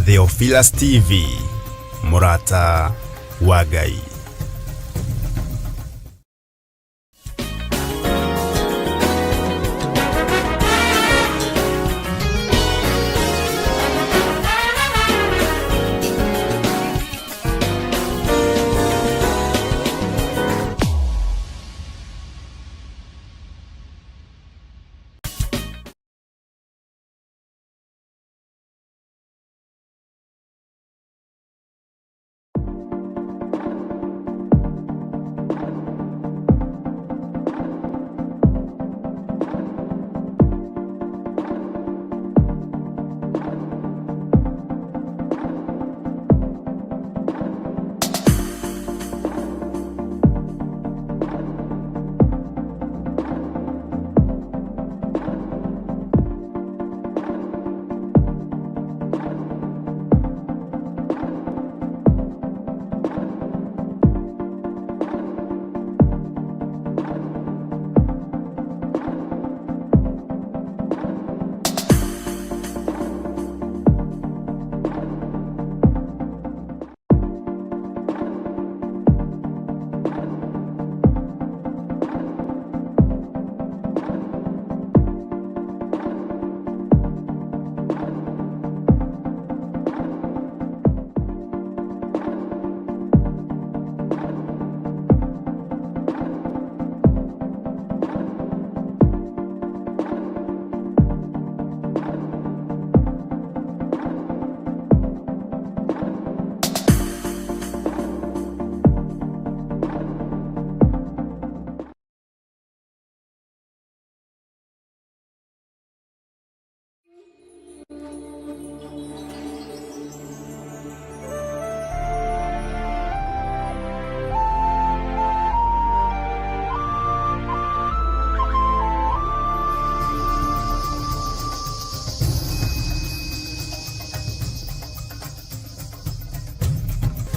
Theophilus TV, Mũrata wa Ngai.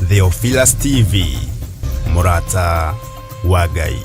Theophilus TV, Mũrata wa Ngai.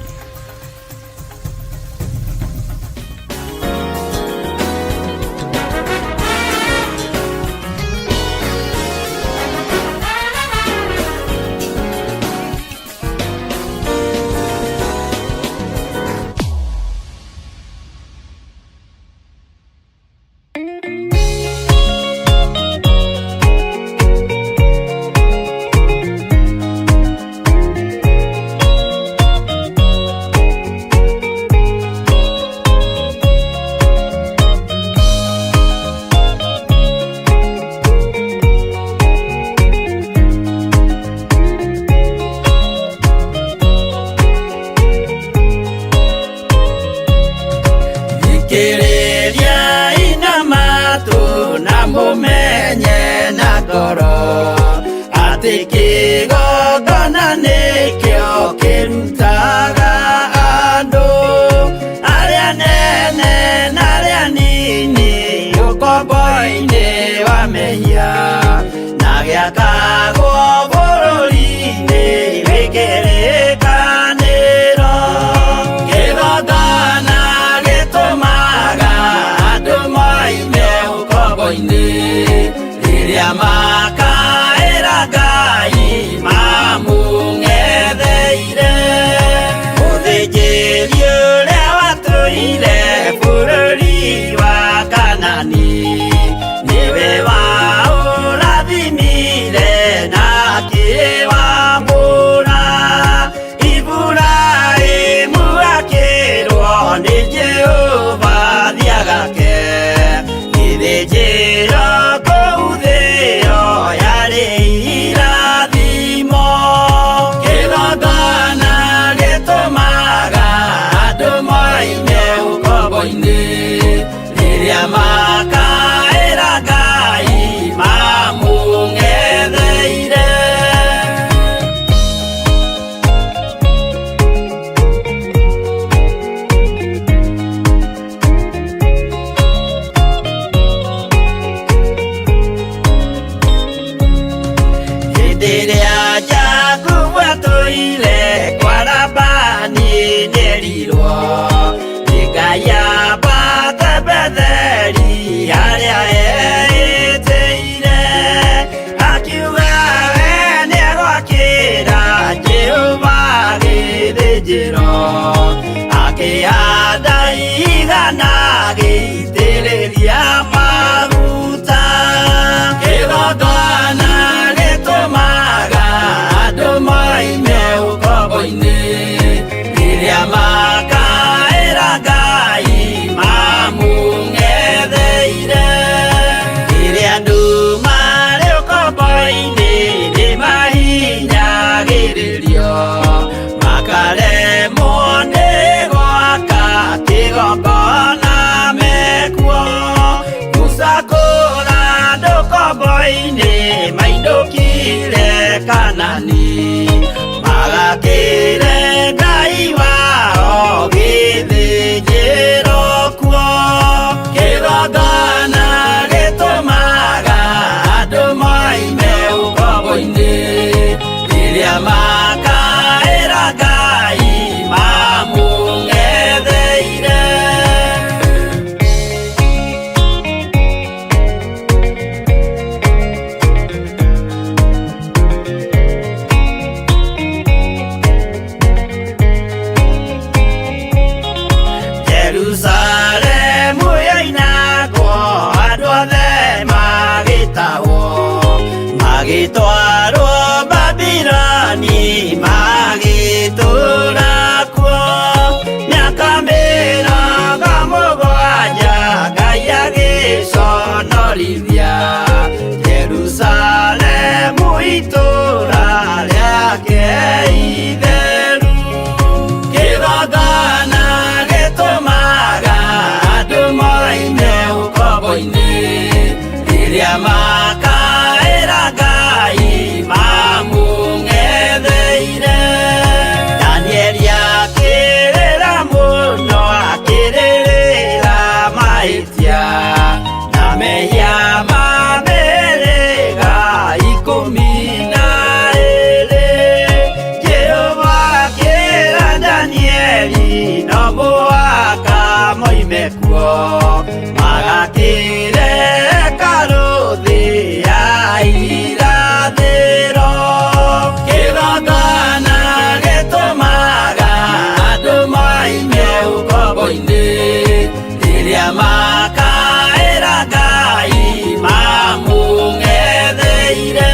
Thikĩrĩriai na matũ na mũmenye na ngoro atĩ kĩgongona nĩkĩo kĩrutaga andũ arĩa nene na arĩa nini ũkombo-inĩ wa mehia na gĩakagwo bũrũri-inĩ wĩ kĩrĩkanĩro. Kĩgongona gĩtũmaga andũ moime ũkombo-inĩ rĩrĩa makaĩra Ngai. mekuo magakĩre karũthĩ ya irathĩro. Kĩgongona gĩtũmaga andũ moime ũkombo-inĩ rĩrĩa makaĩra Ngai mamũng'etheire.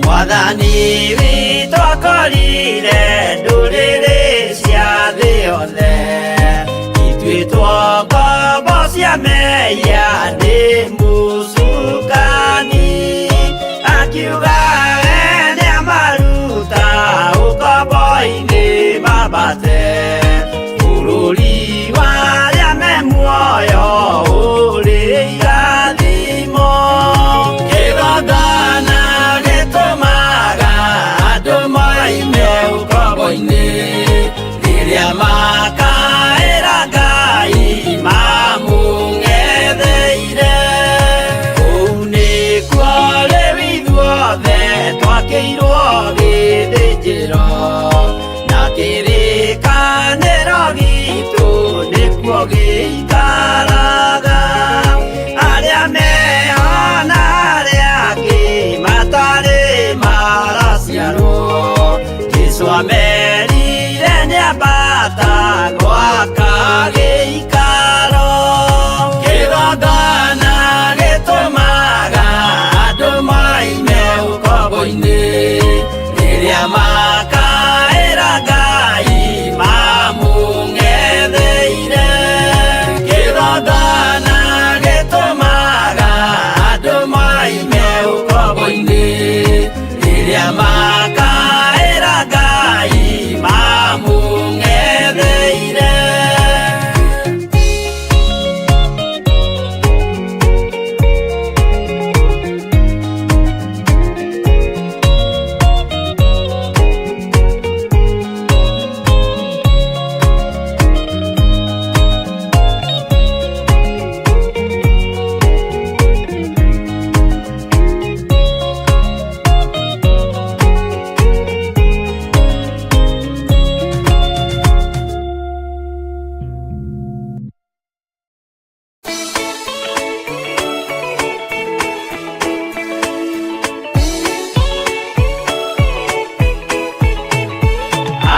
Mwathani witũ akorire ndũrĩrĩ cia thĩ yothe ituĩtwo ngombo cia mehia nĩ mũcukani, akiuga we nĩamaruta ũkombo-inĩ mambate bũrũri wa arĩa me muoyo ũrĩ irathimo. Kĩgongona gĩtũmaga andũ moime ũkombo-inĩ rĩrĩa makaĩra Ngai mamũng'etheire. Kũu nĩkuo rĩu ithuothe twakĩirwo gĩthĩnjĩro na kĩrĩkanĩro gitũ nĩkuo gĩikaraga. Arĩa meho na arĩa angĩ matarĩ maraciarwo, Jesũ amerire nĩambata gwaka gĩikaro. Kĩgongona gĩtũmaga andũ moime ũkombo-inĩ rĩrĩa makaĩra Ngai mamũng'etheire. Kĩgongona gĩtũmaga andũ moime ũkombo-inĩ rĩrĩa makaĩra Ngai mamũng'etheire.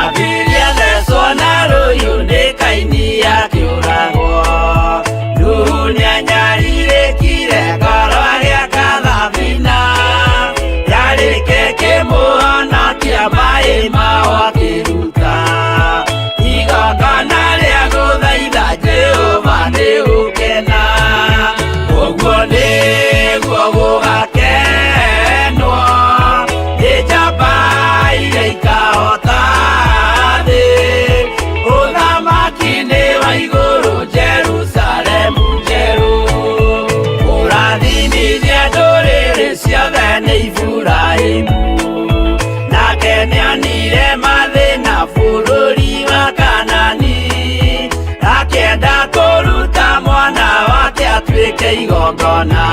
Abiria thecwo na rũhiũ nĩ Kaini akĩũragwo. Nuhu nĩanyarirĩkire ngoro agĩaka thabina, yarĩke kĩmũhonokia maĩ mao akĩruta. Igongona rĩa gũthaitha Jehova nĩ gũkena, ũguo nĩguo gũgakenwo nĩ njamba iria ikahota thĩ. Ũthamaki nĩ wa igũrũ Jerusalemu njerũ, kũrathimithia ndũrĩrĩ ciothe nĩ Iburahĩmu. Nake nĩonire mathĩna bũrũri wa Kanani, akĩenda kũruta mwana wake atuĩke igongona.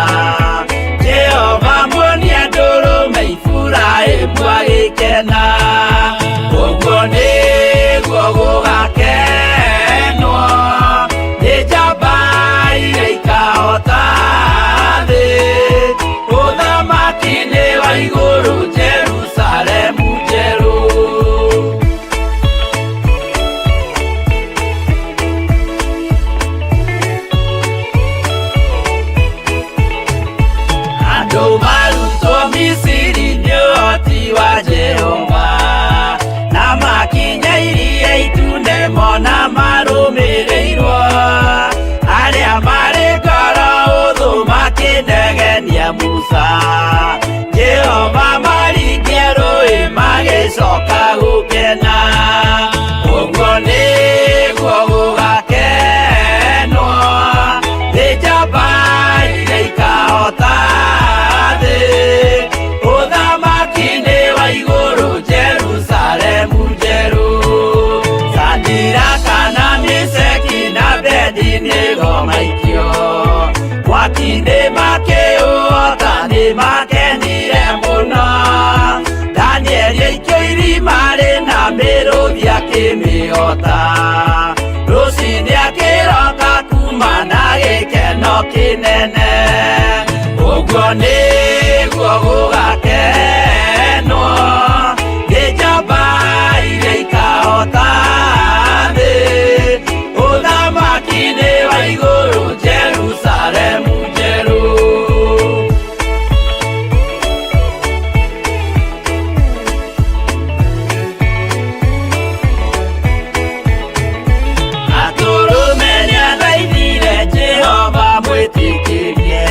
Jehova muonia ndũrũme Iburahĩmu agĩkena, ũguo nĩguo gũgakenwo nĩ njamba iria ikahota thĩ. Ũthamaki nĩ wa igũrũ Jerusalemu njerũ. akĩhota. Rũcinĩ akĩroka kuma na gĩkeno kĩnene. Ũguo nĩguo gũgakenwo nĩ njamba iria ikahota thĩ. Ũthamaki-inĩ wa igũrũ Jerusalemu njerũ. Atũrũme nĩathaithire Jehova mwĩtĩkĩrie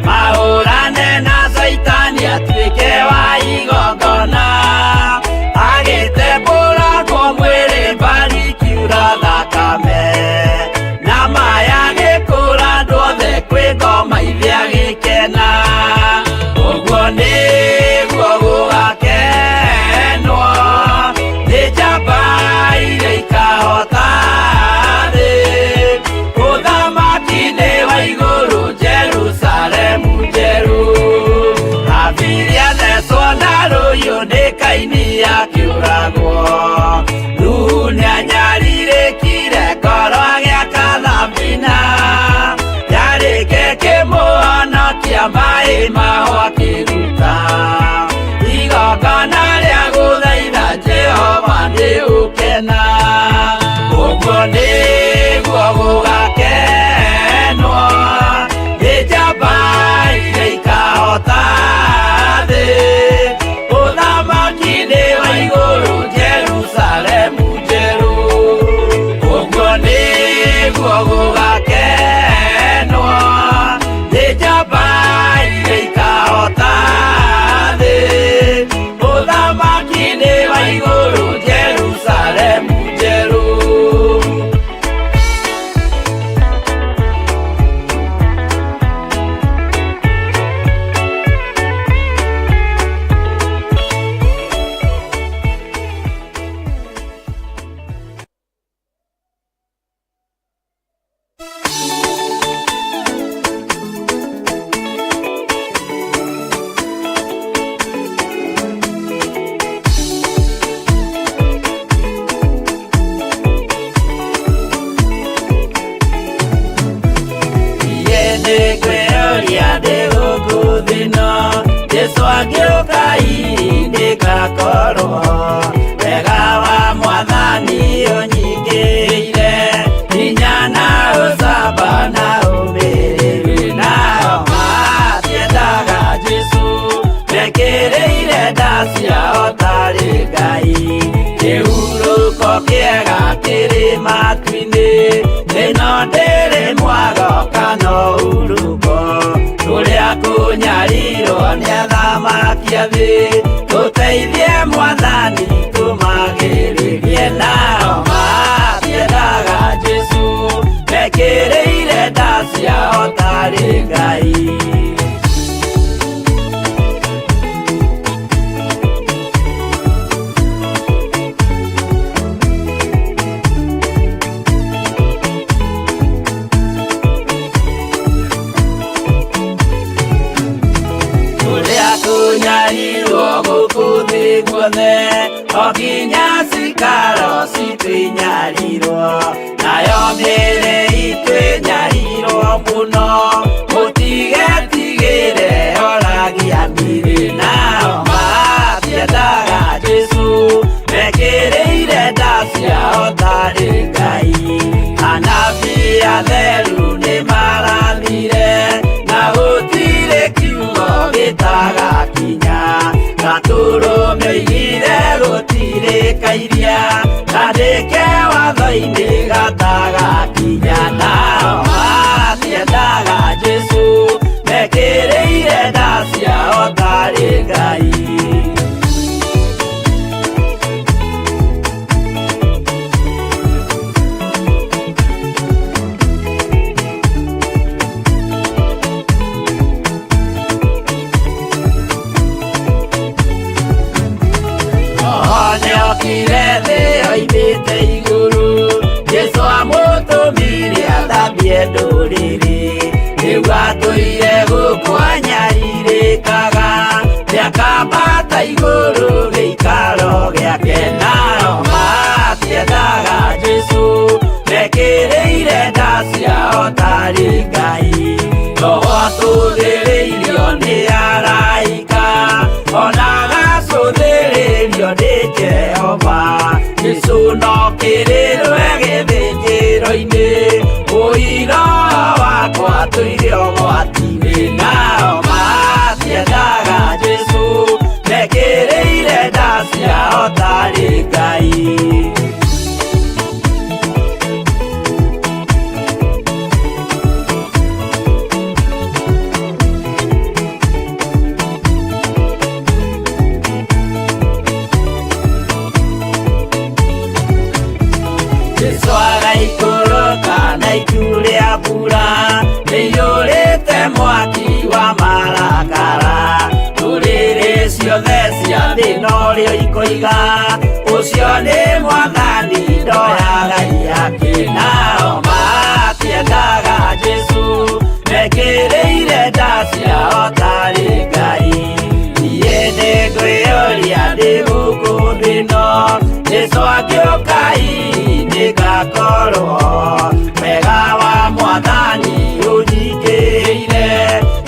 mahũrane na Caitani atuĩke wa igongona. Agĩtembũrangwo mwĩrĩ mbari ikiura thakame na maya agĩkũra andũ othe kwĩ ngoma ithe agĩkena. Ũguo nĩguo gũgakenwo nĩ njamba iria ikahota thĩ. Ũthamaki-inĩ wa igũrũ Jerusalemu njerũ. Habili athecwo na rũhiũ nĩ Kaini akĩũragwo. Nuhu nĩanyarirĩkire ngoro agĩaka thabina. Yarĩke kĩmũhonokia maĩ maho akĩruta. Igongona rĩa gũthaitha Jehova nĩ ũkena. Ũguo nĩguo gũgakenwo nĩ njamba iria ikahota thĩ. Ũthamaki-inĩ wa igũrũ Jerusalemu njerũ. Ũguo nĩguo gũgakenwo nĩ njamba iria ikahota thĩ. Ũthamaki-inĩ wa igũrũ Jerusalemu njerũ. Iye nĩngwĩyũria ndĩ gũkũ thĩ ĩno, Jesũ angĩũka hihi nĩngakorwo. Wega wa Mwathani ũnyingĩrĩire, hinya na ũcamba na ũmĩrĩru. Nao matiendaga Jesũ, mekĩrĩire nda ciao tarĩ Ngai. Kĩhurũko kĩega kĩrĩ matu-inĩ, ĩno ndĩrĩ mwago kana ũhurũko. Kũrĩa kũnyarirwo nĩ athamaki a thĩ, tũteithie Mwathani tũmagĩrĩrie. Nao matiendaga Jesũ, mekĩrĩire nda ciao tarĩ Ngai. Kũrĩa kũnyarirwo gũkũ thĩ guothe, o nginya cikaro citũ inyarirwo, nayo mĩĩrĩ itũ ĩnyarirwo mũno. Mũtigetigĩre oragia mĩĩrĩ, nao matiendaga Jesũ, mekĩrĩire nda ciao tarĩ Ngai. Anabii atheru nĩmarathire, na gũtirĩ kiugo gĩtagakinya. Gatũrũme oigire gũtirĩ kairia, kandĩke watho-inĩ gatagakinya. Nao matiendaga Jesũ, mekĩrĩire nda ciao tarĩ Ngai. Roho nĩokire thĩ oimĩte igũrũ, Jesũ amũtũmire athambie ndũrĩrĩ. Rĩu atũire gũkũ anyarirĩkaga, nĩakambata igũrũ gĩikaro gĩake. Nao matiendaga Tarĩ Ngai. Roho atũthĩrĩirio nĩ araika, ona agacũthĩrĩrio nĩ Jehova. Jesũ no kĩrĩrwe gĩthĩnjĩro-inĩ, ũira wakwa tũire ũgwati-inĩ. Nao matiendaga Jesũ, mekĩrĩire nda ciao tarĩ Ngai. Jesũ agaikũrũka na itu rĩa mbura rĩiyũrĩte mwaki wa marakara. Ndũrĩrĩ ciothe cia thĩ norĩo ikoiga, ũcio nĩ Mwathani ndoyaga iyake. Nao matiendaga Jesũ, mekĩrĩire nda ciao tarĩ Ngai. Niĩ nĩngwĩyũria ndĩ gũkũ thĩ ĩno, Jesũ angĩũka hihi nĩngakorwo. Wega wa Mwathani ũnyingĩrĩire,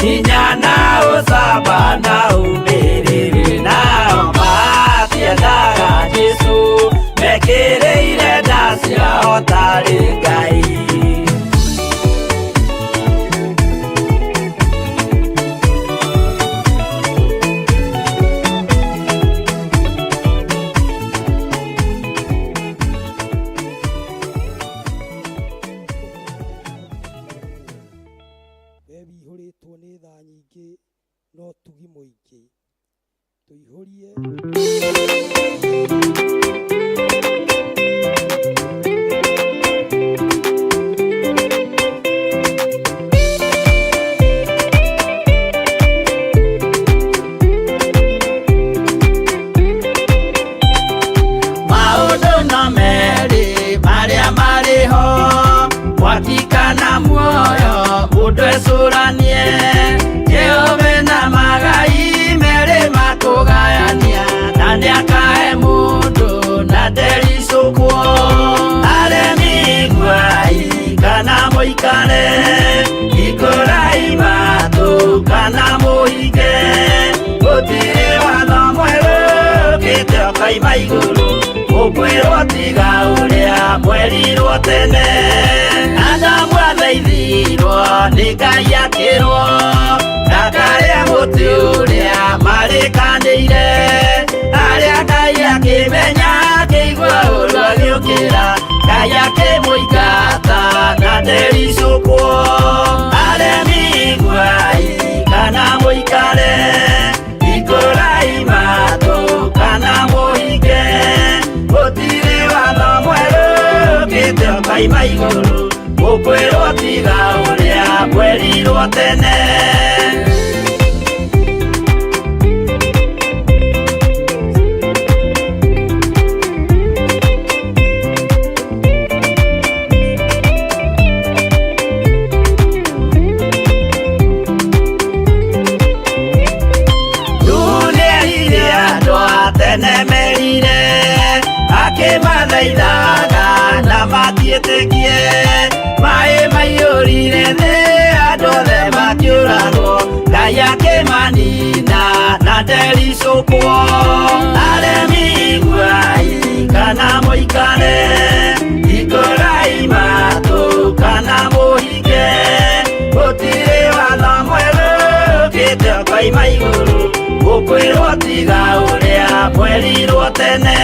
hinya na ũcamba na ũmĩrĩru. Nao matiendaga Jesũ, mekĩrĩire nda ciao tarĩ Ngai. We wihũrĩtwo nĩ tha nyingĩ na ũtugi mũingĩ, tũihũrie. Maũndũ no merĩ marĩa marĩ ho, mwaki kana muoyo, mũndũ ecũranie. Jehova na magai merĩ makũgayania, na nĩakahe mũndũ na ndericũkwo. Aremi iguai kana mũikare, hingũrai matũ kana mũhinge. Gũtirĩ watho mwerũ ũkĩte ũkoima igũrũ, ũkwĩrwo tiga ũrĩa mwerirwo tene. Adamu athaithirwo nĩ Ngai akĩrwo ndakarĩe mũtĩ ũrĩa marĩkanĩire. Arĩa Ngai akĩmenya akĩigua ũru agĩũkĩra, Ngai akĩmũingata na ndericũkwo. Aremi iguai kana mũikare, hingũrai matũ kana mũhinge. Gũtirĩ watho mwerũ ũkĩte ũkoima igũrũ, ũkwĩrwo tiga ũrĩa mwerirwo tene. Nĩerire andũ a tene merire, akĩmathaithaga na matiĩtĩkie. Maĩ maiyũrire thĩ, andũ othe makĩũragwo, Ngai akĩmanina na ndericũkwo. Aremi iguai kana mũikare, hingũrai matũ kana mũhinge. Gũtirĩ watho mwerũ ũkĩte ũkoima igũrũ, ũkwĩrwo tiga ũrĩa mwerirwo tene.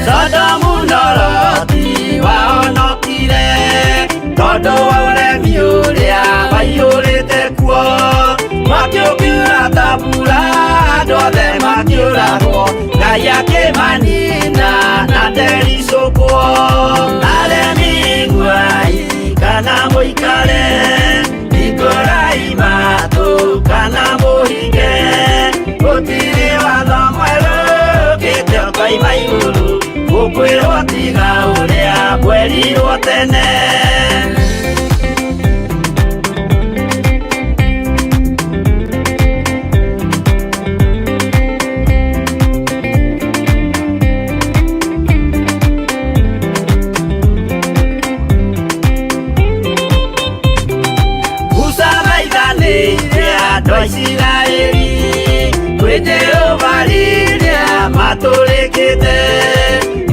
Sodomu na Loti wahonokire tondũ wa ũremi ũrĩa waiyũrĩte kuo. Mwaki ũkiura ta mbura, andũ othe makĩũragwo, Ngai akĩmanina na ndericũkwo. Aremi iguai kana mũikare, hingũrai matũ kana mũhinge. Gũtirĩ watho mwerũ ũkĩte ũkoima igũrũ, ũkwĩrwo tiga ũrĩa mwerirwo tene. Andũ a Isiraeli kwĩ Jehova rĩrĩa matũrĩkĩte,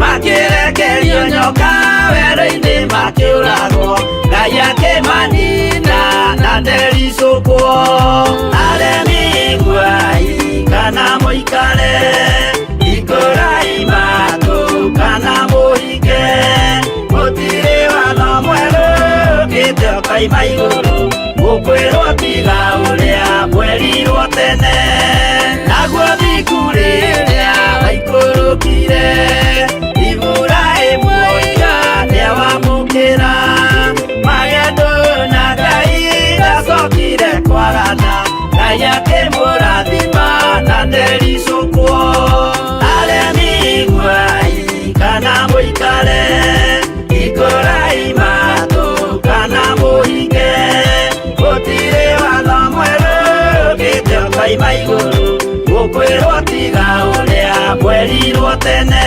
makĩrekerio nyoka werũ-inĩ makĩũragwo, Ngai akĩmanina na ndericũkwo. Aremi iguai kana mũikare, hingũrai matũ kana mũhinge, gũtirĩ watho mwerũ ũkĩte ũkoima igũrũ, gũkwĩrwo tiga ũrĩa mwerirwo tene. Naguo thiku rĩrĩa waikũrũkire, Iburahĩmu oiga nĩawamũkĩra, magendo na Ngai ndacokire kwarana, Ngai akĩmũrathima na ndericũkwo. Aremi iguai kana mũikare, hingũrai matũ kana mũhinge, gũtirĩ watho mwerũ ũkĩte ũkoima igũrũ, gũkwĩrwo tiga ũrĩa mwerirwo tene.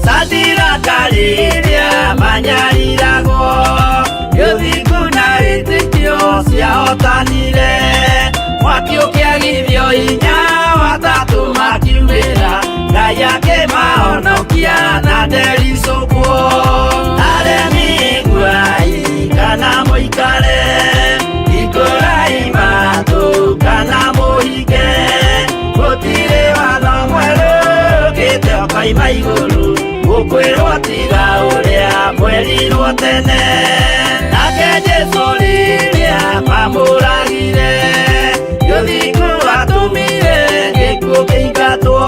Sadiraka rĩrĩa manyariragwo, gĩthingu na wĩtĩkio ciahotanire, mwaki ũkĩagithio hinya watatũ makiumĩra, Ngai akĩmahonokia na ndericũkwo. Aremi iguai kana mũikare, hingũrai matũ kana mũhinge, gũtirĩ watho mwerũ ũkĩte ũkoima igũrũ, gũkwĩrwo tiga ũrĩa mwerirwo tene. Nake Jesũ rĩrĩa mamũragire, gĩthingu atũmire gĩkuũ kĩingatwo,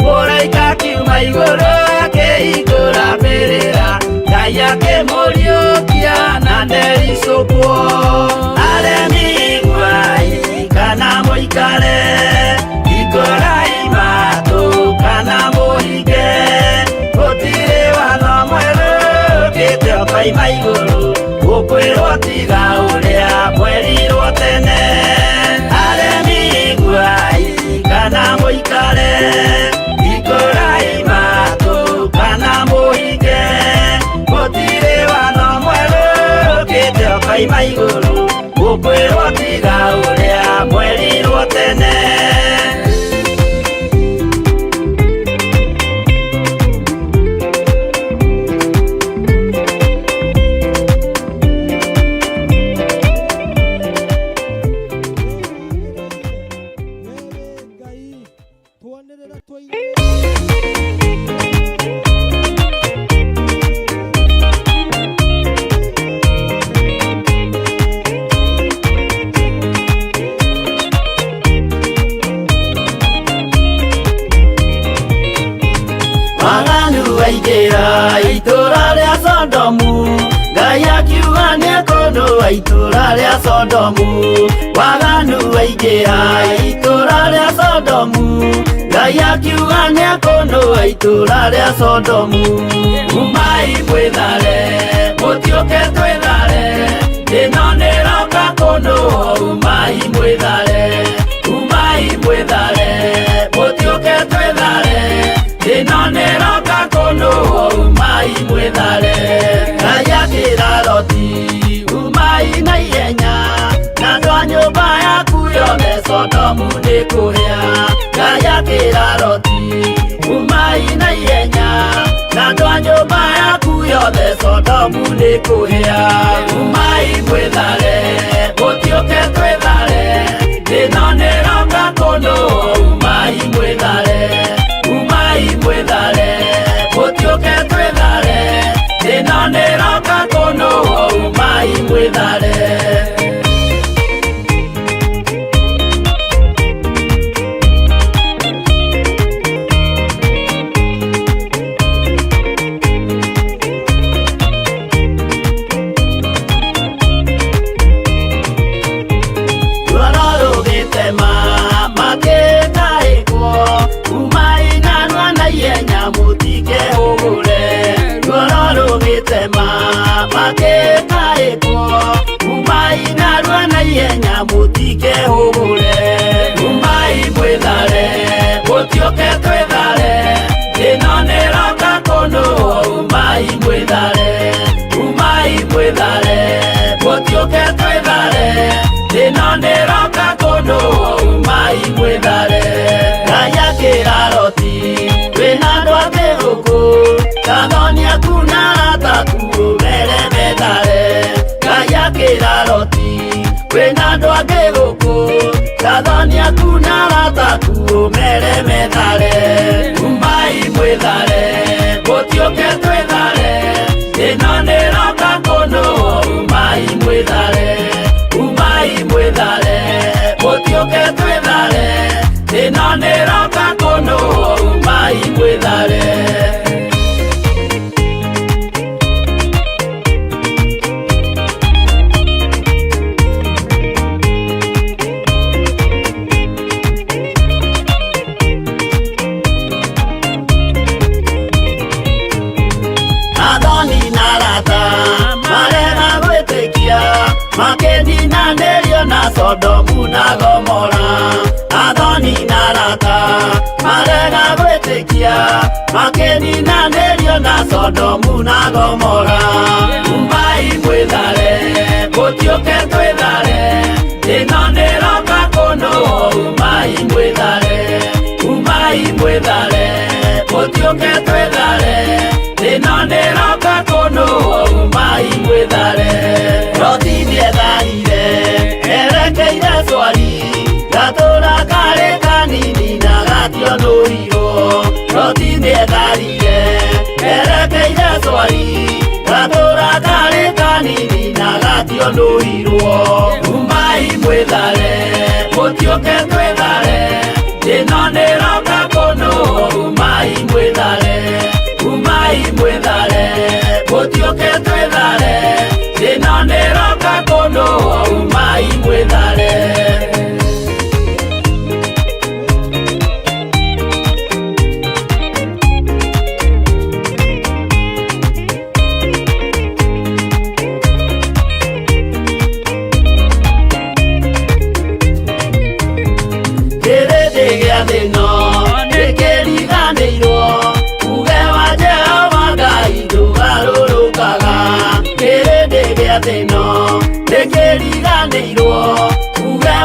mũraika akiuma igũrũ akĩhingũra mbĩrĩra, Ngai akĩmũriũkia na ndericũkwo. Aremi iguai kana mũikare, hingũrai matũ kana mũhinge, gũtirĩ watho mwerũ ũkĩte ũkoima igũrũ, gũkwĩrwo tiga ũrĩa mwerirwo tene. Aremi iguai kana mũikare, hingũrai matũ kana mũhinge, gũtirĩ watho mwerũ ũkĩte ũkoima igũrũ, gũkwĩrwo tiga ũrĩa mwerirwo tene. Wewe Ngai twanĩrĩra twoigĩrĩra. Waganu waingĩra itũra rĩa Sodomu, Ngai akiuga nĩekũnũa itũra rĩa Sodomu. Waganu waingĩra itũra rĩa Sodomu, Ngai akiuga nĩekũnũa itũra rĩa Sodomu. Umai mwĩthare, mũtiũke twĩthare, ĩno nĩroka kũnũa, umai mwĩthare, umai mwĩthare, mũtiũke twĩthare, ĩno nĩroka kũnũa, umai mwĩthare. Ngai akĩra Loti, umai na ihenya, na andũ a nyũmba yaku yothe Sodomu nĩkũhĩa. Ngai akĩra Loti, umai na ihenya, na andũ a nyũmba yaku yothe Sodomu nĩkũhĩa. Umai mwĩthare, mũtiũke twĩthare, ĩno nĩroka kũnũa, umai mwĩthare, umai mwĩthare, mũtiũke twĩthare, ĩno nĩroka kũnũa, umai mwĩthare. mũthenya mũtikehũgũre. Umai mwĩthare, mũtiũke twĩthare, ĩno nĩroka kũndũ. Umai mwĩthare, umai mwĩthare, mũtiũke twĩthare, ĩno nĩroka kũndũ. Umai mwĩthare. Ngai akĩra Loti, wĩna andũ angĩ gũkũ, kathoni aku na arata aku ũmere methare. Ngai akĩra Loti, wĩna andũ angĩ gũkũ, kathoni aku na arata aku ũmere methare. Umai mwĩthare, mũtiũke twĩthare, ĩno nĩroka kũndũ. Umai mwĩthare, umai mwĩthare, mũtiũke twĩthare, ĩno nĩroka kũndũ. Umai mwĩthare. Athoni na arata marega gwĩtĩkia, makĩninanĩrio na Sodomu na Gomora. Athoni na arata marega gwĩtĩkia, makĩninanĩrio na Sodomu na Gomora. Umai mwĩthare, mũtiũke twĩthare, ĩno nĩroka kũndũ. Umai mwĩthare, umai mwĩthare, mũtiũke twĩthare, ĩno nĩroka kũndũ. Umai mwĩthare. Loti nĩetharire erekeire Swari, gatũra karĩ kanini na gationũrirwo. Loti nĩetharire erekeire Swari, gatũra karĩ kanini na gationũrirwo. Umai mwĩthare, mũtiũke twĩthare, ĩno nĩroka kũndũ. Umai mwĩthare, umai mwĩthare, mũtiũke twĩthare, ĩno nĩroka kũndũ. Umai mwĩthare. Kĩrĩndĩ gĩa thĩ ĩno nĩkĩriganĩirwo, uge wa Jehova Ngai ndũgarũrũkaga. Kĩrĩndĩ gĩa thĩ ĩno nĩkĩriganĩirwo, uge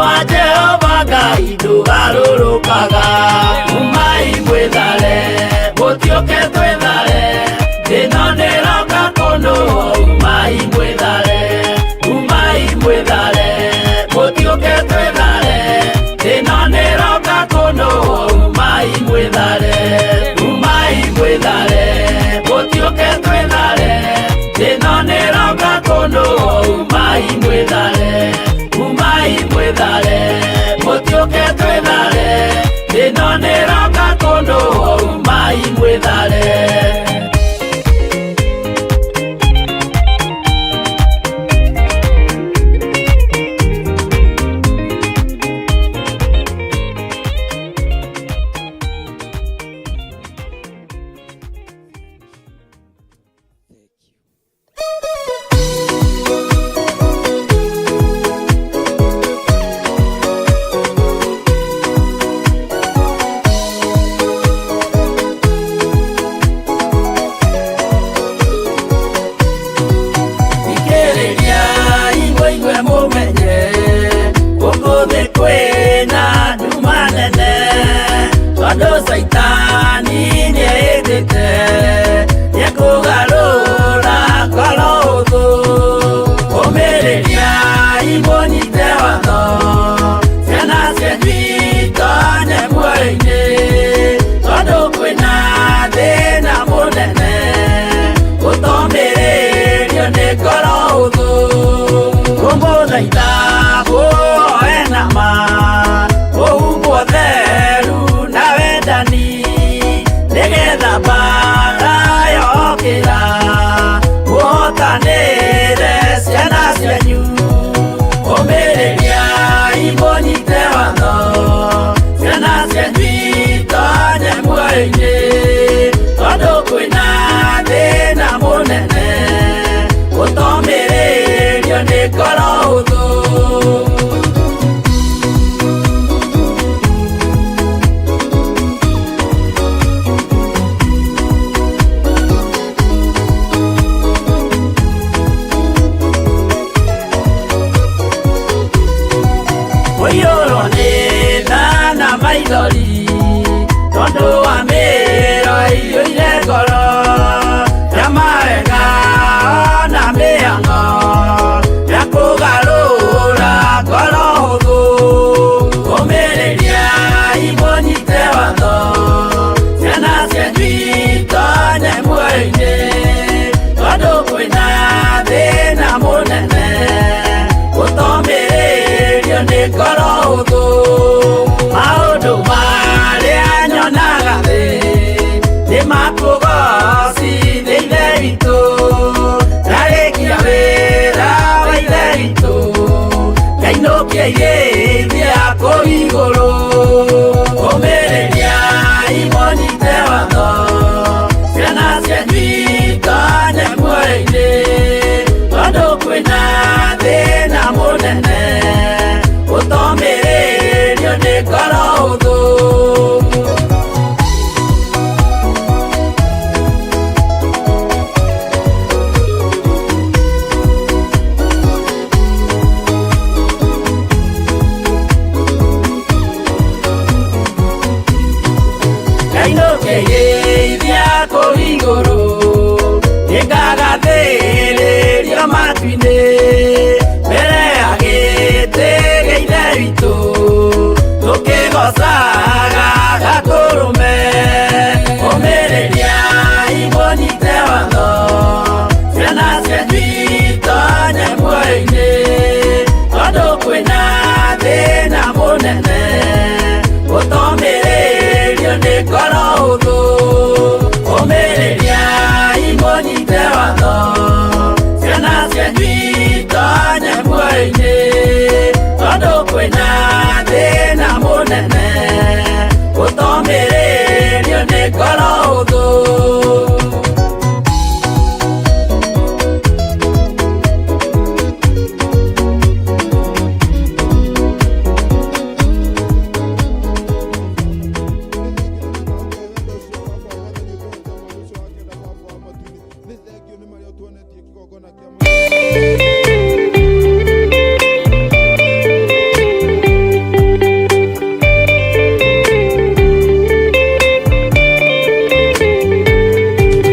hũthũ. Ũmĩrĩriai mũnyite watho, ciana cianyu itonye muoyo-inĩ, tondũ kwĩna thĩna mũnene, gũtomĩrĩrio nĩ ngoro hũthũ.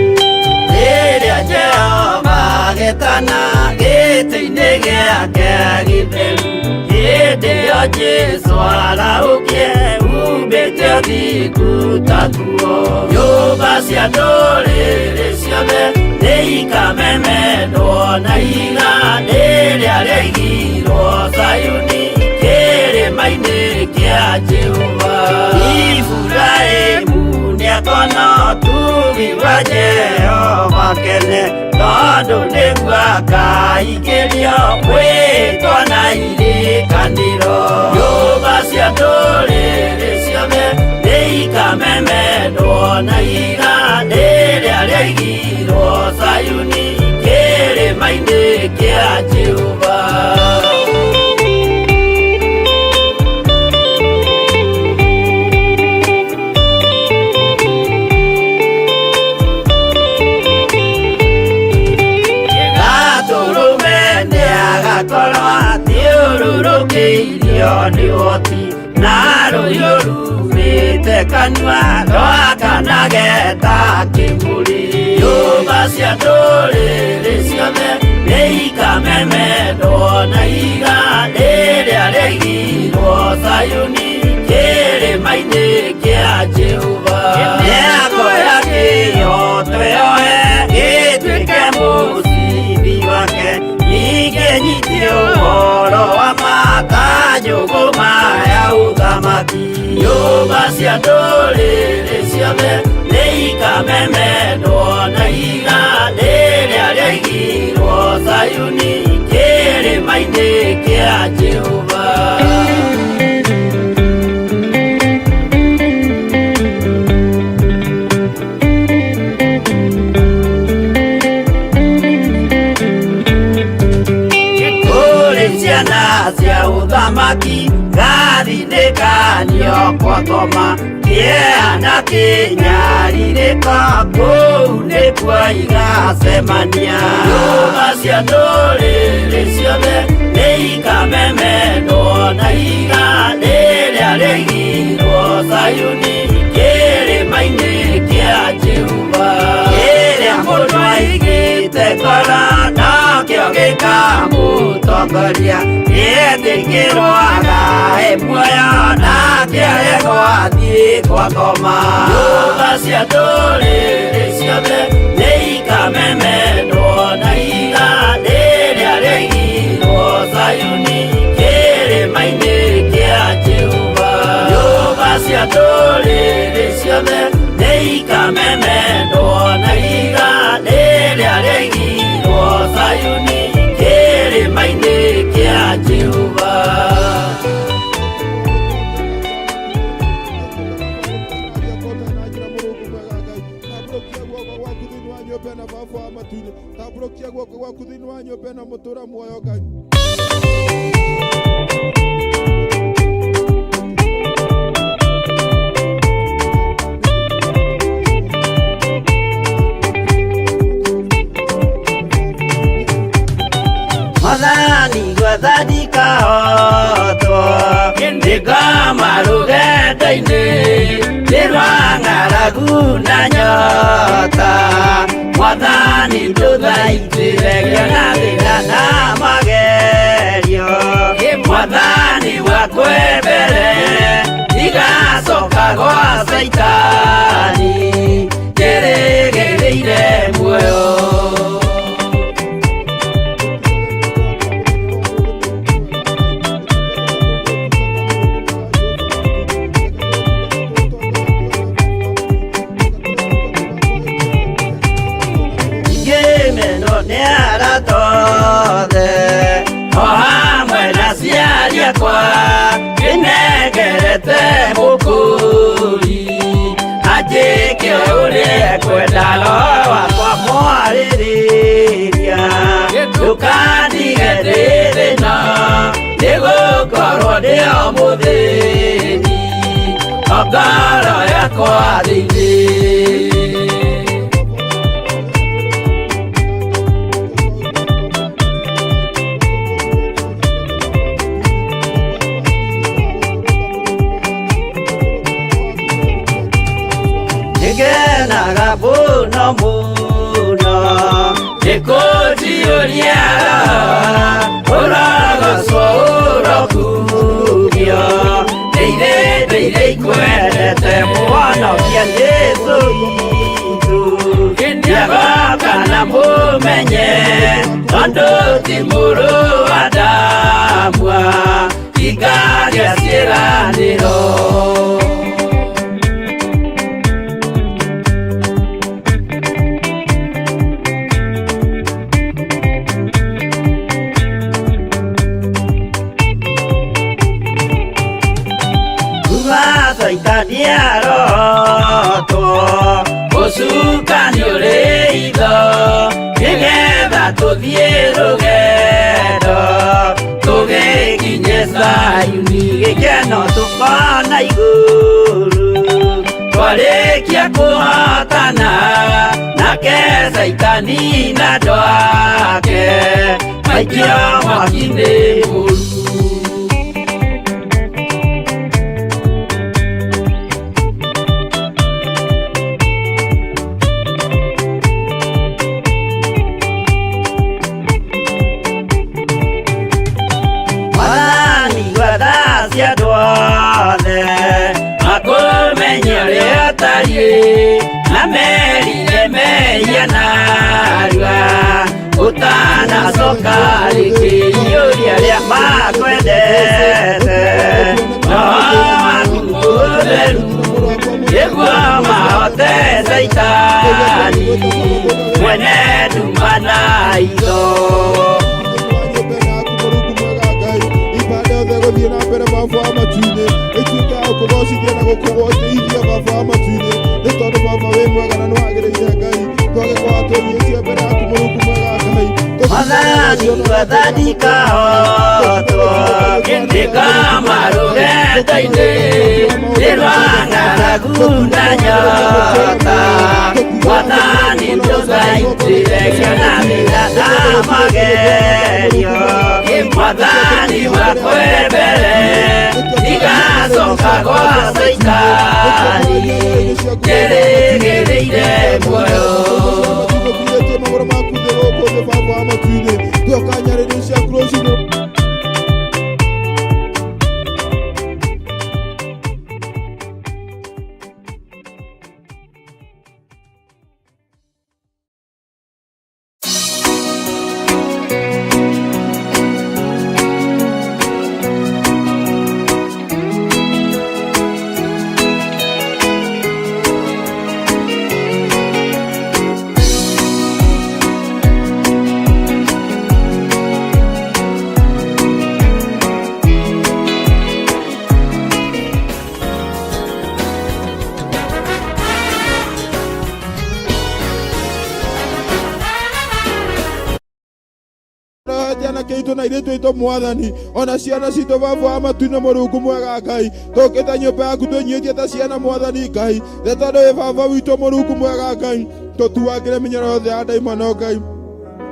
Rĩrĩa Jehova agetana gĩtĩ-inĩ gĩake gĩtheru, hĩndĩ ĩyo Jesũ arahũkie umbĩte ũthingu ta nguo. Nyũmba cia ndũrĩrĩ ciothe nĩikamemendwo na ihiga rĩrĩa rĩaigirwo Zayuni kĩrĩma-inĩ kĩa Jehova. Iburahĩmu nĩakona ũtugi wa Jehova kene, tondũ nĩguo akaingĩrio mwĩtwa na irĩkanĩro. Nyũmba cia ndũrĩrĩ ciothe nĩikamemendwo na ihiga rĩrĩa rĩaigirwo Zayuni kĩrĩma-inĩ kĩa Jehova. Gatũrũme nĩagakorwo athiũrũrũkĩirio nĩ ũhoti, na rũhiũ rumĩte kanua rwakanage ta kĩmũrĩ. Nyũmba cia ndũrĩrĩ ciothe nĩikamemendwo na ihiga rĩrĩa rĩaigirwo Zayuni kĩrĩma-inĩ kĩa Jehova. Nĩakoya kĩhooto yoe gĩtuĩke mũcibi wake, ningĩ nyite ũhoro wa ma ta njũgũma ya ũthamaki. Nyũmba cia ndũrĩrĩ ciothe nĩikamemendwo na ihiga rĩrĩa rĩaigirwo Zayuni kĩrĩma-inĩ kĩa Jehova. Kũrĩ ciana cia ũthamaki gathinĩkanio kwa ngoma, kĩeha na kĩnyarirĩko kũu nĩkuo igacemania. Nyũmba cia ndũrĩrĩ ciothe nĩikamemendwo na ihiga rĩrĩa rĩaigirwo Zayuni kĩrĩma-inĩ kĩa Jehova. Kĩrĩa mũndũ aigĩte ngoro nokĩo gĩkamũtongoria, gĩetĩkĩrwo agae muoyo nake aregwo athiĩ kwa ngoma. Nyũmba cia ndũrĩrĩ ciothe nĩikamemendwo na ihiga rĩrĩa rĩaigirwo Zayuni kĩrĩma-inĩ kĩa Jehova. Nyũmba cia ndũrĩrĩ ciothe nĩikamemendwo na ihiga rĩrĩa rĩaigirwo Zayuni kĩrĩma-inĩ kĩa Jehova. Tambũrũkia guoko gwaku thĩinĩ wa nyũmba ĩno mũtũra muoyo Ngai. Mwathani gwathani kahotwo nĩngoma rũgendo-inĩ nĩ rwa ng'aragu na nyota. Mwathani ndũthaitĩre ngĩona thĩna na magerio, Mwathani wakwe mbere ndigacoka gwa Caitani njĩrĩgĩrĩire muoyo. Ngĩmenwo nĩ arata othe o hamwe na aciari akwa, ngĩnengerete mũkũri anjĩke ũrĩa ekwenda. Roho wakwa mwarĩrĩria, ndũkandige ndĩ thĩna, nĩgũkorwo ndĩ o mũthĩni o ngoro yakwa thĩinĩ. Nĩngenaga mũno mũno nĩkũnjiyũria ũrogocwo ũrokumio ndĩire ndĩire ikwendete mũhonokia Jesũ witũ nĩagoka na mũmenye tondũ ti mũrũ wa Adamu hingagia ciĩranĩro. Kuma Caitani arotwo ũcukani ũrĩ itho nĩgetha tũthiĩ rũgendo tũgĩkinye Zayuni, gĩkeno tũkona igũrũ twarĩkia kũhotana nake Caitani na andũ ake maikio mwaki-inĩ mũru. Mwathani gwetha cia andũ othe makũmenye ũrĩa ũtariĩ na merire mehia narua ũtanacoka rĩngĩ iyũria arĩa makwendete roho waku mũtheru nĩguo mahote Caitani mwene nduma na itho. Ibada yothe gũthiĩ na mbere baba wa matu-inĩ ĩtuĩke ya gũkũgocithia na gũkũgotĩithia baba wa matu-inĩ, nĩ tondũ baba wĩ mwega na nĩ wagĩrĩire Ngai twagĩkorwo twĩnyihĩtie mbere yaku Mũrungu mwega Ngai. Mwathani wathani kahotwo ndĩkama rũgendo-inĩ nĩ rwa ng'aragu na nyota, Mwathani ndũgaitĩre kĩona thĩna na magerio, Mwathani wakwe mbere ndigacoka gwa Caitani njĩrĩgĩrĩire muoyo. Tũkinyĩtie magũrũ maku thĩ gũkũ thĩ baba wa matu-inĩ tuoka nyarĩrĩ ciaku rũcinĩ. Anake aitũ na airĩtu aitũ mwathani ona ciana citũ baba wa matu-inĩ Mũrungu mwega Ngai tũkĩte nyũmba yaku twĩnyihĩtie ta ciana mwathani Ngai nĩ tondũ wĩ baba witũ Mũrungu mwega Ngai tũtuangĩre mĩnyoro yothe ya ndaimono Ngai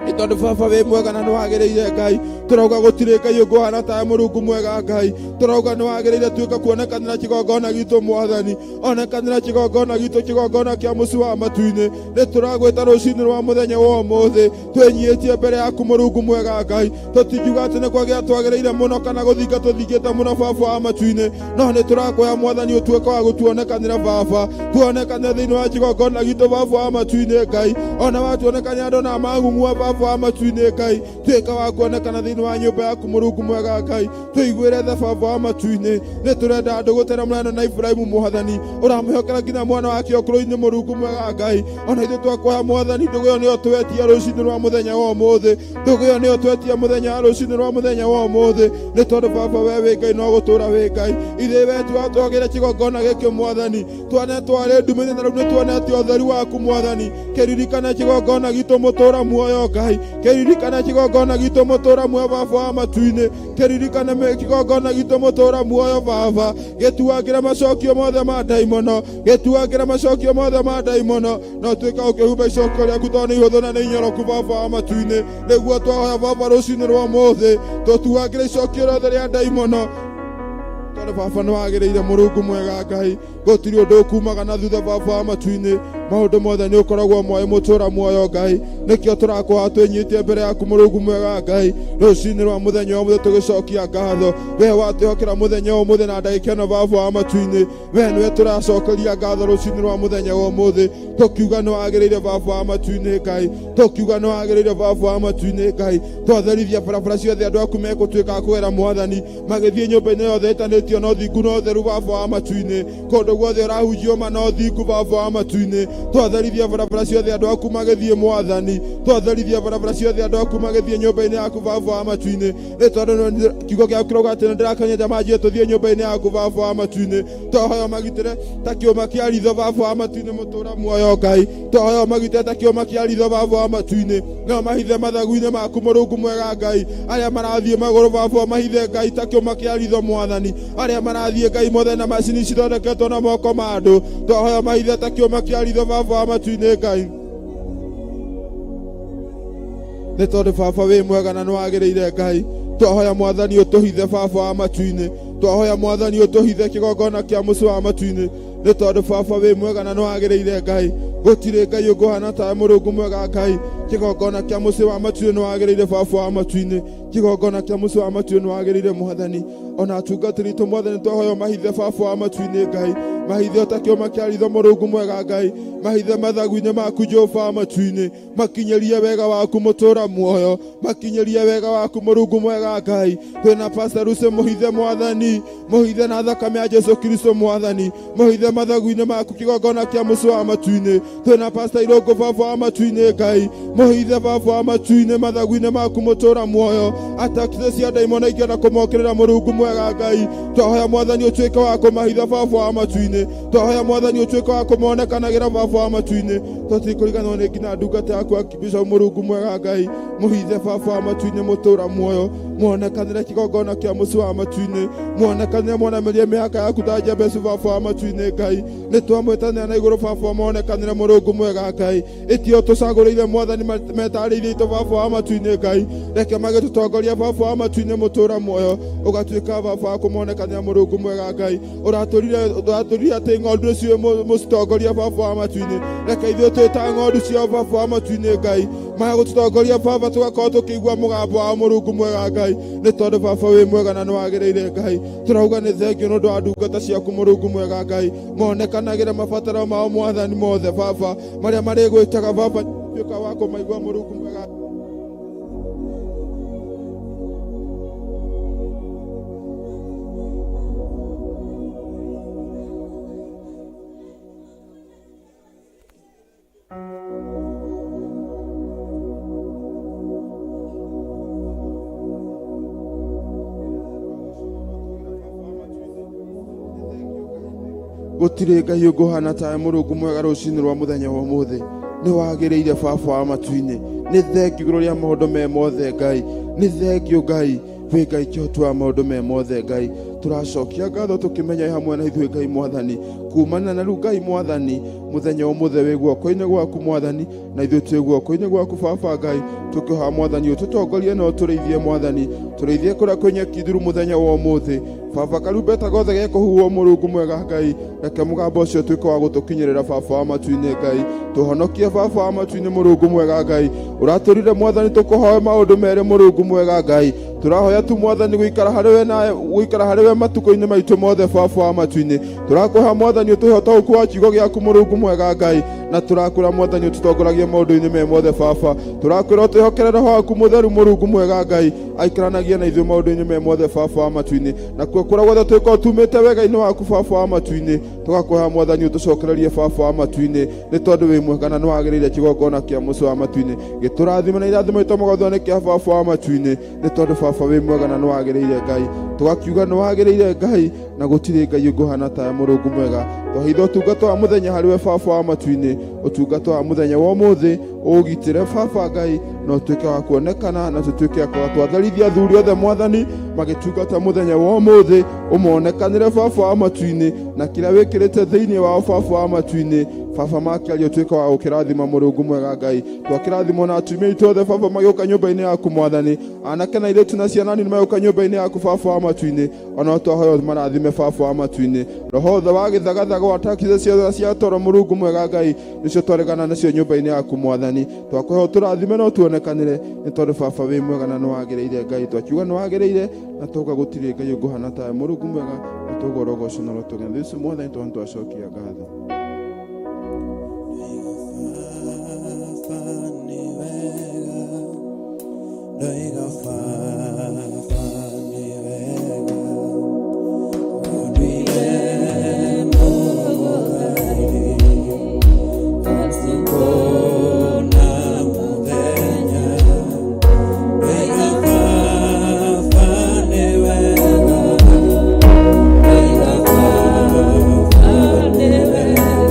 nĩ tondũ baba wĩ mwega na nĩ wagĩrĩire Ngai tũrauga gũtirĩ Ngai ũngĩhana tawe Mũrungu mwega Ngai tũrauga nĩ wagĩrĩire tuĩka kuonekanĩra kĩgongona gitũ mwathani onekanĩra kĩgongona gitũ kĩgongona kĩa mũciĩ wa matu-inĩ nĩ tũragwĩta rũcinĩ rwa mũthenya wa ũmũthĩ twĩnyihĩtie mbere yaku Mũrungu mwega Ngai tũtingiuga atĩ nĩ kwagĩra twagĩrĩire mũno kana gũthinga tũthingĩte mũno baba wa matu-inĩ no nĩ tũrakwĩra mwathani ũtuĩke wa gũtuonekanĩra baba tuonekanĩra thĩinĩ wa kĩgongona gitũ baba wa matu-inĩ Ngai ona watuonekanĩra andũ na mang'ung'ua baba. Baba wa matu-inĩ Ngai, tuĩka wa kuonekana thĩinĩ wa nyũmba yaku Mũrungu mwega Ngai, tũiguĩre tha Baba wa matu-inĩ. Nĩ tũrenda andũ gũtera mũrano na Iburahĩmu Mwathani, ũramwĩhokera nginya mwana wake ũkũrũ-inĩ Mũrungu mwega Ngai. Ona ithuĩ twakũhoya Mwathani, ndũgũ ĩyo nĩyo twetia rũcinĩ rwa mũthenya wa ũmũthĩ, ndũgũ ĩyo nĩyo twetia mũthenya wa rũcinĩ rwa mũthenya wa ũmũthĩ, nĩ tondũ Baba we wĩ Ngai no gũtũra wĩ Ngai. Ithuĩ we twagĩre kĩgongona gĩkĩ Mwathani, twane twarĩ nduma-inĩ na rĩu nĩ tuonete ũtheri waku Mwathani. Kĩririkane kĩgongona gitũ mũtũra muoyo Ngai, kĩririkane kĩgongona gitũ mũtũra muoyo Baba wa matu-inĩ, kĩririkane kĩgongona gitũ mũtũra muoyo Baba, gĩtuangĩre macokio mothe ma ndaimono, gĩtuangĩre macokio mothe ma ndaimono, na ũtuĩke ũkĩhumba icokio rĩaku tondũ nĩ ihũthũ na nĩ inyoroku Baba wa matu-inĩ. Nĩguo twahoya Baba rũcinĩ rwa ũmũthĩ, tũtuangĩre icokio rĩothe rĩa ndaimono, tondũ Baba nĩ wagĩrĩire Mũrungu mwega Ngai, gũtirĩ ũndũ ũkumaga na thutha Baba wa matu-inĩ, maũndũ mothe nĩ ũkoragwo moĩ mũtũra muoyo Ngai, nĩkĩo tũrakũhoya twĩnyitie mbere yaku Mũrungu mwega Ngai, rũcinĩ rwa mũthenya ũmũthĩ tũgĩcokia ngatho, we watwĩhokera mũthenya ũmũthĩ na ndagĩka ĩno Baba wa matu-inĩ, we nĩwe tũracokeria ngatho rũcinĩ rwa mũthenya wa ũmũthĩ, tũkiuga nĩ wagĩrĩire Baba wa matu-inĩ Ngai, tũkiuga nĩ wagĩrĩire Baba wa matu-inĩ Ngai, twatherithia barabara ciothe andũ aku megũtuĩka a kũgera Mwathani, magĩthiĩ nyũmba-inĩ yothe ĩtanĩtio na ũthingu na ũtheru Baba wa matu-inĩ, kũndũ guothe ũrahunjio ma na ũthingu Baba wa matu-inĩ, twatherithia barabara ciothe andũ aku magĩthiĩ Mwathani, twatherithia barabara ciothe andũ aku magĩthiĩ nyũmba-inĩ yaku Baba wa matu-inĩ, nĩ tondũ kiugo gĩaku kĩrauga atĩ nĩndĩrakenia njamanjie tũthiĩ nyũmba-inĩ yaku Baba wa matu-inĩ, twahoya magitĩre ta kĩũma kĩa ritho Baba wa matu-inĩ mũtũra muoyo Ngai, twahoya magitĩre ta kĩũma kĩa ritho Baba wa matu-inĩ, no mahithe mathagu-inĩ maku Mũrungu mwega Ngai, arĩa marathiĩ magũrũ Baba mahithe Ngai ta kĩũma kĩa ritho Mwathani, arĩa marathiĩ Ngai mothe na macini cithondeketwo na moko ma andũ, twahoya mahithe ta kĩũma kĩa ritho Baba wa matu-inĩ Ngai, nĩ tondũ Baba wĩ mwega na nĩ wagĩrĩire Ngai, twahoya Mwathani ũtũhithe Baba wa matu-inĩ, twahoya Mwathani ũtũhithe kĩgongona kĩa mũciĩ wa matu-inĩ, nĩ tondũ Baba wĩ mwega na nĩ wagĩrĩire Ngai, gũtirĩ Ngai ũngĩhana tawe Mũrungu mwega Ngai, kĩgongona kĩa mũciĩ wa matu-inĩ nĩ wagĩrĩire Baba wa matu-inĩ, kĩgongona kĩa mũciĩ wa matu-inĩ nĩ wagĩrĩire Mwathani, ona atungatĩri itũ Mwathani twahoya mahithe Baba wa matu-inĩ Ngai, mahithe o ta kĩũma kĩa ritho Mũrungu mwega Ngai, mahithe mathagu-inĩ maku Jehova wa matu-inĩ, makinyĩrie wega waku mũtũra muoyo, makinyĩrie wega waku Mũrungu mwega Ngai, twĩna Pastor Lucy mũhithe Mwathani, mũhithe na thakame ya Jesu Kristo Mwathani, mũhithe mathagu-inĩ maku kĩgongona kĩa mũciĩ wa matu-inĩ, twĩna Pastor Irũngũ Baba wa matu-inĩ Ngai, mũhithe Baba wa matu-inĩ mathagu-inĩ maku mũtũra muoyo, atakithe cia ndaimono ingĩenda kũmokĩrĩra Mũrungu mwega Ngai, twahoya Mwathani ũtuĩke wa kũmahitha Baba wa matu-inĩ, twahoya Mwathani ũtuĩke wa kũmonekanagĩra Baba wa matu-inĩ, tũtikũriganĩrwo nĩ nginya ndungata yaku Archbishop Mũrungu mwega Ngai, mũhithe Baba wa matu-inĩ mũtũra muoyo, muonekanĩre kĩgongona kĩa mũciĩ wa matu-inĩ, muonekanĩre mwonemerie mĩhaka yaku ta Jabesu Baba wa matu-inĩ Ngai, nĩ twamwĩtanĩra na igũrũ Baba monekanĩre Mũrungu mwega Ngai, ĩtio tũcagũrĩire Mwathani metarĩirie itũ Baba wa matu-inĩ Ngai, reke magĩtũtongoria Baba wa matu-inĩ mũtũra muoyo, ũgatuĩka Baba wa kũmonekanĩra Mũrungu mwega Ngai, ũratũrire atĩ ng'ondu nĩcio mũcitongoria Baba wa matu-inĩ, reke ithuĩ twĩ ta ng'ondu ciao Baba wa matu-inĩ Ngai, maya gũtũtongoria Baba tũgakorwo tũkĩigua mũgambo wa Mũrungu mwega Ngai, nĩ tondũ Baba wĩ mwega na nĩ wagĩrĩire Ngai, tũrauga nĩ thengio nĩ ũndũ wa ndungata ciaku Mũrungu mwega Ngai, monekanagĩre mabataro mao Mwathani mothe Baba, marĩa marĩgwĩtaga Baba, tuĩka wa kũmaigua Mũrungu mwega. Gũtirĩ Ngai ũngũhana tawe Mũrungu mwega rũcinĩ rwa mũthenya wa ũmũthĩ, nĩ wagĩrĩire Baba wa matu-inĩ, nĩ thengio igũrũ rĩa maũndũ me mothe Ngai, nĩ thengio Ngai, wĩ Ngai kĩhoti wa maũndũ me mothe Ngai, tũracokia ngatho tũkĩmenya wĩ hamwe na ithuĩ Ngai Mwathani, kumana na rĩu Ngai Mwathani, mũthenya ũmũthĩ wĩ guoko-inĩ gwaku Mwathani, na ithuĩ twĩ guoko-inĩ gwaku Baba Ngai, tũkĩhoya Mwathani ũtũtongorie na ũtũrĩithie Mwathani, tũrĩithie kũrĩa kwĩ nyeki nduru mũthenya wa ũmũthĩ, Baba karumbeta gothe gekũhuhwo Mũrungu mwega Ngai, reke mũgambo ũcio ũtuĩke wa gũtũkinyĩrĩra Baba wa matu-inĩ Ngai, tũhonokie Baba wa matu-inĩ Mũrungu mwega Ngai, ũratũrire Mwathani tũkũhoe maũndũ merĩ Mũrungu mwega Ngai, tũrahoya tu Mwathani gũikara harĩ we na gũikara harĩ we matukũ-inĩ maitũ mothe Baba wa matu-inĩ, tũrakũhoya Mwathani ũtũhe ũtaũku wa kiugo gĩaku Mũrungu mwega Ngai, na Na tũrakwĩra Mwathani ũtũtongoragie maũndũ-inĩ me mothe baba. Tũrakwĩra ũtwĩhokere roho waku mũtheru Mũrungu mwega Ngai aikaranagie na ithuĩ maũndũ-inĩ me mothe baba wa matu-inĩ. Nakuo kũrĩa guothe twĩkorwo tumĩte wega-inĩ waku baba wa matu-inĩ, tũgakũhoya Mwathani ũtũcokererie baba wa matu-inĩ, nĩ tondũ wĩ mwega na nĩwagĩrĩire kĩgongona kĩa mũciĩ wa matu-inĩ. Gĩtũrathime na irathimo itũmũgathwo nĩ kĩa baba wa matu-inĩ, nĩ tondũ baba wĩ mwega na nĩwagĩrĩire Ngai. Tũgakiuga nĩwagĩrĩire Ngai, na gũtirĩ Ngai ũngĩhana tawe Mũrungu mwega. Twahitha ũtungata wa mũthenya harĩ we baba wa matu-inĩ, ũtungata wa mũthenya wa ũmũthĩ ũgitĩre baba Ngai, na ũtuĩke wa kuonekana, na tũtuĩke a twatharithia athuri othe Mwathani magĩtungata mũthenya wa ũmũthĩ, ũmonekanĩre baba wa matu-inĩ na kĩrĩa wĩkĩrĩte thĩinĩ wao baba wa matu-inĩ. Baba makĩaria ũtuĩke wa gũkĩrathima Mũrungu mwega Ngai. Twakĩrathimwo na atumia aitũ othe baba magĩũka nyũmba-inĩ yaku Mwathani, anake na airĩtu na ciana nini magĩũka nyũmba-inĩ yaku baba wa matu-inĩ, ona twahoya marathime baba wa matu-inĩ. Roho othe wa gĩthagathaga watakire ciothe cia toro Mũrungu mwega Ngai, nĩcio twaregana nacio nyũmba-inĩ yaku Mwathani. Twakũhoya ũtũrathime na ũtuonekanĩre, nĩ tondũ baba wĩ mwega na nĩwagĩrĩire Ngai. Twakiuga nĩwagĩrĩire na twauga gũtirĩ Ngai ũngĩhana tawe Mũrungu mwega, na twauga ũrogocwo na ũrotũgĩra. Yesu Mwathani tondũ twacokia ngatho. Ndoiga baba nĩ wega, ũnduire mũgũrani, ũtukũ na mũthenya. Ndoiga baba nĩ wega, ndoiga baba nĩ wega,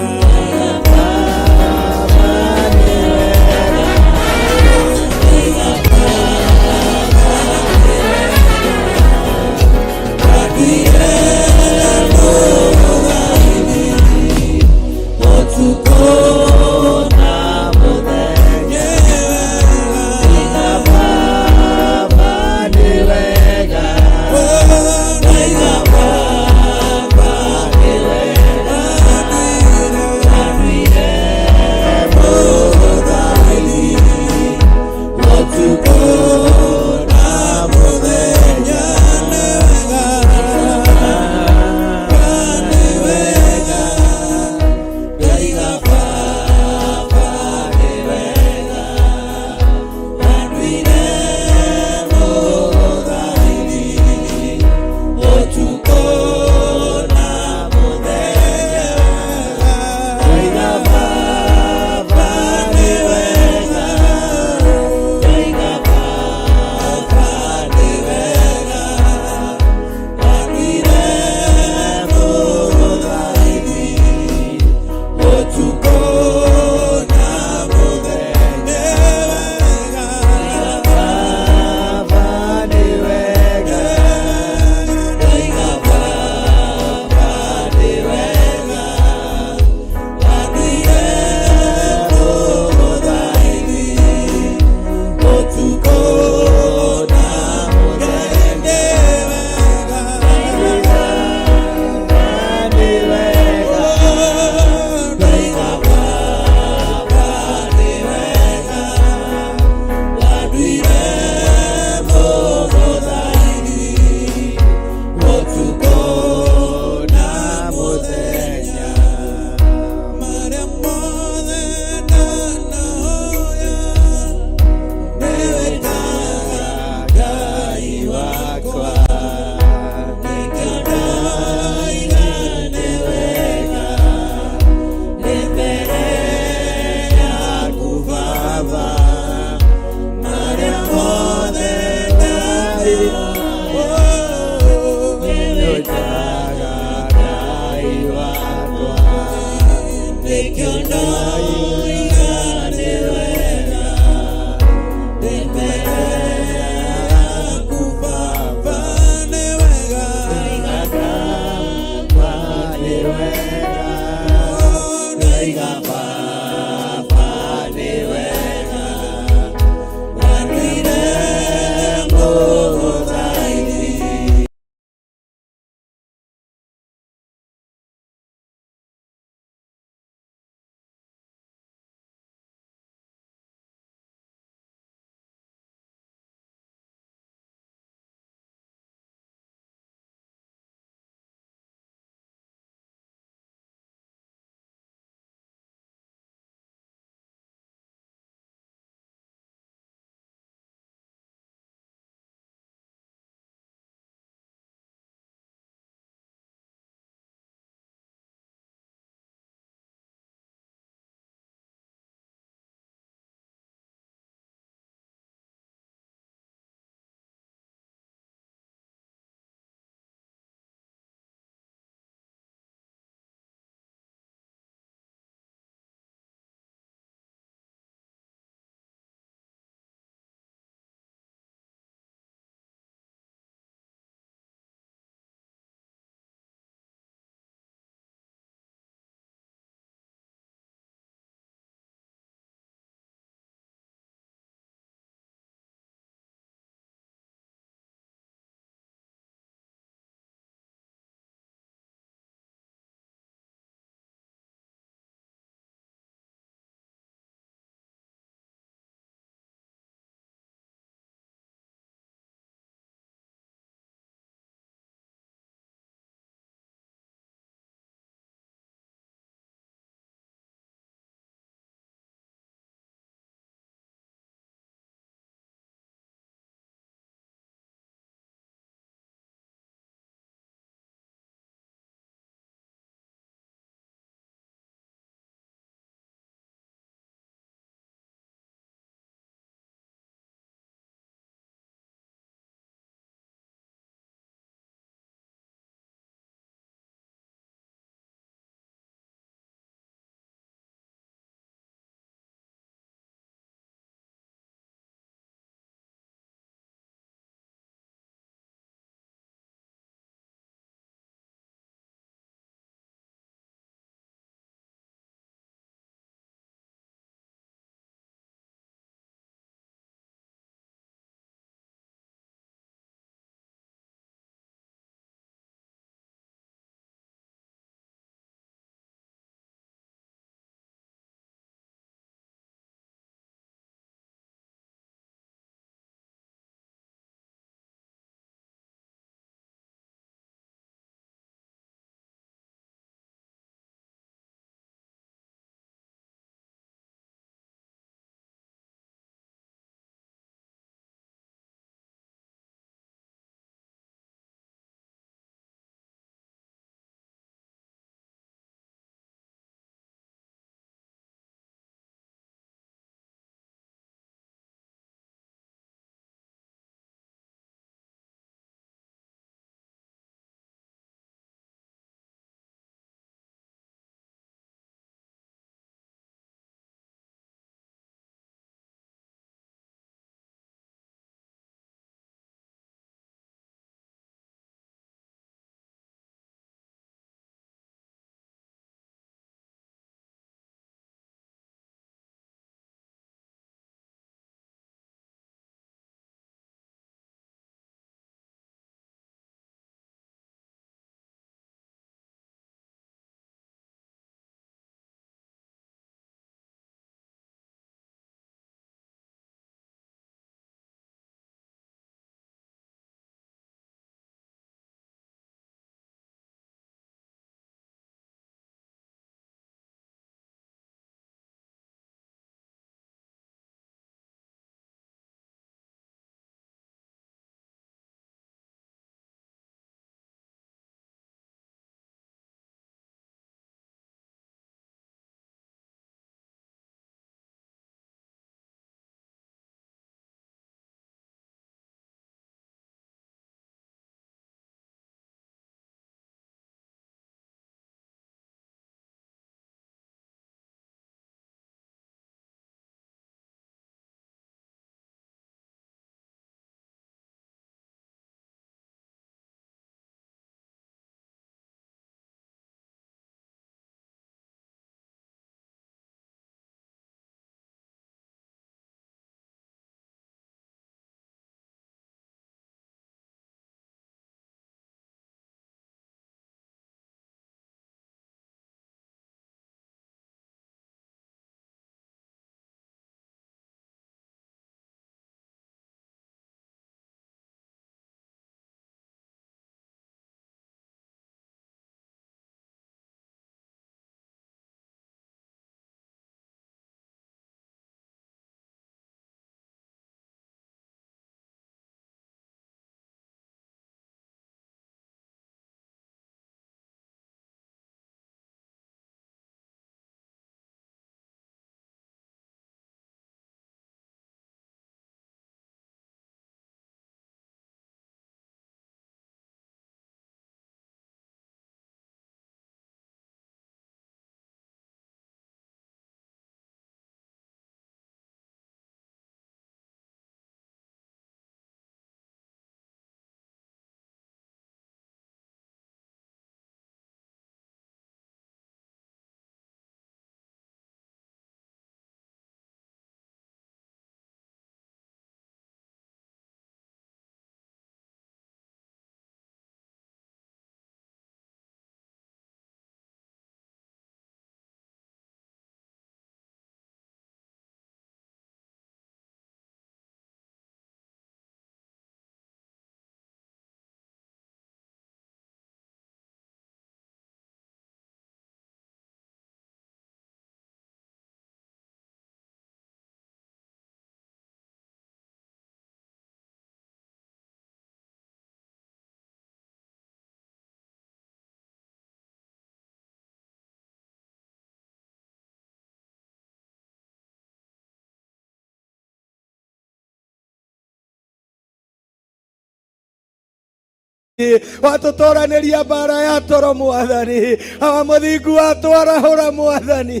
Watũtoranĩria mbara ya toro mwathani, awa mũthingu watwarahũra mwathani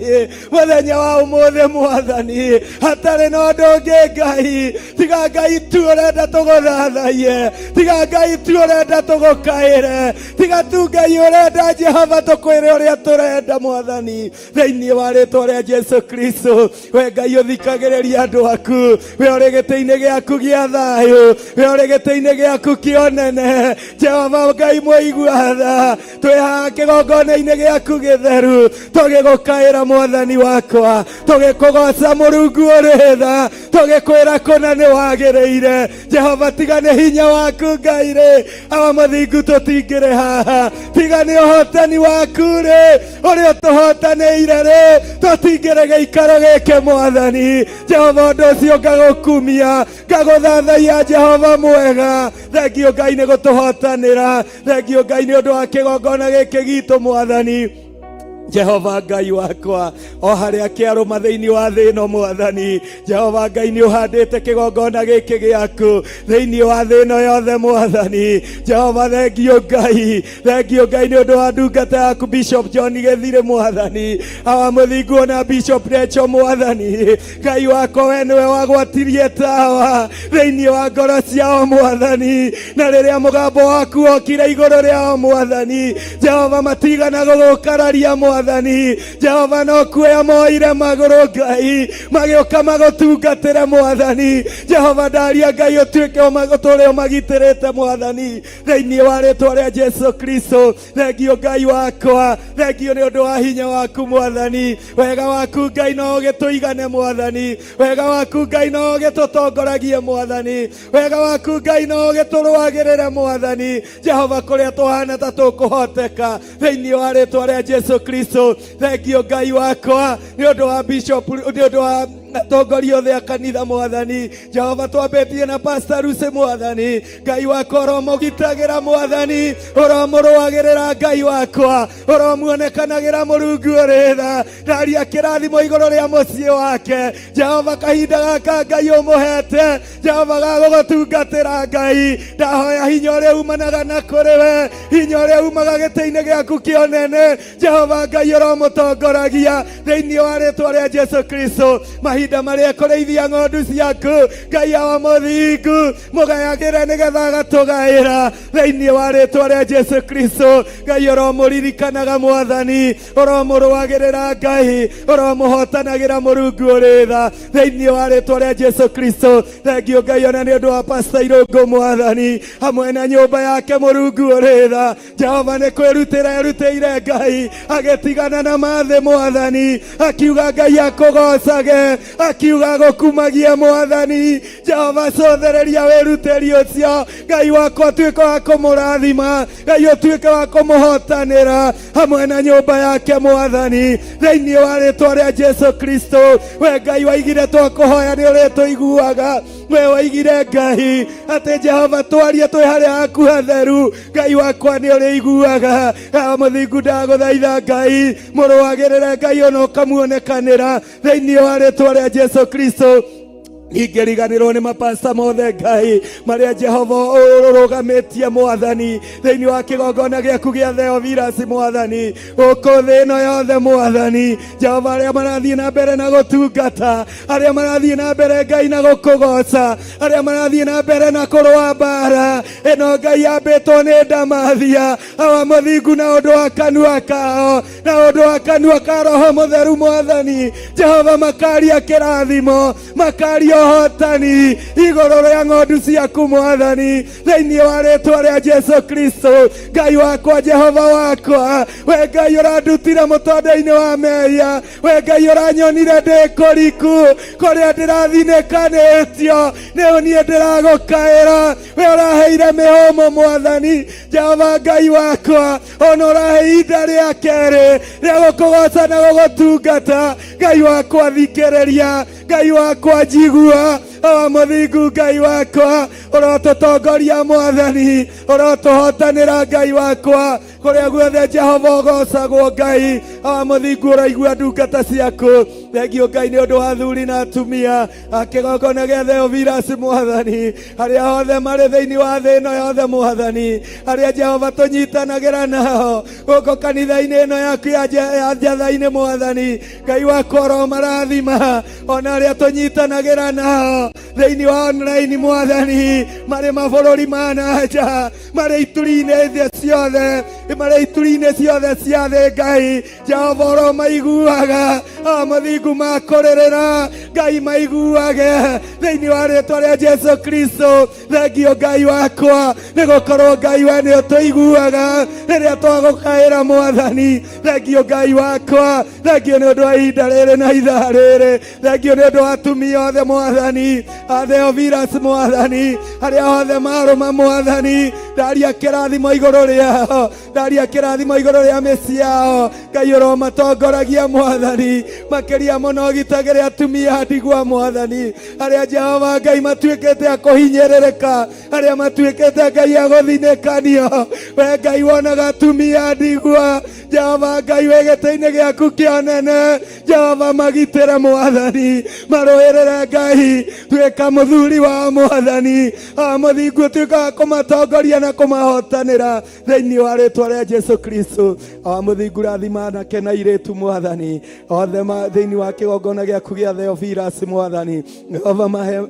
mũthenya wa ũmũthĩ mwathani, hatarĩ na ũndũ ũngĩ Ngai tiga Ngai tu ũrenda tũgũthathaiye, tiga Ngai tu ũrenda tũgũkaĩre, tiga tu Ngai ũrenda Jehova tũkwĩre ũrĩa tũrenda mwathani, thĩinĩ wa rĩtwa rĩa Jesu Kristo. We Ngai ũthikagĩrĩria andũ aku, we ũrĩ gĩtĩ-inĩ gĩaku gĩa thayũ, we ũrĩ gĩtĩ-inĩ gĩaku kĩa ũnene, Jehova Ngai mũigua tha, twĩ haha kĩgongona-inĩ gĩaku gĩtheru tũgĩgũkaĩra mwathani wakwa, tũgĩkũgoca Mũrungu ũrĩ tha, tũgĩkwĩra kũna nĩ wagĩrĩire. Jehova tiga nĩ hinya waku Ngai rĩ, awa mũthingu tũtingĩrĩ haha, tiga nĩ ũhotani waku rĩ ũrĩa ũtũhotanĩire rĩ, tũtingĩrĩ gĩikaro gĩkĩ mwathani. Jehova ũndũ ũcio ngagũkumia, ngagũthathaiya Jehova mwega. Thengio Ngai nĩ gũtũhotanĩra, thengio Ngai nĩ ũndũ wa kĩgongona gĩkĩ gitũ mwathani. Jehova Ngai wakwa, o harĩa kĩarũma thĩinĩ wa thĩ ĩno mwathani, Jehova Ngai nĩ ũhandĩte kĩgongona gĩkĩ gĩaku thĩinĩ wa thĩ ĩno yothe mwathani. Jehova thengio Ngai, thengio Ngai nĩ ũndũ wa ndungata yaku Bishop John Gĩthirĩ mwathani, awa mũthingu ona Bishop Recho mwathani. Ngai wakwa we nĩwe wagwatirie tawa thĩinĩ wa ngoro ciao mwathani, na rĩrĩa mũgambo waku wokire igũrũ rĩao mwathani, Jehova matigana gũgũkararia mwathani. Jehova no kuoya moire magũrũ Ngai magĩũka magũtungatĩre mwathani. Jehova ndaria Ngai ũtuĩke ũtũre ũmagitĩrĩte mwathani, thĩinĩ wa rĩtwa rĩa Jesu Kristo. Thengio Ngai wakwa, thengio nĩ ũndũ wa hinya waku mwathani. Wega waku Ngai no ũgĩtũigane mwathani, wega waku Ngai no ũgĩtũtongoragie mwathani, wega waku Ngai no ũgĩtũrũagĩrĩre mwathani. Jehova kũrĩa tũhana ta tũkũhoteka thĩinĩ wa rĩtwa rĩa Jesu Kristo. Thengio Ngai wakwa nĩ ũndũ wa bishop, nĩ ũndũ wa atongoria othe a kanitha mwathani. Jehova twambĩtie na Pastor Lucy mwathani. Ngai wakwa ũromũgitagĩra mwathani, ũromũrũagĩrĩra Ngai wakwa, ũromuonekanagĩra Mũrungu ũrĩ tha. Ndaria kĩrathimo igũrũ rĩa mũciĩ wake Jehova, kahinda gaka Ngai ũmũhete Jehova gagũgũtungatĩra Ngai, ndahoya hinya ũrĩa umanaga na kũrĩ we, hinya ũrĩa umaga gĩtĩ-inĩ gĩaku kĩa ũnene Jehova Ngai ũromũtongoragia thĩinĩ wa rĩtwa rĩa Jesu Kristo. Mahinda marĩa kũrĩithia ng'ondu ciaku Ngai awa mũthingu, mũgayagĩre nĩgetha agatũgaĩra thĩinĩ wa rĩtwa rĩa Jesu Kristo. Ngai ũromũririkanaga mwathani, ũromũrũagĩrĩra Ngai, ũromũhotanagĩra Mũrungu ũrĩ tha thĩinĩ wa rĩtwa rĩa Jesu Kristo. Thengio Ngai ona nĩ ũndũ wa Pastor Irũngũ mwathani, hamwe na nyũmba yake Mũrungu ũrĩ tha. Jehova nĩ kwĩrutĩra erutĩire Ngai, agĩtigana na mathĩ mwathani, akiuga Ngai akũgocage, akiuga agũkumagie mwathani. Jehova cũthĩrĩria wĩrutĩri ũcio Ngai wakwa, ũtuĩke wa kũmũrathima Ngai, ũtuĩke wa kũmũhotanĩra hamwe na nyũmba yake mwathani, thĩinĩ wa rĩtwa rĩa Jesu Kristo. We Ngai waigire twakũhoya nĩ ũrĩtũiguaga, we waigire Ngai atĩ Jehova twarie twĩ harĩa haku hatheru, Ngai wakwa nĩ ũrĩiguaga. Mũthingu ndagũthaitha Ngai mũrũagĩrĩre Ngai ona ũkamuonekanĩra thĩinĩ wa rĩtwa rĩa Jesu Kristo. Ingĩriganĩrwo nĩ mapasta mothe Ngai marĩa Jehova ũrũgamĩtie mwathani thĩinĩ wa kĩgongona gĩaku gĩa Theophilus mwathani, gũkũ thĩ ĩno yothe mwathani. Jehova arĩa marathiĩ na mbere na gũtungata, arĩa marathiĩ na mbere Ngai na gũkũgoca, arĩa marathiĩ na mbere na kũrũa mbara ĩno Ngai yambĩtwo nĩ ndamathia, awa mũthingu na ũndũ wa kanua kao, na ũndũ wa kanua ka Roho Mũtheru mwathani. Jehova makaria kĩrathimo, makaria ũhotani igũrũ rĩa ng'ondu ciaku mwathani, thĩinĩ wa rĩtwa rĩa Jesu Kristo. Ngai wakwa, Jehova wakwa, we Ngai ũrandutire mũtonda-inĩ wa mehia, we Ngai ũranyonire ndĩ kũriku kũrĩa ndĩrathinĩkanĩtio, nĩ niĩ ndĩragũkaĩra, we ũraheire mĩhũmũ mwathani. Jehova Ngai wakwa, ona ũrahe ihinda rĩa kerĩ rĩa gũkũgoca na gũgũtungata. Ngai wakwa thikĩrĩria, Ngai wakwa njigua, awa mũthingu Ngai wakwa ũrotũtongoria mwathani, ũrotũhotanĩra Ngai wakwa kũrĩa guothe Jehova ũgocagwo Ngai. Awa mũthingu ũraigua ndungata ciaku. Thengio Ngai nĩ ũndũ wa athuri na atumia a kĩgongona gĩa Theophilus mwathani, arĩa othe marĩ thĩinĩ wa thĩ ĩno yothe mwathani, arĩa Jehova tũnyitanagĩra nao gũkũ kanitha-inĩ ĩno yaku ya njatha-inĩ mwathani. Ngai wakwa ũromarathima ona arĩa tũnyitanagĩra nao thĩinĩ wa online mwathani, marĩ mabũrũri ma na nja, marĩ ituri-inĩ thĩ ciothe, marĩ ituri-inĩ ciothe cia thĩ Ngai Jehova ũromaiguaga mũthingu makũrĩrĩra Ngai maiguage thĩinĩ wa rĩtwa rĩa Jesu Kristo. Thengio Ngai wakwa, nĩ gũkorwo Ngai we nĩ ũtũiguaga rĩrĩa twagũkaĩra mwathani. Thengio Ngai wakwa, thengio nĩ ũndũ wa ihinda rĩrĩ na ithaa rĩrĩ, thengio nĩ ũndũ wa atumia othe mwathani, a Theophilus mwathani, arĩa othe marũma mwathani, ndaria kĩrathimo igũrũ rĩao, ndaria kĩrathimo igũrũ rĩa mĩciĩ yao. Ngai ũromatongoragia mwathani, makĩria mũno ũgitagĩre atumia ndigwa mwathani, arĩa Jehova Ngai matuĩkĩte a kũhinyĩrĩrĩka, arĩa matuĩkĩte Ngai a gũthinĩkanio. We Ngai wonaga atumia ndigwa, Jehova Ngai wĩ gĩtĩ-inĩ gĩaku kĩa ũnene, Jehova magitĩre mwathani, marũĩrĩre Ngai, tuĩka mũthuri wa mwathani, mũthingu ũtuĩka wa kũmatongoria na kũmahotanĩra thĩinĩ wa rĩtwa rĩa Jesu Kristo. Mũthingu rathima anake na airĩtu mwathani othe thĩinĩ wa kĩgongona gĩaku gĩa Theophilus mwathani. Jehova mahe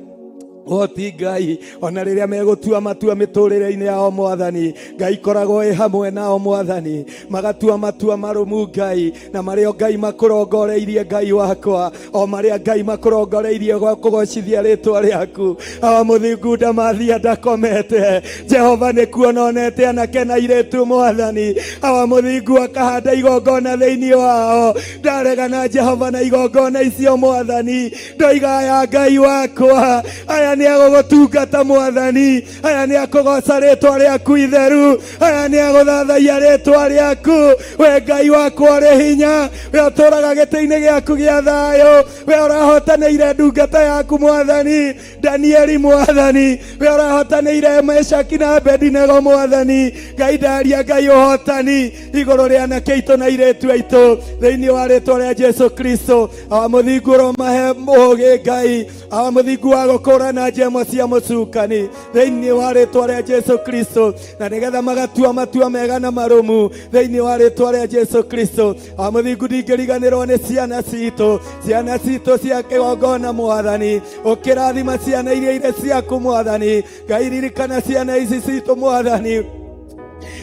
ũhoti Ngai ona rĩrĩa megũtua matua mĩtũrĩre-inĩ yao mwathani, Ngai koragwo ĩ hamwe nao mwathani, magatua matua marũmu Ngai, na marĩa Ngai makũrongoreirie Ngai wakwa, o marĩa Ngai makũrongoreirie gwa kũgocithia rĩtwa rĩaku. Awa mũthingu ndamathia ndakomete, Jehova nĩ kuona onete anake na airĩtu mwathani. Awa mũthingu akahanda igongona thĩinĩ wao, ndaregana Jehova na igongona icio mwathani, ndoiga aya Ngai wakwa, aya nĩ agũgũtungata mwathani, aya nĩ akũgoca rĩtwa rĩaku itheru, aya nĩ agũthathaiya rĩtwa rĩaku. We Ngai wakwa ũrĩ hinya, we ũtũraga gĩtĩ-inĩ gĩaku gĩa thayũ, we ũrahotanĩire ndungata yaku mwathani Danieli mwathani, we ũrahotanĩire Meshaki na Abedinego mwathani. Ngai ndaria Ngai ũhotani igũrũ rĩa anake aitũ na airĩtu aitũ thĩinĩ wa rĩtwa rĩa Jesu Kristo. Awa mũthingu ũromahe ũũgĩ Ngai, awa mũthingu wa gũkũrana njemo cia mũcukani thĩinĩ wa rĩtwa rĩa Jesu Kristo, na nĩgetha magatua matua mega na marũmu thĩinĩ wa rĩtwa rĩa Jesu Kristo. Awa mũthingu ndingĩriganĩrwo nĩ ciana citũ, ciana citũ cia kĩgongona mwathani, ũkĩrathima ciana iria irĩ ciaku mwathani. Ngai ririkana ciana ici citũ mwathani,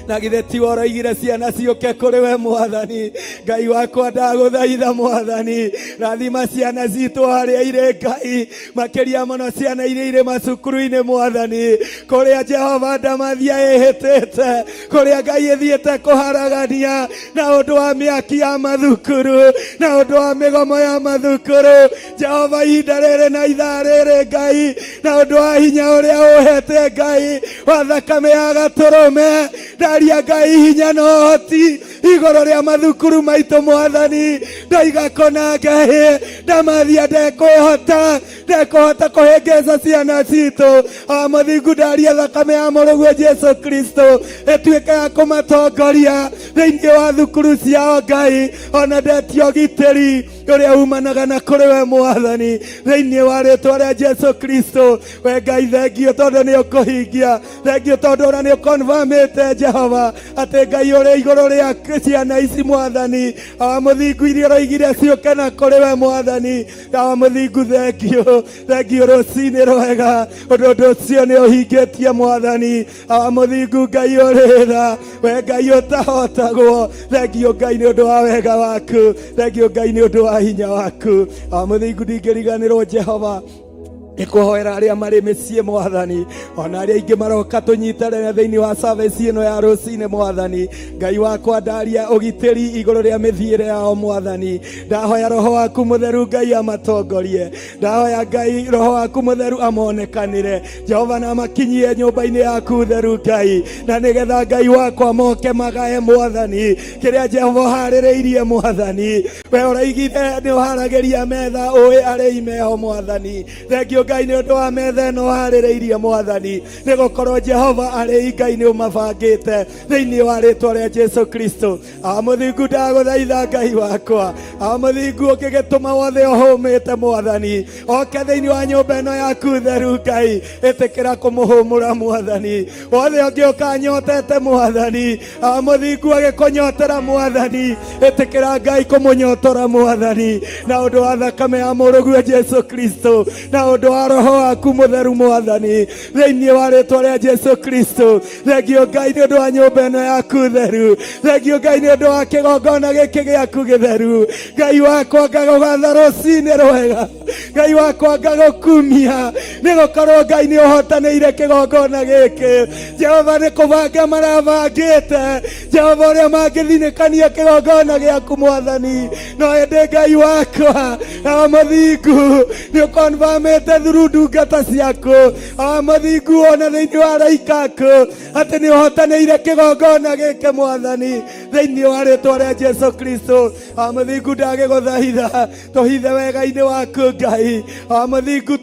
na githĩ ti ũroigire ciana ciũke kũrĩ we mwathani. Ngai wakwa ndagũthaitha mwathani, rathima ciana citũ harĩa irĩ Ngai, makĩria mũno ciana iria irĩ macukuru-inĩ mwathani, kũrĩa Jehova ndamathia ĩhĩtĩte, kũrĩa Ngai ĩthiĩte kũharagania na ũndũ wa mĩaki ya mathukuru, na ũndũ wa mĩgomo ya mathukuru. Jehova ihinda rĩrĩ na ithaa rĩrĩ Ngai, na ũndũ wa hinya ũrĩa ũhete Ngai wa thakame ya gatũrũme, ndaria Ngai hinya na ũhoti igũrũ rĩa mathukuru maitũ mwathani. Ndoiga kũna Ngai ndamathia ndekwĩhota, ndekũhota kũhĩngĩca ciana citũ. Mũthingu ndaria thakame ya mũrũguo Jesu Kristo ĩtuĩke ya kũmatongoria thĩinĩ wa thukuru ciao Ngai, ona ndetia ũgitĩri ũrĩa umanaga na kũrĩ we mwathani thĩinĩ wa rĩtwa rĩa Jesu Kristo. We Ngai thengio tondũ nĩ ũkũhingia, thengio tondũ ona nĩ ũkonfamĩte Jehova atĩ Ngai ũrĩ igũrũ rĩa ciana ici mwathani. Awa mũthingu iria ũroigire ciũke na kũrĩ we mwathani. Awa mũthingu thengio, thengio rũcinĩ rwega ũndũ ũndũ ũcio nĩ ũhingĩtie mwathani. Awa mũthingu Ngai ũrĩ tha, we Ngai ũtahotagwo, thengio Ngai nĩ ũndũ wa wega waku, thengio Ngai nĩ ũndũ wa hinya waku. Awa mũthingu ndingĩriganĩrwo Jehova nĩ kũhoera arĩa marĩ mĩciĩ mwathani, ona arĩa aingĩ maroka tũnyitane thĩinĩ wa service ĩno ya rũcinĩ mwathani. Ngai wakwa ndaria ũgitĩri igũrũ rĩa mĩthiĩre yao mwathani. Ndahoya roho waku mũtheru Ngai amatongorie, ndahoya Ngai roho waku mũtheru amonekanĩre Jehova, na makinyie nyũmba-inĩ yaku theru Ngai, na nĩgetha Ngai wakwa moke magae mwathani kĩrĩa Jehova ũharĩrĩirie mwathani. We ũraigire nĩ ũharagĩria metha ũĩ arĩi meho mwathani. Thengio Thengio Ngai nĩ ũndũ wa metha ĩno harĩrĩirie mwathani, nĩ gũkorwo Jehova arĩ Ngai nĩ ũmabangĩte thĩinĩ wa rĩtwa rĩa Jesu Kristo. Amũthingu ndagũthaitha Ngai wakwa, amũthingu ũngĩgĩtũma wothe ũhũmĩte mwathani oke thĩinĩ wa nyũmba ĩno yaku theru Ngai, ĩtĩkĩra kũmũhũmũra mwathani. Wothe ũngĩ ũkanyotete mwathani, amũthingu agĩkũnyotera mwathani, ĩtĩkĩra Ngai kũmũnyotora mwathani, na ũndũ wa thakame ya mũrũguo Jesu Kristo, na ũndũ wa roho waku mũtheru mwathani, thĩinĩ wa rĩtwa rĩa Jesu Kristo. Thengio Ngai nĩ ũndũ wa nyũmba ĩno yaku theru, thengio Ngai nĩ ũndũ wa kĩgongona gĩkĩ gĩaku gĩtheru. Ngai wakwa ngagũgatha rũcinĩ rwega, Ngai wakwa ngagũkumia, nĩ gũkorwo Ngai nĩ ũhotanĩire kĩgongona gĩkĩ. Jehova nĩ kũbanga marabangĩte, Jehova ũrĩa mangĩthinĩkania kĩgongona gĩaku mwathani, no ĩndĩ Ngai wakwa na mũthingu nĩ ũkonfamĩte through ndungata ciaku, mũthingu ona thĩinĩ wa araika aku atĩ nĩ ũhotanĩire kĩgongona gĩkĩ mwathani, thĩinĩ wa rĩtwa rĩa Jesu Kristo. Mũthingu ndagĩgũthaitha tũhithe wega-inĩ waku Ngai, mũthingu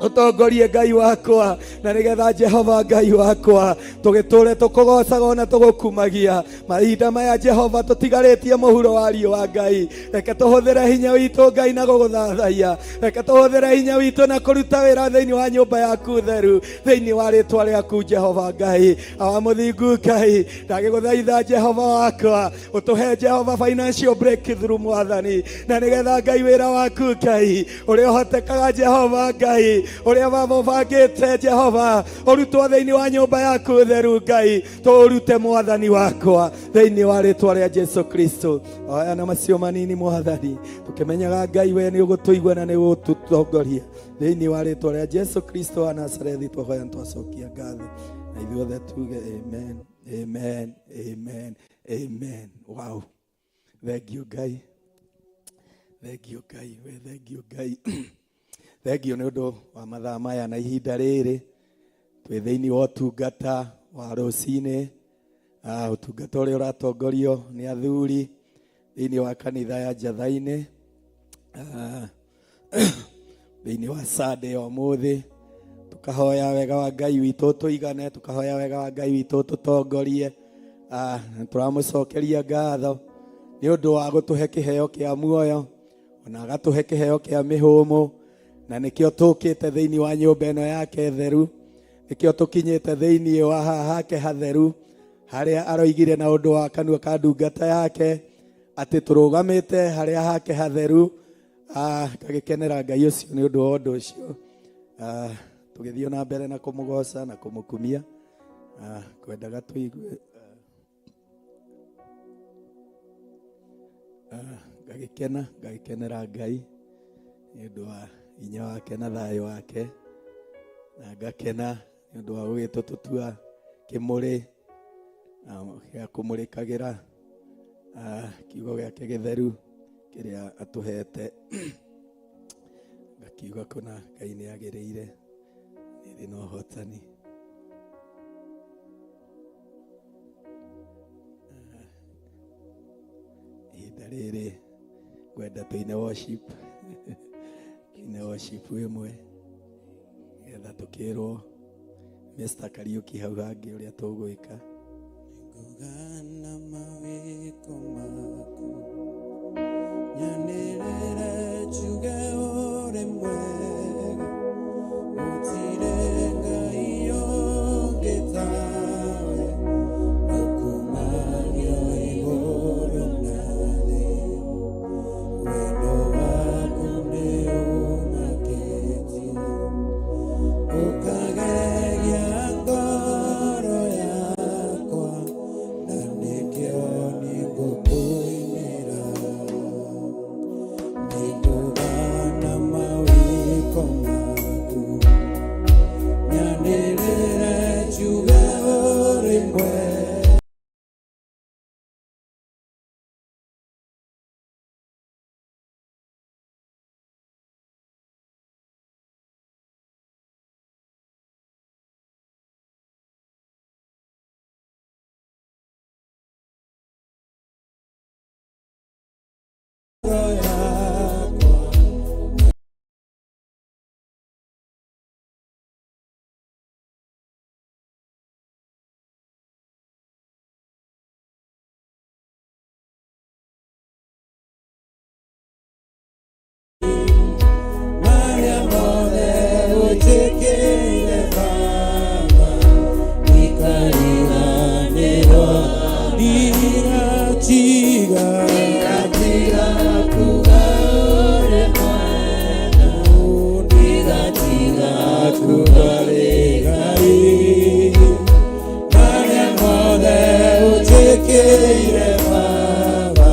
ũtongorie Ngai wakwa, na nĩgetha Jehova Ngai wakwa tũgĩtũre tũkũgocaga ona tũgũkumagia mahinda maya. Jehova tũtigarĩtie mũhuro wa riũa Ngai, reke tũhũthĩre hinya witũ Ngai na gũgũthathaiya, reke tũhũthĩre hinya witũ na kũruta wĩra thĩinĩ wa nyũmba yaku theru, thĩinĩ wa rĩtwa rĩaku Jehova Ngai. Awa mũthingu Ngai ndagĩgũthaitha Jehova wakwa ũtũhe Jehova financial breakthrough mwathani, na nĩgetha Ngai wĩra waku Ngai ũrĩa ũhotekaga Jehova Ngai ũrĩa baba ũbangĩte Jehova ũrutwo thĩinĩ wa nyũmba yaku theru Ngai tũũrute mwathani wakwa thĩinĩ wa rĩtwa rĩa Jesu Kristo. Aya na macio manini mwathani, tũkĩmenyaga Ngai we nĩ ũgũtũigua na nĩ ũgũtũtongoria thĩinĩ wa rĩtwa rĩa Jesu Kristo wa Nazarethi, twahoya twacokia ngatho na ithuothe tuge amen, amen, amen, amen. Wow, thank you Ngai, thank you Ngai, we thank you Ngai, thank you nĩ ũndũ wa mathaa maya na ihinda rĩrĩ twĩ thĩinĩ wa ũtungata wa rũcinĩ, ũtungata ũrĩa ũratongorio nĩ athuri thĩinĩ wa kanitha ya Njatha-inĩ, thĩinĩ wa Sunday ya ũmũthĩ. Tukahoya wega wa Ngai witũ tũigane, tukahoya wega wa Ngai witũ tũtongorie. Tũramũcokeria ngatho nĩ ũndũ wa gũtũhe kĩheo kĩa muoyo, ona agatũhe kĩheo kĩa mĩhũmũ, na nĩkĩo tũkĩte thĩinĩ wa nyũmba ĩno yake theru, nĩkĩo tũkinyĩte thĩinĩ wa haha hake hatheru, harĩa aroigire na ũndũ wa kanua ka ndungata yake atĩ tũrũgamĩte harĩa hake hatheru. Ngagĩkenera Ngai ũcio nĩ ũndũ wa ũndũ ũcio. Tũgĩthiĩ na mbere na kũmũgoca na kũmũkumia, kwendaga tũigue. Ngagĩkena, ngagĩkenera Ngai nĩ ũndũ wa hinya wake na thayũ wake, na ngakena nĩ ũndũ wa gũgĩtũtũtua kĩmũrĩ gĩa kũmũrĩkagĩra kiugo gĩake gĩtheru kĩrĩa atũhete. Ngakiuga kũna Ngai nĩ agĩrĩire, nĩ na ũhotani. Ihinda rĩrĩ ngwenda tũine worship, tũine worship ĩmwe getha tũkĩrwo Mr. Kariuki hau hangĩ ũrĩa tũgwĩka. Ngũgana mawĩko maku, nyanĩrĩre njuge ũrĩ mwega, gũtirĩ Ngai ũngĩ tawe, ũkumagio igũrũ na thĩ, wendo waku nĩ ũmakĩtie, ũkagegia ngoro yakwa, na nĩkĩo nĩngũkũinĩra. Nĩngũgana mawĩko kuga wĩ Ngai marĩa mothe ũnjĩkĩire Baba.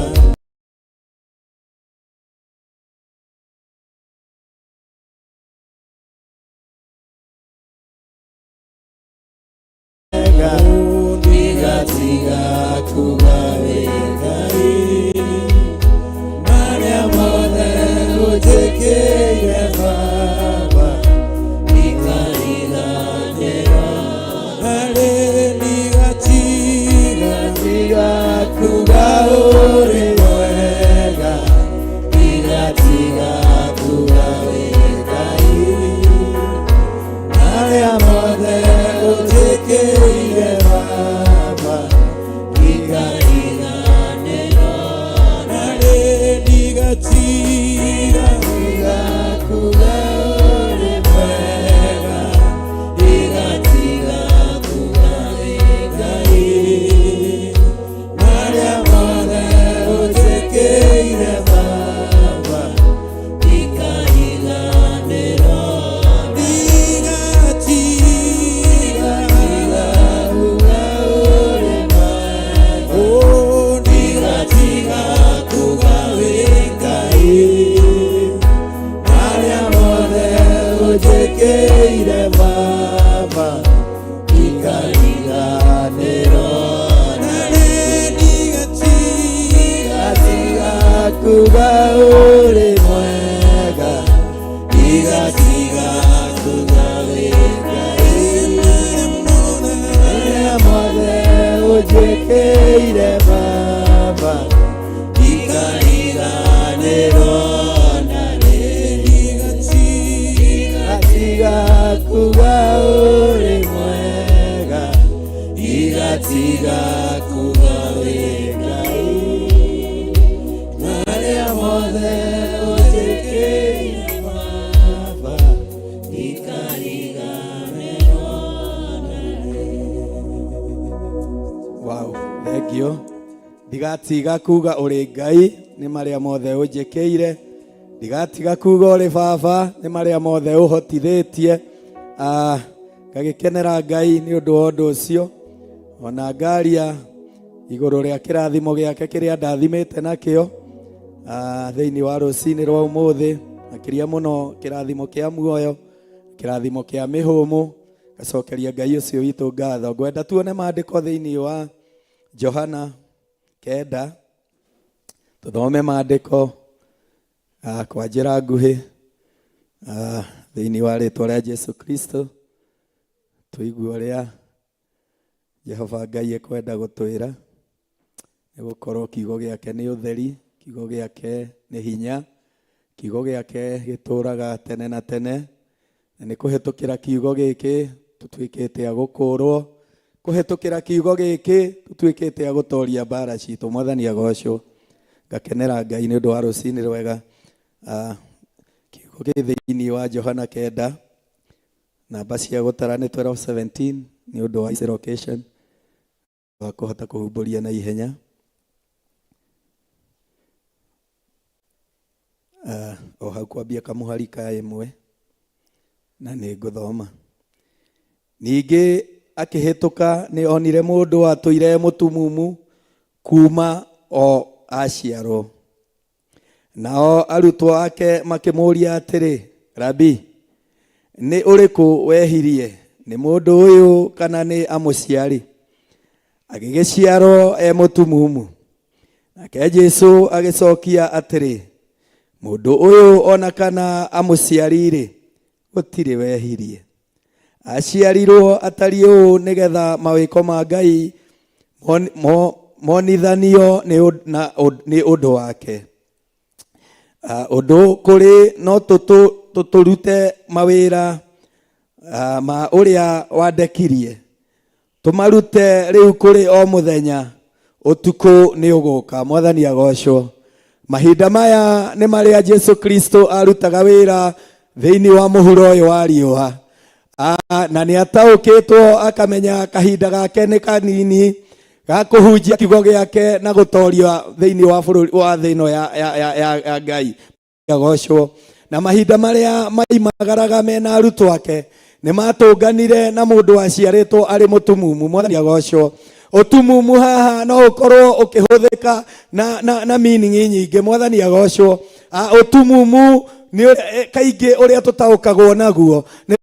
Ndigatiga kuga wĩ Ngai marĩa mothe ũnjĩkĩire Baba ndikariganĩrwo harĩ ndigatiga tiga kuga ũrĩ mwega ndigatiga kuga wĩ Ngai marĩa mothe ũnjĩkĩire Baba ndikariganĩrwo narĩ ndigatiga tiga kuga ũrĩ mwega ndigatiga kuga wĩ Ngai marĩa mothe ũnjĩkĩire Baba ndikariganĩrwo ndigatiga kuga ũrĩ mwega oh ndigatiga kuga wĩ Ngai marĩa mothe ũnjĩkĩire Baba ndikariganĩrwo narĩ ndigatiga tiga kuga ũrĩ mwega ndigatiga kuga wĩ Ngai marĩa mothe ũnjĩkĩire Baba ndikariganĩrwo narĩ ndigatiga kuga ũrĩ mwega ndigatiga kuga wĩ Ngai marĩa mothe ũnjĩkĩire Baba ndikariganĩrwo. Wow, thank you. Ndigatiga kuga ũrĩ Ngai nĩ marĩa mothe ũnjĩkĩire. Ndigatiga kuga ũrĩ Baba nĩ marĩa mothe ũhotithĩtie. Ah, ngagĩkenera Ngai nĩ ũndũ wa ũndũ ũcio. Ona ngaria igũrũ rĩa kĩrathimo gĩake kĩrĩa ndathimĩte nakĩo thĩinĩ wa rũcinĩ rwa ũmũthĩ, makĩria mũno kĩrathimo kĩa muoyo, kĩrathimo kĩa mĩhũmũ. Ngacokeria Ngai ũcio witũ ngatho. Ngwenda tuone maandĩko thĩinĩ wa Johana 9, tũthome maandĩko kwa njĩra nguhĩ thĩinĩ wa rĩtwa rĩa Jesu Kristo, tũigue ũrĩa Jehova Ngai ekwenda gũtwĩra, nĩ gũkorwo kiugo gĩake nĩ ũtheri, kiugo gĩake nĩ hinya, kiugo gĩake gĩtũraga tene na tene, na nĩ kũhĩtũkĩra kiugo gĩkĩ tũtuĩkĩte a gũkũrwo, kũhĩtũkĩra kiugo gĩkĩ tũtuĩkĩte a gũtoria mbara citũ. Mwathani agocwo. Ngakenera Ngai nĩ ũndũ wa rũcinĩ rwega. Kiugo gĩ thĩinĩ wa Johana 9, namba cia gũtara nĩ 12:17 nĩ ũndũ wa location wa kũhota kũhumbũria na ihenya. O hau kwambia kamũhari ka 1 na nĩ ngũthoma. Ningĩ akĩhĩtũka nĩ onire mũndũ watũire mũtumumu kuma o aciarwo. Nao arutwo ake makĩmũũria atĩrĩ, Rabi, nĩ ũrĩkũ wehirie, nĩ mũndũ ũyũ kana nĩ amũciari, agĩgĩciarwo e mũtumumu? Nake Jesũ agĩcokia atĩrĩ, mũndũ ũyũ ona kana amũciari-rĩ, gũtirĩ wehirie. Aciarirwo atariĩ ũũ nĩgetha mawĩko ma Ngai monithanio nĩ ũndũ wake. Ũndũ kũrĩ no tũtũrute mawĩra ma ũrĩa wandekirie, tũmarute rĩu kũrĩ o mũthenya, ũtukũ nĩ ũgũka. Mwathani agocwo. Mahinda maya nĩ marĩa Jesu Kristo arutaga wĩra thĩinĩ wa mũhuro ũyũ wa riũa. Na nĩ ataũkĩtwo akamenya kahinda gake nĩ kanini ga kũhunjia kiugo gĩake na gũtoria thĩinĩ wa bũrũri wa thĩ ĩno ya Ngai. Agocwo. Na mahinda marĩa maimagaraga mena arutwo ake Nĩ matũnganire na mũndũ waciarĩtwo arĩ mũtumumu. Mwathani agocwo. Ũtumumu haha no ũkorwo ũkĩhũthĩka na meaning nyingĩ. Mwathani agocwo. Ũtumumu nĩ kaingĩ ũrĩa tũtaũkagwo naguo nĩ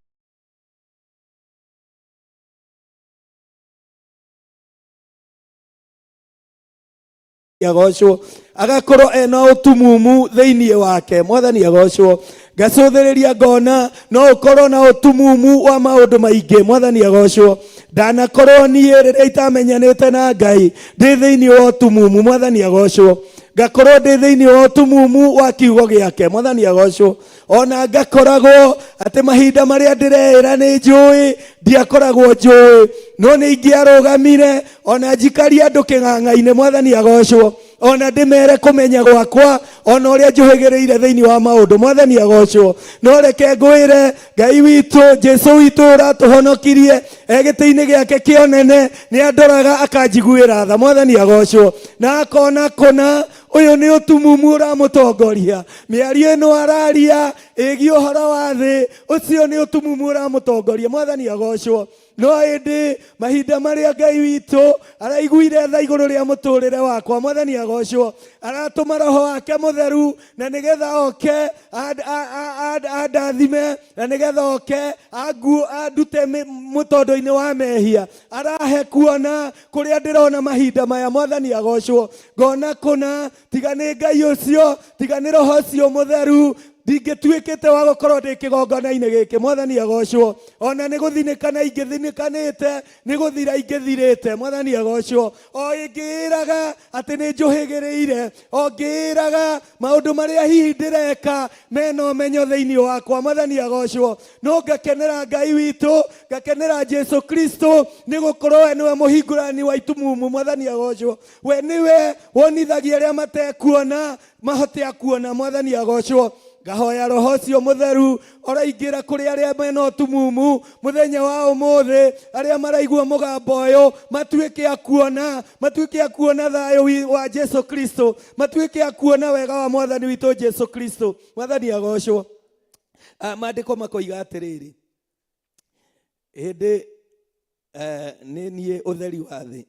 agocwo, agakorwo ena ũtumumu thĩinĩ wake. Mwathani agocwo. Ngacũthĩrĩria ngona no ũkorwo na ũtumumu wa maũndũ maingĩ. Mwathani agocwo. Ndanakorwo niĩ rĩrĩa itamenyanĩte na Ngai ndĩ thĩinĩ wa ũtumumu. Mwathani agocwo. Ngakorwo ndĩ thĩinĩ wa ũtumumu wa kiugo gĩake. Mwathani agocwo. Ona ngakoragwo atĩ mahinda marĩa ndĩreĩra nĩ njũĩ, ndiakoragwo njũĩ, no nĩ ingĩarũgamire ona njikarie andũ kĩng'ang'a-inĩ. Mwathani agocwo. Ona ndĩmere kũmenya gwakwa ona ũrĩa njũhĩgĩrĩire thĩinĩ wa maũndũ. Mwathani agocwo. No reke ngwĩre, Ngai witũ, Jesu witũ ũratũhonokirie e gĩtĩ-inĩ gĩake kĩa ũnene, nĩ andoraga akanjiguĩra tha. Mwathani agocwo. Na akona kũna ũyũ nĩ ũtumumu ũramũtongoria, mĩario ĩno araria ĩgiĩ ũhoro wa thĩ, ũcio nĩ ũtumumu ũramũtongoria. Mwathani agocwo. No ĩndĩ mahinda marĩa Ngai witũ araiguire tha igũrũ rĩa mũtũrĩre wakwa, Mwathani agocwo, aratũma roho wake mũtheru na nĩgetha oke andathime, na nĩgetha oke andute mũtondo-inĩ wa mehia. Arahe kuona kũrĩa ndĩrona mahinda maya. Mwathani agocwo. Ngona kũna tiga nĩ Ngai ũcio, tiga nĩ roho ũcio mũtheru, ndingĩtuĩkĩte wa gũkorwo ndĩ kĩgongona-inĩ gĩkĩ. Mwathani agocwo. Ona nĩ gũthinĩkana ingĩthinĩkanĩte, nĩ gũthira ingĩthirĩte. Mwathani agocwo. O ingĩĩraga atĩ nĩ njũhĩgĩrĩire, o ngĩĩraga maũndũ marĩa hihi ndĩreka mena ũmenyo thĩinĩ wakwa. Mwathani agocwo. No ngakenera Ngai witũ, ngakenera Jesu Kristo, nĩ gũkorwo we nĩwe mũhingũrani wa itumumu. Mwathani agocwo. We nĩwe wonithagia arĩa matekuona mahote akuona. Mwathani agocwo. Ngahoya roho ũcio mũtheru ũraingĩra kũrĩ arĩa mena ũtumumu mũthenya wa ũmũthĩ, arĩa maraigua mũgambo ũyũ matuĩke a kuona, matuĩke a kuona thayũ wa Jesu Kristo, matuĩke a kuona wega wa Mwathani witũ Jesu Kristo. Mwathani agocwo. Maandĩko makoiga atĩrĩrĩ, hĩndĩ nĩ niĩ ũtheri wa thĩ,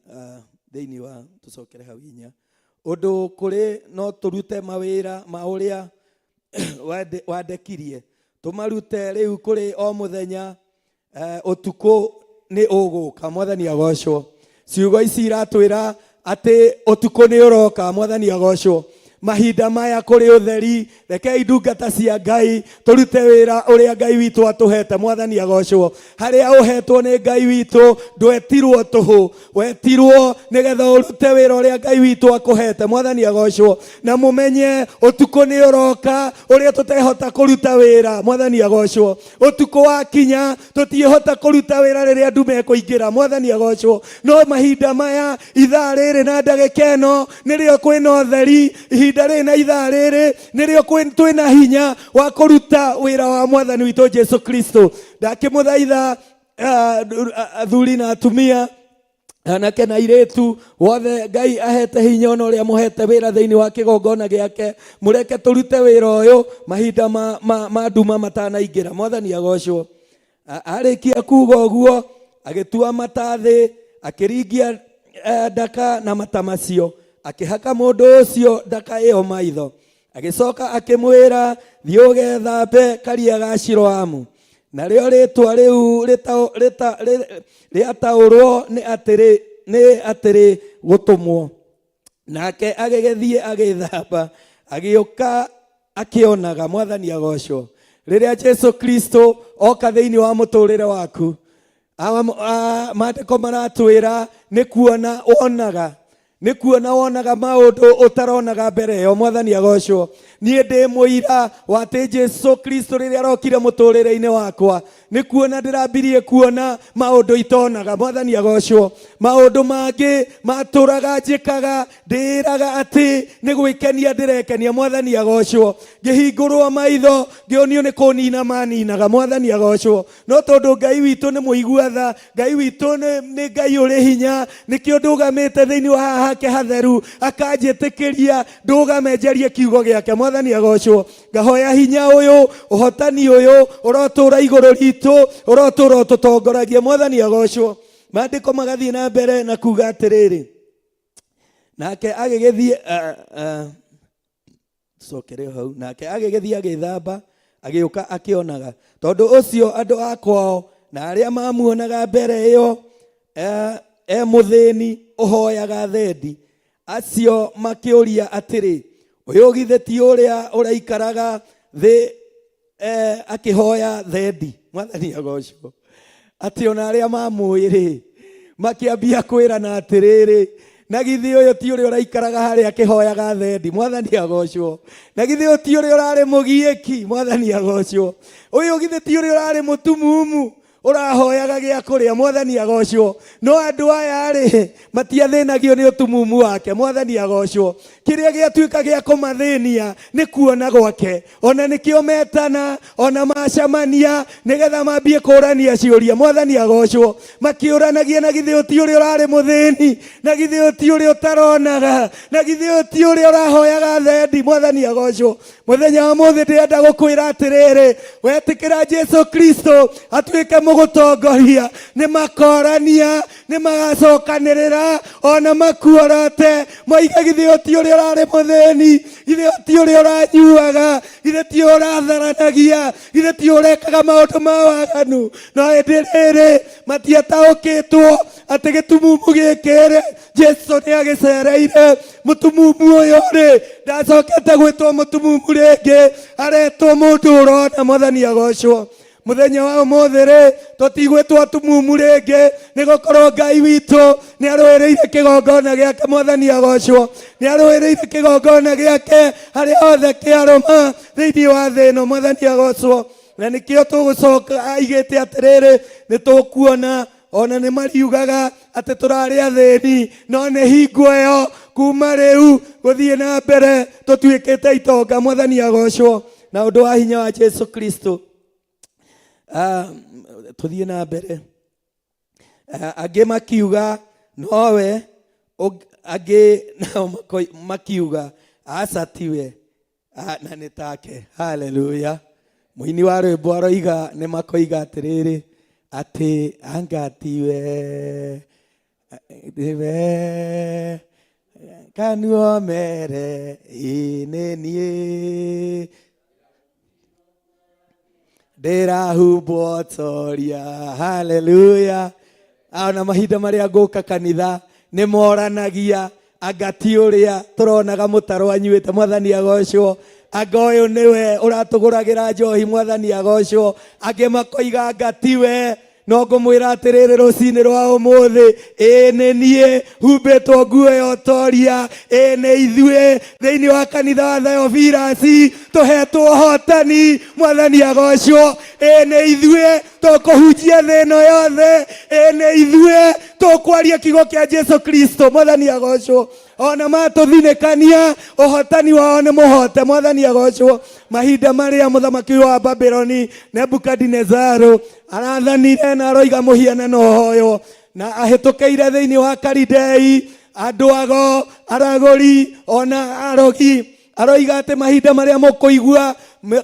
thĩinĩ wa tũcokere hau inya ũndũ kũrĩ no tũrute mawĩra ma ũrĩa wandekirie, tũmarute rĩu kũrĩ o mũthenya, ũtukũ nĩ ũgũka. Mwathani agocwo. Ciugo ici iratwĩra atĩ ũtukũ nĩ ũroka. Mwathani agocwo. Mahinda maya kũrĩ ũtheri, rekei ndungata cia Ngai tũrute wĩra ũrĩa Ngai witũ atũhete. Mwathani agocwo. Harĩa ũhetwo nĩ Ngai witũ ndwetirwo tũhũ, wetirwo nĩgetha ũrute wĩra ũrĩa Ngai witũ akũhete. Mwathani agocwo. Na mũmenye ũtukũ nĩ ũroka ũrĩa tũtehota kũruta wĩra. Mwathani agocwo. Ũtukũ wakinya tũtiĩhota kũruta wĩra rĩrĩa andũ mekũingĩra. Mwathani agocwo. No mahinda maya ithaa rĩrĩ na ndagĩka ĩno nĩrĩo kwĩna ũtheri, ihinda rĩrĩ na ithaa rĩrĩ nĩrĩo twĩna hinya wa kũruta wĩra wa Mwathani witũ Jesu Kristo. Ndakĩmũthaitha athuri na atumia, anake na airĩtu wothe Ngai ahete hinya ona ũrĩa mũhete wĩra thĩinĩ wa kĩgongona gĩake, mũreke tũrute wĩra ũyũ mahinda ma nduma matanaingĩra. Mwathani agocwo. Arĩkia kuga ũguo agĩtua mata thĩ, akĩringia ndaka na mata macio, akĩhaka mũndũ ũcio ndaka ĩyo maitho. Agĩcoka akĩmwĩra, thiĩ ũgethambe karia ga Shiloamu. Narĩo rĩtwa rĩu rĩataũrwo nĩ atĩrĩ gũtũmwo. Nake agĩgĩthiĩ agĩthamba, agĩũka akĩonaga. Mwathani agocwo. Rĩrĩa Jesu Kristo oka thĩinĩ wa mũtũrĩre waku, maandĩko maratwĩra nĩ kuona wonaga, nĩ kuona wonaga maũndũ ũtaronaga mbere ĩyo. Mwathani agocwo. Niĩ ndĩ mũira wa atĩ Jesu Kristo rĩrĩa arokire mũtũrĩre-inĩ wakwa, nĩ kuona ndĩrambirie kuona maũndũ itonaga. Mwathani agocwo. Maũndũ mangĩ matũraga njĩkaga, ndĩĩraga atĩ nĩ gwĩkenia ndĩrekenia. Mwathani agocwo. Ngĩhingũrwo maitho ngĩonio nĩ kũnina maninaga. Mwathani agocwo. No tondũ Ngai witũ nĩ mũigua tha, Ngai witũ nĩ Ngai ũrĩ hinya, nĩkĩo ndũgamĩte thĩinĩ wa haha. hake hatheru akanjĩtĩkĩria ndũgame njarie kiugo gĩake. Mwathani agocwo. Ngahoya hinya ũyũ, ũhotani ũyũ ũrotũra igũrũ ritũ, ũrotũra ũtũtongoragie. Mwathani agocwo. Maandĩko magathiĩ na mbere na kuga atĩrĩrĩ, nake agĩgĩthiĩ cokere hau, nake agĩgĩthiĩ agĩthamba, agĩũka akĩonaga. Tondũ ũcio andũ a kwao na arĩa mamuonaga mbere ĩyo e mũthĩni ũhoyaga thendi, acio makĩũria atĩrĩ, ũyũ githĩ ti ũrĩa ũraikaraga thĩ akĩhoya thendi? Mwathani agocwo. Atĩ ona arĩa mamũĩ rĩ, makĩambia kwĩrana atĩrĩrĩ, na githĩ ũyũ ti ũrĩa ũraikaraga harĩa akĩhoyaga thendi? Mwathani agocwo. Na githĩ ũyũ ti ũrĩa ũrarĩ mũgiĩki? Mwathani agocwo. Ũyũ githĩ ti ũrĩa ũrarĩ mũtumumu ũrahoyaga gĩa kũrĩa? Mwathani agocwo. No andũ aya rĩ, matiathĩnagio nĩ ũtumumu wake. Mwathani agocwo. Kĩrĩa gĩatuĩka gĩa kũmathĩnia nĩ kuona gwake. Ona nĩkĩo metana, ona macemania, nĩgetha mambie kũrania ciũria. Mwathani agocwo. Makĩũranagia, na githĩ ũyũ ti ũrĩa ũrarĩ mũthĩni? Na githĩ ũyũ ti ũrĩa ũtaronaga? Na githĩ ũyũ ti ũrĩa ũrahoyaga thendi? Mwathani agocwo. Mũthenya wa mũthĩ ndĩrenda gũkwĩra atĩrĩrĩ, wetĩkĩra Jesu Kristo atuĩke mũgũtongoria, nĩ makorania, nĩ magacokanĩrĩra, ona makuorote, moige githĩ ũyũ ti ũrĩa ũrarĩ mũthĩni? Githĩ ũyũ ti ũrĩa ũranyuaga? Githĩ ti ũyũ ũratharanagia? Githĩ ti ũyũ ũrekaga maũndũ ma waganu? No ĩndĩ rĩrĩ, matiataũkĩtwo atĩ gĩtumumu gĩkĩ rĩ, Jesu nĩ agĩcereire. Mũtumumu ũyũ rĩ, ndacokete gwĩtwo mũtumumu rĩngĩ, aretwo mũndũ ũrona. Mwathani agocwo. Mũthenya wa ũmũthĩ rĩ, tũtigwĩtwo atumumu rĩngĩ, nĩ gũkorwo Ngai witũ nĩ arũĩrĩire kĩgongona gĩake. Mwathani agocwo. Nĩ arũĩrĩire kĩgongona gĩake harĩa hothe kĩarũma thĩinĩ wa thĩ ĩno. Mwathani agocwo. Na nĩkĩo tũgũcoka aigĩte atĩrĩrĩ, nĩ tũkuona ona nĩ mariugaga atĩ tũrarĩ athĩni, no nĩ hingo ĩyo kuma rĩu gũthiĩ na mbere tũtuĩkĩte itonga. Mwathani agocwo na ũndũ wa hinya wa Jesu Kristo. Tũthiĩ na mbere. Angĩ makiuga nowe, angĩ nao makiuga aca tiwe. Na nĩ take. Haleluya. Mũini wa rwĩmbo aroiga nĩ makoiga atĩrĩrĩ, atĩ anga tiwe, tiwe kanuo mere ĩ nĩ niĩ ndĩrahumbwo toria. Haleluya. Ona mahinda marĩa ngũka kanitha nĩ moranagia, anga ti ũrĩa tũronaga mũtaro anyuĩte. Mwathani agocwo. Anga ũyũ nĩwe ũratũgũragĩra njohi? Mwathani agocwo. Angĩ makoiga anga tiwe. No ngũmwĩra atĩrĩrĩ, rũcinĩ rwa ũmũthĩ, ĩĩ nĩ niĩ humbĩtwo nguo ya ũtoria. Ĩĩ nĩ ithuĩ thĩinĩ wa kanitha wa Theophilus tũhetwo ũhotani. Mwathani agocwo. Ĩĩ nĩ ithuĩ tũkũhunjia thĩ ĩno yothe. Ĩĩ nĩ ithuĩ tũkwaria kiugo kĩa Jesu Kristo. Mwathani agocwo. Ona matũthinĩkania, ũhotani wao nĩ mũhote. Mwathani agocwo. Mahinda marĩa mũthamaki wa Babironi Nebukadinezaru arathanire na aroiga mũhianano ũhoywo, na ahĩtũkĩire thĩinĩ wa Kalidei, andũ ago, aragũri ona arogi, aroiga atĩ mahinda marĩa mũkũigua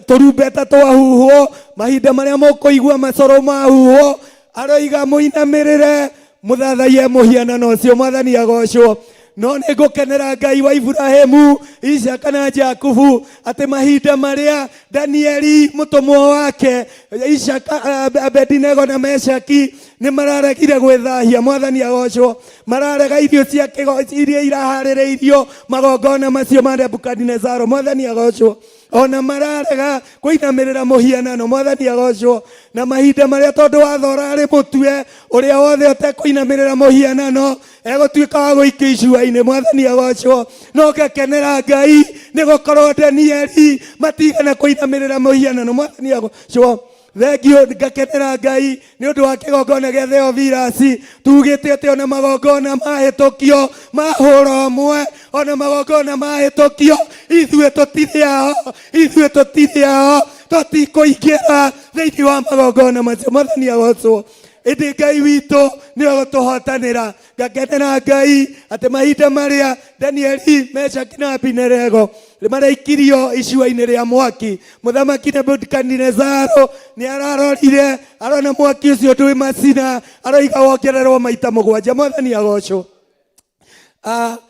tũrumbeta twahuhwo, mahinda marĩa mũkũigua macoro mahuhwo, aroiga mũinamĩrĩre mũthathaiye mũhianano ũcio. Mwathani agocwo. No nĩ ngũkenera Ngai wa Iburahĩmu, Isaka na Jakubu, atĩ mahinda marĩa Danieli mũtũmwo wake, Isaka, Abedinego na Meshaki nĩ mararegire gwĩthahia. Mwathani agocwo. Mararega irio cia kĩgo iria iraharĩrĩirio magongona macio ma Nebukadinezaro. Mwathani agocwo. Ona mararega kũinamĩrĩra mũhianano. Mwathani agocwo. Na mahinda marĩa tondũ watho ũrarĩ mũtue, ũrĩa wothe ũtekũinamĩrĩra mũhianano egũtuĩka wa gũikio icua-inĩ. Mwathani agocwo. No ngakenera Ngai nĩ gũkorwo Danieli matigana kũinamĩrĩra mũhianano. Mwathani agocwo. Thengio, ngakenera Ngai nĩ ũndũ wa kĩgongona gĩa Theophilus. Tugĩte atĩ ona magongona mahĩtũkio mahũra ũmwe, ona magongona mahĩtũkio, ithuĩ tũtirĩ ao, ithuĩ tũtirĩ ao, tũtikũingĩra thĩinĩ wa magongona macio. Mwathani agocwo. Ĩndĩ Ngai witũ nĩwe gũtũhotanĩra. Ngakenera Ngai atĩ mahinda marĩa Danieli, Meshaki na Abinerego maraikirio icua-inĩ rĩa mwaki, mũthamaki Nebukadinezaro nĩ ararorire arona mwaki ũcio ndwĩ macina, aroiga wongererwo maita mũgwanja. Mwathani agocwo.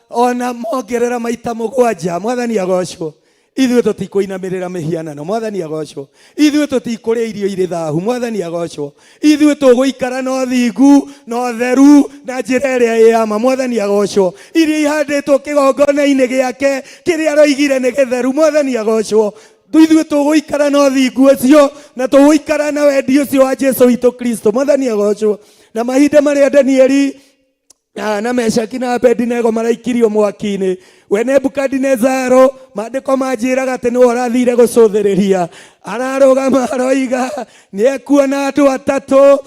Ona mongerera maita mũgwanja. Mwathani agocwo. Ithuĩ tũtikũinamĩrĩra mĩhianano. Mwathani agocwo. Ithuĩ tũtikũrĩa irio irĩ thahu. Mwathani agocwo. Ithuĩ tũgũikara na ũthingu na ũtheru na njĩra ĩrĩa ĩ ya ma. Mwathani agocwo. Iria ihandĩtwo kĩgongona-inĩ gĩake kĩrĩa aroigire nĩ gĩtheru. Mwathani agocwo. Ithuĩ tũgũikara na ũthingu ũcio na tũgũikara na wendi ũcio wa Jesu witũ Kristo. Mwathani agocwo. Na mahinda marĩa Danieli na Meshaki na Abedinego maraikirio mwaki-inĩ, we Nebukadinezaro, maandĩko manjĩraga atĩ nĩwe ũrathire gũcũthĩrĩria, ararũgama aroiga nĩ ekuona andũ atatũ,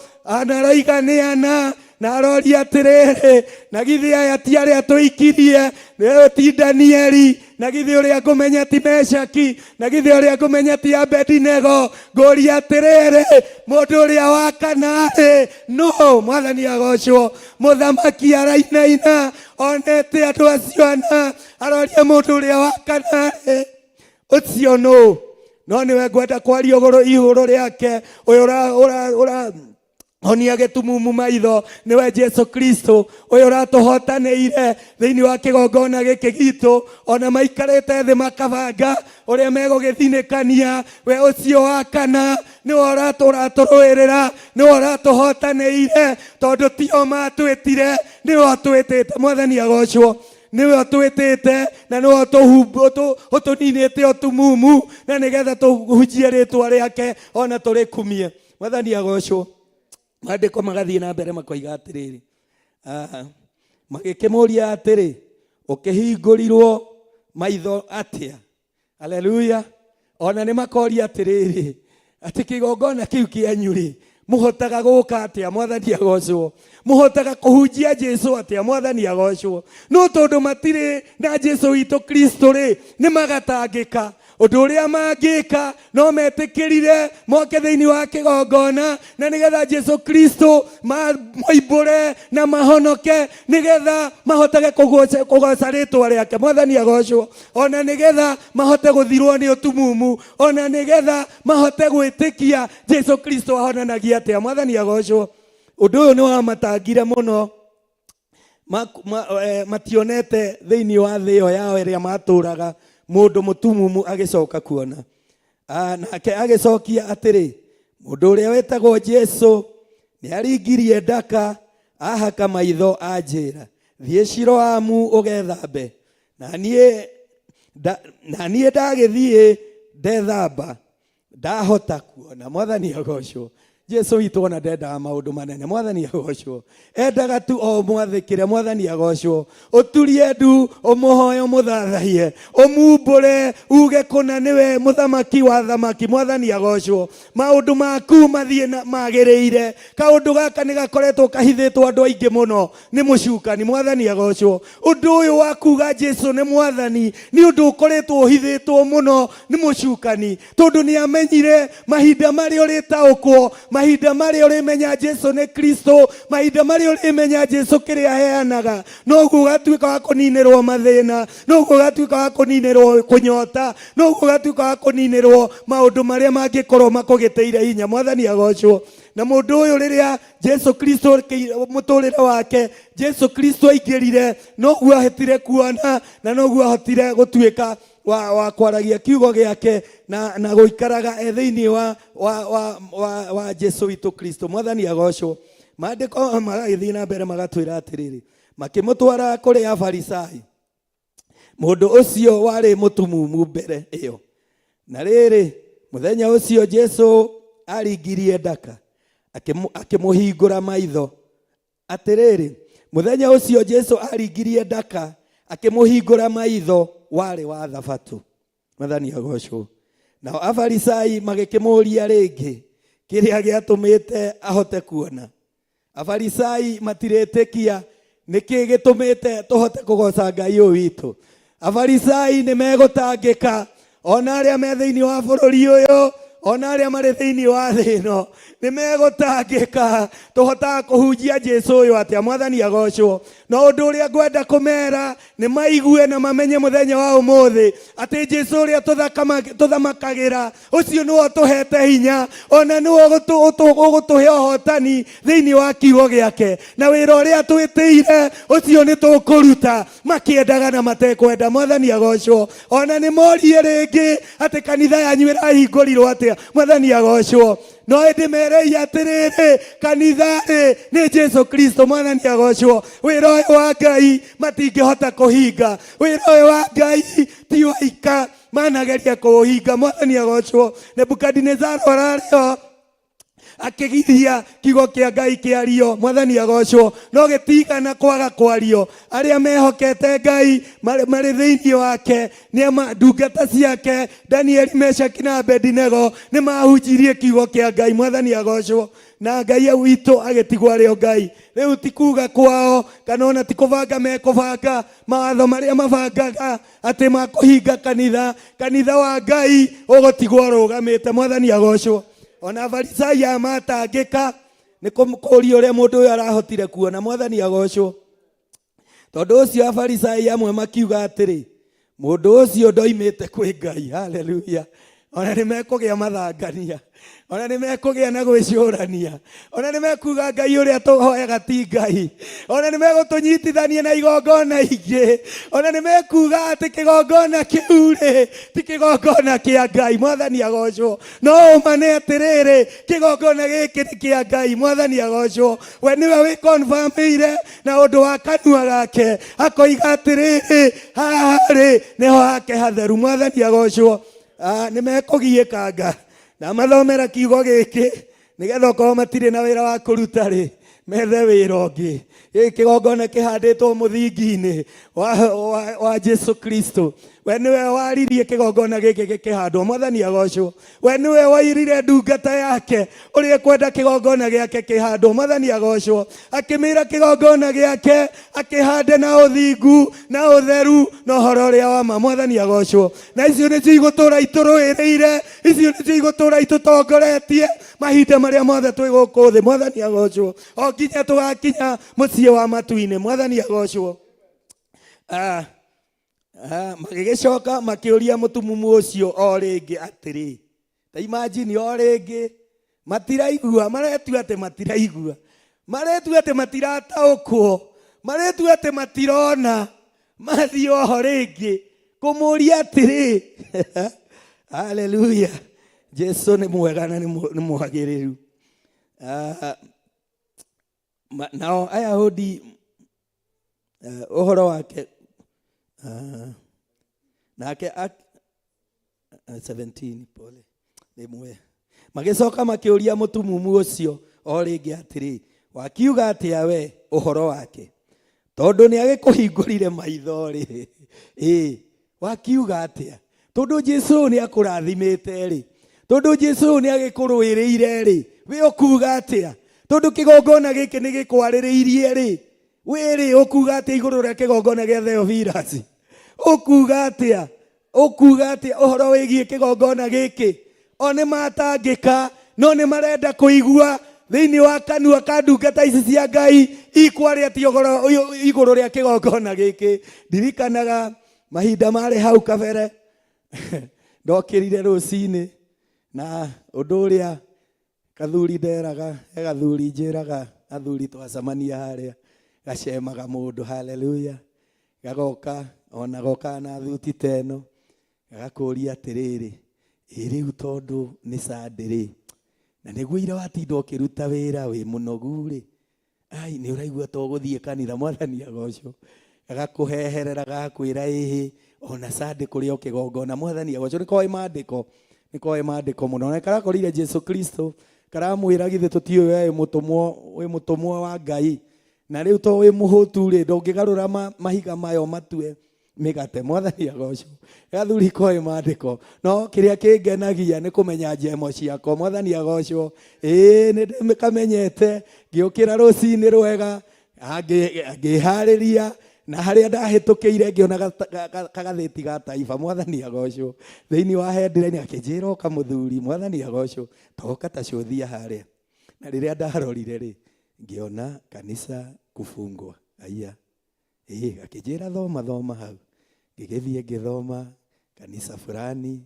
na aroiga nĩ ana, na aroria atĩrĩrĩ, na githĩ aya ti arĩa tũikirie? Ũyũ ti Danieli, na githĩ ũrĩa ngũmenya ti Meshaki, na githĩ ũrĩa ngũmenya ti Abedinego? Ngũria atĩrĩrĩ, mũndũ ũrĩa wa kana-rĩ nũ? Mwathani agocwo. Mũthamaki arainaina onete andũ acio ana, aroria mũndũ ũrĩa wa kana-rĩ, ũcio nũ? No nĩwe ngwenda kwaria igũrũ rĩake, ũyũ ũra honia gĩtumumu maitho, nĩwe Jesu Kristo, ũyũ ũratũhotanĩire thĩinĩ wa kĩgongona gĩkĩ gitũ. Ona maikarĩte thĩ makabanga ũrĩa megũgĩthinĩkania, we ũcio wa kana nĩwe ũratũrũĩrĩra, nĩwe ũratũhotanĩire, tondũ tio matwĩtire, nĩwe ũtwĩtĩte. Mwathani agocwo. Nĩwe ũtwĩtĩte na nĩwe ũtũninĩte ũtumumu, na nĩgetha tũhunjie rĩtwa rĩake ona tũrĩkumie. Mwathani agocwo. Maandĩko magathiĩ na mbere makoiga atĩrĩrĩ, magĩkĩmũria atĩrĩ, ũkĩhingũrirwo maitho atĩa? Haleluya. Ona nĩ makoria atĩrĩrĩ, atĩ kĩgongona kĩu kĩanyu rĩ, mũhotaga gũka atĩa? Mwathani agocwo. Mũhotaga kũhunjia Jesu atĩa? Mwathani agocwo. No tondũ matirĩ na Jesu witũ Kristo rĩ, nĩ magatangĩka. Ũndũ ũrĩa mangĩka no metĩkĩrire moke thĩinĩ wa kĩgongona, na nĩgetha Jesu Kristo moimbũre na mahonoke, nĩgetha mahotage kũgoca rĩtwa rĩake. Mwathani agocwo. Ona nĩgetha mahote gũthirwo nĩ ũtumumu, ona nĩgetha mahote gwĩtĩkia Jesu Kristo ahonanagia atĩa. Mwathani agocwo. Ũndũ ũyũ nĩ wamatangire mũno. Mationete thĩinĩ wa thĩ ĩyo yao ĩrĩa matũraga mũndũ mũtumumu agĩcoka kuona. Nake agĩcokia atĩrĩ, mũndũ ũrĩa wĩtagwo Jesu nĩaringirie ndaka ahaka maitho anjĩra, thiĩ Shiloamu ũgethambe. Na niĩ ndagĩthiĩ ndethamba, ndahota kuona. Mwathani agocwo. Jesu witũ ona ndendaga maũndũ manene. Mwathani agocwo. Endaga tu o mwathĩkĩre. Mwathani agocwo. Ũturie ndu, ũmũhoe, ũmũthathaiye, ũmumbũre, uge kũna nĩwe mũthamaki wa thamaki. Mwathani agocwo. Maũndũ maku mathiĩ na magĩrĩire. Kaũndũ gaka nĩ gakoretwo kahithĩtwo andũ aingĩ mũno nĩ mũcukani. Mwathani agocwo. Ũndũ ũyũ wa kuga Jesu nĩ mwathani nĩ ũndũ ũkoretwo ũhithĩtwo mũno nĩ mũcukani, tondũ nĩ amenyire mahinda marĩa ũrĩtaũkwo, mahinda marĩa ũrĩmenya Jesu nĩ Kristo, mahinda marĩa ũrĩmenya Jesu kĩrĩa aheanaga, noguo ũgatuĩka wa kũninĩrwo mathĩna, noguo ũgatuĩka wa kũninĩrwo kũnyota, noguo ũgatuĩka wa kũninĩrwo maũndũ marĩa mangĩkorwo makũgĩtĩire hinya. Mwathani agocwo. Na mũndũ ũyũ rĩrĩa Jesu Kristo mũtũrĩre wake Jesu Kristo aingĩrire, noguo ahotire kuona na noguo ahotire gũtuĩka wa kwaragia kiugo gĩake na gũikaraga e thĩinĩ wa Jesu witũ Kristo. Mwathani agocwo. Maandĩko magagĩthiĩ na mbere magatwĩra atĩrĩrĩ, makĩmũtwara kũrĩ Afarisai, mũndũ ũcio warĩ mũtumumu mbere ĩyo. Na rĩrĩ, mũthenya ũcio Jesu aringirie ndaka, akĩmũhingũra maitho. Atĩrĩrĩ, mũthenya ũcio Jesu aringirie ndaka, akĩmũhingũra maitho, warĩ wa Thabatũ. Mwathani agocwo. Nao Afarisai magĩkĩmũũria rĩngĩ kĩrĩa gĩatũmĩte ahote kuona. Afarisai matirĩtĩkia nĩkĩ gĩtũmĩte tũhote kũgoca Ngai ũyũ witũ. Afarisai nĩ megũtangĩka, ona arĩa me thĩinĩ wa bũrũri ũyũ, Ona arĩa marĩ thĩinĩ wa thĩ ĩno nĩ megũtangĩka, tũhotaga kũhunjia Jesu ũyũ atĩa? Mwathani agocwo. No ũndũ ũrĩa ngwenda kũmera nĩ maigue na mamenye mũthenya wa ũmũthĩ atĩ Jesu ũrĩa tũthamakagĩra ũcio nĩwe ũtũhete hinya, ona nĩwe ũgũtũhe ũhotani thĩinĩ wa kiugo gĩake, na wĩra ũrĩa twĩtĩire ũcio nĩ tũkũruta makĩendaga na matekwenda. Mwathani agocwo. Ona nĩ morie rĩngĩ atĩ kanitha yanyu ĩrahingũrirwo atĩa? Mwathani agocwo. No ĩndĩ merei atĩrĩrĩ, kanitha rĩ nĩ Jesu Kristo. Mwathani agocwo. Wĩra ũyũ wa Ngai matingĩhota kũhinga, wĩra ũyũ wa Ngai ti waika manageria kũũhinga. Mwathani agocwo. Nebukadinezaro ararĩo akĩgiria kiugo kĩa Ngai kĩario. Mwathani agocwo. No gĩtigana kwaga kwario, arĩa mehokete Ngai marĩ thĩinĩ wake nĩ ndungata ciake Danieli, Meshaki na Abedinego nĩ mahunjirie kiugo kĩa Ngai. Mwathani agocwo. Na Ngai witũ agĩtigwo arĩ o Ngai. Rĩu ti kuga kwao kana ona ti kũbanga mekũbanga mawatho marĩa mabangaga atĩ makũhinga kanitha, kanitha wa Ngai ũgũtigwo ũrũgamĩte. Mwathani agocwo. Ona Farisai aya matangĩka nĩ kũria ũrĩa mũndũ ũyũ arahotire kuona. Mwathani agocwo. Tondũ ũcio Afarisai amwe makiuga atĩrĩ, mũndũ ũcio ndoimĩte kwĩ Ngai. Haleluya. Ona nĩ mekũgĩa mathangania, ona nĩ mekũgĩa na gwĩcũrania, ona nĩ mekuga Ngai ũrĩa tũhoyaga ti Ngai, ona nĩ megũtũnyitithania na igongona ingĩ, ona nĩ mekuga atĩ kĩgongona kĩu rĩ ti kĩgongona kĩa Ngai. Mwathani agocwo. No ũma nĩ atĩrĩrĩ, kĩgongona gĩkĩ nĩ kĩa Ngai. Mwathani agocwo. We nĩwe wĩkonfamĩire na ũndũ wa kanua gake, akoiga atĩrĩrĩ, haha rĩ nĩho hake hatheru. Mwathani agocwo. Nĩ mekũgiĩkanga na mathomera kiugo gĩkĩ nĩgetha okorwo matirĩ na wĩra wa kũruta rĩ methe wĩra ũngĩ. Gĩkĩ kĩgongona kĩhandĩtwo mũthingi-inĩ wa Jesu Kristo. We nĩwe waririe kĩgongona gĩkĩ gĩkĩhandwo. Mwathani agocwo. We nĩwe wairire ndungata yake ũrĩa ĩkwenda kĩgongona gĩake kĩhandwo. Mwathani agocwo. Akĩmĩra kĩgongona gĩake akĩhande na ũthingu na ũtheru na ũhoro ũrĩa wa ma. Mwathani agocwo. Na icio nĩcio igũtũra itũrũĩrĩire, icio nĩcio igũtũra itũtongoretie mahinda marĩa mothe twĩ gũkũ thĩ. Mwathani agocwo. O nginya tũgakinya mũciĩ wa matu-inĩ. Mwathani agocwo. Magĩgĩcoka makĩũria mũtumumu ũcio o rĩngĩ atĩrĩ, ta imagine o rĩngĩ matiraigua, maretua atĩ matiraigua, maretua atĩ matirataũkwo, maretua atĩ matirona, mathiĩ oho rĩngĩ kũmũria atĩrĩ. Haleluya. Jesu nĩ mwega na nĩ mwagĩrĩru. Nao Ayahudi ũhoro wake nake 17 pole rĩmwe magĩcoka makĩũria mũtumumu ũcio o rĩngĩ atĩrĩ, wakiuga atĩa we ũhoro wake, tondũ nĩ agĩkũhingũrire maitho rĩ? Ĩ wakiuga atĩa, tondũ Jesu nĩ akũrathimĩte rĩ, tondũ Jesu nĩ agĩkũrũĩrĩire rĩ, we ũkuga atĩa, tondũ kĩgongona gĩkĩ nĩ gĩkwarĩrĩirie rĩ, wĩrĩ ũkuga atĩa igũrũ rĩa kĩgongona gĩa Theophilus? Ũkuga atĩa? Ũkuga atĩa ũhoro wĩgiĩ kĩgongona gĩkĩ? O nĩ matangĩka, no nĩ marenda kũigua thĩinĩ wa kanua ka ndungata ici cia Ngai ikwaria ti ũhoro igũrũ rĩa kĩgongona gĩkĩ. Ndirikanaga mahinda marĩ hau kabere ndokĩrire rũcinĩ na ũndũ ũrĩa kathuri nderaga, he gathuri njĩraga athuri twacemania harĩa gacemaga mũndũ. Haleluya. Gagoka ona goka na thuti ta ĩno, gagakũria atĩrĩrĩ, ĩ rĩu tondũ nĩ Sunday rĩ, na nĩguo ira watinda ũkĩruta wĩra wĩ mũnogu rĩ, ai nĩ ũraigua to gũthiĩ kanitha? Mwathani agocwo. Gagakũheherera gagakwĩra ĩhĩ ona Sunday kũrĩ o kĩgongona. Mwathani agocwo. Nĩ koĩ maandĩko, nĩ koĩ maandĩko mũno, na karakorire Jesu Kristo karamwĩra, githĩ tũtiũĩ we wĩ mũtũmwo wa Ngai, na rĩu to wĩ mũhũtu rĩ, ndũngĩgarũra mahiga mayo matue mĩgate. Mwathani agocwo. Gathuri koĩ maandĩko, no kĩrĩa kĩngenagia nĩ kũmenya njemo ciakwa. Mwathani agocwo. Ĩĩ nĩ ndĩkamenyete, ngĩũkĩra rũcinĩ rwega, ngĩharĩria Na harĩa ndahĩtũkĩire ngĩona kagathĩti ga Taifa, mwathani agocwo. Thĩinĩ wa headline akĩnjĩra ũka mũthuri, mwathani agocwo, toka ta cũthia harĩa. Na rĩrĩa ndarorire rĩ, ngĩona kanitha kufungwa. Aya. Ĩĩ, akĩnjĩra thoma thoma hau. Ngĩgĩthiĩ ngĩthoma kanitha fulani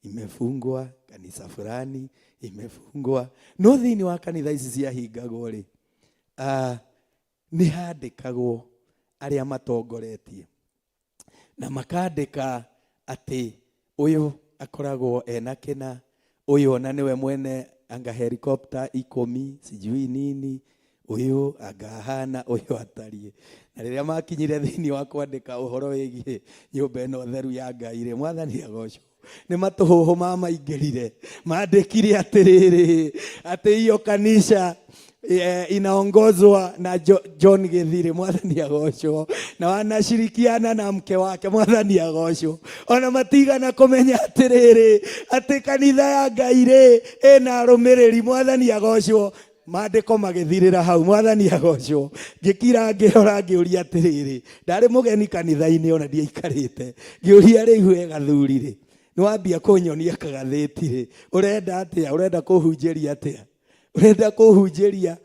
imefungwa, kanitha fulani imefungwa. No thĩinĩ wa kanitha ici ciahingagwo rĩ, nĩ handĩkagwo arĩa matongoretie na makandĩka atĩ ũyũ akoragwo ena kĩna, ũyũ ona nĩwe mwene anga helicopter ikũmi sijui nini, ũyũ anga ahana, ũyũ atariĩ. Na rĩrĩa makinyire thĩinĩ wa kwandĩka ũhoro wĩgiĩ nyũmba ĩno theru ya Ngai rĩ, mwathani agocwo, nĩ matũhũhũ mamaingĩrire, mandĩkire atĩrĩrĩ atĩ iyo kanitha inaongozwa na John Githiri, mwathani agocwo, na wanashirikiana na mke wake, mwathani agocwo. Ona matigana kũmenya atĩrĩrĩ atĩ kanitha ya Ngai rĩ ĩna arũmĩrĩri, mwathani agocwo. Maandĩko magĩthirĩra hau, mwathani agocwo. Ngĩkira ngĩrora ngĩũria atĩrĩrĩ, ndarĩ mũgeni kanitha-inĩ ona ndiaikarĩte, ngĩũria rĩu we gathuri rĩ, nĩwambia kũnyonia kagathĩti rĩ, ũrenda atĩa? Ũrenda kũhunjĩria atĩa? Ũrenda kũhunjĩria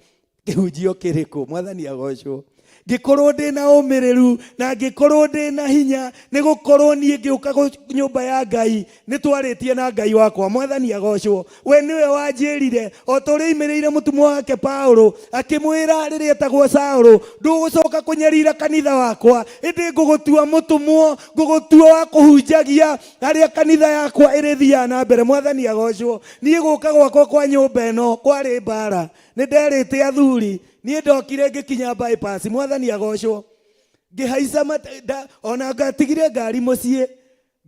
kĩhunjio kĩrĩkũ? Mwathani agocwo. Ngĩkorwo ndĩna ũmĩrĩru na ngĩkorwo ndĩna hinya, nĩ gũkorwo niĩ ngĩũka nyũmba ya Ngai nĩ twarĩtie na Ngai wakwa, mwathani agocwo. We nĩwe wanjĩrire o ta ũrĩa aimĩrĩire mũtũmwo wake Paulo akĩmwĩra rĩrĩa etagwo Saũlũ, ndũgũcoka kũnyarira kanitha wakwa, ĩndĩ ngũgũtua mũtũmwo, ngũgũtua wa kũhunjagia harĩa kanitha yakwa ĩrĩthiaga na mbere, mwathani agocwo. Niĩ gũka gwakwa kwa nyũmba ĩno kwarĩ mbara, nĩ nderĩte athuri, niĩ ndokire ngĩkinya bypass, mwathani agocwo. Ngĩhaica ona ngatigire ngari mũciĩ,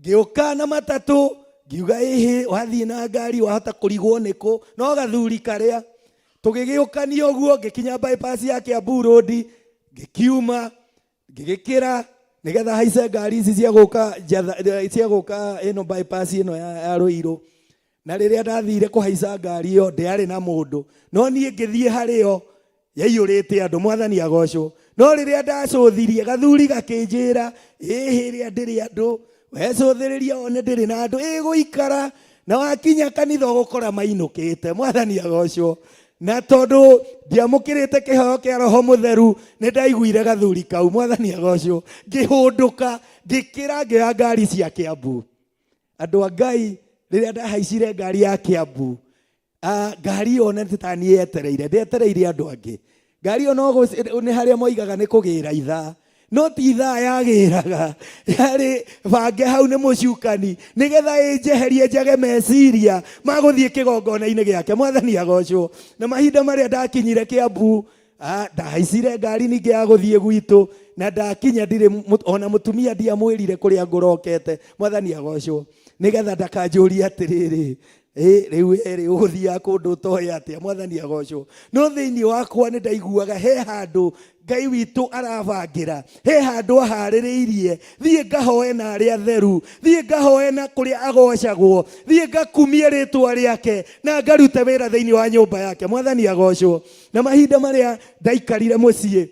ngĩũka na matatũ, ngiuga ĩhĩ wathiĩ na ngari wahota kũrigwo nĩkũ, no gathuri karĩa tũgĩgĩũkania ũguo, ngĩkinya bypass ya Kiambu Road, ngĩkiuma ngĩgĩkĩra nĩgetha haice ngari ici cia gũka njatha, cia gũka ĩno bypass ĩno ya Ruiru. Na rĩrĩa ndathire kũhaica ngari ĩyo ndĩarĩ na mũndũ, no niĩ ngĩthiĩ harĩo yaiyũrĩte andũ, mwathani agocwo. No rĩrĩa ndacũthirie gathuri gakĩnjĩra, ĩhĩ rĩa ndĩrĩ andũ, wecũthĩrĩria one ndĩrĩ na andũ, ĩgũikara na wakinya kanitha ũgũkora mainũkĩte, mwathani agocwo. Na tondũ ndiamũkĩrĩte kĩheo kĩa Roho Mũtheru, nĩ ndaiguire gathuri kau, mwathani agocwo. Ngĩhũndũka, ngĩkĩra ngĩoya ngari cia Kiambu. Andũ a Ngai, rĩrĩa ndahaicire ngari ya Kiambu, ngari ĩyo nĩ ta niĩ yetereire, ndietereire andũ angĩ. Ngari ĩyo no nĩ harĩa moigaga nĩ kũgĩra ithaa, no ti ithaa yagĩraga, yarĩ bange hau nĩ mũcukani nĩgetha ĩnjeherie njage meciria ma gũthiĩ kĩgongona-inĩ gĩake, mwathani agocwo. Na mahinda marĩa ndakinyire Kiambu, ndahaicire ngari ningĩ ya gũthiĩ gwitũ, na ndakinya ndirĩ ona mũtumia ndiamwĩrire kũrĩa ngũrokete, mwathani agocwo, nĩgetha ndakanjũrie atĩrĩrĩ, rĩu ĩrĩ ũgũthiaga kũndũ ũtoĩ atĩa, mwathani agocwo. No thĩinĩ wakwa nĩ ndaiguaga he handũ Ngai witũ arabangĩra, he handũ aharĩrĩirie, thiĩ ngahoe na arĩa atheru, thiĩ ngahoe na kũrĩa agocagwo, thiĩ ngakumie rĩtwa rĩake na ngarute wĩra thĩinĩ wa nyũmba yake, mwathani agocwo. Na mahinda marĩa ndaikarire mũciĩ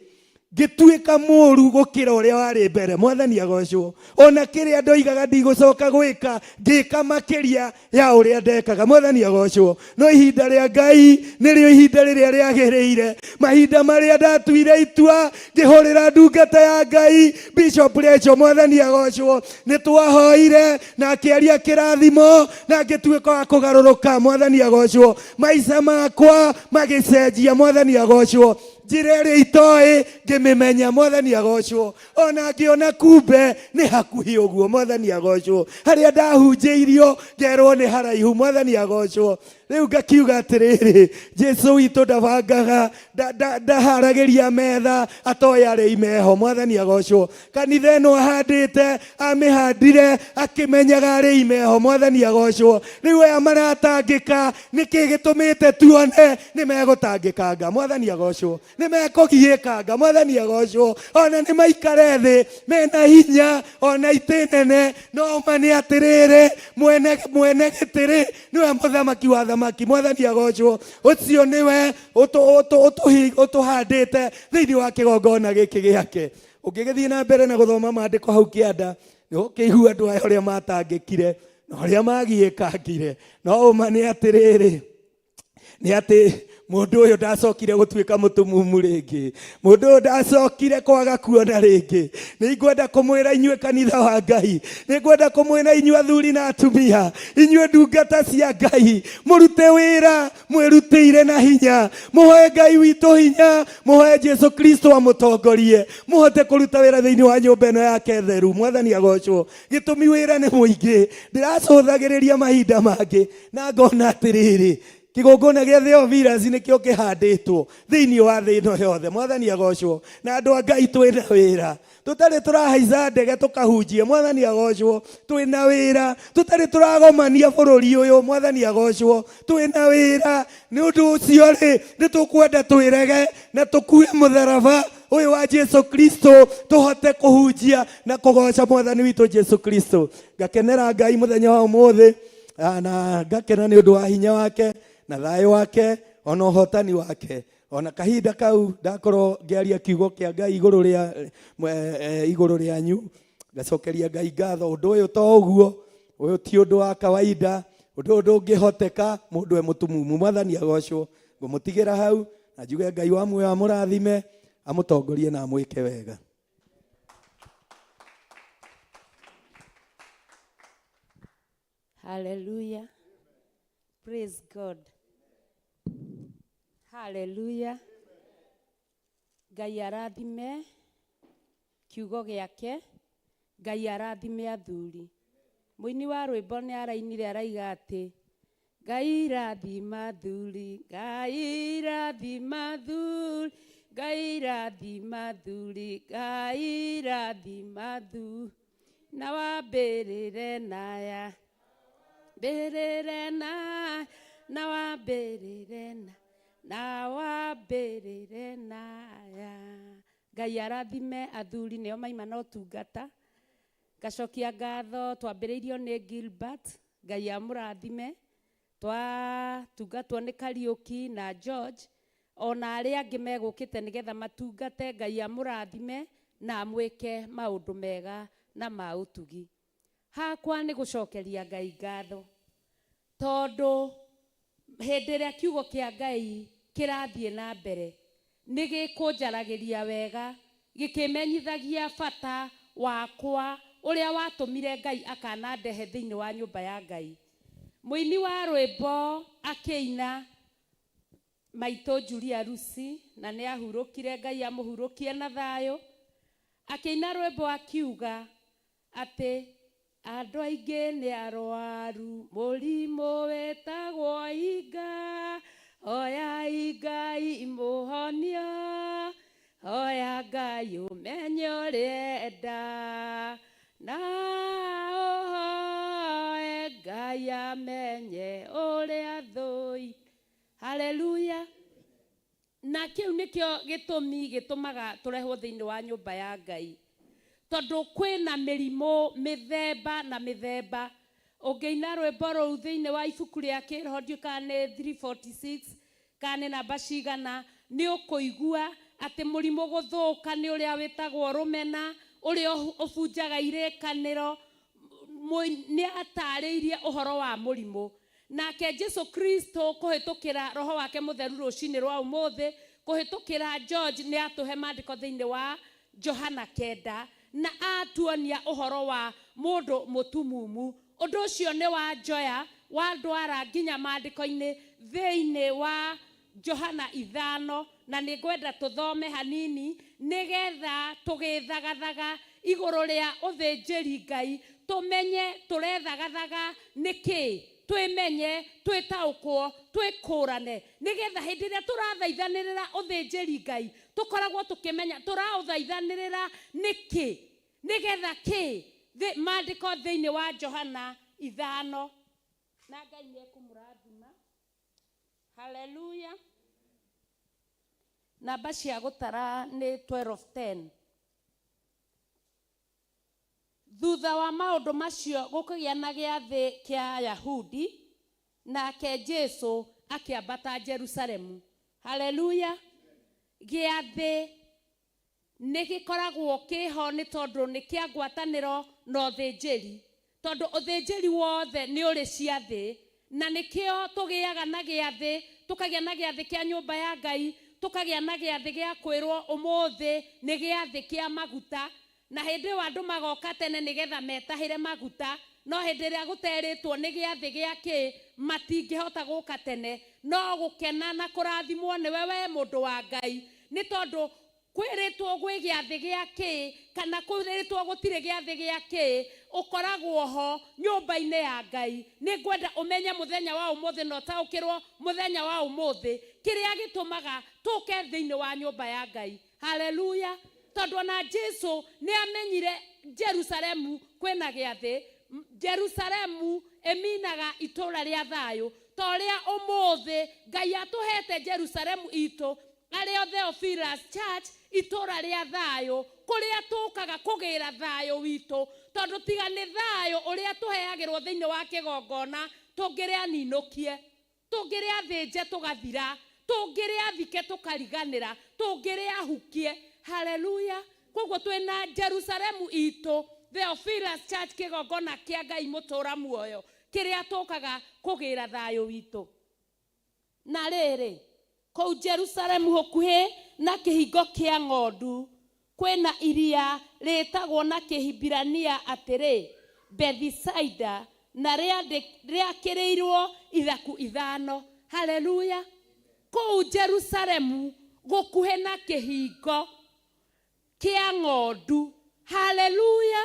ngĩtuĩka mũũru gũkĩra ũrĩa warĩ mbere, mwathani agocwo. Ona kĩrĩa ndoigaga ndigũcoka gwĩka, ngĩka makĩria ya ũrĩa ndekaga, mwathani agocwo. No ihinda rĩa Ngai nĩrĩo ihinda rĩrĩa rĩagĩrĩire. Mahinda marĩa ndatuire itua ngĩhũrĩra ndungata ya Ngai Bishop Rachel, mwathani agocwo, nĩ twahoire na akĩaria kĩrathimo na ngĩtuĩka wa kũgarũrũka, mwathani agocwo. Maica makwa magĩcenjia, mwathani agocwo. Njĩra ĩrĩa itoĩ ngĩmĩmenya, mwathani agocwo. Ona ngĩona kumbe nĩ hakuhĩ ũguo, mwathani agocwo. Harĩa ndahunjĩirio ngerwo nĩ haraihu, mwathani agocwo. Rĩu ngakiuga atĩrĩrĩ, Jesu witũ ndabangaga, ndaharagĩria metha atoĩ arĩi meho, mwathani agocwo. Kanitha ĩno ahandĩte, amĩhandire akĩmenyaga arĩi meho, mwathani agocwo. Rĩu aya maratangĩka, nĩkĩ gĩtũmĩte tuone nĩ megũtangĩkanga, mwathani agocwo. Nĩ mekũgiĩkanga, mwathani agocwo. Ona nĩ maikare thĩ mena hinya ona itĩ nene, no ma nĩ atĩrĩrĩ, mwene gĩtĩ-rĩ nĩwe mũthamaki wa thamaki, mwathani agocwo. Ũcio nĩwe ũtũhandĩte thĩinĩ wa kĩgongona gĩkĩ gĩake. Ũngĩgĩthiĩ na mbere na gũthoma maandĩko hau kĩanda, nĩ ũkĩigua andũ aya ũrĩa matangĩkire na ũrĩa magiĩkangire. No ũma nĩ atĩrĩrĩ, nĩ atĩ mũndũ ũyũ ndacokire gũtuĩka mũtumumu rĩngĩ, mũndũ ũyũ ndacokire kwaga kuona rĩngĩ. Nĩ ngwenda kũmwĩra inyuĩ kanitha wa Ngai, nĩ ngwenda kũmwĩra inyuĩ athuri na atumia, inyuĩ ndungata cia Ngai, mũrute wĩra mwĩrutĩire na hinya, mũhoe Ngai witũ hinya, mũhoe Jesu Kristo amũtongorie, mũhote kũruta wĩra thĩinĩ wa nyũmba ĩno yake theru. Mwathani agocwo. Gĩtũmi wĩra nĩ mũingĩ, ndĩracũthagĩrĩria mahinda mangĩ na ngona atĩrĩrĩ, kĩgongona gĩa Theophilus nĩkĩo kĩhandĩtwo thĩinĩ wa thĩ ĩno yothe. Mwathani agocwo. Na andũ a Ngai twĩna wĩra, tũtarĩ tũrahaica ndege tũkahunjie. Mwathani agocwo. Twĩna wĩra, tũtarĩ tũragomania bũrũri ũyũ. Mwathani agocwo. Twĩna wĩra. Nĩ ũndũ ũcio rĩ, nĩ tũkwenda twĩrege na tũkue mũtharaba ũyũ wa Jesu Kristo, tũhote kũhunjia na kũgoca Mwathani witũ Jesu Kristo. Ngakenera Ngai mũthenya wa ũmũthĩ, na ngakena nĩ ũndũ wa hinya wake na thayũ wake ona ũhotani wake. Ona kahinda kau ndakorwo ngĩaria kiugo kĩa Ngai igũrũ rĩa igũrũ rĩanyu, ngacokeria Ngai ngatho. Ũndũ ũyũ to ũguo, ũyũ ti ũndũ wa kawaida, ũndũ ũyũ ndũngĩhoteka mũndũ e mũtumumu. Mwathani agocwo. Ngũmũtigĩra hau na njuge Ngai wa muoyo amũrathime, amũtongorie na amwĩke wega. Hallelujah. Praise God. Hallelujah. Ngai arathime kiugo gĩake, Ngai arathime athuri. Mũini wa rwĩmbo nĩ arainire araiga atĩ Ngai rathima athuri, Ngai rathima athuri, Ngai rathima athuri, Ngai rathima athuri. Na wambĩrĩre naya, mbĩrĩre na, na wambĩrĩre na, na wambĩrĩre naya. Ngai arathime athuri nĩo maima na ũtungata. Ngacokia ngatho twambĩrĩirio nĩ Gilbert, Ngai amũrathime. Twatungatwo nĩ Kariũki na George, ona arĩa angĩ megũkĩte nĩgetha matungate. Ngai amũrathime na amwĩke maũndũ mega na ma ũtugi. Hakwa nĩ gũcokeria Ngai ngatho, tondũ hĩndĩ ĩrĩa kiugo kĩa Ngai kĩrathiĩ na mbere nĩ gĩkũnjaragĩria wega, gĩkĩmenyithagia bata wakwa ũrĩa watũmire Ngai akanandehe thĩinĩ wa nyũmba ya Ngai. Mũini wa rwĩmbo akĩina maitũ Julia Lucy, na nĩ ahurũkire, Ngai amũhurũkie na thayũ, akĩina rwĩmbo akiuga atĩ andũ aingĩ nĩ arwaru mũrimũ wĩtagwo inga, hoyai Ngai mũhonio, hoya Ngai ũmenye ũrenda, na ũhoe Ngai amenye ũrĩa thũi. Haleluya. Na kĩu nĩkĩo gĩtũmi gĩtũmaga tũrehwo thĩinĩ wa nyũmba ya Ngai, tondũ kwĩna mĩrimũ mĩthemba na mĩthemba. Ũngĩina rwĩmbo rũu thĩinĩ wa ibuku rĩa kĩroho, ndiũĩ kana nĩ 346 kana nĩ namba cigana, nĩ ũkũigua atĩ mũrimũ gũthũka nĩ ũrĩa wĩtagwo rũmena, ũrĩa ũbunjaga irĩkanĩro. Nĩ atarĩirie ũhoro wa mũrimũ. Nake Jesu Kristo kũhĩtũkĩra roho wake mũtheru rũcinĩ rwa ũmũthĩ, kũhĩtũkĩra George, nĩ atũhe maandĩko thĩinĩ wa Johana 9, na atuonia ũhoro wa mũndũ mũtumumu. Ũndũ ũcio nĩ wa njoya wa ndwara nginya maandĩko-inĩ thĩinĩ wa Johana 5, na nĩ ngwenda tũthome hanini nĩgetha tũgĩthagathaga igũrũ rĩa ũthĩnjĩri Ngai, tũmenye tũrethagathaga nĩkĩ, twĩmenye, twĩtaũkwo, twĩkũrane, nĩgetha hĩndĩ ĩrĩa tũrathaithanĩrĩra ũthĩnjĩri Ngai tũkoragwo tũkĩmenya tũraũthaithanĩrĩra nĩkĩ, nĩgetha kĩ. Maandĩko thĩinĩ wa Johana 5, na Ngai nĩekũmũrathima. Haleluya. Namba cia gũtara nĩ 12:10. Thutha wa maũndũ macio gũkĩgĩa na gĩathĩ kĩa Ayahudi, nake Jesu akĩambata Jerusalemu. Haleluya. Gĩathĩ Nĩ gĩkoragwo kĩho nĩ tondũ nĩ kĩa ngwatanĩro na ũthĩnjĩri, tondũ ũthĩnjĩri wothe nĩ ũrĩ ciathĩ, na nĩkĩo tũgĩaga na gĩathĩ, tũkagĩa na gĩathĩ kĩa nyũmba ya Ngai, tũkagĩa na gĩathĩ gĩa kwĩrwo ũmũthĩ nĩ gĩathĩ kĩa maguta, na hĩndĩ ĩyo andũ magoka tene nĩgetha metahĩre maguta. No hĩndĩ ĩrĩa gũterĩtwo nĩ gĩathĩ gĩa kĩ, matingĩhota gũka tene. No gũkena na kũrathimwo nĩwe we mũndũ wa Ngai, nĩ tondũ kwĩrĩtwo gwĩ gĩathĩ gĩa kĩ kana kwĩrĩtwo gũtirĩ gĩathĩ gĩa kĩ, ũkoragwo ho nyũmba-inĩ ya Ngai. Nĩ ngwenda ũmenye mũthenya wa ũmũthĩ na ũtaũkĩrwo mũthenya wa ũmũthĩ kĩrĩa gĩtũmaga tũke thĩinĩ wa nyũmba ya Ngai. Haleluya! Tondũ ona Jesu nĩ amenyire Jerusalemu kwĩna gĩathĩ. Jerusalemu ĩminaga itũũra rĩa thayũ, ta ũrĩa ũmũthĩ Ngai atũhete Jerusalemu itũ, arĩo Theophilus Church, itũũra rĩa thayũ, kũrĩa tũkaga kũgĩra thayũ witũ, tondũ tiga nĩ thayũ ũrĩa tũheagĩrwo thĩinĩ wa kĩgongona, tũngĩrĩa ninũkie, tũngĩrĩa thĩnje tũgathira, tũngĩrĩa thike tũkariganĩra, tũngĩrĩa hukie. Haleluya! Koguo twĩna Jerusalemu itũ, Theophilus Church, kĩgongona kĩa Ngai mũtũra muoyo, kĩrĩa tũkaga kũgĩra thayũ witũ. Na rĩrĩ, kũu Jerusalemu hakuhĩ na kĩhingo kĩa ng'ondu kwĩna iria rĩtagwo na Kĩhibirania atĩrĩ, Bethisaida, na rĩakĩrĩirwo ithaku ithano. Haleluya! Kũu Jerusalemu gũkuhĩ na kĩhingo kĩa ng'ondu, haleluya,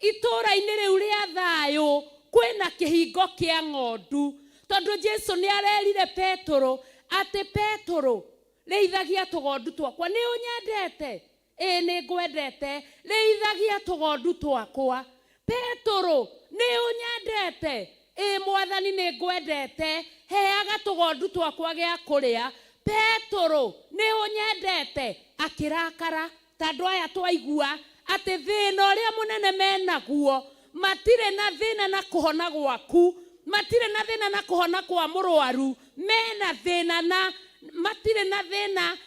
itũũra-inĩ rĩu rĩa thayũ kwĩna kĩhingo kĩa ng'ondu, tondũ Jesu nĩ arerire Petũrũ atĩ, Petũrũ, rĩithagia tũgondu twakwa. Nĩ ũnyendete? Ĩĩ, nĩ ngwendete. Rĩithagia tũgondu twakwa. Petũrũ, nĩ ũnyendete? Ĩĩ Mwathani, nĩ ngwendete. Heaga tũgondu twakwa gĩa kũrĩa. Petũrũ, nĩ ũnyendete? Akĩrakara. Ta andũ aya twaigua atĩ thĩna ũrĩa mũnene menaguo, matirĩ na thĩna na kũhona gwaku, matirĩ na thĩna na kũhona kwa mũrwaru, mena thĩna na matirĩ na thĩna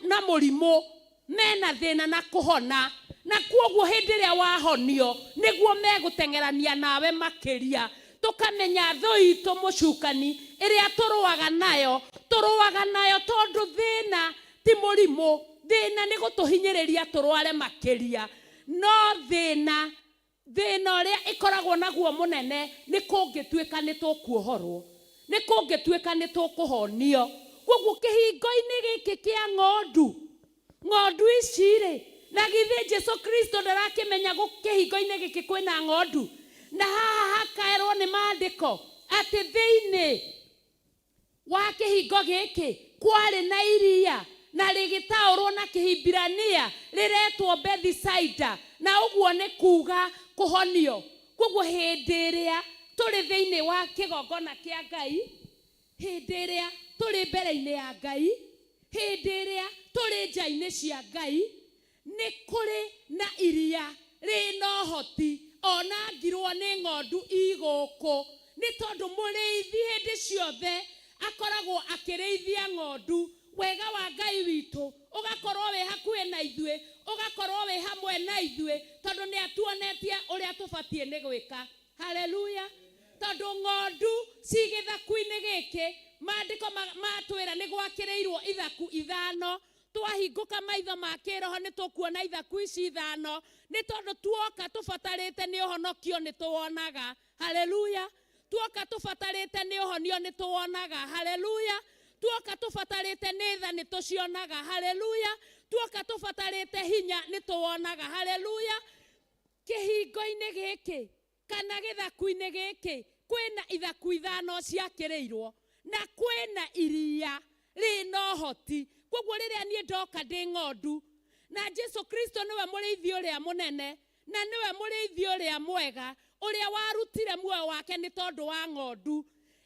na mũrimũ, mena thĩna na kũhona. Na kuoguo hĩndĩ ĩrĩa wahonio nĩguo megũteng'erania nawe makĩria. Tũkamenya thũ itũ mũcukani ĩrĩa tũrũaga nayo, tũrũaga nayo tondũ thĩna ti mũrimũ, thĩna nĩ gũtũhinyĩrĩria tũrware makĩria. No thĩna thĩna ũrĩa ĩkoragwo naguo mũnene nĩ kũngĩtuĩka nĩ tũkuohorwo, nĩ kũngĩtuĩka nĩ tũkũhonio. Koguo kĩhingo-inĩ gĩkĩ kĩa ng'ondu, ng'ondu ici rĩ, na githĩ Jesu Kristo ndarakĩmenya kĩhingo-inĩ gĩkĩ kwĩna ng'ondu? Na haha hakaerwo nĩ maandĩko atĩ thĩinĩ wa kĩhingo gĩkĩ kwarĩ na iria, na rĩgĩtaũrwo na Kĩhibirania rĩretwo Bethisaida, na ũguo nĩ kuga kũhonio. Koguo hĩndĩ ĩrĩa tũrĩ thĩinĩ wa kĩgongona kĩa Ngai, hĩndĩ ĩrĩa tũrĩ mbere-inĩ ya Ngai, hĩndĩ ĩrĩa tũrĩ nja-inĩ cia Ngai, nĩ kũrĩ na iria rĩna ũhoti onangirwo nĩ ng'ondu igũkũ, nĩ tondũ mũrĩithi hĩndĩ ciothe akoragwo akĩrĩithia ng'ondu. Wega wa Ngai witũ ũgakorwo wĩ hakuhĩ na ithuĩ, ũgakorwo wĩ hamwe na ithuĩ, tondũ nĩ atuonetie ũrĩa tũbatiĩ nĩ gwĩka. Haleluya! Tondũ ng'ondu ci gĩthaku-inĩ gĩkĩ, maandĩko matwĩra nĩ gwakĩrĩirwo ithaku ithano. Twahingũka maitho ma kĩroho nĩ tũkuona ithaku ici ithano, nĩ tondũ tuoka tũbatarĩte nĩ ũhonokio nĩ tũwonaga. Haleluya! Tuoka tũbatarĩte nĩ ũhonio nĩ tũwonaga. Haleluya! Tuoka tũbatarĩte nĩ tha nĩ tũcionaga. Haleluya! Tuoka tũbatarĩte hinya nĩ tũwonaga. Haleluya! Kĩhingo-inĩ gĩkĩ kana gĩthaku-inĩ gĩkĩ kwĩna ithaku ithano ciakĩrĩirwo, na kwĩna iria rĩna ũhoti. Koguo rĩrĩa niĩ ndoka ndĩ ng'ondu, na Jesu Kristo nĩwe mũrĩithi ũrĩa mũnene, na nĩwe mũrĩithi ũrĩa mwega, ũrĩa warutire muoyo wake nĩ tondũ wa ng'ondu.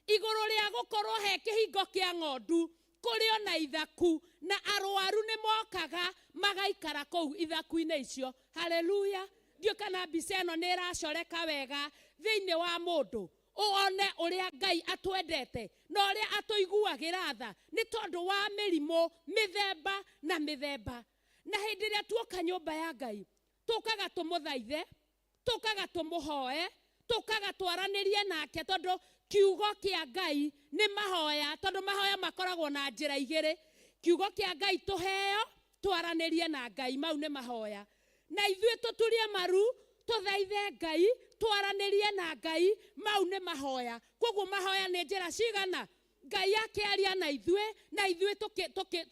Igũrũ rĩa gũkorwo he kĩhingo kĩa ng'ondu, kũrĩ ona ithaku, na arwaru nĩ mokaga magaikara kũu ithaku-inĩ icio. Haleluya! Ndiũĩ kana mbica ĩno nĩ ĩracoreka wega thĩinĩ wa mũndũ, ũone ũrĩa Ngai atwendete na ũrĩa atũiguagĩra tha nĩ tondũ wa mĩrimũ mĩthemba na mĩthemba. Na hĩndĩ ĩrĩa tuoka nyũmba ya Ngai, tũkaga tũmũthaithe, tũkaga tũmũhoe, tũkaga twaranĩrie nake, tondũ kiugo kĩa Ngai nĩ mahoya, tondũ mahoya makoragwo na njĩra igĩrĩ. Kiugo kĩa Ngai tũheo, twaranĩrie na Ngai, mau nĩ mahoya. Na ithuĩ tũturie maru, tũthaithe Ngai, twaranĩrie na Ngai, mau nĩ mahoya. Koguo mahoya nĩ njĩra cigana? Ngai akĩaria na ithuĩ, na ithuĩ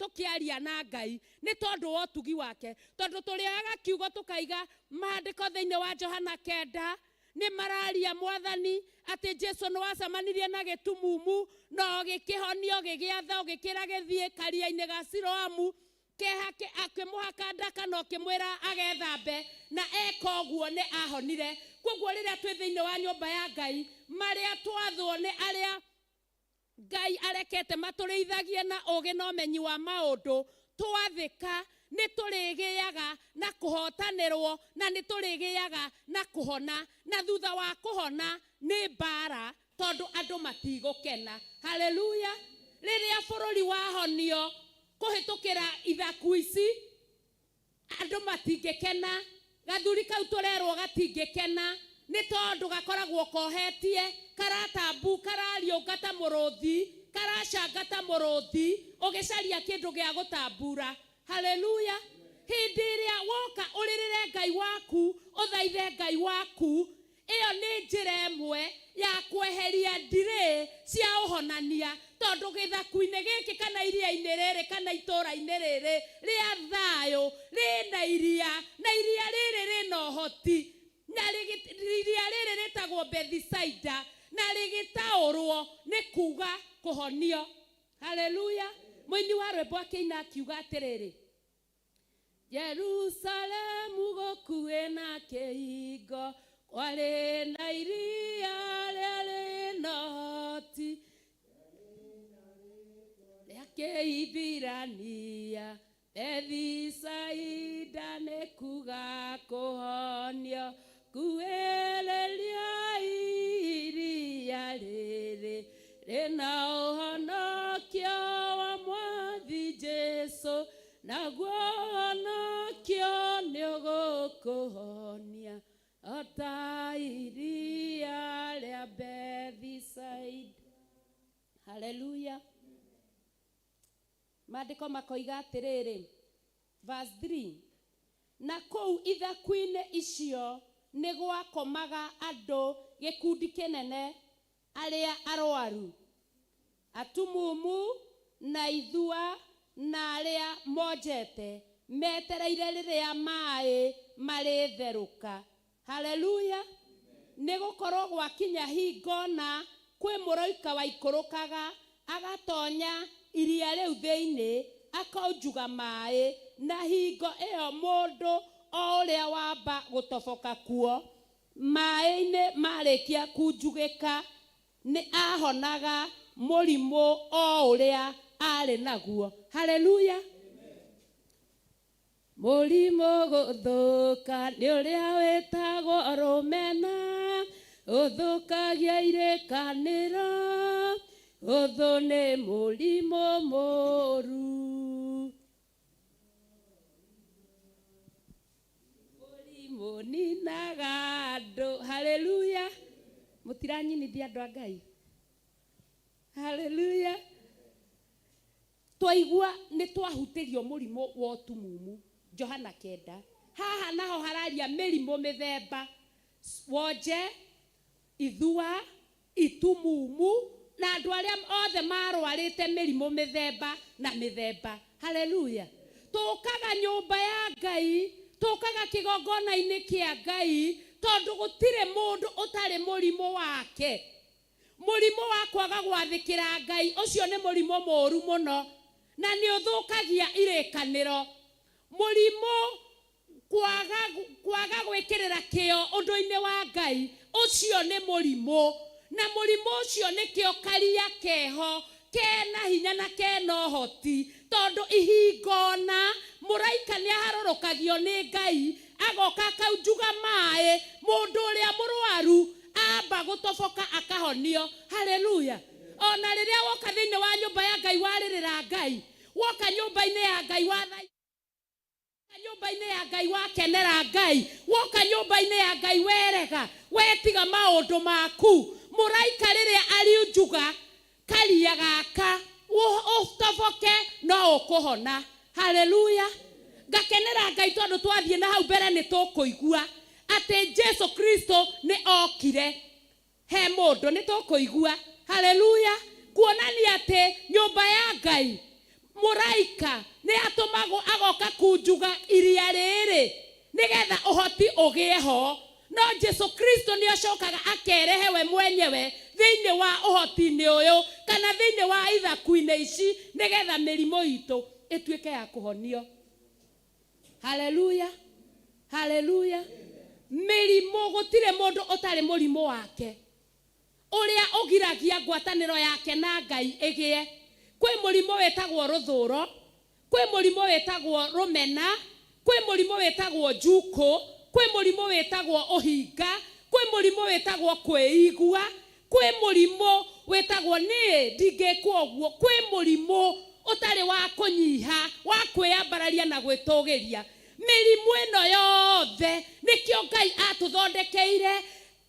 tũkĩaria na Ngai, nĩ tondũ wa ũtugi wake. Tondũ tũrĩoyaga kiugo tũkaiga maandĩko thĩinĩ wa Johana 9, nĩ mararia Mwathani atĩ Jesu nĩ wacemanirie na gĩtumumu, na gĩkĩhonio, gĩgĩatha, gĩkĩra gĩthiĩ karia-inĩ ga Siloamu, kehake akĩmũhaka ndaka na ũkĩmwĩra agethambe, na eka ũguo nĩ ahonire. Koguo rĩrĩa twĩ thĩinĩ wa nyũmba ya Ngai, marĩa twathwo nĩ arĩa Ngai arekete matũrĩithagie na ũũgĩ na ũmenyi wa maũndũ, twathĩka nĩ tũrĩgĩaga na kũhotanĩrwo, na nĩ tũrĩgĩaga na kũhona, na thutha wa kũhona nĩ mbara, tondũ andũ matigũkena. Haleluya! Rĩrĩa bũrũri wahonio kũhĩtũkĩra ithaku ici, andũ matingĩkena. Gathuri kau tũrerwo gatingĩkena, nĩ tondũ gakoragwo kohetie, karatambu, karariũnga ta mũrũthi, karacanga ta mũrũthi, ũgĩcaria kĩndũ gĩa gũtambura. Haleluya! Hĩndĩ ĩrĩa woka ũrĩrĩre Ngai waku, ũthaithe Ngai waku, ĩyo nĩ njĩra ĩmwe ya kweheria ndirĩ cia ũhonania, tondũ gĩthaku-inĩ gĩkĩ kana iria-inĩ rĩrĩ kana itũũra-inĩ rĩrĩ rĩa thayũ rĩna iria, na iria rĩrĩ rĩna ũhoti, na iria rĩrĩ rĩtagwo Bethisaida, na rĩgĩtaũrwo nĩ kuga kũhonio. Haleluya! Mũini wa rwĩmbo akĩina akiuga atĩrĩrĩ, Jerusalemu gũkuhĩ na kĩhingo, kwarĩ na iria rĩarĩ na ũhoti rĩa Kĩhibirania, Bethisaida nĩ kuga kũhonio, kuhĩrĩria iria rĩrĩ rĩna ũhonokio wa Mwathi Jesũ, naguo ũhonokio nĩ ũgũkũhonia o ta iria rĩa Bethisaida. Haleluya! Maandĩko makoiga atĩrĩrĩ, verse 3, na kũu ithaku-inĩ icio nĩ gwakomaga andũ gĩkundi kĩnene, arĩa arwaru, atumumu, na ithua, na arĩa monjete, metereire rĩrĩa maĩ marĩtherũka. Haleluya! Nĩ gũkorwo gwakinya hingo na kwĩ mũraika waikũrũkaga agatonya iria rĩu thĩinĩ, akaunjuga maĩ, na hingo ĩyo mũndũ o ũrĩa wamba gũtoboka kuo maĩ-inĩ marĩkia kunjugĩka nĩ ahonaga mũrimũ o ũrĩa arĩ naguo. Haleluya! Mũrimũ gũthũka nĩ ũrĩa wĩtagwo rũmena, ũthũkagia irĩkanĩro, ũthũ nĩ mũrimũ mũũru. Mũrimũ ninaga andũ. Haleluya! Mũtiranyinithia andũ a Ngai. Haleluya! Twaigua nĩ twahutĩrio mũrimũ wa ũtumumu, Johana 9. Haha naho hararia mĩrimũ mĩthemba, wonje, ithua, itumumu, na andũ arĩa othe marwarĩte mĩrimũ mĩthemba na mĩthemba. Haleluya! Tũkaga nyũmba ya Ngai, tũkaga kĩgongona-inĩ kĩa Ngai, tondũ gũtirĩ mũndũ ũtarĩ mũrimũ wake. Mũrimũ wa kwaga gwathĩkĩra Ngai ũcio nĩ mũrimũ mũũru mũno, na nĩ ũthũkagia irĩkanĩro. Mũrimũ kwaga gwĩkĩrĩra kĩyo ũndũ-inĩ wa Ngai ũcio nĩ mũrimũ, na mũrimũ ũcio nĩkĩo karia keho kena hinya na kena ũhoti, tondũ ihingona mũraika nĩ aharũrũkagio nĩ Ngai, agoka akaunjuga maĩ, mũndũ ũrĩa mũrwaru amba gũtoboka akahonio. Haleluya! Ona rĩrĩa woka thĩinĩ wa nyũmba ya Ngai warĩrĩra Ngai, woka nyũmba-inĩ ya Ngai wathaitha nyũmba-inĩ ya Ngai wakenera Ngai, woka nyũmba-inĩ ya Ngai werega, wetiga maũndũ maku. Mũraika rĩrĩa ariunjuga karia gaka ũtoboke no ũkũhona. Haleluya. Ngakenera Ngai tondũ twathiĩ na hau mbere nĩ tũkũigua atĩ Jesu Kristo nĩ okire he mũndũ, nĩ tũkũigua. Haleluya. Kuonania atĩ nyũmba ya Ngai mũraika nĩ atũmagwo agoka kunjuga iria rĩrĩ nĩgetha ũhoti ũgĩe ho. No Jesu Kristo nĩ acokaga akerehe we mwenyewe thĩinĩ wa ũhoti-inĩ ũyũ kana thĩinĩ wa ithaku-inĩ ici nĩgetha mĩrimũ itũ ĩtuĩke ya kũhonio. Haleluya. Haleluya. Mĩrimũ, gũtirĩ mũndũ ũtarĩ mũrimũ wake ũrĩa ũgiragia ngwatanĩro yake na Ngai ĩgĩe. Kwĩ mũrimũ wĩtagwo rũthũro, kwĩ mũrimũ wĩtagwo rũmena, kwĩ mũrimũ wĩtagwo njukũ, kwĩ mũrimũ wĩtagwo ũhinga, kwĩ mũrimũ wĩtagwo kwĩigua, kwĩ mũrimũ wĩtagwo niĩ ndingĩkwo ũguo, kwĩ mũrimũ ũtarĩ wa kũnyiha, wa kwĩyambararia na gwĩtũgĩria. Mĩrimũ ĩno yothe nĩkĩo Ngai atũthondekeire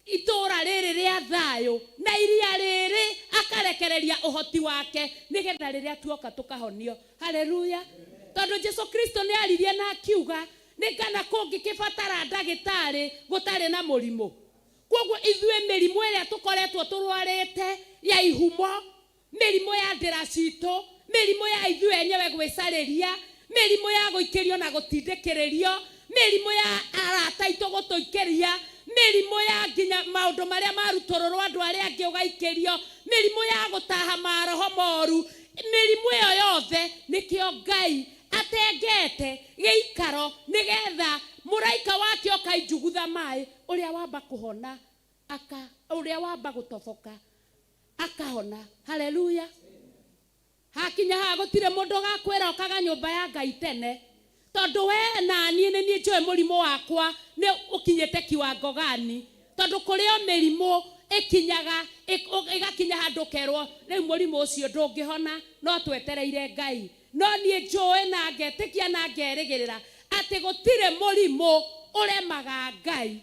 itũra rĩrĩ rĩa thayũ na iria rĩrĩ akarekereria ũhoti wake nĩgetha rĩrĩa tuoka tũkahonio. Haleluya. Tondũ Jesu Kristo nĩ aririe na akiuga nĩ kana kũngĩkĩbatara ndagĩtarĩ gũtarĩ na mũrimũ. Koguo ithuĩ mĩrimũ ĩrĩa tũkoretwo tũrwarĩte ya ihumo, mĩrimũ ya ndĩra citũ, mĩrimũ ya ithuĩ enyewe gwĩcarĩria, mĩrimũ ya gũikĩrio na gũtindĩkĩrĩrio, mĩrimũ ya arata aitũ gũtũikĩria, mĩrimũ ya nginya maũndũ marĩa marutũrũrwo andũ arĩa angĩ ũgaikĩrio, mĩrimũ ya gũtaha maroho moru, mĩrimũ ĩyo yothe nĩkĩo Ngai atengete gĩikaro nĩgetha mũraika wake oka injugutha maĩ, ũrĩa wamba kũhona aka, ũrĩa wamba gũtoboka akahona. Haleluya. Hakinya haha gũtirĩ mũndũ ũgakwĩra ũkaga nyũmba ya Ngai tene, tondũ we na niĩ nĩ niĩ njũĩ mũrimũ wakwa nĩ ũkinyĩte kiwango gani, tondũ kũrĩ o mĩrimũ ĩkinyaga ĩgakinya handũ ũkerwo rĩu mũrimũ ũcio ndũngĩhona, no twetereire Ngai. No niĩ njũĩ na ngetĩkia na ngerĩgĩrĩra atĩ gũtirĩ mũrimũ ũremaga Ngai.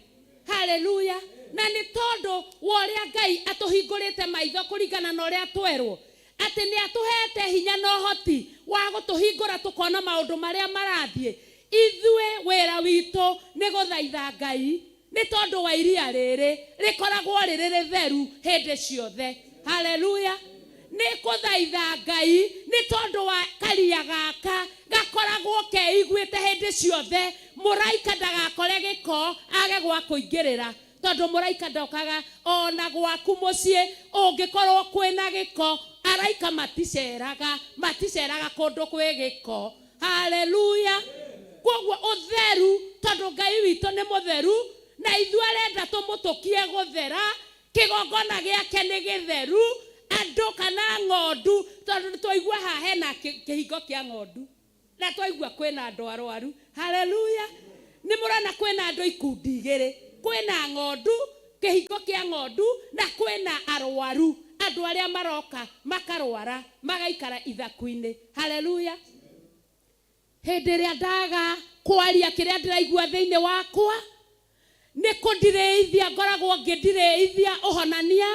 Haleluya. Na nĩ tondũ wa ũrĩa Ngai atũhingũrĩte maitho kũringana na ũrĩa twerwo atĩ nĩ atũhete hinya na ũhoti wa gũtũhingũra tũkona maũndũ marĩa marathiĩ, ithuĩ wĩra witũ nĩ gũthaitha Ngai nĩ tondũ wa iria rĩrĩ rĩkoragwo rĩrĩ rĩtheru hĩndĩ ciothe. Haleluya. Nĩ kũthaitha Ngai nĩ tondũ wa karia gaka gakoragwo keiguĩte hĩndĩ ciothe, mũraika ndagakore gĩko age gwa kũingĩrĩra, tondũ mũraika ndokaga ona gwaku mũciĩ ũngĩkorwo kwĩna gĩko, araika maticeraga, maticeraga kũndũ kwĩ gĩko. Haleluya. Koguo ũtheru, tondũ Ngai witũ nĩ mũtheru na ithuĩ arenda tũmũtũkie gũthera, kĩgongona gĩake nĩ gĩtheru, andũ kana ng'ondu, tondũ twaigua haha hena kĩhingo kĩa ng'ondu na twaigua kwĩna andũ arwaru. Haleluya. Nĩ mũrona kwĩna andũ ikundi igĩrĩ, kwĩna ng'ondu, kĩhingo kĩa ng'ondu, na kwĩna arwaru, andũ arĩa maroka makarwara magaikara ithaku-inĩ. Haleluya. Hĩndĩ ĩrĩa ndaga kwaria kĩrĩa ndĩraigua thĩinĩ wakwa, nĩ kũndirĩithia ngoragwo ngĩndirĩithia ũhonania.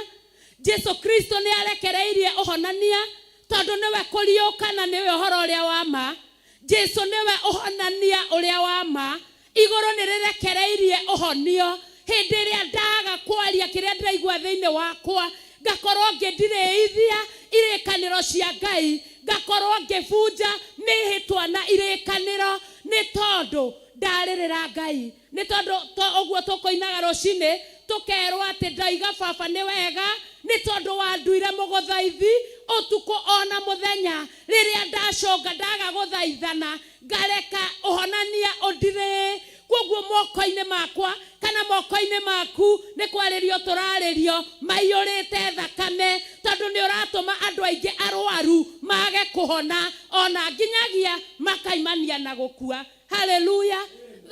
Jesu Kristo nĩ arekereirie ũhonania tondũ nĩwe kũriũka na nĩwe ũhoro ũrĩa wa ma. Jesu nĩwe ũhonania ũrĩa wa ma. Igũrũ nĩ rĩrekereirie ũhonio. Hĩndĩ ĩrĩa ndaga kwaria kĩrĩa ndĩraigua thĩinĩ wakwa, ngakorwo ngĩndirĩithia irĩkanĩro cia Ngai, ngakorwo ngĩbunja mĩhĩtwa na irĩkanĩro, nĩ tondũ ndarĩrĩra Ngai. Nĩ tondũ ũguo tũkũinaga rũcinĩ tũkerwo atĩ ndaiga baba nĩ wega, nĩ tondũ wanduire mũgũthaithi ũtukũ ona mũthenya. Rĩrĩa ndaconga ndaga gũthaithana, ngareka ũhonania ũndirĩĩ. Koguo moko-inĩ makwa kana moko-inĩ maku nĩ kwarĩrio tũrarĩrio maiyũrĩte thakame, tondũ nĩ ũratũma andũ aingĩ arwaru mage kũhona ona nginyagia makaimania na gũkua. Haleluya.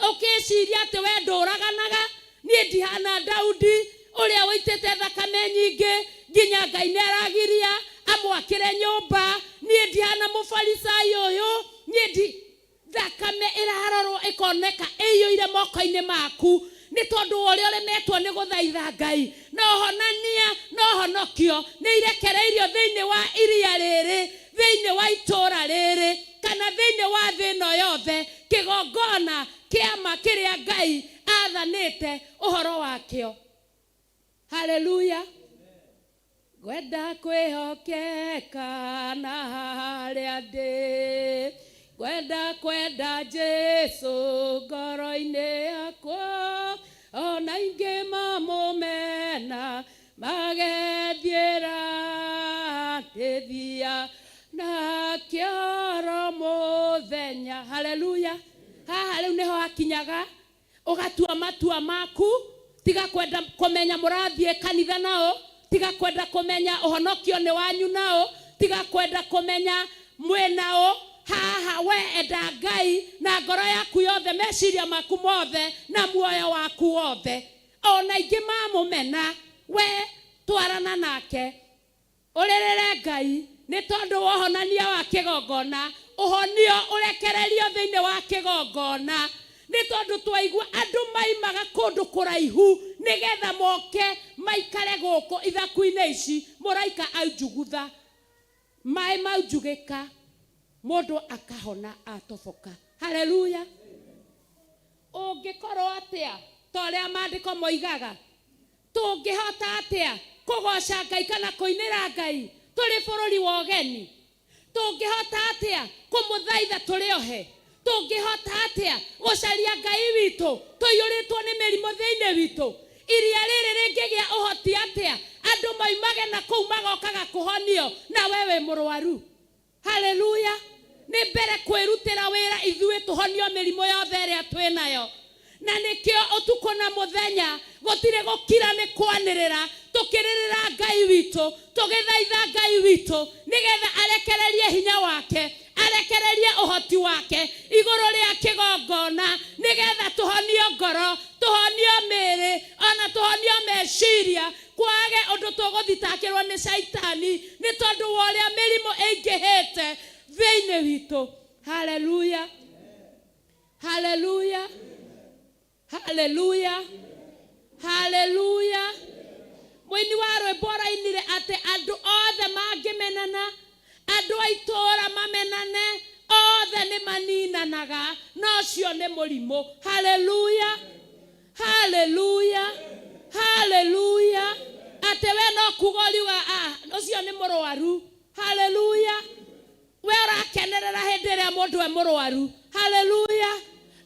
Ũkĩciria atĩ we ndũraganaga, niĩ ndihana Daudi ũrĩa ũitĩte thakame nyingĩ nginya Ngai nĩ aragiria amwakĩre nyũmba, niĩ ndihana mũfarisai ũyũ, niĩ ndi thakame ĩrarorwo ĩkoneka ĩiyũire moko-inĩ maku nĩ tondũ wa ũrĩa ũremetwo nĩ gũthaitha Ngai. Na ũhonania na ũhonokio nĩ irekereirio thĩinĩ wa iria rĩrĩ, thĩinĩ wa itũũra rĩrĩ, kana thĩinĩ wa thĩ ĩno yothe, kĩgongona kĩama kĩrĩa Ngai athanĩte ũhoro wakĩo. Haleluya. Ngwenda kwĩhokeka na harĩa ndĩ, ngwenda kwenda Jesu ngoro-inĩ yakwa, ona ingĩ mamũmena magethiĩra ndĩthia na kĩoro mũthenya. Haleluya. Haha rĩu nĩho hakinyaga ũgatua matua maku, tiga kwenda kũmenya mũrathiĩ kanitha nao, tiga kwenda kũmenya ũhonokio nĩ wanyu nao, tiga kwenda kũmenya mwĩ nao. Haha we enda Ngai na ngoro yaku yothe, meciria maku mothe na muoyo waku wothe. Ona ingĩ mamũmena, we twarana nake, ũrĩrĩre Ngai nĩ tondũ wa ũhonania wa kĩgongona, ũhonio ũrekererio thĩinĩ wa kĩgongona, nĩ tondũ twaigua andũ maimaga kũndũ kũraihu nĩgetha moke maikare gũkũ ithaku-inĩ ici. Mũraika aunjugutha maĩ maunjugĩka, mũndũ akahona atoboka. Haleluya. Ũngĩkorwo atĩa ta ũrĩa maandĩko moigaga? Tũngĩhota atĩa kũgooca Ngai kana kũinĩra Ngai tũrĩ bũrũri wa ũgeni? Tũngĩhota atĩa kũmũthaitha tũrĩ ohe? Tũngĩhota atĩa gũcaria Ngai witũ tũiyũrĩtwo nĩ mĩrimũ thĩinĩ witũ? Iria rĩrĩ rĩngĩgĩa ũhoti atĩa andũ moimage na kũu magokaga kũhonio na we wĩ mũrwaru? Haleluya. Nĩ mbere kwĩrutĩra wĩra ithuĩ tũhonio mĩrimũ yothe ĩrĩa twĩ nayo. Na nĩkĩo ũtukũ na mũthenya gũtirĩ gũkira nĩ kwanĩrĩra, tũkĩrĩrĩra Ngai witũ, tũgĩthaitha Ngai witũ nĩgetha arekererie hinya wake, arekererie ũhoti wake igũrũ rĩa kĩgongona, nĩgetha tũhonio ngoro, tũhonio mĩĩrĩ, ona tũhonio meciria, kwage ũndũ tũgũthitakĩrwo nĩ caitani nĩ tondũ wa ũrĩa mĩrimũ ĩingĩhĩte thĩinĩ witũ. Haleluya. Haleluya. Haleluya. Haleluya. Mũini wa rwĩmbo arainire atĩ andũ othe mangĩmenana, andũ a itũũra mamenane, othe nĩ maninanaga, na ũcio nĩ mũrimũ. Haleluya. Haleluya. Haleluya. Atĩ we no kuga ũriuga, ah, ũcio nĩ mũrwaru. Haleluya. We ũrakenerera hĩndĩ ĩrĩa mũndũ e mũrwaru. Haleluya.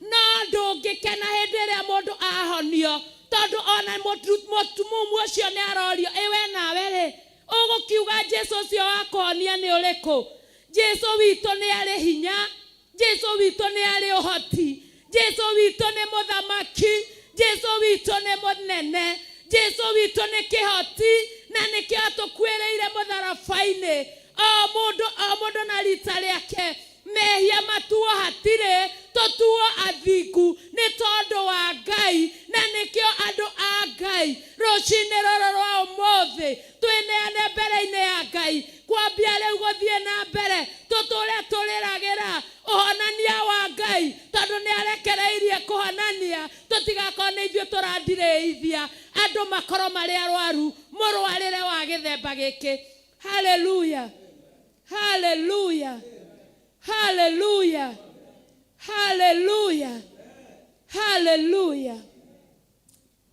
No ndũngĩkena hĩndĩ ĩrĩa mũndũ ahonio, tondũ ona mũtumumu ũcio nĩ arorio, ĩ we nawe rĩ, ũgũkiuga Jesu ũcio wa kũhonia nĩ ũrĩkũ? Jesu witũ nĩ arĩ hinya, Jesu witũ nĩ arĩ ũhoti, Jesu witũ nĩ mũthamaki, Jesu witũ nĩ mũnene, Jesu witũ nĩ kĩhoti, na nĩkĩo atũkuĩrĩire mũtharaba-inĩ. O mũndũ o mũndũ na rita rĩake, mehia matuo hatirĩ, tũtuo athingu nĩ tondũ wa Ngai, na nĩkĩo andũ a Ngai rũcinĩ rũrũ rwa ũmũthĩ twĩneane mbere-inĩ ya Ngai, kwambia rĩu gũthiĩ na mbere tũtũre tũrĩragĩra ũhonania wa Ngai, tondũ nĩ arekereirie kũhonania, tũtigakorwo nĩ ithuĩ tũrandirĩithia andũ makorwo marĩ arwaru mũrwarĩre wa gĩthemba gĩkĩ. Haleluya. Haleluya. Haleluya. Haleluya. Haleluya.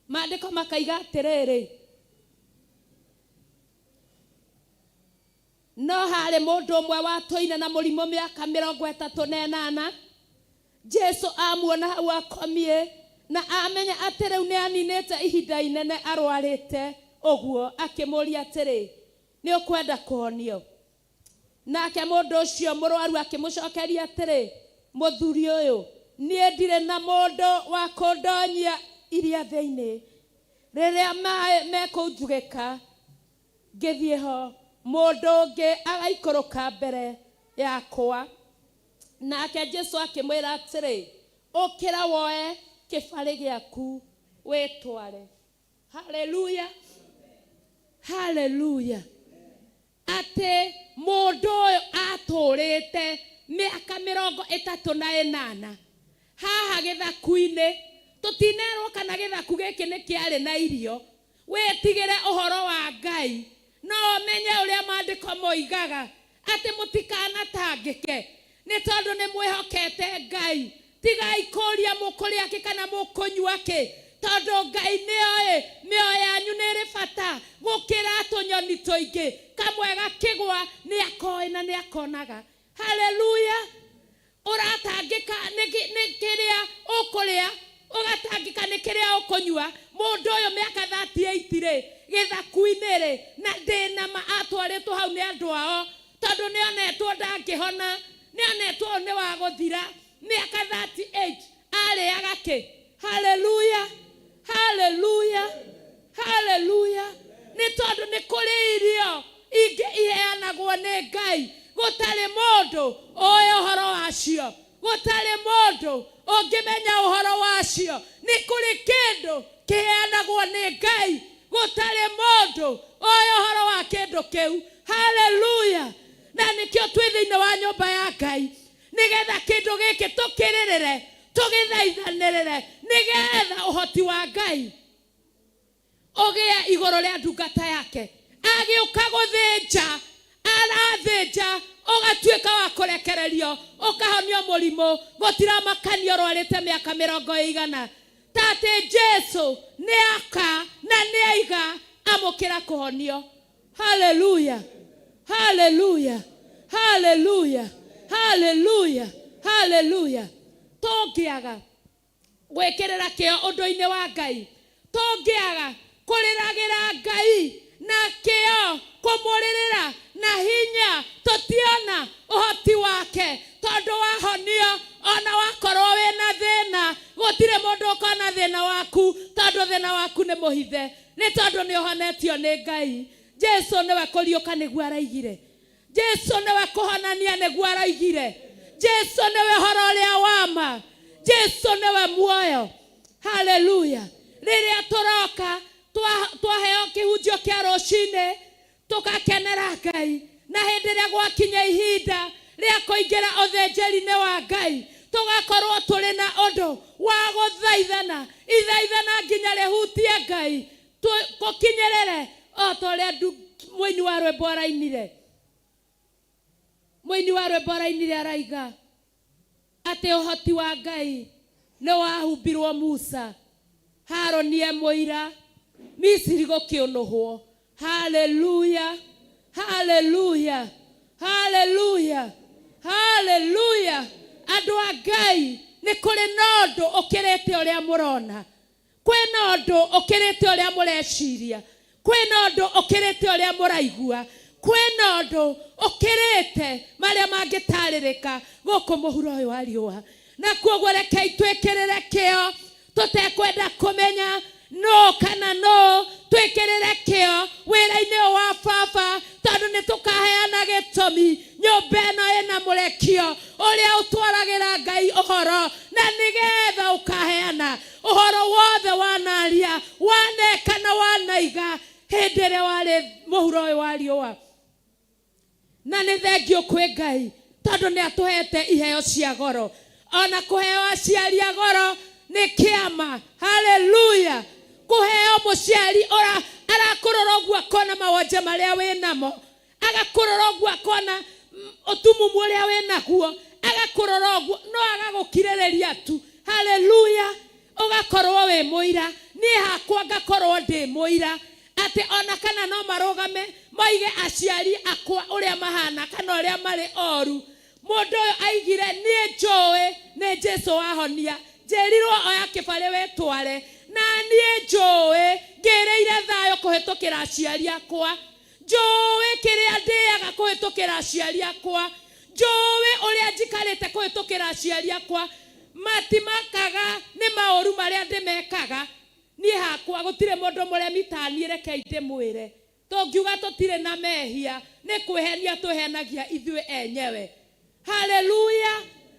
Maandĩko makaiga atĩrĩrĩ, no harĩ mũndũ ũmwe watũire na mũrimũ mĩaka mĩrongo ĩtatũ na ĩnana. Jesu amuona hau akomie na amenya atĩ rĩu nĩ aninĩte ihinda inene arwarĩte ũguo, akĩmũũria atĩrĩ, nĩ ũkwenda kũhonio? Nake mũndũ ũcio mũrwaru akĩmũcokeria atĩrĩ, mũthuri ũyũ, niĩ ndirĩ na mũndũ wa kũndonyia iria thĩinĩ rĩrĩa maĩ mekũnjugĩka ngĩthiĩ ho, mũndũ ũngĩ agaikũrũka mbere yakwa. Nake Jesu akĩmwĩra atĩrĩ, ũkĩra woe kĩbarĩ gĩaku wĩtware. Haleluya. Haleluya. Atĩ mũndũ ũyũ atũrĩte mĩaka mĩrongo ĩtatũ na ĩnana. Haha gĩthaku-inĩ, tũtinerwo kana gĩthaku gĩkĩ nĩ kĩarĩ na irio. Wĩtigĩre ũhoro wa Ngai, no ũmenye ũrĩa maandĩko moigaga atĩ mũtikanatangĩke nĩ tondũ nĩ mwĩhokete Ngai. Tigai kũũria mũkũrĩa kĩ kana mũkũnyua kĩ, tondũ Ngai nĩoĩ mĩoyo yanyu nĩ ĩrĩ bata gũkĩra tũnyoni tũingĩ. Kamwe gakĩgwa nĩakoĩ na nĩakonaga. Haleluya! Ũratangĩka nĩ kĩrĩa ũkũrĩa, ũgatangĩka nĩ kĩrĩa ũkũnyua. Mũndũ ũyũ mĩaka 38 rĩ, gĩthaku-inĩ rĩ, na ndĩ na ma atwarĩtwo hau nĩ andũ ao, tondũ nĩonetwo ndangĩhona, nĩonetwo ũyũ nĩ wa gũthira. Mĩaka 38 arĩaga kĩ? Haleluya! Haleluya! Haleluya! Nĩ tondũ nĩ kũrĩ irio ingĩ iheanagwo nĩ Ngai, gũtarĩ mũndũ ũĩ ũhoro wacio, gũtarĩ mũndũ ũngĩmenya ũhoro wacio. Nĩ kũrĩ kĩndũ kĩheanagwo nĩ Ngai, gũtarĩ mũndũ ũĩ ũhoro wa kĩndũ kĩu. Haleluya! Na nĩkĩo twĩ thĩinĩ wa nyũmba ya Ngai, nĩgetha kĩndũ gĩkĩ tũkĩrĩrĩre, tũgĩthaithanĩrĩre, nĩgetha ũhoti wa Ngai ũgĩe igũrũ rĩa ndungata yake. Agĩũka gũthĩnja, arathĩnja, ũgatuĩka wa kũrekererio, ũkahonio mũrimũ, gũtiramakanio ũrwarĩte mĩaka mĩrongo ĩigana. Ta atĩ Jesu nĩaka na nĩaiga, amũkĩra kũhonio. Haleluya! Haleluya! Haleluya! Haleluya! Haleluya! Tũngĩaga gwĩkĩrĩra kĩo ũndũ-inĩ wa Ngai, tũngĩaga kũrĩragĩra Ngai na kĩo, kũmũrĩrĩra na hinya, tũtiona ũhoti wake, tondũ wahonio ona wakorwo wĩna thĩna, gũtirĩ mũndũ ũkona thĩna waku, tondũ thĩna waku nĩ mũhithe, nĩ tondũ nĩ ũhonetio nĩ Ngai. Jesu nĩwe kũriũka nĩguo araigire, Jesu nĩwe kũhonania nĩguo araigire, Jesu nĩwe ũhoro ũrĩa wa ma, Jesu nĩwe muoyo. Haleluya! Rĩrĩa tũroka twaheo kĩhunjio kĩa rũcinĩ, tũgakenera Ngai, na hĩndĩ ĩrĩa gwakinya ihinda rĩa kũingĩra ũthĩnjĩri-inĩ wa Ngai, tũgakorwo tũrĩ na ũndũ wa gũthaithana, ithaithana nginya rĩhutie Ngai, tũkinyĩrĩre o ta ũrĩa mũini wa rwĩmbo arainire. Mũini wa rwĩmbo arainire araiga atĩ ũhoti wa Ngai nĩ wahumbirwo Musa, Harũni e mũira, Misiri gũkĩũnũhwo. Haleluya! Haleluya! Haleluya! Haleluya! Andũ a Ngai, nĩ kũrĩ na ũndũ ũkĩrĩte ũrĩa mũrona, kwĩna ũndũ ũkĩrĩte ũrĩa mũreciria, kwĩna ũndũ ũkĩrĩte ũrĩa mũraigua, kwĩna ũndũ ũkĩrĩte marĩa mangĩtarĩrĩka gũkũ mũhuro ũyũ wa riũa. Na kuoguo rekei twĩkĩrĩre kĩo, tũtekwenda kũmenya nũ kana nũ, twĩkĩrĩre kĩo wĩra-inĩ ũyũ wa baba, tondũ nĩ tũkaheana gĩtũmi. Nyũmba ĩno ĩna mũrekio ũrĩa ũtwaragĩra Ngai ũhoro, na nĩgetha ũkaheana ũhoro wothe wanaria, waneka na wanaiga hĩndĩ ĩrĩa warĩ mũhuro ũyũ wa riũa. Na nĩ thengio kwĩ Ngai, tondũ nĩ atũhete iheo cia goro. Ona kũheo aciari a goro nĩ kĩama. Haleluya! Kũheo mũciari arakũrora ũguo akona mawonje marĩa wĩ namo, agakũrora ũguo akona ũtumumu ũrĩa wĩ naguo, agakũrora ũguo no agagũkirĩrĩria tu. Haleluya! Ũgakorwo wĩ mũira. Niĩ hakwa ngakorwo ndĩ mũira atĩ ona kana no marũgame moige aciari akwa ũrĩa mahana kana ũrĩa marĩ oru, mũndũ ũyũ aigire niĩ njũĩ nĩ Jesu wahonia, njĩrirwo oya kĩbarĩ wĩtware, na niĩ njũĩ ngĩrĩire thayũ kũhĩtũkĩra aciari akwa, njũĩ kĩrĩa ndĩaga kũhĩtũkĩra aciari akwa, njũĩ ũrĩa njikarĩte kũhĩtũkĩra aciari akwa, matimakaga nĩ maũru marĩa ndĩmekaga. Niĩ hakwa gũtirĩ mũndũ mũremi ta niĩ, rekei ndĩmwĩre. Tũngiuga tũtirĩ na mehia, nĩ kwĩhenia twĩhenagia ithuĩ enyewe. Haleluya!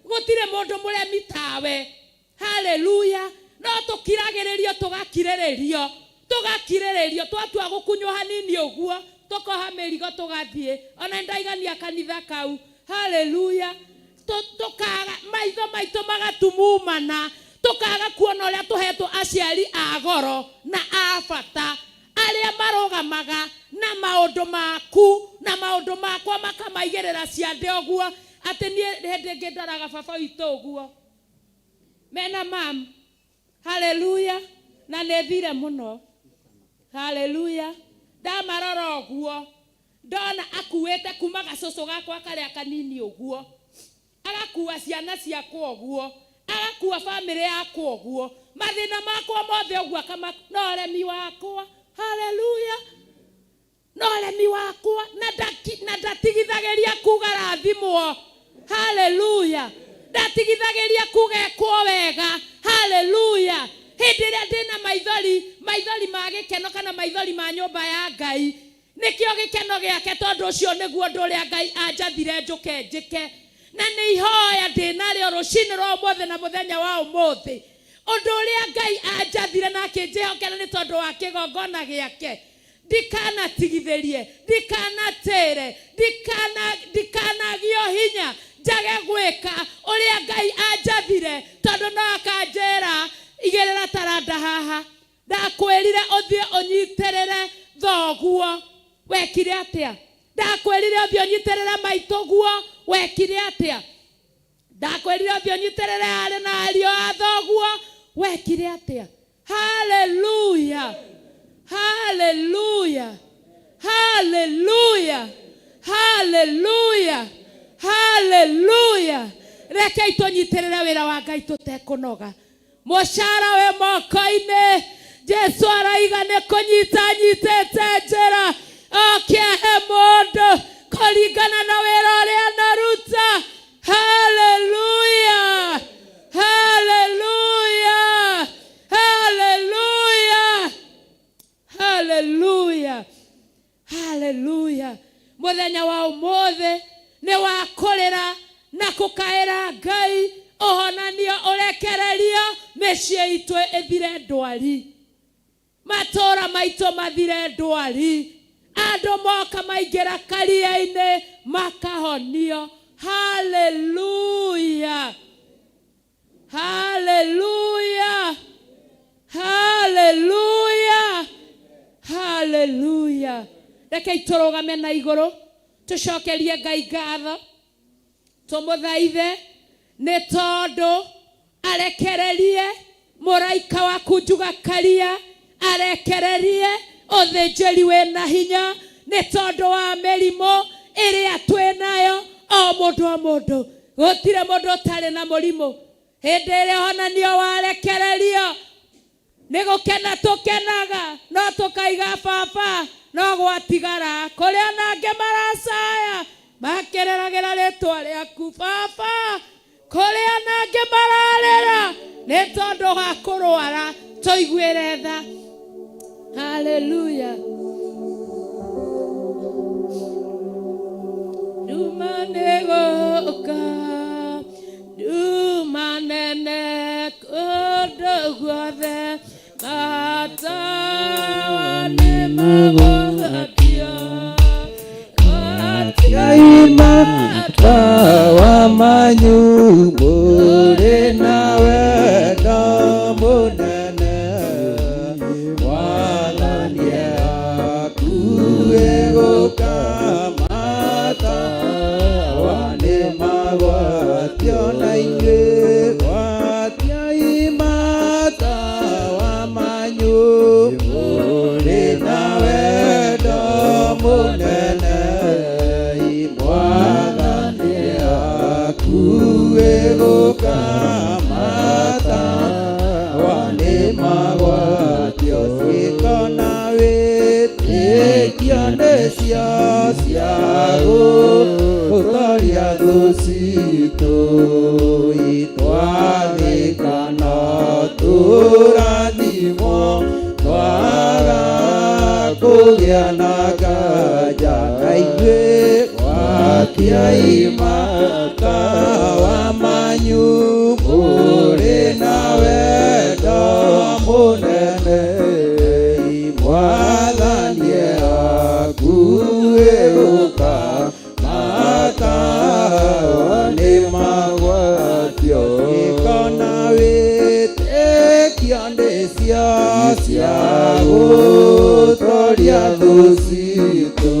Gũtirĩ mũndũ mũremi tawe. Haleluya! No tũkiragĩrĩrio, tũgakirĩrĩrio, tũgakirĩrĩrio, twatua gũkunywo hanini ũguo, tũkoha mĩrigo tũgathiĩ. Ona nĩndaigania kanitha kau. Haleluya! Tũkaga maitho maitũ magatumumana, tũkaga kuona ũrĩa tũhetwo aciari a goro na a bata arĩa marũgamaga na maũndũ maku na maũndũ makwa makamaigĩrĩra ciande ũguo. Atĩ niĩ hĩndĩ ĩngĩ ndoraga baba witũ ũguo mena mam, haleluya, na nĩ thire mũno, haleluya. Ndamarora ũguo ndona akuĩte kuma gacũcũ gakwa karĩa kanini ũguo, agakua ciana ciakwa ũguo, agakua bamĩrĩ yakwa ũguo, mathĩna makwa mothe ũguo akama, no ũremi wakwa, haleluya, no ũremi wakwa na ndatigithagĩria kuga rathimwo, haleluya, ndatigithagĩria kuga ekwo wega, haleluya. Hĩndĩ ĩrĩa ndĩna maithori, maithori ma gĩkeno kana maithori ma nyũmba ya Ngai, nĩkĩo gĩkeno gĩake, tondũ ũcio nĩguo ũndũ ũrĩa Ngai anjathire njũke njĩke. Na nĩ ihoya ndĩnarĩo rũcinĩ rwa ũmũthĩ na mũthenya wa ũmũthĩ, ũndũ ũrĩa Ngai anjathire na akĩnjĩhokera nĩ tondũ wa kĩgongona gĩake, ndikanatigithĩrie, ndikanatĩre, ndikanagio hinya njage gwĩka ũrĩa Ngai anjathire, tondũ no akanjĩra igĩrĩra taranda haha, ndakwĩrire ũthiĩ ũnyitĩrĩre thoguo, wekire atĩa? Ndakwĩrire ũthiĩ ũnyitĩrĩre maitũguo, wekire atĩa? Ndakwĩrire ũthiĩ ũnyitĩrĩre arĩ na ariũ a thoguo, wekire atĩa? Haleluya, haleluya, haleluya, haleluya, haleluya. Rekei tũnyitĩrĩre wĩra wa Ngai tũtekũnoga. Mũcara wĩ moko-inĩ, Jesu araiga nĩ kũnyita nyitĩte njĩra, okĩahe mũndũ kũringana na wĩra ũrĩa anaruta. Haleluya, haleluya, haleluya, haleluya, haleluya. Mũthenya wa ũmũthĩ nĩ wa kũrĩra na kũkaĩra Ngai ũhonanio ũrekererio, mĩciĩ itũ ĩthire ndwari, matũũra maitũ mathire ndwari, andũ moka maingĩra karia-inĩ makahonio. Haleluya, haleluya, haleluya, haleluya. Rekei tũrũgame na igũrũ tũcokerie Ngai ngatho, tũmũthaithe nĩ tondũ arekererie mũraika waku njuga karia, arekererie ũthĩnjĩri wĩna hinya nĩ tondũ wa mĩrimũ ĩrĩa twĩnayo o mũndũ o mũndũ. Gũtirĩ mũndũ ũtarĩ na mũrimũ. Hĩndĩ ĩrĩa ũhonanio warekererio nĩ gũkena tũkenaga, no tũkaiga baba no gwatigara, kũrĩ ona angĩ maracaya makĩrĩragĩra rĩtwa rĩaku baba, kũrĩ ona angĩ mararĩra nĩ tondũ wa kũrwara, tũiguĩre tha. Haleluya. Nduma nĩ gũka, nduma nene kũndũ guothe, matawa nĩ magwatio, Yaima tawa manyu mũrĩ na wendo mũnene, Mwathani akuĩ gũka, matawa nĩ magwatio na inyuĩ gwatiai matawa manyu mũrĩ na wendo mũnene, Mwathani akuĩ gũka, matawa nĩ magwatio, ciĩko na wĩtĩkio nĩcio cia gũtoria thũ citũ, itwathĩka no tũrathimwo, twaga kũgĩa na nganja na ithuĩ gwatiai matawa manyu mũrĩ na wendo mũnene, Mwathani akuĩ gũka, matawa nĩ magwatio. Nĩcio cia gũtoria thũ citũ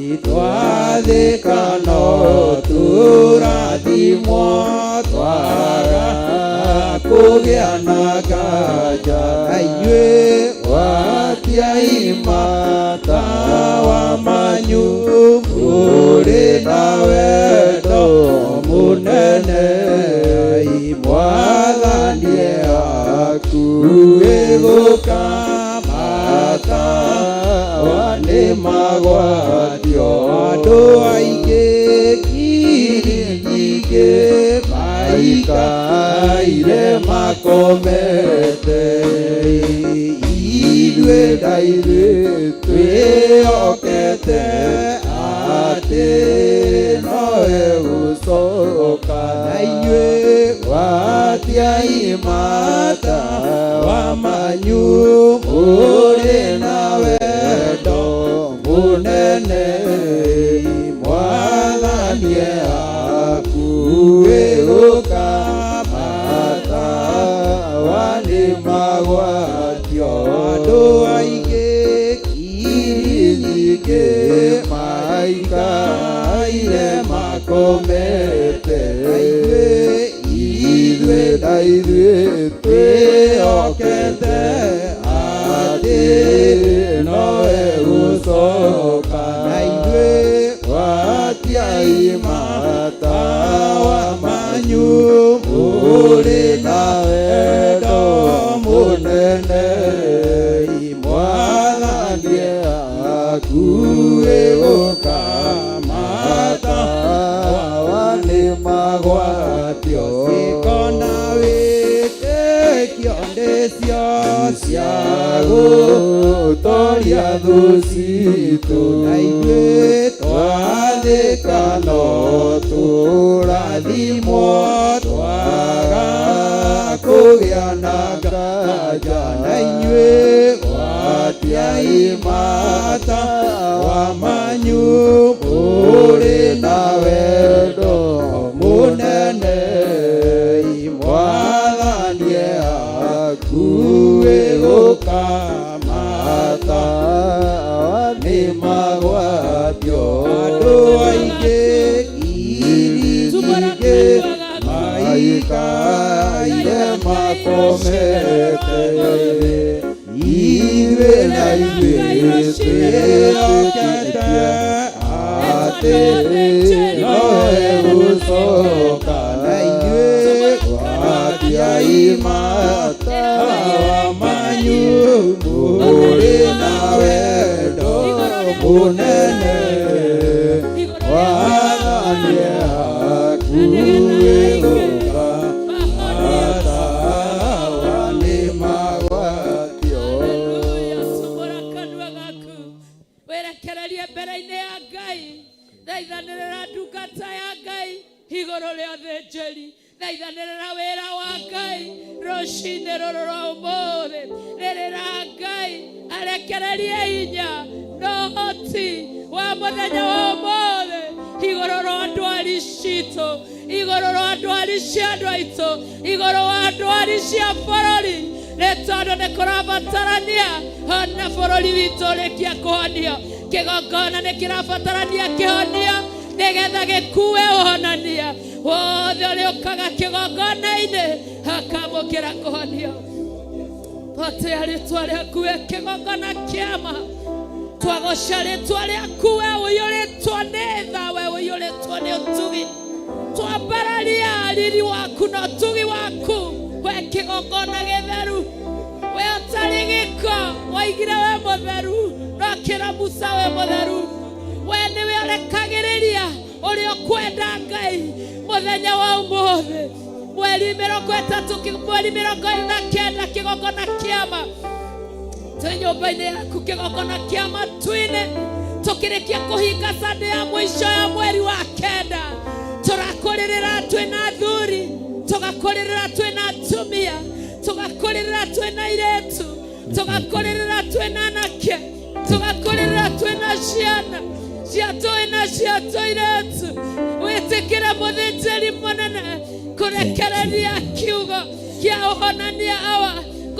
itwathĩka no tũrathimwo twaga kũgĩa na nganja na inyuĩ gwatiai matawa manyu mũrĩ na wendo mũnene mwathani akuĩ gũka matawa nĩ magwatio andũ aingĩ ngiri nyingĩ maikaire makomete ithuĩ na ithuĩ twĩhokete atĩ nowe gũcoka na inyuĩ gwatiai matawa manyu mũrĩ na wendo mũnene mwathani akuĩ gũka matawa nĩ magwatio andũ aingĩ ngiri nyingĩ maikaire makomete ithuĩ na ithuĩ twĩhokete atĩ nowe gũcoka na ithuĩ gwatiai matawa manyu mũrĩ na wendo mũnene mwathani akuĩ gũka matawa nĩ magwatio ciĩko na wĩtĩkio nĩcio cia gũtoria thũ citũ na ithuĩ twathĩka no tũrathimwo twaga kũgĩa na nganja na inyuĩ gwatiai matawa manyu mũrĩ na wendo mũnene mwathani akuĩ gũka matawa nĩ magwatio andũ aingĩ ngiri nyingĩ maikaire makomete ithuĩ na ithuĩ twĩhokete atĩ nowe gũcoka na inyuĩ gwatiai matawa manyu mũrĩ na wendo mũnene mwathani akuĩ gũka matawa nĩ magwatio. Haleluya, tumũra kanua gaku wĩrekererie mbere-inĩ ya Ngai thaithanĩrĩra ndungata ya Ngai igũrũ rĩa ũthĩnjĩri thaithanĩrĩra wĩra wa Ngai rũcinĩ rũrũ rwa ũmũthĩ rĩrĩra Ngai arekererie hinya na ũhoti wa mũthenya wa ũmũthĩ igũrũ rwa ndwari citũ igũrũ rwa ndwari cia andũ aitũ igũrũ wa ndwari cia bũrũri nĩ tondũ nĩ kũrabatarania ona bũrũri witũ ũrĩkia kũhonio kĩgongona nĩ kĩrabatarania kĩhonio nĩgetha gĩkue ũhonania wothe ũrĩa ũkaga kĩgongona-inĩ akamũkĩra kũhonio twatĩa rĩtwa rĩaku we kĩgongona kĩama twagoca rĩtwa rĩaku we ũiyũrĩtwo nĩ tha we ũiyũrĩtwo nĩ ũtugi twambararia riri waku na ũtugi waku we kĩgongona gĩtheru we ũtarĩ gĩko waigire we mũtheru no akĩra Musa we mũtheru we nĩwe ũrekagĩrĩria ũrĩa ũkwenda Ngai mũthenya wa ũmũthĩ mweri 30 mweri 29 kĩgongona kĩama twĩ nyũmba-inĩ yaku kĩgongona kĩa matu-inĩ tũkĩrĩkia kũhinga Sunday ya mũico ya mweri wa kenda tũrakũrĩrĩra twĩna athuri tũgakũrĩrĩra twĩna atumia tũgakũrĩrĩra twĩna airĩtu tũgakũrĩrĩra twĩna anake tũgakũrĩrĩra twĩna ciana cia twĩna cia tũirĩtu wĩtĩkĩre mũthĩnjĩri mũnene kũrekereria kiugo kĩa ũhonania awa.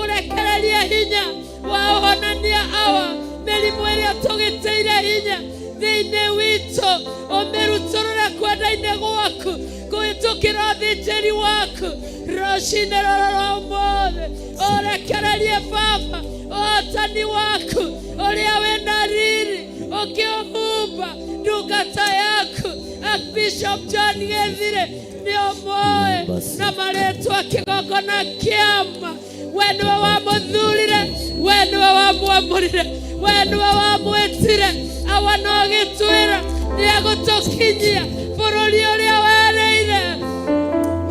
Ngũrekereria hinya wa ũhonania awa mĩrimũ ĩrĩa tũgĩtĩire hinya thĩinĩ witũ ũmĩrutũrũre kwenda-inĩ gwaku kũhĩtũkĩra ũthĩnjĩri waku rũcinĩ rũrũ rwa ũmũthĩ ũrekererie baba ũhotani waku ũrĩa wĩna riri ũkĩũhumba ndungata yaku Archbishop John Gĩthire nĩ ũmũĩ na marĩtwa kĩgongona kĩama we nĩwe wamũthurire we nĩwe wamwamũrire we nĩwe wamwĩtire awa no gĩtwĩra nĩ egũtũkinyia bũrũri ũrĩa werĩire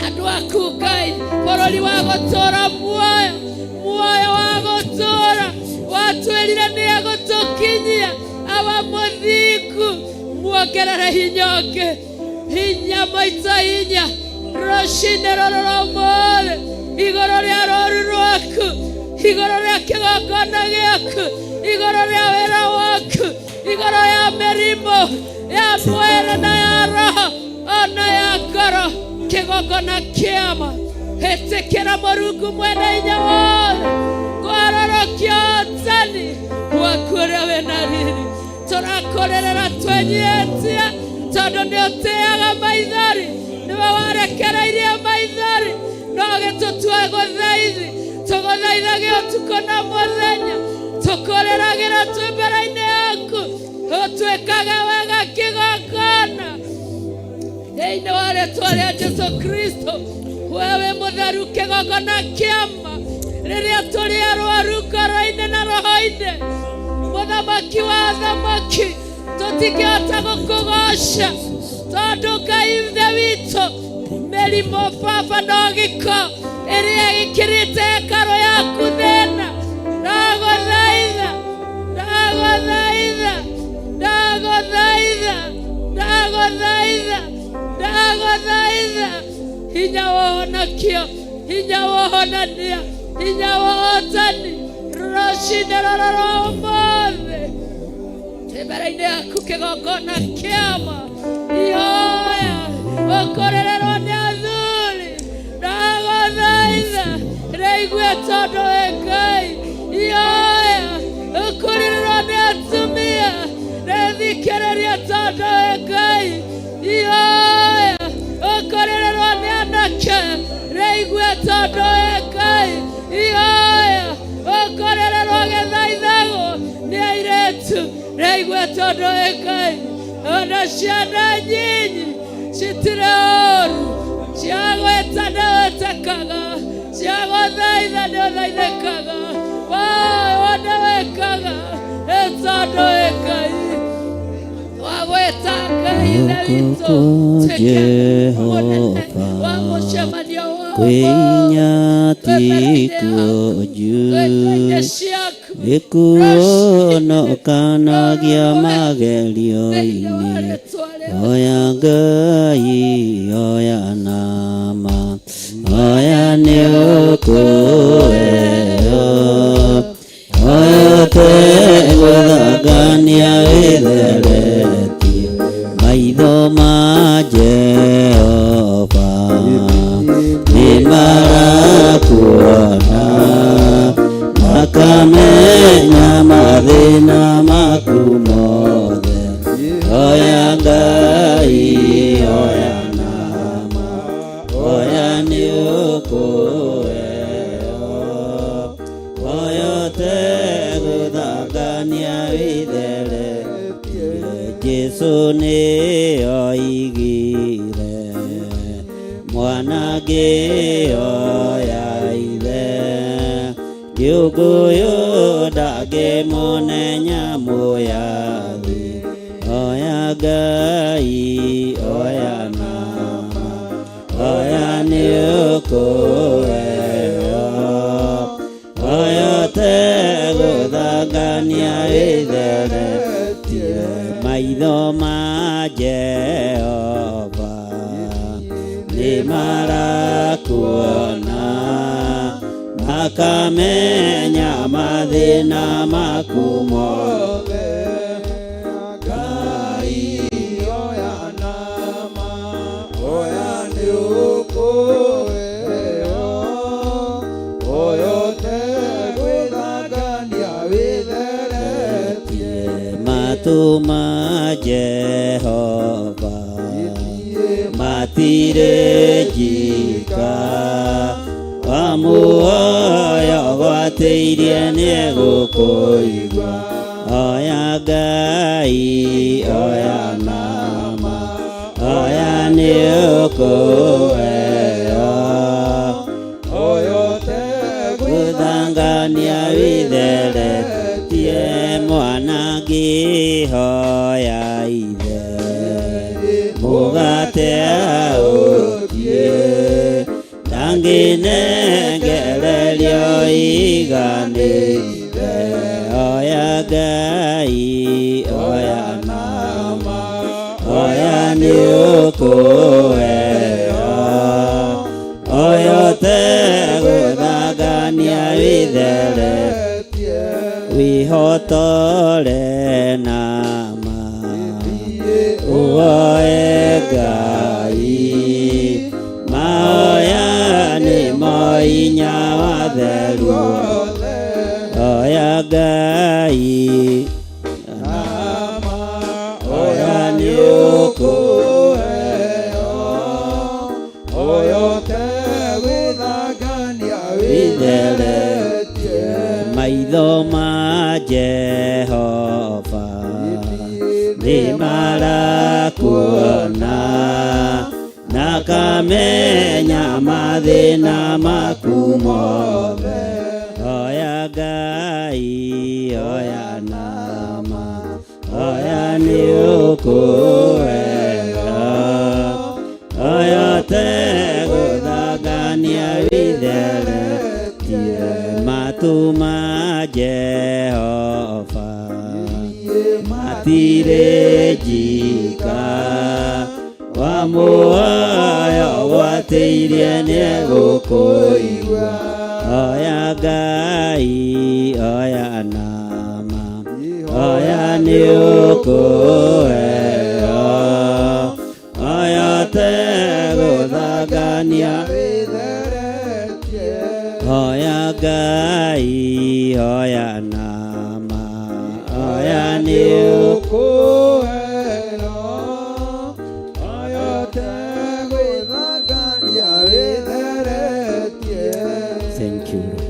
andũ aku Ngai bũrũri wa gũtũũra muoyo muoyo wa gũtũũra watwĩrire nĩ egũtũkinyia awa mũthingu muongerere hinya ũngĩ hinya maita hinya rũcinĩ rũrũ rwa ũmũthĩ igũrũ rĩa rũũru rwaku igũrũ rĩa kĩgongona gĩaku igũrũ rĩa wĩra waku igũrũ ya mĩrimũ ya mwĩrĩ na ya roho ona ya ngoro kĩgongona kĩama ĩtĩkĩra mũrungu mwene hinya wothe kwarorokia ũtani waku ũrĩa wĩna riri tũrakũrĩrĩra twenyietie tondũ nĩ ũtĩaga maithori nĩwe warekereirie maithori no gĩtũtue gũthaithi tũgũthaithagia ũtukũ na mũthenya tũkũrĩragĩra twĩ mbere-inĩ yaku ũtuĩkage wega kĩgongona thĩinĩ wa rĩtwa rĩa Jesu Kristo wewe mũtheru kĩgongona kĩama rĩrĩa tũrĩ arwaru ngoro-inĩ na roho-inĩ mũthamaki wa athamaki tũtingĩhota gũkũgoca tondũ Ngai ithe witũ mĩrimũ baba no gĩko ĩrĩa ĩkĩrĩte hekarũ yaku thĩna ndagũthaitha ndagũthaitha ndagũthaitha ndagũthaitha ndagũthaitha hinya wa ũhonokio hinya wa ũhonania hinya wa ũhotani rũcinĩ rũrũ rwa ũmũthĩ twĩ mbere-inĩ yaku kĩgongona kĩama ihoya ũkũrĩrĩrwo nĩ athuri ndagũthaitha rĩigue tondũ wĩ Ngai ihoya ũkũrĩrĩrwo nĩ atumia rĩthikĩrĩrie tondũ wĩ Ngai ihoya ũkũrĩrĩrwo nĩ anake rĩigue tondũ wĩ Ngai ihoya ũkũrĩrĩrwo gĩthaithagwo nĩ airĩtu rĩigue tondũ wĩ Ngai ona ciana nyinyi citirĩ ũũru cia gwĩta nĩ wĩtĩkaga cia gũthaitha nĩ ũthaithĩkaga wone wĩkaga nĩ tondũ wĩ Ngai wagwĩta Ngai ithe witũ tuĩke mũnene wa mũcemanio wa Kwĩnyatikuo juu nĩkuonokanagia magerio-inĩ oya Ngai oya nama oya nĩũkũheo oya tegũthangania wĩtheretie maitho ma Jehova nĩmarakuona makamenya mathĩna maku mothe oya Ngai oya nama oya nĩũkũheo oya tegũthangania wĩtheretie Jesu nĩoigire mwana ngĩoya ithe kĩũngũyũ ndangĩmũne nyamũ ya thĩ oya Ngai oya nama oya nĩũkũheo oya tegũthangania wĩtheretie maitho ma Jehova nĩmarakuona makamenya mathĩna maku mothe Ngai oya nama oya nĩũkũheo oya Matũ ma Jehova matirĩ njika, wamuoya ũgwatĩirie nĩegũkũigua. Oya Ngai, oya nama, oya nĩũkũheo. Gũthangania wĩtheretie mwana ngĩhoya ithe mũgate aũtie ndangĩnengererio iganĩire. Oya Ngai, oya nama, oya nĩũkũheo. Oya ũtegũthangania wĩtheretie wĩhotore nama uoe Ngai maoya nĩmo inya wa theru. Oya Ngai, oya nĩũkũheo. Wĩtheretie maitho ma Jehova nĩmarakuona na kamenya mathĩna maku mothe. Oya Ngai, oya nama, oya nĩũkũheo. Oya ũtegũthangania wĩtheretie matũ ma Jehova matirĩ njika, wamuoya ũgwatĩirie nĩegũkũigua. Oya Ngai, oya nama, oya nĩũkũheo. Oya ũtegũthangania oya Ngai, oya nama, oya nĩũkũheo. Thank you, Lord.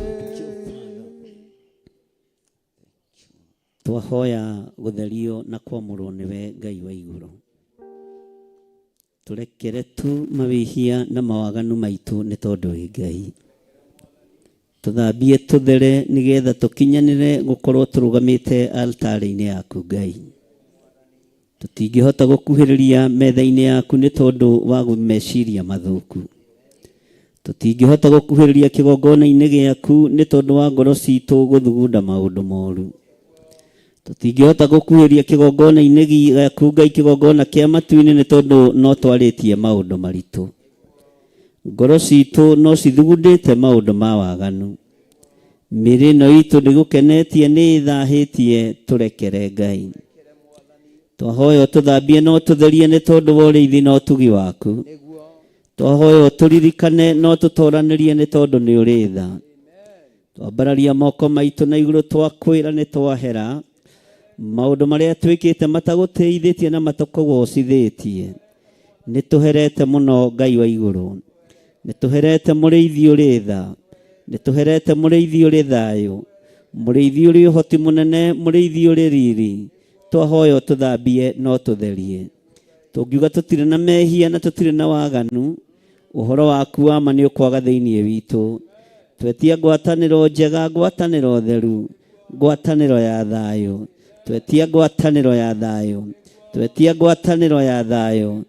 Twahoya gũtherio na kwamũrwo nĩwe Ngai wa igũrũ. Tũrekere tu mawĩhia na mawaganu maitũ nĩ tondũ wĩ Ngai. Tũthambie tũthere nĩgetha tũkinyanĩre gũkorwo tũrũgamĩte altarĩ-inĩ yaku Ngai. Tũtingĩhota gũkuhĩrĩria metha-inĩ yaku nĩ tondũ wa meciria mathũku. Tũtingĩhota gũkuhĩrĩria kĩgongona-inĩ gĩaku nĩ tondũ wa ngoro citũ gũthugunda maũndũ moru. Tũtingĩhota gũkuhĩrĩria kĩgongona-inĩ gĩaku Ngai, kĩgongona kĩa matu-inĩ nĩ tondũ no twarĩtie maũndũ maritũ. Ngoro citũ no cithugundĩte maũndũ ma waganu. Mĩĩrĩ ĩno itũ ndĩgũkenetie nĩ ĩthahĩtie, tũrekere Ngai. Twahoya ũtũthambie na ũtũtherie nĩ tondũ wa ũrĩithi na ũtugi waku. Twahoya ũtũririkane na ũtũtoranĩrie nĩ tondũ nĩ ũrĩ tha. Twambararia moko maitũ na igũrũ twakwĩra nĩ twahera maũndũ marĩa twĩkĩte matagũtĩithĩtie na matakũgocithĩtie. Nĩ tũherete mũno Ngai wa igũrũ. Nĩ tũherete mũrĩithi ũrĩ tha. Nĩ tũherete mũrĩithi ũrĩ thayũ. Mũrĩithi ũrĩ ũhoti mũnene, mũrĩithi ũrĩ riri. Twahoya ũtũthambie na ũtũtherie. Tũngiuga tũtirĩ na mehia na tũtirĩ na waganu, ũhoro waku wa ma nĩ ũkwaga thĩinĩ witũ. Twetia ngwatanĩro njega, ngwatanĩro theru, ngwatanĩro ya thayũ. Twetia ngwatanĩro ya thayũ. Twetia ngwatanĩro ya thayũ.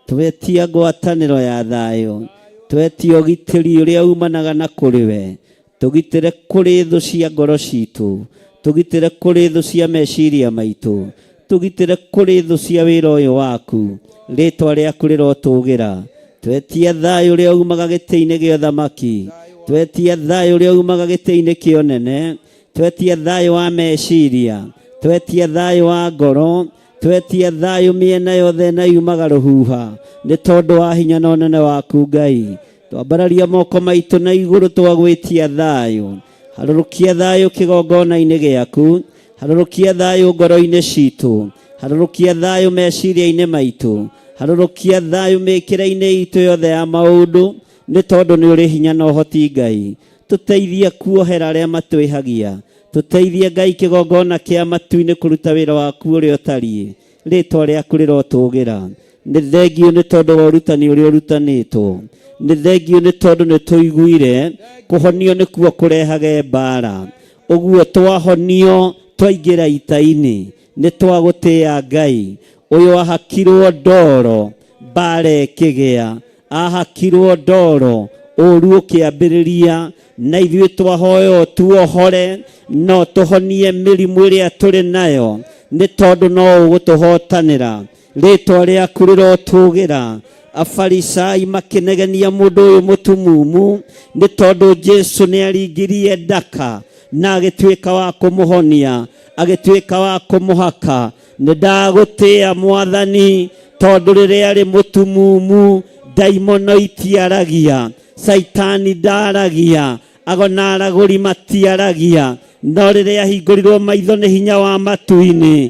Twetia ngwatanĩro ya thayũ. Twetia ũgitĩri ũrĩa umanaga na kũrĩ we. Tũgitĩre kũrĩ thũ cia ngoro citũ. Tũgitĩre kũrĩ thũ cia meciria maitũ. Tũgitĩre kũrĩ thũ cia wĩra ũyũ waku. Rĩtwa rĩaku rĩrotũgĩra. Twetia thayũ ũrĩa umaga gĩtĩ-inĩ gĩa ũthamaki. Twetia thayũ ũrĩa umaga gĩtĩ-inĩ kĩa ũnene. Twetia thayũ wa meciria. Twetia thayũ wa ngoro. Twetia thayũ mĩena yothe na yumaga rũhuha nĩ tondũ wa hinya na ũnene waku Ngai. Twambararia moko maitũ na igũrũ twagwĩtia thayũ. Harũrũkia thayũ kĩgongona-inĩ gĩaku. Harũrũkia thayũ ngoro-inĩ citũ, harũrũkia thayũ meciria-inĩ maitũ, harũrũkia thayũ mĩkĩre-inĩ itũ yothe ya maũndũ, nĩ tondũ nĩ ũrĩ hinya na ũhoti Ngai. Tũteithie kuohera arĩa matwĩhagia, tũteithie Ngai kĩgongona kĩa matu-inĩ kũruta wĩra waku ũrĩa ũtariĩ. Rĩtwa rĩaku rĩrotũgĩra. Nĩ thengiũ nĩ tondũ wa ũrutani ũrĩa ũrutanĩtwo, nĩ thengiũ nĩ tondũ nĩ tũiguire kũhonio nĩkuo kũrehage mbara. Ũguo twahonio twaingĩra ita-inĩ, nĩ twagũtĩĩa Ngai. Ũyũ ahakirwo ndoro mbara ĩkĩgĩa, ahakirwo ndoro ũru ũkĩambĩrĩria, na ithuĩ twahoywo tuohore no tũhonie mĩrimũ ĩrĩa tũrĩ nayo, nĩ tondũ no ũgũtũhotanĩra. Rĩtwa rĩaku rĩrotũgĩra. Afarisai makĩnegenia mũndũ ũyũ mũtumumu, nĩ tondũ Jesu nĩ aringirie ndaka na agĩtuĩka wa kũmũhonia, agĩtuĩka wa kũmũhaka. Nĩ ndagũtĩĩa Mwathani, tondũ rĩrĩa arĩ mũtumumu ndaimono itiaragia, Caitani ndaragia, ago na aragũri matiaragia, no rĩrĩa ahingũrirwo maitho nĩ hinya wa matu-inĩ,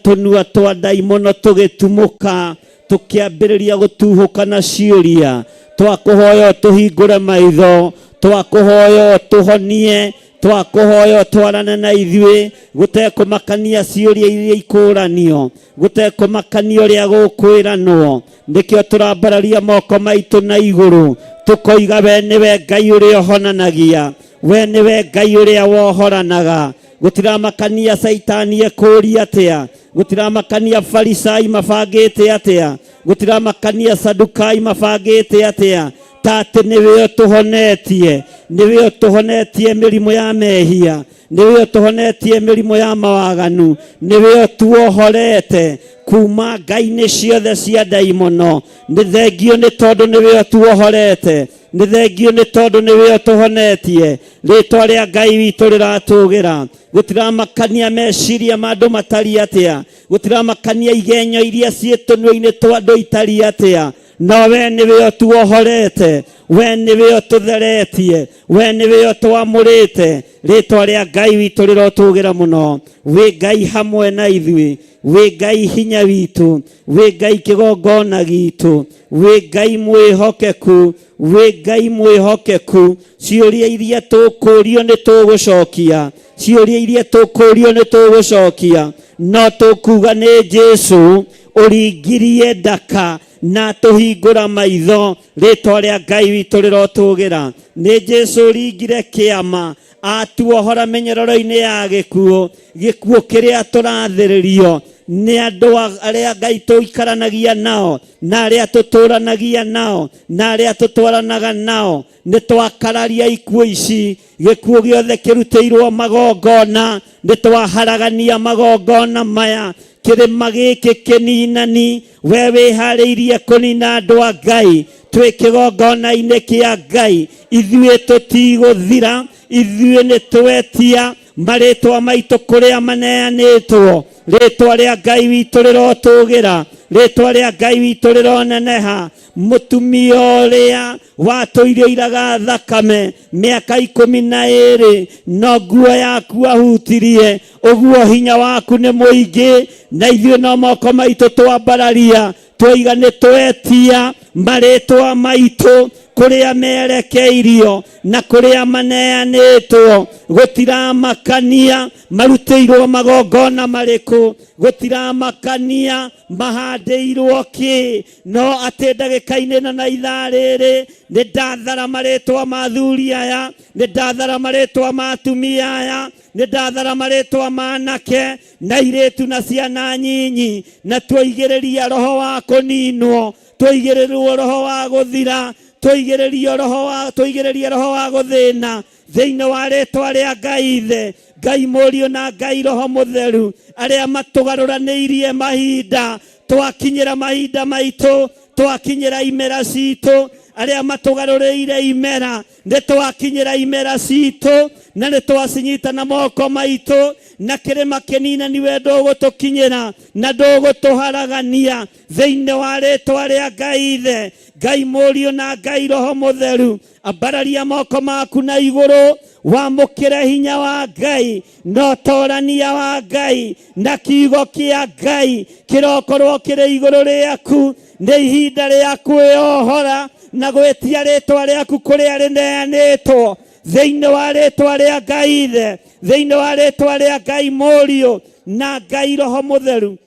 tũnua twa ndaimono tũgĩtumũka, tũkĩambĩrĩria gũtuhũka na ciũria. Twakũhoya ũtũhingũre maitho, twakũhoya ũtũhonie, twakũhoya ũtwarane na ithuĩ, gũtekũmakania ciũria iria ikũranio, gũtekũmakania ũrĩa gũkwĩranwo. Nĩkĩo tũrambararia moko maitũ na igũrũ, tũkoiga we nĩwe Ngai ũrĩa ũhonanagia, we nĩwe Ngai ũrĩa wohoranaga. Gũtiramakania Caitani ekũũria atĩa, gũtiramakania Farisai mabangĩte atĩa, gũtiramakania Sadukai mabangĩte atĩa, ta atĩ nĩwe ũtũhonetie, nĩwe ũtũhonetie mĩrimũ ya mehia, nĩwe ũtũhonetie mĩrimũ ya mawaganu, nĩwe ũtuohorete kuma ngai-inĩ ciothe cia ndaimono. Nĩ thengio nĩ tondũ nĩwe ũtuohorete, nĩ thengio nĩ tondũ nĩwe ũtũhonetie. Rĩtwa rĩa Ngai witũ rĩratũgĩra. Gũtiramakania meciria ma andũ matariĩ atĩa, gũtiramakania igenyo iria ciĩ tũnua-inĩ twa andũ itariĩ atĩa, no we nĩwe ũtuohorete, we nĩwe ũtũtheretie, we nĩwe ũtwamũrĩte. Rĩtwa rĩa Ngai witũ rĩrotũgĩra mũno. Wĩ Ngai hamwe na ithuĩ, wĩ Ngai hinya witũ, wĩ Ngai kĩgongona gitũ, wĩ Ngai mwĩhokeku, wĩ Ngai mwĩhokeku. Ciũria iria tũkũrio nĩ tũgũcokia, ciũria iria tũkũrio nĩ tũgũcokia, no tũkuga nĩ Jesu ũringirie ndaka na tũhingũra maitho. Rĩtwa rĩa Ngai witũ rĩrotũgĩra. Nĩ Jesu ũringire kĩama, atuohora mĩnyororo-inĩ ya gĩkuũ, gĩkuũ kĩrĩa tũrathĩrĩrio nĩ andũ arĩa Ngai tũikaranagia nao, na arĩa tũtũranagia nao, na arĩa tũtwaranaga nao. Nĩ twakararia ikuũ ici, gĩkuũ gĩothe kĩrutĩirwo magongona, nĩ twaharagania magongona maya. Kĩrĩma gĩkĩ kĩninani, we wĩharĩirie kũnina andũ a Ngai, twĩ kĩgongona-inĩ kĩa Ngai. Ithuĩ tũtigũthira, ithuĩ nĩ twetia marĩtwa maitũ kũrĩa maneanĩtwo. Rĩtwa rĩa Ngai witũ rĩrotũgĩra, rĩtwa rĩa Ngai witũ rĩroneneha. Mũtumia ũrĩa watũire iraga thakame mĩaka 12, no nguo yaku ahutirie, ũguo hinya waku nĩ mũingĩ, na ithuĩ no moko maitũ twambararia, twoiga nĩ twetia marĩtwa maitũ kũrĩa merekeirio na kũrĩa maneanĩtwo. Gũtiramakania marutĩirwo magongona marĩkũ, gũtiramakania mahandĩirwo kĩ, no atĩ ndagĩka-inĩ ĩno na ithaa rĩrĩ nĩ ndathara marĩtwa ma athuri aya, nĩ ndathara marĩtwa ma atumia aya, nĩ ndathara marĩtwa ma anake na airĩtu na ciana nyinyi, na twaigĩrĩria roho wa kũninwo, twaigĩrĩrwo roho wa gũthira, twaigĩrĩrio roho wa, twaigĩrĩria roho wa gũthĩna thĩinĩ wa rĩtwa rĩa Ngai Ithe, Ngai Mũriũ na Ngai Roho Mũtheru, arĩa matũgarũranĩirie mahinda, twakinyĩra mahinda maitũ, twakinyĩra imera citũ, arĩa matũgarũrĩire imera, nĩ twakinyĩra imera citũ, Na nĩ twacinyita na moko maitũ, na kĩrĩma kĩninani we ndũgũtũkinyĩra na ndũgũtũharagania. Thĩinĩ wa rĩtwa rĩa Ngai Ithe, Ngai Mũriũ na Ngai Roho Mũtheru, ambararia moko maku na igũrũ, wamũkĩre hinya wa Ngai na ũtorania wa Ngai na kiugo kĩa Ngai kĩrokorwo kĩrĩ igũrũ rĩaku. Nĩ ihinda rĩa kwĩohora na gwĩtia rĩtwa rĩaku kũrĩa rĩneanĩtwo thĩinĩ wa rĩtwa rĩa Ngai Ithe, thĩinĩ wa rĩtwa rĩa Ngai Mũriũ na Ngai Roho Mũtheru.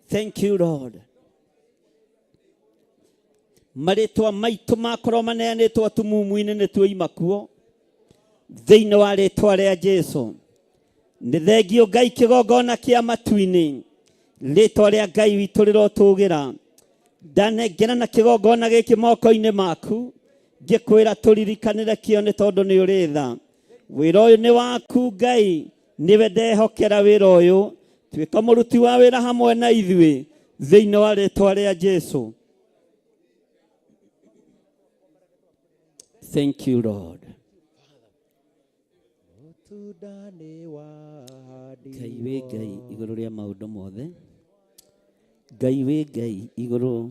Thank you Lord. Marĩtwa maitũ makorwo maneanĩtwo atumumu-inĩ nĩ tuoima kuo thĩinĩ wa rĩtwa rĩa Jesu. Nĩ thengio Ngai kĩgongona kĩa matu-inĩ, rĩtwa rĩa Ngai witũ rĩrotũgĩra. Ndanengera na kĩgongona gĩkĩ moko-inĩ maku, ngĩkwĩra tũririkanĩre kĩo nĩ tondũ nĩ ũrĩ tha. Wĩra ũyũ nĩ waku Ngai, nĩwe ndehokera wĩra ũyũ. Tuĩka mũruti wa wĩra hamwe na ithuĩ thĩinĩ wa rĩtwa rĩa Jesu. Thank you Lord. Ngai wĩ Ngai igũrũ rĩa maũndũ mothe, Ngai wĩ Ngai igũrũ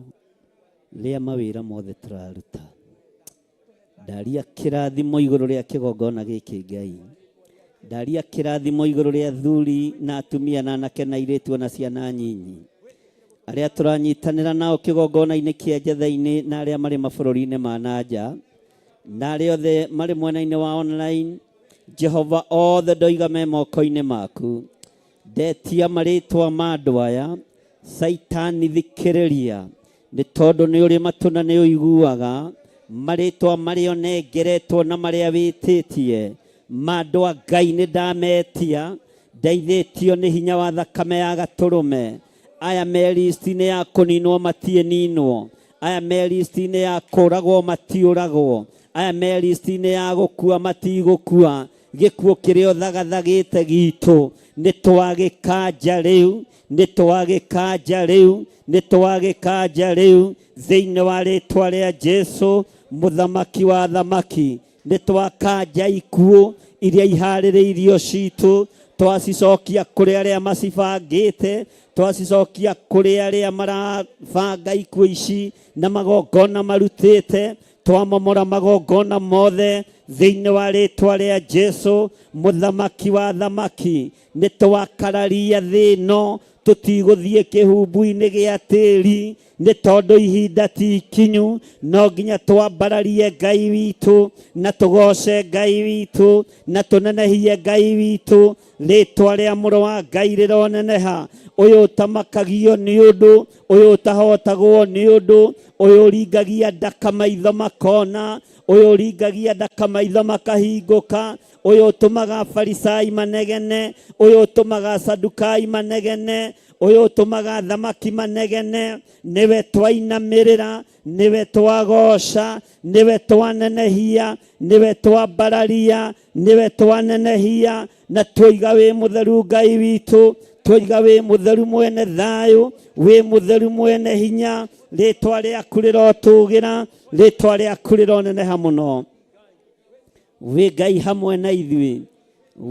rĩa mawĩra mothe tũraruta. Ndaria kĩrathimo igũrũ rĩa kĩgongona gĩkĩ Ngai. Ndaria kĩrathimo igũrũ rĩa thuri na atumia na anake na airĩtu ona ciana nyinyi arĩa tũranyitanĩra nao kĩgongona-inĩ kĩa Njetha-inĩ na arĩa marĩ mabũrũri-inĩ ma na nja na arĩa othe marĩ mwena-inĩ wa online. Jehova, othe ndoiga me moko-inĩ maku. Ndetia marĩtwa ma andũ aya. Caitani thikĩrĩria, nĩ tondũ nĩ ũrĩ matũ na nĩ ũiguaga marĩtwa marĩa ũnengeretwo na marĩa wĩtĩtie ma andũ a Ngai. Nĩ ndametia, ndeithĩtio nĩ hinya wa thakame ya gatũrũme. Aya me listi-inĩ ya kũninwo matiĩninwo, aya me listi-inĩ ya kũragwo matiũragwo, aya me listi-inĩ ya gũkua matigũkua. Gĩkuũ kĩrĩa ũthagathagĩte gitũ nĩ twagĩkanja rĩu, nĩ twagĩkanja rĩu, nĩ twagĩkanja rĩu thĩinĩ wa rĩtwa rĩa Jesu mũthamaki wa thamaki. Nĩ twakanja ikuũ iria iharĩrĩirio citũ, twacicokia kũrĩ arĩa macibangĩte, twacicokia kũrĩ arĩa marabanga ikuũ ici na magongona marutĩte. Twamomora magongona mothe thĩinĩ wa rĩtwa rĩa Jesu mũthamaki wa thamaki. Nĩ twakararia thĩ ĩno, tũtigũthiĩ kĩhumbu-inĩ gĩa tĩri nĩ tondũ ihinda ti ikinyu. No nginya twambararie Ngai witũ na tũgoce Ngai witũ na tũnenehie Ngai witũ. Rĩtwa rĩa mũrũ wa Ngai rĩroneneha. Ũyũ ũtamakagio nĩ ũndũ, ũyũ ũtahotagwo nĩ ũndũ, ũyũ ũringagia ndaka maitho makona, ũyũ ũringagia ndaka maitho makahingũka, ũyũ ũtũmaga Farisai manegene, ũyũ ũtũmaga Sadukai manegene, ũyũ ũtũmaga thamaki manegene, nĩwe twainamĩrĩra, nĩwe twagoca, nĩwe twanenehia, nĩwe twambararia, nĩwe twanenehia, na twoiga wĩ mũtheru Ngai witũ, twoiga wĩ mũtheru mwene thayũ, wĩ mũtheru mwene hinya. Rĩtwa rĩaku rĩrotũgĩra, rĩtwa rĩaku rĩroneneha mũno. Wĩ Ngai hamwe na ithuĩ,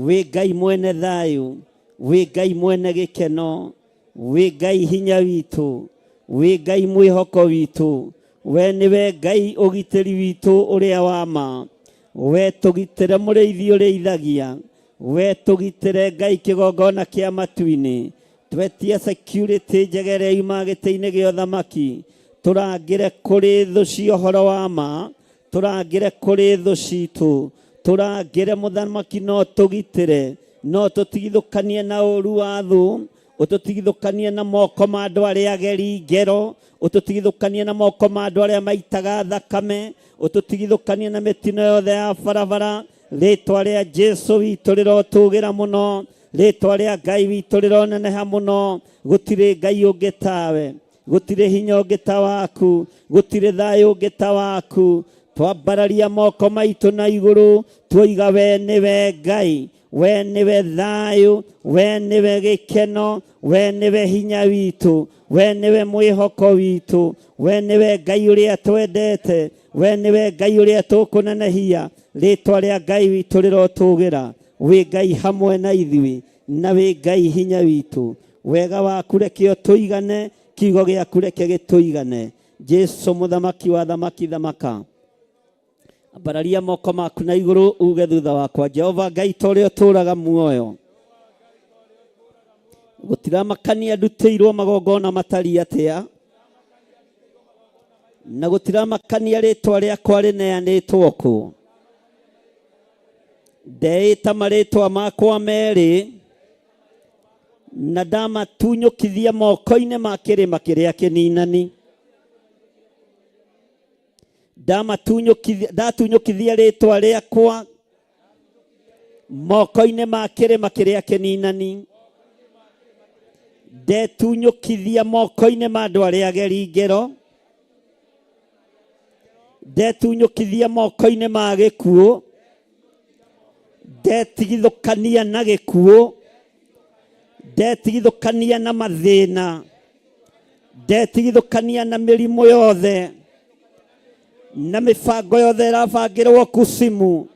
wĩ Ngai mwene thayũ, wĩ Ngai mwene gĩkeno, wĩ Ngai hinya witũ, wĩ Ngai mwĩhoko witũ. We nĩwe Ngai ũgitĩri witũ ũrĩa wa ma. We tũgitĩre mũrĩithi ũrĩithagia, we tũgitĩre Ngai kĩgongona kĩa matu-inĩ. Twetia security njega ĩrĩa yumaga gĩtĩ-inĩ gĩa ũthamaki, tũrangĩre kũrĩ thũ cia ũhoro wa ma, tũrangĩre kũrĩ thũ citũ, tũrangĩre mũthamaki, no tũgitĩre, no tũtigithũkanie na ũru wa thũ, ũtũtigithũkanie na moko ma andũ arĩa ageri ngero, ũtũtigithũkanie na moko ma andũ arĩa maitaga thakame, ũtũtigithũkanie na mĩtino yothe ya barabara. Rĩtwa rĩa Jesu witũ rĩrotũgĩra mũno, rĩtwa rĩa Ngai witũ rĩroneneha mũno. Gũtirĩ Ngai ũngĩ tawe, gũtirĩ hinya ũngĩ ta waku, gũtirĩ thayũ ũngĩ ta waku. Twambararia moko maitũ na igũrũ, tuoiga we nĩwe Ngai. We nĩwe thayũ, we nĩwe gĩkeno, we nĩwe hinya witũ, we nĩwe mwĩhoko witũ, we nĩwe Ngai ũrĩa twendete, we nĩwe Ngai ũrĩa tũkũnenehia. Rĩtwa rĩa Ngai witũ rĩrotũgĩra. Wĩ Ngai hamwe na ithuĩ, na wĩ Ngai hinya witũ. Wega waku reke ũtũigane, kiugo gĩaku reke gĩtũigane. Jesu mũthamaki wa thamaki thamaka. Ambararia moko maku na igũrũ uge thutha wakwa, Jehova Ngai ta ũrĩa ũtũũraga muoyo. Gũtiramakania ndutĩirwo magongona matariĩ atĩa, na gũtiramakania rĩtwa rĩakwa rĩneanĩtwo kũ. Ndeĩta marĩtwa makwa merĩ na ndamatunyũkithia moko-inĩ ma kĩrĩma kĩrĩa kĩninani. Ndatunyũkithia rĩtwa rĩakwa moko-inĩ ma kĩrĩma kĩrĩa kĩninani. Ndetunyũkithia moko-inĩ ma andũ arĩa ageri ngero. Ndetunyũkithia moko-inĩ ma gĩkuũ. Ndetigithũkania na gĩkuũ. Ndetigithũkania na mathĩna. Ndetigithũkania na mĩrimũ yothe na mĩbango yothe ĩrabangĩrwo kusimu,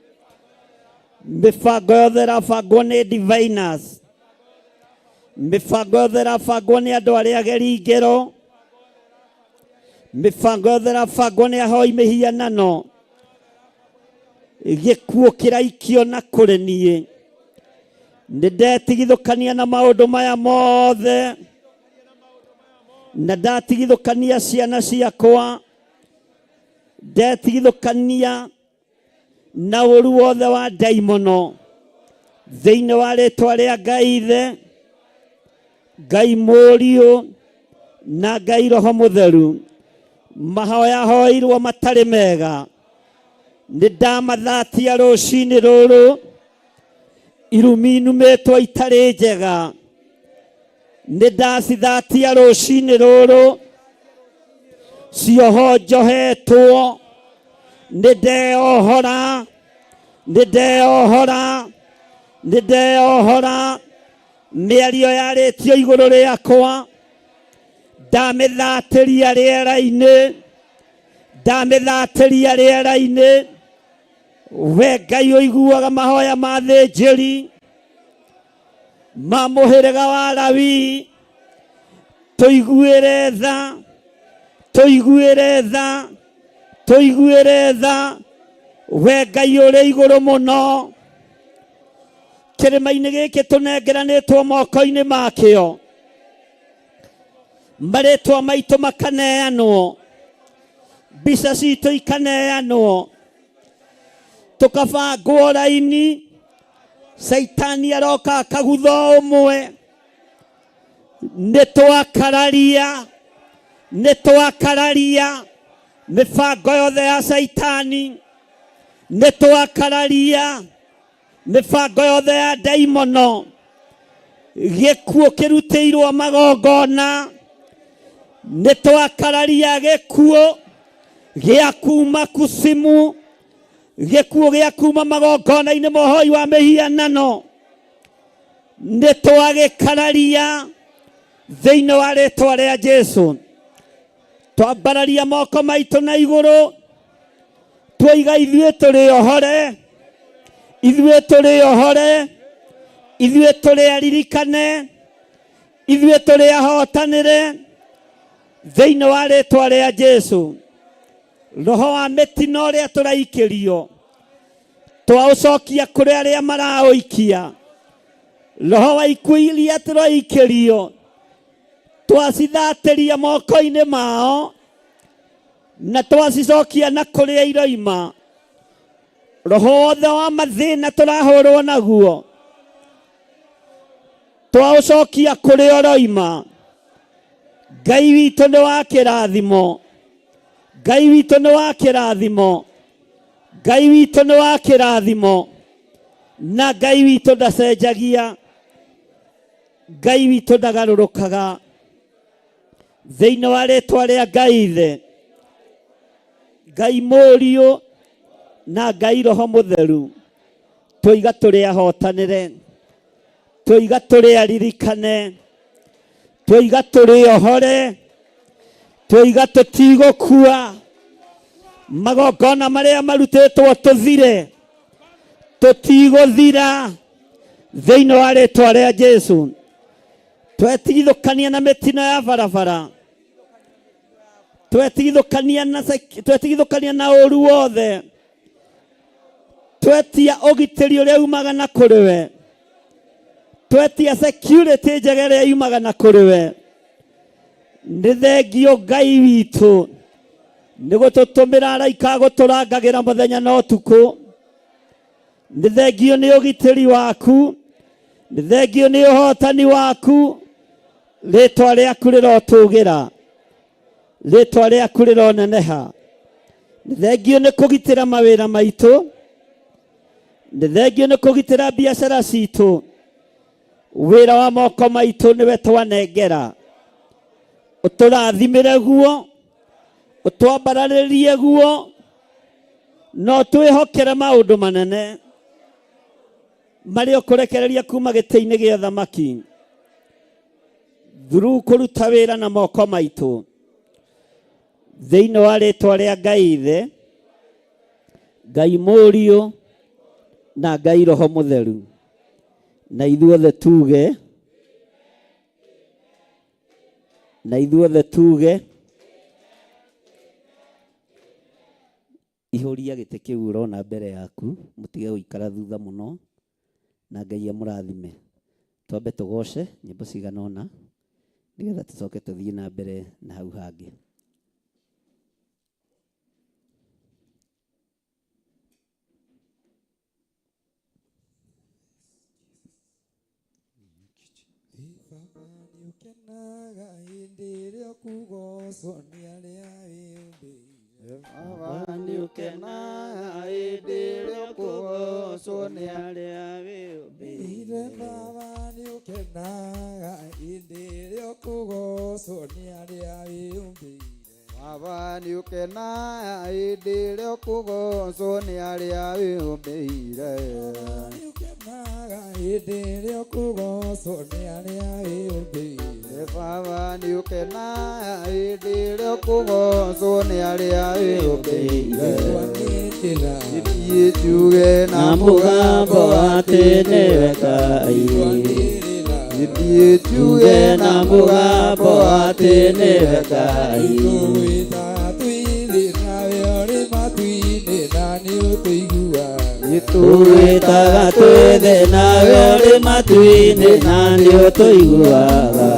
mĩbango yothe ĩrabangwo nĩ diviners, mĩbango yothe ĩrabangwo nĩ andũ arĩa ageri ngero, mĩbango yothe ĩrabangwo nĩ ahoi mĩhianano. Gĩkuũ kĩraikio na kũrĩ niĩ. Nĩ ndetigithũkania na maũndũ maya mothe, na ndatigithũkania ciana ciakwa, ndetigithũkania na ũru wothe wa ndaimono thĩinĩ wa rĩtwa rĩa Ngai Ithe, Ngai Mũriũ na Ngai Roho Mũtheru. Mahoya hoirwo matarĩ mega, nĩ ndamathatia rũcinĩ rũrũ. Irumi inumĩtwo itarĩ njega, nĩ ndacithatia rũcinĩ rũrũ. Cioho njohetwo, nĩ ndeohora, nĩ ndeohora, nĩ ndeohora. Mĩario yarĩtio igũrũ rĩakwa, ndamĩthatĩria rĩera-inĩ, ndamĩthatĩria rĩera-inĩ. We Ngai ũiguaga mahoya ma thĩnjĩri ma mũhĩrĩga wa Lawi, tũiguĩre tha, tũiguĩre tha, tũiguĩre tha. We Ngai ũrĩ igũrũ mũno, kĩrĩma-inĩ gĩkĩ tũnengeranĩtwo moko-inĩ makĩo, marĩtwa maitũ makaneanwo, mbica citũ ikaneanwo, tũkabangwo raini. Caitani aroka akagutha ũmwe. Nĩ twakararia, nĩ twakararia mĩbango yothe ya Caitani, nĩ twakararia mĩbango yothe ya ndaimono. Gĩkuũ kĩrutĩirwo magongona, nĩ twakararia gĩkuũ gĩa kuma kusimu, gĩkuũ gĩa kuma magongona-inĩ mohoi wa mĩhianano, nĩ twagĩkararia thĩinĩ wa rĩtwa rĩa Jesu. Twambararia moko maitũ na igũrũ, twoiga ithuĩ tũrĩ ohore, ithuĩ tũrĩ ohore, ithuĩ tũrĩ aririkane, ithuĩ tũrĩ ahotanĩre thĩinĩ wa rĩtwa rĩa Jesu. Roho wa mĩtino ũrĩa tũraikĩrio, twaũcokia kũrĩ arĩa maraũikia. Roho wa ikuũ iria tũraikĩrio, twacithatĩria moko-inĩ mao na twacicokia na kũrĩa iroima. Roho wothe wa mathĩna tũrahũrwo naguo, twaũcokia kũrĩa ũroima. Ngai witũ nĩ wa kĩrathimo, Ngai witũ nĩ wa kĩrathimo, Ngai witũ nĩ wa kĩrathimo, na Ngai witũ ndacenjagia, Ngai witũ ndagarũrũkaga. Thĩinĩ wa rĩtwa rĩa Ngai Ithe, Ngai Mũriũ na Ngai Roho Mũtheru, Twoiga tũrĩ ahotanĩre, twoiga tũrĩ aririkane, twoiga tũrĩ ohore, twoiga tũtigũkua. Magongona marĩa marutĩtwo tũthire, tũtigũthira thĩinĩ wa rĩtwa rĩa Jesu. Twetigithũkania na mĩtino ya barabara, twetigithũkania na twetigithũkania na ũru wothe, twetia ũgitĩri ũrĩa umaga na kũrĩ we, twetia security njega ĩrĩa yumaga na kũrĩ we. Nĩ thengio Ngai witũ nĩ gũtũtũmĩra araika gũtũrangagĩra mũthenya na ũtukũ. Nĩ thengio nĩ ũgitĩri waku, nĩ thengio nĩ ũhotani waku. Rĩtwa rĩaku rĩrotũgĩra, rĩtwa rĩaku rĩroneneha. Nĩ thengio nĩ kũgitĩra mawĩra maitũ, nĩ thengio nĩ kũgitĩra biacara citũ. Wĩra wa moko maitũ nĩwe twanengera, ũtũrathimĩre guo, ũtwambararĩrie guo, no twĩhokere maũndũ manene marĩa ũkũrekereria kuma gĩtĩ-inĩ gĩa thamaki through kũruta wĩra na moko maitũ. Thĩinĩ wa rĩtwa rĩa Ngai Ithe, Ngai Mũriũ na Ngai Roho Mũtheru, na ithuothe tuge, na ithuothe tuge, ihũria gĩtĩ kĩu ũrona mbere yaku, mũtige gũikara thutha mũno, na Ngai amũrathime. Twambe tũgoce nyĩmbo cigana ũna nĩgetha tũcoke tũthiĩ na mbere na hau hangĩ. Nĩũkenaga hĩndĩ ĩrĩa ũkũgocwo nĩ arĩa wĩũmbĩire. Baba nĩũkenaga hĩndĩ ĩrĩa ũkũgocwo nĩ arĩa wĩũmbĩire. Baba nĩũkenaga hĩndĩ ĩrĩa ũkũgocwo nĩ arĩa wĩũmbĩire. Baba nĩũkenaga hĩndĩ ĩrĩa ũkũgocwo nĩ arĩa wĩũmbĩire. Nĩũkenaga hĩndĩ ĩrĩa ũkũgocwo nĩ arĩa wĩũmbĩire. Baba nĩũkenaga hĩndĩ ĩrĩa ũkũgocwo nĩ arĩa wĩũmbĩire. Niĩ njuge na mũgambo atĩ nĩwe Ngai. Niĩ njuge na mũgambo atĩ nĩwe Ngai. Tũgwĩtaga twĩ thĩ nawe ũrĩ matu-inĩ na nĩ ũtũiguaga.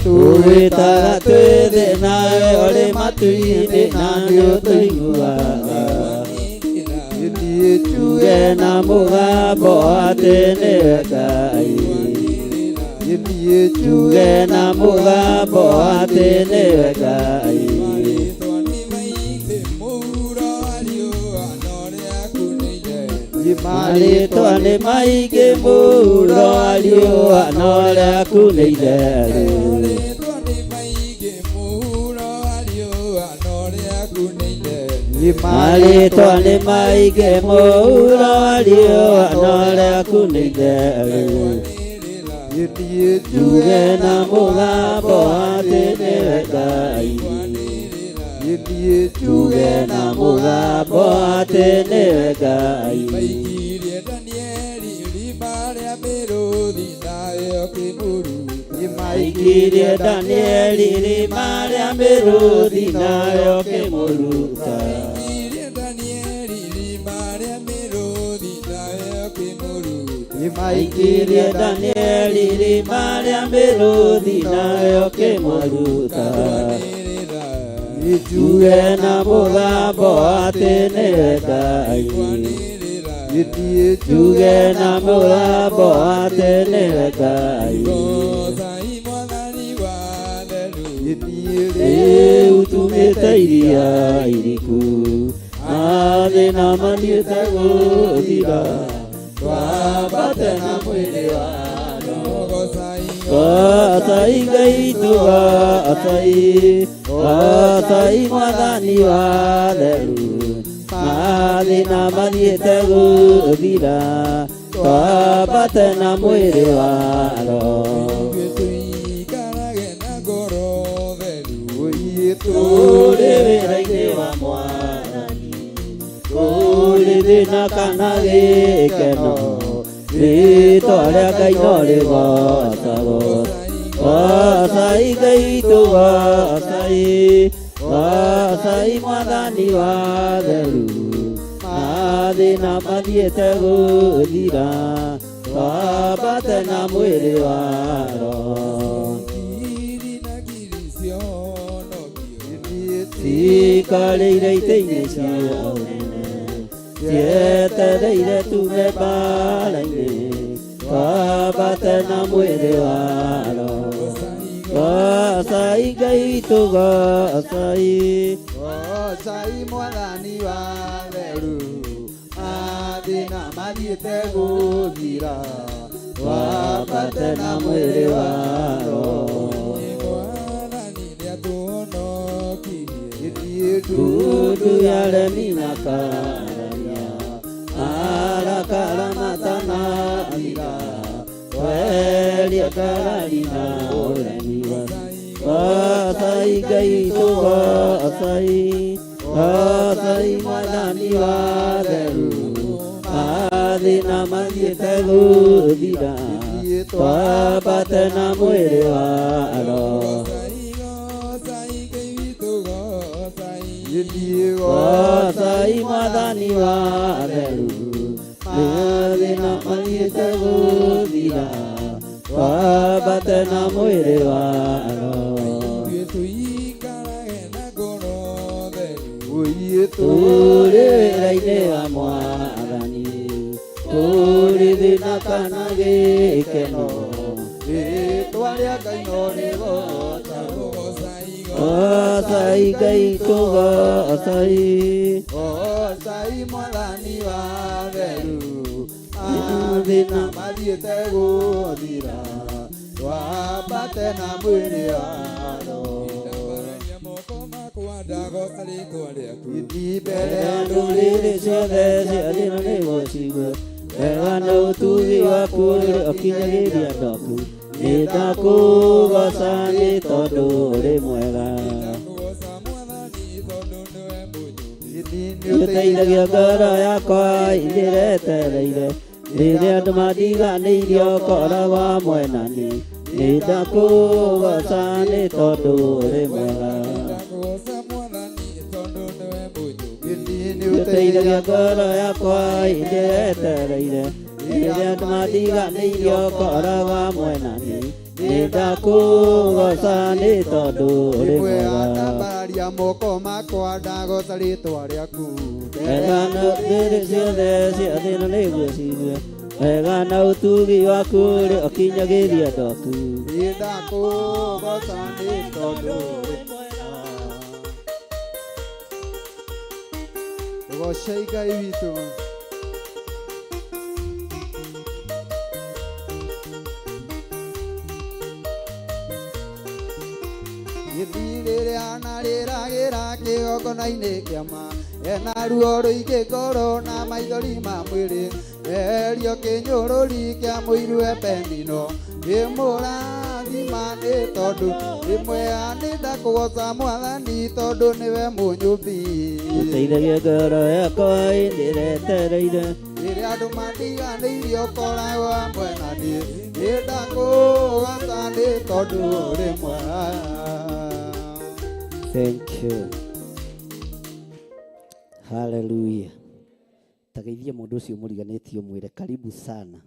Tũgwĩtaga twĩ thĩ nawe ũrĩ matu-inĩ na nĩ ũtũiguaga. Niĩ njuge na mũgambo atĩ nĩwe Ngai. Niĩ njuge na mũgambo atĩ nĩwe Ngai. Marĩtwa nĩ maingĩ mũhuro wa riũa no rĩaku nĩ itheru. Marĩtwa nĩ maingĩ mũhuro wa riũa no rĩaku nĩ itheru. Niĩ njuge na mũgambo atĩ nĩwe Ngai. Niĩ njuge na mũgambo atĩ nĩwe Ngai. Maikirie Danieli irima rĩa mĩrũthi nawe ũkĩmũruta. Maikirie Danieli irima rĩa mĩrũthi nawe ũkĩmũruta. Njuge na mũgambo atĩ nĩwe Ngai. Niĩ njuge na mũgambo atĩ nĩwe Ngai. Rĩu tumĩte iria iriku, mathĩna mathiĩte gũthira, twambate na mwĩrĩ wa Roho. Goocai Ngai witũ, goocai, Gocai mwathani wa theru mathĩna mathiĩte gũthira twambate na mwĩrĩ wa roho Tũikarage na ngoro theru tũrĩ wĩra-inĩ wa mwathani tũrĩ thĩna kana gĩkeno rĩtwa rĩa Ngai no rĩgocagwo gocai Ngai witũ gocai gocai mwathani wa theru mathĩna mathiĩte gũthira twambate na mwĩrĩ wa roho Ngiri na ngiri cionokio cikarĩire itĩ-inĩ cia ũnene cietereire tume mbara-inĩ twambate na mwĩrĩ wa roho gocai Ngai witũ gocai Gocai mwathani wa theru mathĩna mathiĩte gũthira twambate na mwĩrĩ wa roho Mwathani nĩatũhonokirie ndundu ya aremi na karania arakara matanathira weria ngarari na ũremi gocai Ngai witũ gocai gocai mwathani wa theru mathĩna mathiĩte gũthira twambate na mwĩrĩ wa roho Gocai Ngai witũ gocai gocai mwathani wa theru mathĩna mathiĩte gũthira twambate na mwĩrĩ wa roho Ithuĩ tũikarage na ngoro theru tũrĩ wĩra-inĩ wa mwathani tũrĩ thĩna kana gĩkeno Rĩtwa rĩa Ngai no rĩgocagwo gocai Ngai witũ gocai Gocai mwathani wa theru Mathĩna mathiĩte gũthira twambate na mwĩrĩ wa roho mbere ya ndũrĩrĩ ciothe cia thĩ na nĩguo ciigue wega na ũtugi waku ũrĩa ũkinyagĩria andũ aku nĩ ndakũgoca nĩ tondũ ũrĩ mwega nĩũteithagia ngoro yakwa ĩrĩretereire rĩrĩa andũ mandiganĩirie ũkoragwo hamwe na niĩ nĩ ndakũgoca nĩ tondũ ũrĩ mwega nĩũteithagia ngoro yakwa ĩrĩretereire rĩrĩa andũ mandiganĩirie ũkoragwo hamwe na niĩ nĩ ndakũgoca nĩ tondũ ũrĩ mwega Ndambararia moko makwa ndagoca rĩtwa rĩaku wega na ndũrĩrĩ ciothe cia thĩ na nĩguo ciigue wega na ũtugi waku ũrĩa ũkinyagĩria andũ aku Nĩndakũgoca nĩ tondũ ũrĩ mwega. Gocai Ngai witũ Gĩthiĩ rĩrĩa narĩragĩra kĩgongona-inĩ kĩama ena ruo rũingĩ ngoro na maithori ma mwĩrĩ erio kĩnyũrũri kĩa mũiru epenino ndĩmũrathima nĩ tondũ rĩmwe nĩ ndakũgoca mwathani tondũ nĩwe mũnyũmbi ũteithagia ngoro yakwa ĩrĩretereire rĩrĩa andũ mandiganĩirie ũkoragwo hamwe na niĩ nĩ ndakũgoca nĩ tondũ ũrĩ mwega Thank you. Hallelujah. Tageithie mũndũ ũcio mũriganĩtie ũmwĩre karibu sana.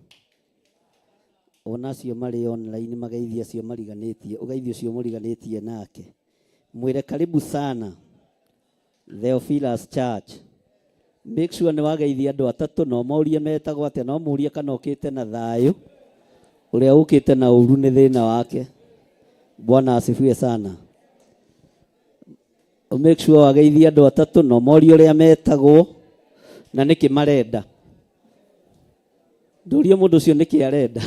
Ona acio marĩ online mageithie acio mariganĩtie, ũgeithie ũcio mũriganĩtie nake. Mwĩre karibu sana. Theophilus Church. Make sure nĩ wageithia andũ atatũ na ũmorie metagwo atĩa na ũmũrie kana ũkĩte na thayũ. Ũrĩa ũkĩte na ũru nĩ thĩna wake. Bwana asifiwe sana. Make sure wageithia andũ atatũ na ũmorie ũrĩa metagwo na nĩkĩ marenda. Ndũrie mũndũ ũcio nĩkĩ arenda.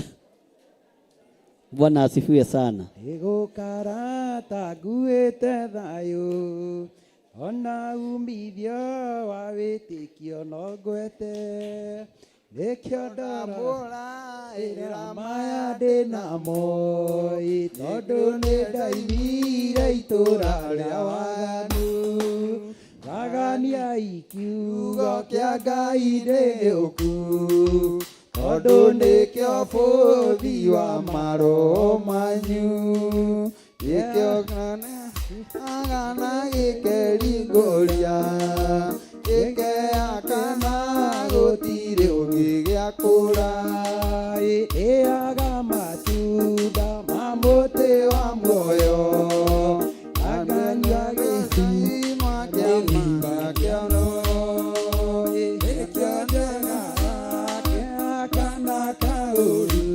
Bwana asifiwe sana. Nĩgũkara ta nguĩte thayũ ona umithio wa wĩtĩkio no ngwete nĩkĩo ndambũra ĩra maya ndĩnamo ĩ, tondũ nĩndaimire itũra rĩa waganu raganiai kiugo kĩa Ngai ndĩgĩũku tondũ nĩkĩo bũthi wa maroho manyu nĩkĩo agana gĩkeringũria gĩkeakana gũtirĩ ũngĩ gĩakũra ĩaga matunda ma mũtĩ wa muoyo akanyua gĩcima kĩa mara kĩano nĩkĩo njega kana kaũru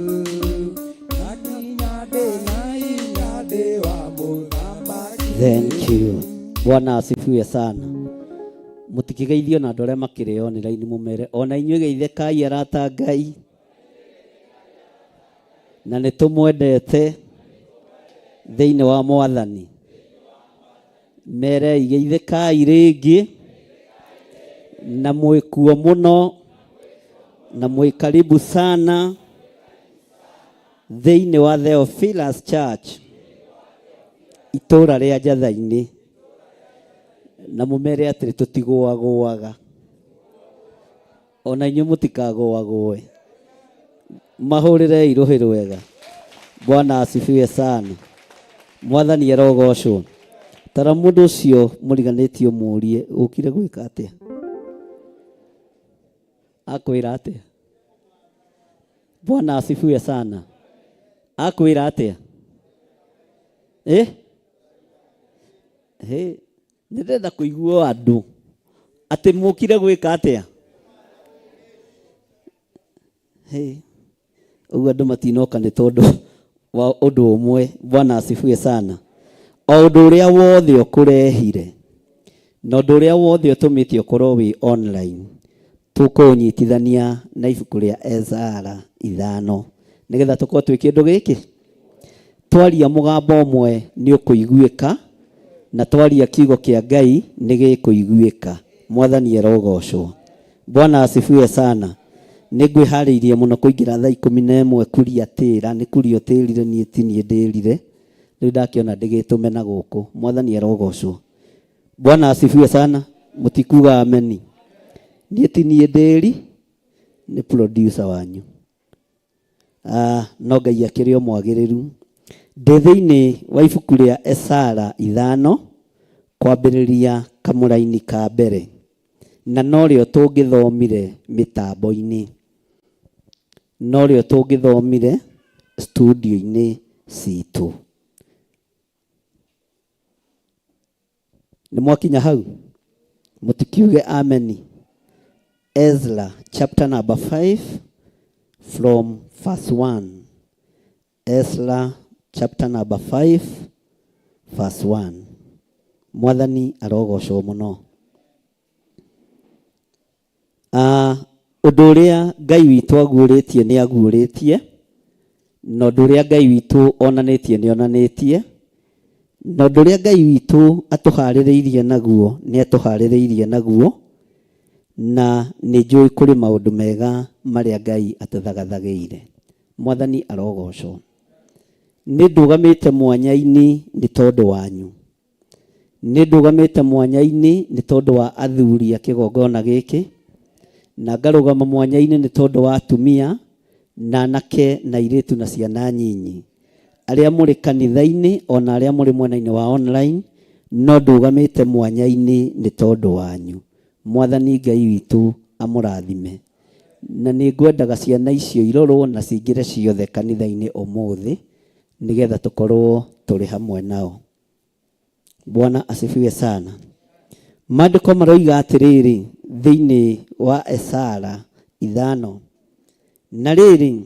nakinya ndĩ na hinya ndĩ wa mũthamaki. Thank you. Bwana asifiwe sana. Mũtikĩgeithio na andũ arĩa makĩrĩ online mũmere ona inyuĩ geithĩkai arata Ngai na nĩ tũmwendete thĩinĩ wa Mwathani. Merei geithĩkai rĩngĩ na mwĩkuo mũno na mwĩ karibu sana thĩinĩ wa Theophilus Church itũra rĩa Njatha-inĩ na mũmere atĩrĩ tũtigũagũaga ona inyuĩ mũtikagũagũe mahũrĩrei rũhĩ rwega. Bwana asifiwe sana. Mwathani arogocwo. Tara mũndũ ũcio mũriganĩtie ũmũrie ũkire gwĩka atĩa, akwĩra atĩa? Bwana asifiwe sana. Akwĩra atĩa? Eh? He, nĩ ndĩrenda kũigua andũ atĩ mũkire gwĩka atĩa. He, ũguo andũ matinoka nĩ tondũ wa ũndũ ũmwe. Bwana asifiwe sana. O ũndũ ũrĩa wothe ũkũrehire na ũndũ ũrĩa wothe ũtũmĩte ũkorwo wĩ online tũkũũnyitithania na ibuku rĩa Ezara 5 nĩgetha tũkorwo twĩ kĩndũ gĩkĩ twaria mũgambo ũmwe nĩ ũkũiguĩka na twaria kiugo kĩa Ngai nĩ gĩkũiguĩka. Mwathani arogocwo. Bwana asifiwe sana. Nĩ ngwĩharĩirie mũno kũingĩra thaa 11 kuria tĩra nĩ kuria ũtĩrire niĩ ti niĩ ndĩrire rĩu ndakĩona ndĩgĩtũme na gũkũ. Mwathani arogocwo. Bwana asifiwe sana. Mũtikuga ameni. Niĩ ti niĩ ndĩri nĩ producer wanyu. No Ngai akĩrĩ o mwagĩrĩru. Ndĩ thĩinĩ wa ibuku rĩa Esara 5 kwambĩrĩria kamũraini ka mbere na norĩo tũngĩthomire mĩtambo-inĩ, norĩo tũngĩthomire studio-inĩ citũ. Nĩ mwakinya hau? Mũtikiuge ameni. Ezra chapter number 5 from verse 1. Ezra chapter number 5 verse 1. Mwathani arogocwo mũno. Ũndũ ũrĩa Ngai witũ aguũrĩtie nĩ aguũrĩtie, na ũndũ ũrĩa Ngai witũ onanĩtie nĩ onanĩtie, na ũndũ ũrĩa Ngai witũ atũharĩrĩirie naguo nĩ atũharĩrĩirie naguo, na nĩ njũĩ kũrĩ maũndũ mega marĩa Ngai atũthagathagĩire. Mwathani arogocwo. Nĩ ndũgamĩte mwanya-inĩ nĩ tondũ wanyu. Nĩ ndũgamĩte mwanya-inĩ nĩ tondũ wa athuri a kĩgongona gĩkĩ, na ngarũgama mwanya-inĩ nĩ tondũ wa atumia na anake na airĩtu na ciana nyinyi arĩa mũrĩ kanitha-inĩ ona arĩa mũrĩ mwena-inĩ wa online, no ndũgamĩte mwanya-inĩ nĩ tondũ wanyu. Mwathani Ngai witũ amũrathime. Na nĩ ngwendaga ciana icio irorwo na cingĩre ciothe kanitha-inĩ ũmũthĩ nĩgetha tũkorwo tũrĩ hamwe nao. Bwana asifiwe sana. Maandĩko maroiga atĩrĩrĩ thĩinĩ wa Esara 5, na rĩrĩ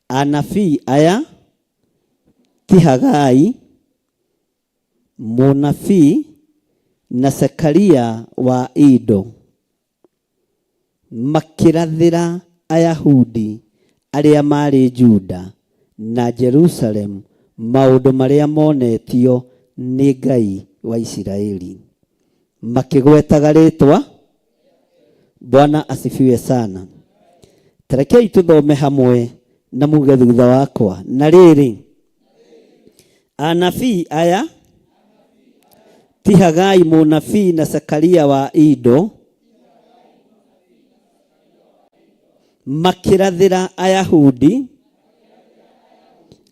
anabii aya ti Hagai mũnabii na Zekaria wa Ido makĩrathĩra Ayahudi arĩa maarĩ Juda na Jerusalemu maũndũ marĩa monetio nĩ Ngai wa Isiraeli, makĩgwetaga rĩĩtwa. Bwana asifiwe sana. Tarekei tũthome hamwe na muge thutha wakwa. Na rĩrĩ, anabii aya ti Hagai mũnabii na Zekaria wa Ido makĩrathĩra Ayahudi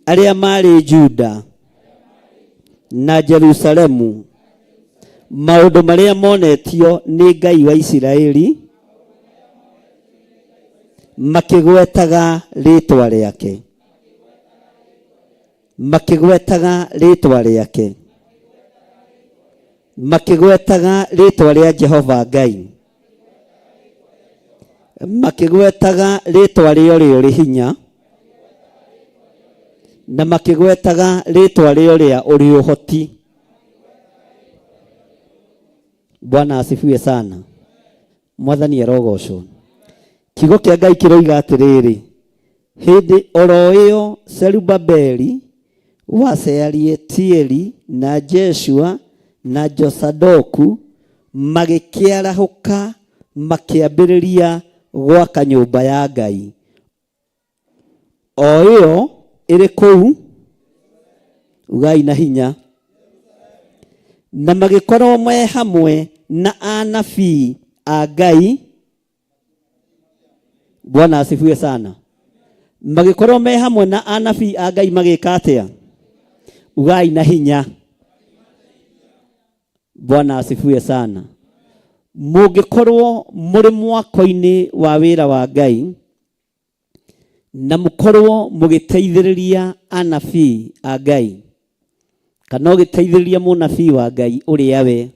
arĩa maarĩ Juda na Jerusalemu maũndũ marĩa monetio nĩ Ngai wa Isiraeli makĩgwetaga rĩĩtwa rĩake, makĩgwetaga rĩĩtwa rĩake, makĩgwetaga rĩĩtwa rĩa Jehova Ngai, makĩgwetaga rĩĩtwa rĩa ũrĩa ũrĩ hinya, na makĩgwetaga rĩĩtwa rĩa ũrĩa ũrĩ ũhoti. Bwana asifiwe sana. Mwathani arogocwo. Kiugo kĩa Ngai kĩroiga atĩrĩrĩ, hĩndĩ oro ĩyo Zerubabeli wa Shealitieli na Jeshua na Josadoku magĩkĩarahũka makĩambĩrĩria gwaka nyũmba ya Ngai o ĩyo ĩrĩ kũu ugai na hinya, na magĩkorwo me hamwe na anabii a Ngai. Bwana asifiwe sana. Magĩkorwo me hamwe na anabii a Ngai magĩka atĩa? Ugai na hinya. Bwana asifiwe sana. Mũngĩkorwo mũrĩ mwako-inĩ wa wĩra wa Ngai na mũkorwo mũgĩteithĩrĩria anabii a Ngai kana ũgĩteithĩrĩria mũnabii wa Ngai ũrĩa we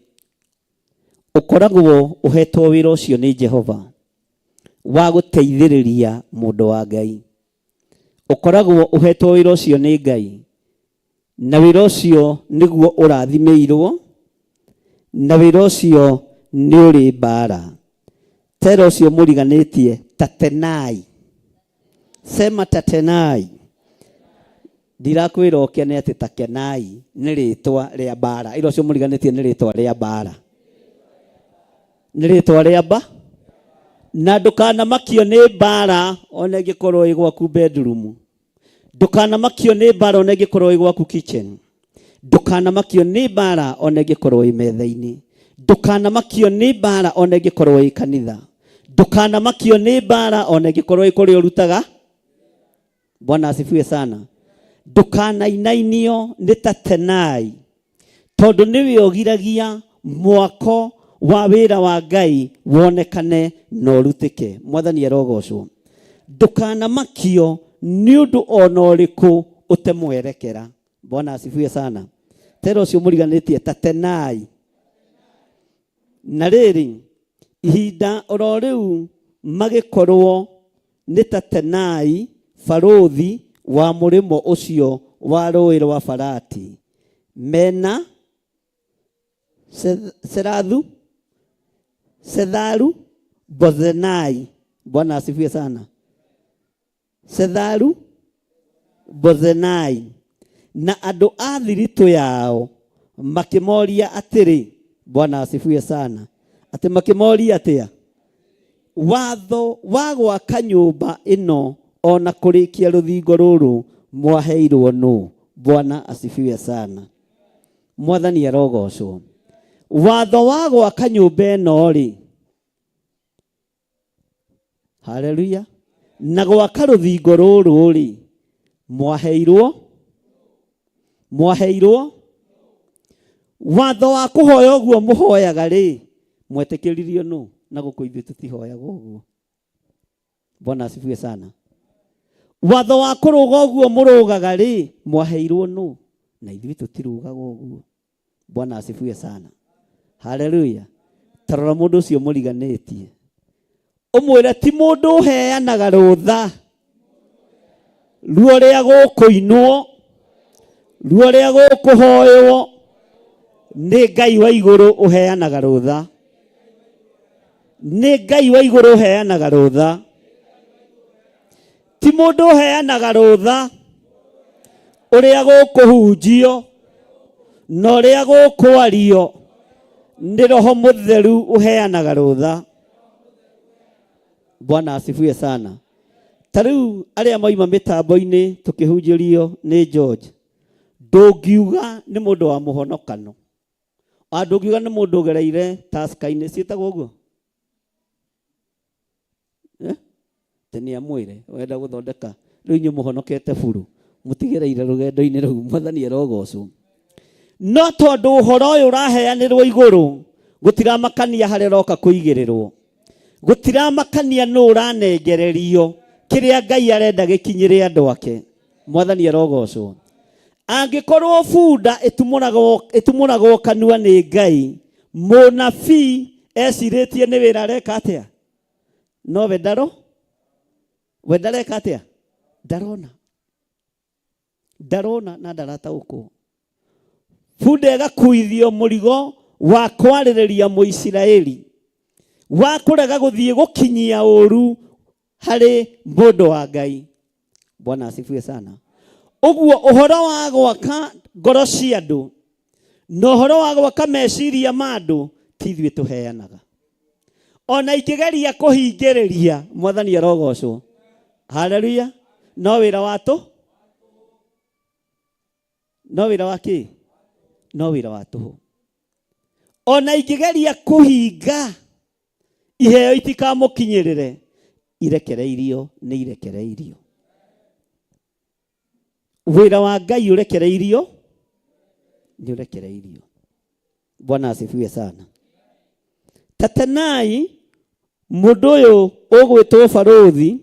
ũkoragwo ũhetwo wĩra ũcio nĩ Jehova wa gũteithĩrĩria mũndũ wa Ngai, ũkoragwo ũhetwo wĩra ũcio nĩ Ngai, na wĩra ũcio nĩguo ũrathimĩirwo, na wĩra ũcio nĩ ũrĩ mbara. Tera ũcio mũriganĩtie Tatenai, sema Tatenai. Ndirakwĩra ũkene atĩ Takenai nĩ rĩtwa rĩa mbara. Ĩra ũcio mũriganĩtie nĩ rĩtwa rĩa mbara, nĩ rĩtwa rĩa mba na ndũkanamakio nĩ mbara ona ĩngĩkorwo ĩ gwaku bedroom, ndũkanamakio nĩ mbara ona ĩngĩkorwo ĩ gwaku kitchen, ndũkanamakio nĩ mbara ona ĩngĩkorwo ĩ metha-inĩ, ndũkanamakio nĩ mbara ona ĩngĩkorwo ĩ kanitha, ndũkanamakio nĩ mbara ona ĩngĩkorwo ĩ kũrĩa ũrutaga. Bwana asifiwe sana. Ndũkanainainio nĩ Tatenai, tondũ nĩwe ũgiragia mwako wa wĩra wa Ngai wonekane na ũrutĩke. Mwathani arogocwo. Ndũkanamakio nĩ ũndũ ona ũrĩkũ ũtemwerekera. Bwana asifiwe sana. Tera ũcio mũriganĩtie Tatenai. Na rĩrĩ, ihinda oro rĩu magĩkorwo nĩ Tatenai barũthi wa mũrĩmo ũcio wa rũũĩ rwa Farati, mena Serathu, Setharu Bozenai. Bwana asifiwe sana. Setharu Bozenai na andũ a thiritũ yao makĩmoria atĩrĩ, Bwana asifiwe sana, atĩ makĩmoria atĩa? Watho wa gwaka nyũmba ĩno o na kũrĩkia rũthingo rũrũ mwaheirwo nũ? Bwana asifiwe sana. Mwathani arogocwo. Watho wa gwaka nyũmba ĩno rĩ, Haleluya. Na gwaka rũthingo rũrũ rĩ, mwaheirwo mwaheirwo watho wa kũhoya ũguo mũhoyaga rĩ, mwetĩkĩririo nũ? Na gũkũ ithuĩ tũtihoyaga ũguo. Bwana asifiwe sana. Watho wa kũrũga ũguo mũrũgaga rĩ, mwaheirwo nũ? Na ithuĩ tũtirũgaga ũguo. Bwana asifiwe sana. Haleluya. Tarora mũndũ ũcio mũriganĩtie, ũmwĩre ti mũndũ ũheanaga rũtha ruo rĩa gũkũinwo, ruo rĩa gũkũhoywo, nĩ Ngai wa igũrũ ũheanaga rũtha, nĩ Ngai wa igũrũ ũheanaga rũtha, ti mũndũ ũheanaga rũtha. Ũrĩa gũkũhunjio na ũrĩa gũkwario nĩ Roho Mũtheru ũheanaga rũtha. Bwana asifiwe sana. Ta rĩu arĩa moima mĩtambo-inĩ tũkĩhunjĩrio nĩ George, ndũngiuga nĩ mũndũ wa mũhonokano, ndũngiuga nĩ mũndũ ũgereire taska-inĩ ciĩtagwo ũguo, Atĩ nĩ amwĩre wenda gũthondeka rĩu inyuĩ mũhonokete buru mũtigereire rũgendo-inĩ rũu, Mwathani arogocwo. No tondũ ũhoro ũyũ ũraheanĩrwo igũrũ, gũtiramakania harĩa ũroka kũigĩrĩrwo, gũtiramakania nũ ũranengererio kĩrĩa Ngai arenda gĩkinyĩre andũ ake. Mwathani arogocwo. Angĩkorwo bunda ĩtumũragwo kanua nĩ Ngai, mũnabii ecirĩtie nĩ wĩra areka atĩa? No we ndaro, we ndareka atĩa? Ndarona, ndarona na ndarataũkwo. Bunda ĩgakuithio mũrigo wa kwarĩrĩria Mũisiraeli, wa kũrega gũthiĩ gũkinyia ũru harĩ mũndũ wa Ngai. Bwana asifiwe sana. Ũguo ũhoro wa gwaka ngoro cia andũ na ũhoro wa gwaka meciria ma andũ ti ithuĩ tũheanaga. Ona ingĩgeria kũhingĩrĩria, Mwathani arogocwo. Haleluya. No wĩra wa tũ? No wĩra wa kĩ? No wĩra wa tũhũ. Ona ingĩgeria kũhinga iheo itikamũkinyĩrĩre, irekereirio nĩ irekereirio. Wĩra wa Ngai ũrekereirio nĩ ũrekereirio. Bwana asifiwe sana. Tatenai mũndũ ũyũ ũgwĩtwo barũthi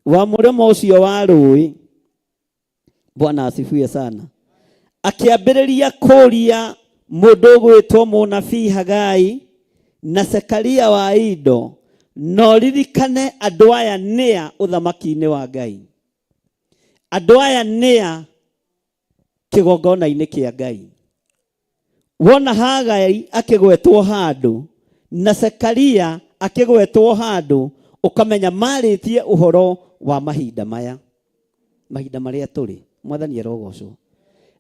wa mũrĩmo ũcio wa rũĩ, Bwana asifiwe sana, akĩambĩrĩria kũria mũndũ ũgwĩtwo mũnabii Hagai na Zekaria wa Ido, no ririkane andũ aya nĩa ũthamaki-inĩ wa Ngai, andũ aya nĩa kĩgongona-inĩ kĩa Ngai. Wona Hagai akĩgwetwo handũ na Zekaria akĩgwetwo handũ, ũkamenya marĩtie ũhoro wa mahinda maya, mahinda marĩa tũrĩ. Mwathani arogocwo.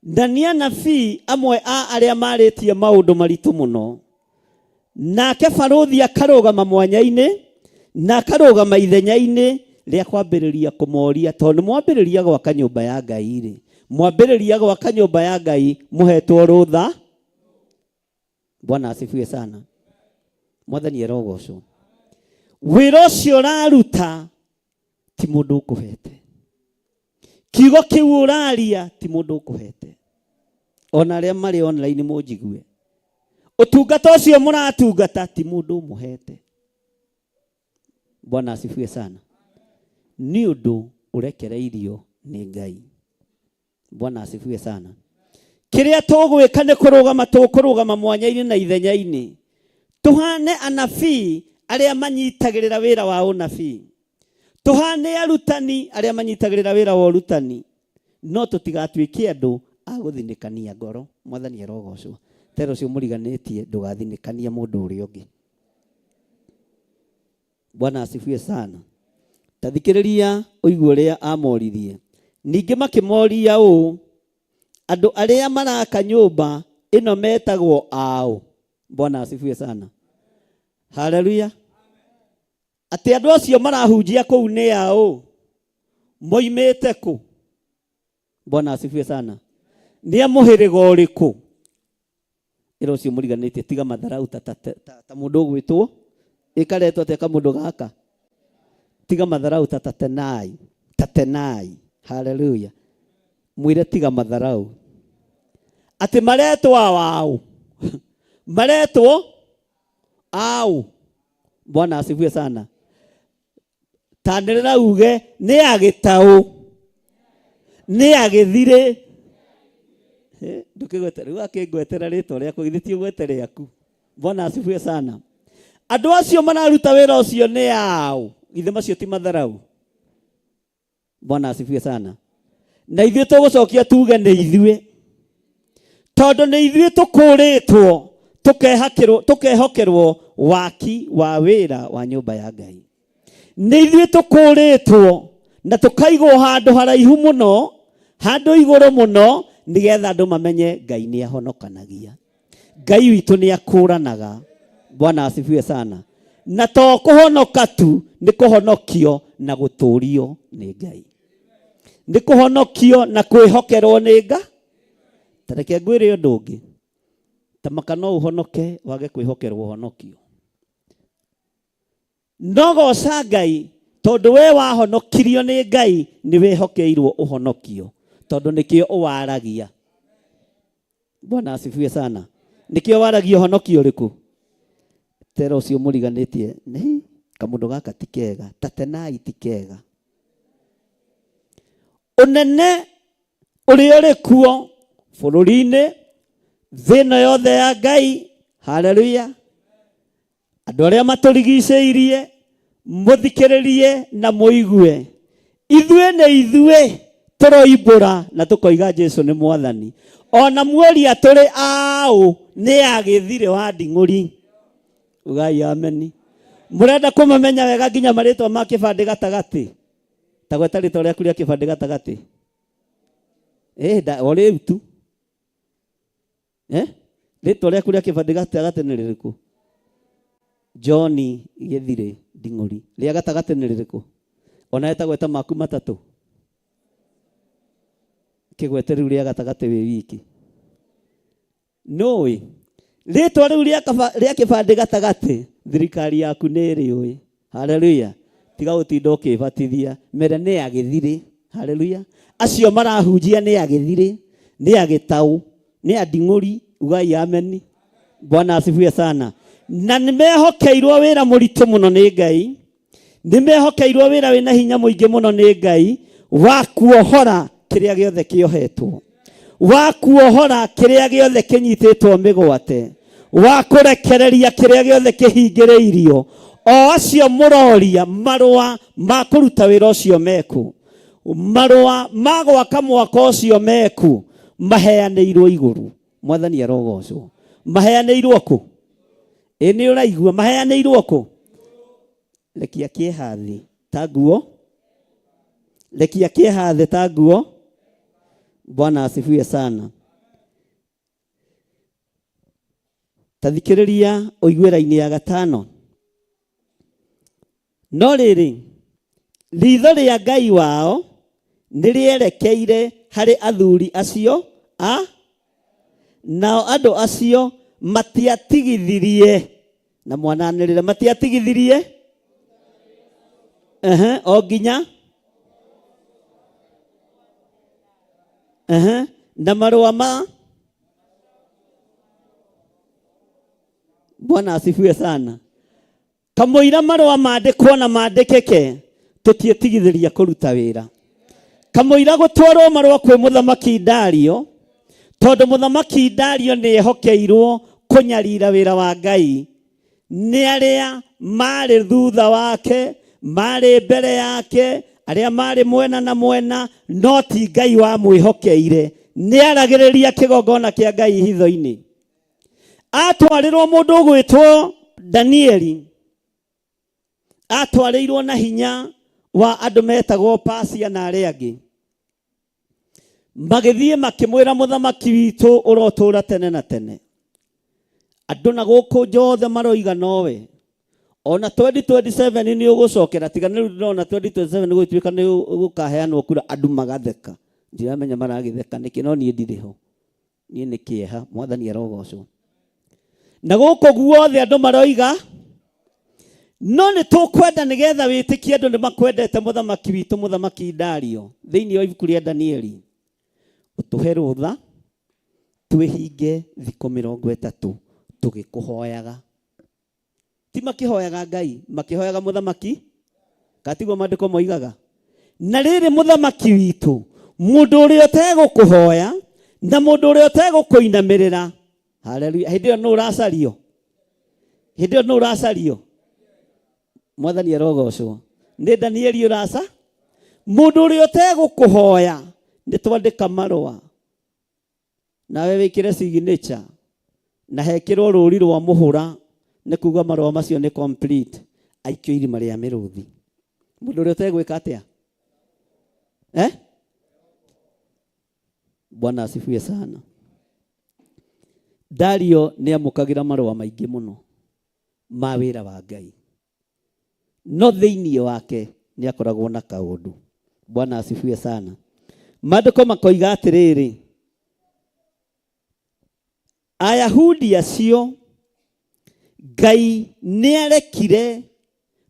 Na nĩ anabii amwe a arĩa marĩtie maũndũ maritũ mũno. Nake barũthi akarũgama mwanya-inĩ na akarũgama ithenya-inĩ rĩa kwambĩrĩria kũmoria, tondũ nĩ mwambĩrĩria gwaka nyũmba ya Ngai rĩ, mwambĩrĩria gwaka nyũmba ya Ngai mũhetwo rũtha. Bwana asifiwe sana. Mwathani arogocwo. Wĩra ũcio ũraruta ti mũndũ ũkũhete, kiugo kĩu ũraria ti mũndũ ũkũhete. Ona arĩa marĩ online mũnjigue, ũtungata ũcio mũratungata ti mũndũ ũmũhete. Bwana asifiwe sana. Nĩ ũndũ ũrekereirio nĩ Ngai. Bwana asifiwe sana. Kĩrĩa tũgwĩka nĩ kũrũgama, tũkũrũgama mwanya-inĩ na ithenya-inĩ, tũhane anabii arĩa manyitagĩrĩra wĩra wa ũnabii, tũhane arutani arĩa manyitagĩrĩra wĩra wa ũrutani, no tũtigatuĩke andũ a gũthinĩkania ngoro. Mwathani arogocwo. Tera ũcio mũriganĩtie, ndũgathinĩkanie mũndũ ũrĩa ũngĩ. Bwana asifiwe sana. Ta thikĩrĩria ũigue ũrĩa amoririe. Ningĩ makĩmoria ũũ, andũ arĩa maraka nyũmba ĩno metagwo aũ? Bwana asifiwe sana. Haleluya. Atĩ andũ acio marahunjia kũu nĩ aũ? Moimĩte kũ? Bwana asifiwe sana. Nĩ a mũhĩrĩga ũrĩkũ? Ĩra ũcio mũriganĩtie tiga matharau ta mũndũ ũgwĩtwo ĩkaretwo atĩa kamũndũ gaka, tiga matharau ta Tatenai, Tatenai. Haleluya. Mwĩre tiga matharau atĩ maretwo aũ, maretwo aũ. Bwana asifiwe sana. Tanĩrĩra uge nĩ agĩtaũ, nĩ agĩthirĩ. Ndũkĩgwete rĩu, akĩngwetera rĩtwa rĩaku, githĩ ti ũgwete rĩaku? Bwana asifiwe sana. Andũ acio mararuta wĩra ũcio nĩ aũ? Githĩ macio ti matharau? Bwana asifiwe sana. Na ithuĩ tũgũcokia tuge nĩ ithuĩ, tondũ nĩ ithuĩ tũkũrĩtwo tũkehokerwo waki wa wĩra wa nyũmba ya Ngai. Nĩ ithuĩ tũkũrĩtwo na tũkaigwo handũ haraihu mũno Handũ igũrũ mũno nĩgetha andũ mamenye Ngai nĩ ahonokanagia. Ngai witũ nĩ akũranaga. Bwana asifiwe sana. Na to kũhonoka tu, nĩ kũhonokio na gũtũrio nĩ Ngai. Nĩ kũhonokio na kwĩhokerwo nĩ Ngai. Ta reke ngwĩre ũndũ ũngĩ. Ta maka no ũhonoke wage kwĩhokerwo ũhonokio. No goca Ngai tondũ we wahonokirio nĩ Ngai nĩ wĩhokeirwo ũhonokio tondũ nĩkĩo ũwaragia. Bwana asifiwe sana. Nĩkĩo waragia ũhonokio ũrĩkũ? Tera ũcio mũriganĩtie nĩ kamũndũ gaka ti kega, tatenai ti kega. Ũnene ũrĩa ũrĩ kuo bũrũri-inĩ, thĩ ĩno yothe ya Ngai, haleluya. Andũ arĩa matũrigicĩirie, mũthikĩrĩrie na mũigue. Ithuĩ nĩ ithuĩ tũroimbũra na tũkoiga Jesu nĩ mwathani. Ona muoria tũrĩ aũ nĩ agĩthirĩ wa nding'ũri. Ugai ameni. Mũrenda kũmamenya wega nginya marĩtwa ma kĩbandĩ gatagatĩ. Ta gweta rĩtwa rĩaku rĩa kĩbandĩ gatagatĩ. O rĩu tu. Rĩtwa rĩaku rĩa kĩbandĩ gatagatĩ nĩ rĩrĩkũ? John Gĩthirĩ Nding'ũri. Rĩa gatagatĩ nĩ rĩrĩkũ? Ona etagwo eta maku matatũ. Kĩgwete rĩu rĩa gatagatĩ wĩ wiki. Nũĩ rĩtwa rĩu rĩa kĩbandĩ gatagatĩ thirikari yaku nĩ ĩrĩũĩ. Haleluya. Tiga gũtinda ũkĩbatithia. Mere nĩ ya Gĩthirĩ. Haleluya. Acio marahunjia nĩ ya Gĩthirĩ, nĩ ya Gĩtaũ, nĩ ya Nding'ũri. Ugai ameni. Bwana asifiwe sana. Na nĩ mehokeirwo wĩra mũritũ mũno nĩ Ngai. Nĩ mehokeirwo wĩra wĩna hinya mũingĩ mũno nĩ Ngai wa kuohora kĩrĩa gĩothe kĩohetwo, wa kuohora kĩrĩa gĩothe kĩnyitĩtwo mĩgwate, wa kũrekereria kĩrĩa gĩothe kĩhingĩrĩirio. O acio mũroria marũa ma kũruta wĩra ũcio meku, marũa ma gwaka mwaka ũcio meku, maheanĩirwo igũrũ. Mwathani arogocwo. Maheanĩirwo kũ? Ĩ nĩ ũraigua maheanĩirwo kũ? Rekia kĩeha thĩ ta nguo. Rekia kĩeha thĩ ta nguo. Bwana asifiwe sana. Ta thikĩrĩria ũigue raini ya gatano. No rĩrĩ, ritho rĩa Ngai wao nĩ rĩerekeire harĩ athuri acio a nao andũ acio matiatigithirie na mwananĩrĩre matiatigithirie o nginya na marũa ma Bwana asifiwe sana. Kamũira marũa mandĩkwo na mandĩkĩke tũtiĩtigithĩria kũruta wĩra. Kamũira gũtwarwo marũa kwĩ mũthamaki Dario, tondũ mũthamaki Dario nĩ ehokeirwo kũnyarira wĩra wa Ngai nĩ arĩa marĩ thutha wake, marĩ mbere yake, arĩa marĩ mwena na mwena, no ti Ngai wamwĩhokeire. Nĩ aragĩrĩria kĩgongona kĩa Ngai hitho-inĩ. Atwarĩrwo mũndũ ũgwĩtwo Danieli, atwarĩirwo na hinya wa andũ metagwo Pasia na arĩa angĩ. Magĩthiĩ makĩmwĩra mũthamaki witũ ũrotũũra tene na tene. Andũ na gũkũ njothe maroiga nowe. Ona 2027 nĩ ũgũcokera, tiga nĩ rĩu ndĩrona 2027 nĩ gũgĩtuĩka nĩ gũkaheanwo kura, andũ magatheka. Ndiramenya maragĩtheka nĩkĩ, no niĩ ndirĩ ho. Niĩ nĩ kĩeha, mwathani arogocwo. Na gũkũ guothe andũ maroiga, no nĩ tũkwenda nĩgetha wĩtĩkie andũ nĩ makwendete mũthamaki witũ, mũthamaki Dario, thĩinĩ wa ibuku rĩa Danieli. Ũtũhe rũtha, twĩhinge thikũ mĩrongo ĩtatũ tũgĩkũhoyaga. Ti makĩhoyaga Ngai, makĩhoyaga mũthamaki, katiguo maandĩko moigaga. Na rĩrĩ mũthamaki witũ, mũndũ ũrĩa ũtegũkũhoya na mũndũ ũrĩa ũtegũkũinamĩrĩra, haleluya, hĩndĩ ĩyo nũ ũracario? Hĩndĩ ĩyo nũ ũracario? Mwathani arogocwo. Nĩ Danieli ũraca? Mũndũ ũrĩa ũtegũkũhoya, nĩ twandĩka marũa. Nawe wĩkĩre signature na hekĩrwo rũri rwa mũhũra nĩ kuga marũa macio nĩ complete, aikio irima rĩa mĩrũthi. Mũndũ ũrĩa ũtegwĩka atĩa? Bwana asifiwe sana. Dario nĩ amũkagĩra marũa maingĩ mũno ma wĩra wa Ngai, no thĩinĩ wake nĩ akoragwo na kaũndũ. Bwana asifiwe sana. Maandĩko makoiga atĩrĩrĩ, Ayahudi acio Ngai nĩ arekire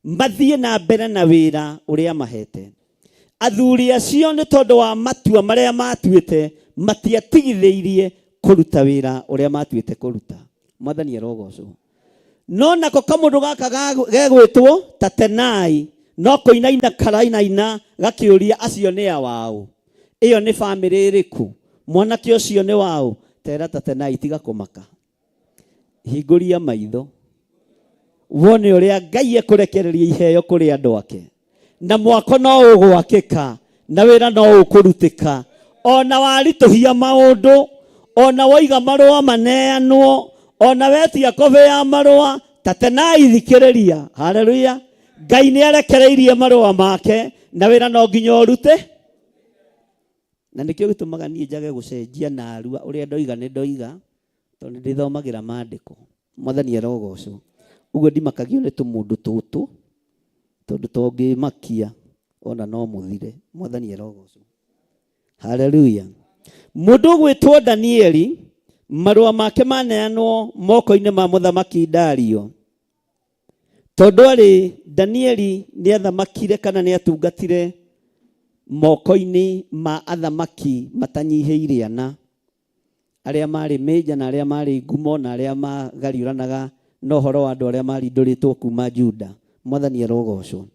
mathiĩ na mbere na wĩra ũrĩa mahete. Athuri acio nĩ tondũ wa matua marĩa matuĩte matiatigithĩirie kũruta wĩra ũrĩa matuĩte kũruta. Mwathani arogocwo. No nako kamũndũ gaka gegwĩtwo Tatenai no kũinaina karainaina gakĩũria acio nĩ awaũ, ĩyo nĩ bamĩrĩ ĩrĩkũ, mwanake ũcio nĩ waũ. Tera Tatenai tiga kũmaka, hingũria maitho wone ũrĩa Ngai ekũrekereria iheo kũrĩ andũ ake, na mwako no ũgwakĩka na wĩra no ũkũrutĩka, ona waritũhia maũndũ, ona woiga marũa maneanwo, ona wetia kobe ya marũa. Tatenai thikĩrĩria, haleluya. Ngai nĩ arekereirie marũa make na wĩra no nginya ũrute. Na nĩkĩo gĩtũmaga niĩ njage gũcenjia narua ũrĩa ndoiga nĩ ndoiga, tondũ ndĩthomagĩra maandĩko. Mwathani arogocwo. Ũguo ndimakagio nĩ tũmũndũ tũtũ, tondũ tongĩmakia ona no mũthire. Mwathani arogocwo. Haleluya. Mũndũ ũgwĩtwo Danieli, marũa make maneanwo moko-inĩ ma mũthamaki Dario. Tondũ arĩ Danieli nĩ athamakire kana nĩ atungatire moko-inĩ ma athamaki matanyihĩire ana, arĩa marĩ mĩnja na arĩa marĩ ngumo na arĩa magariũranaga na ũhoro wa andũ arĩa marindũrĩtwo kuma Juda. Mwathani arogocwo.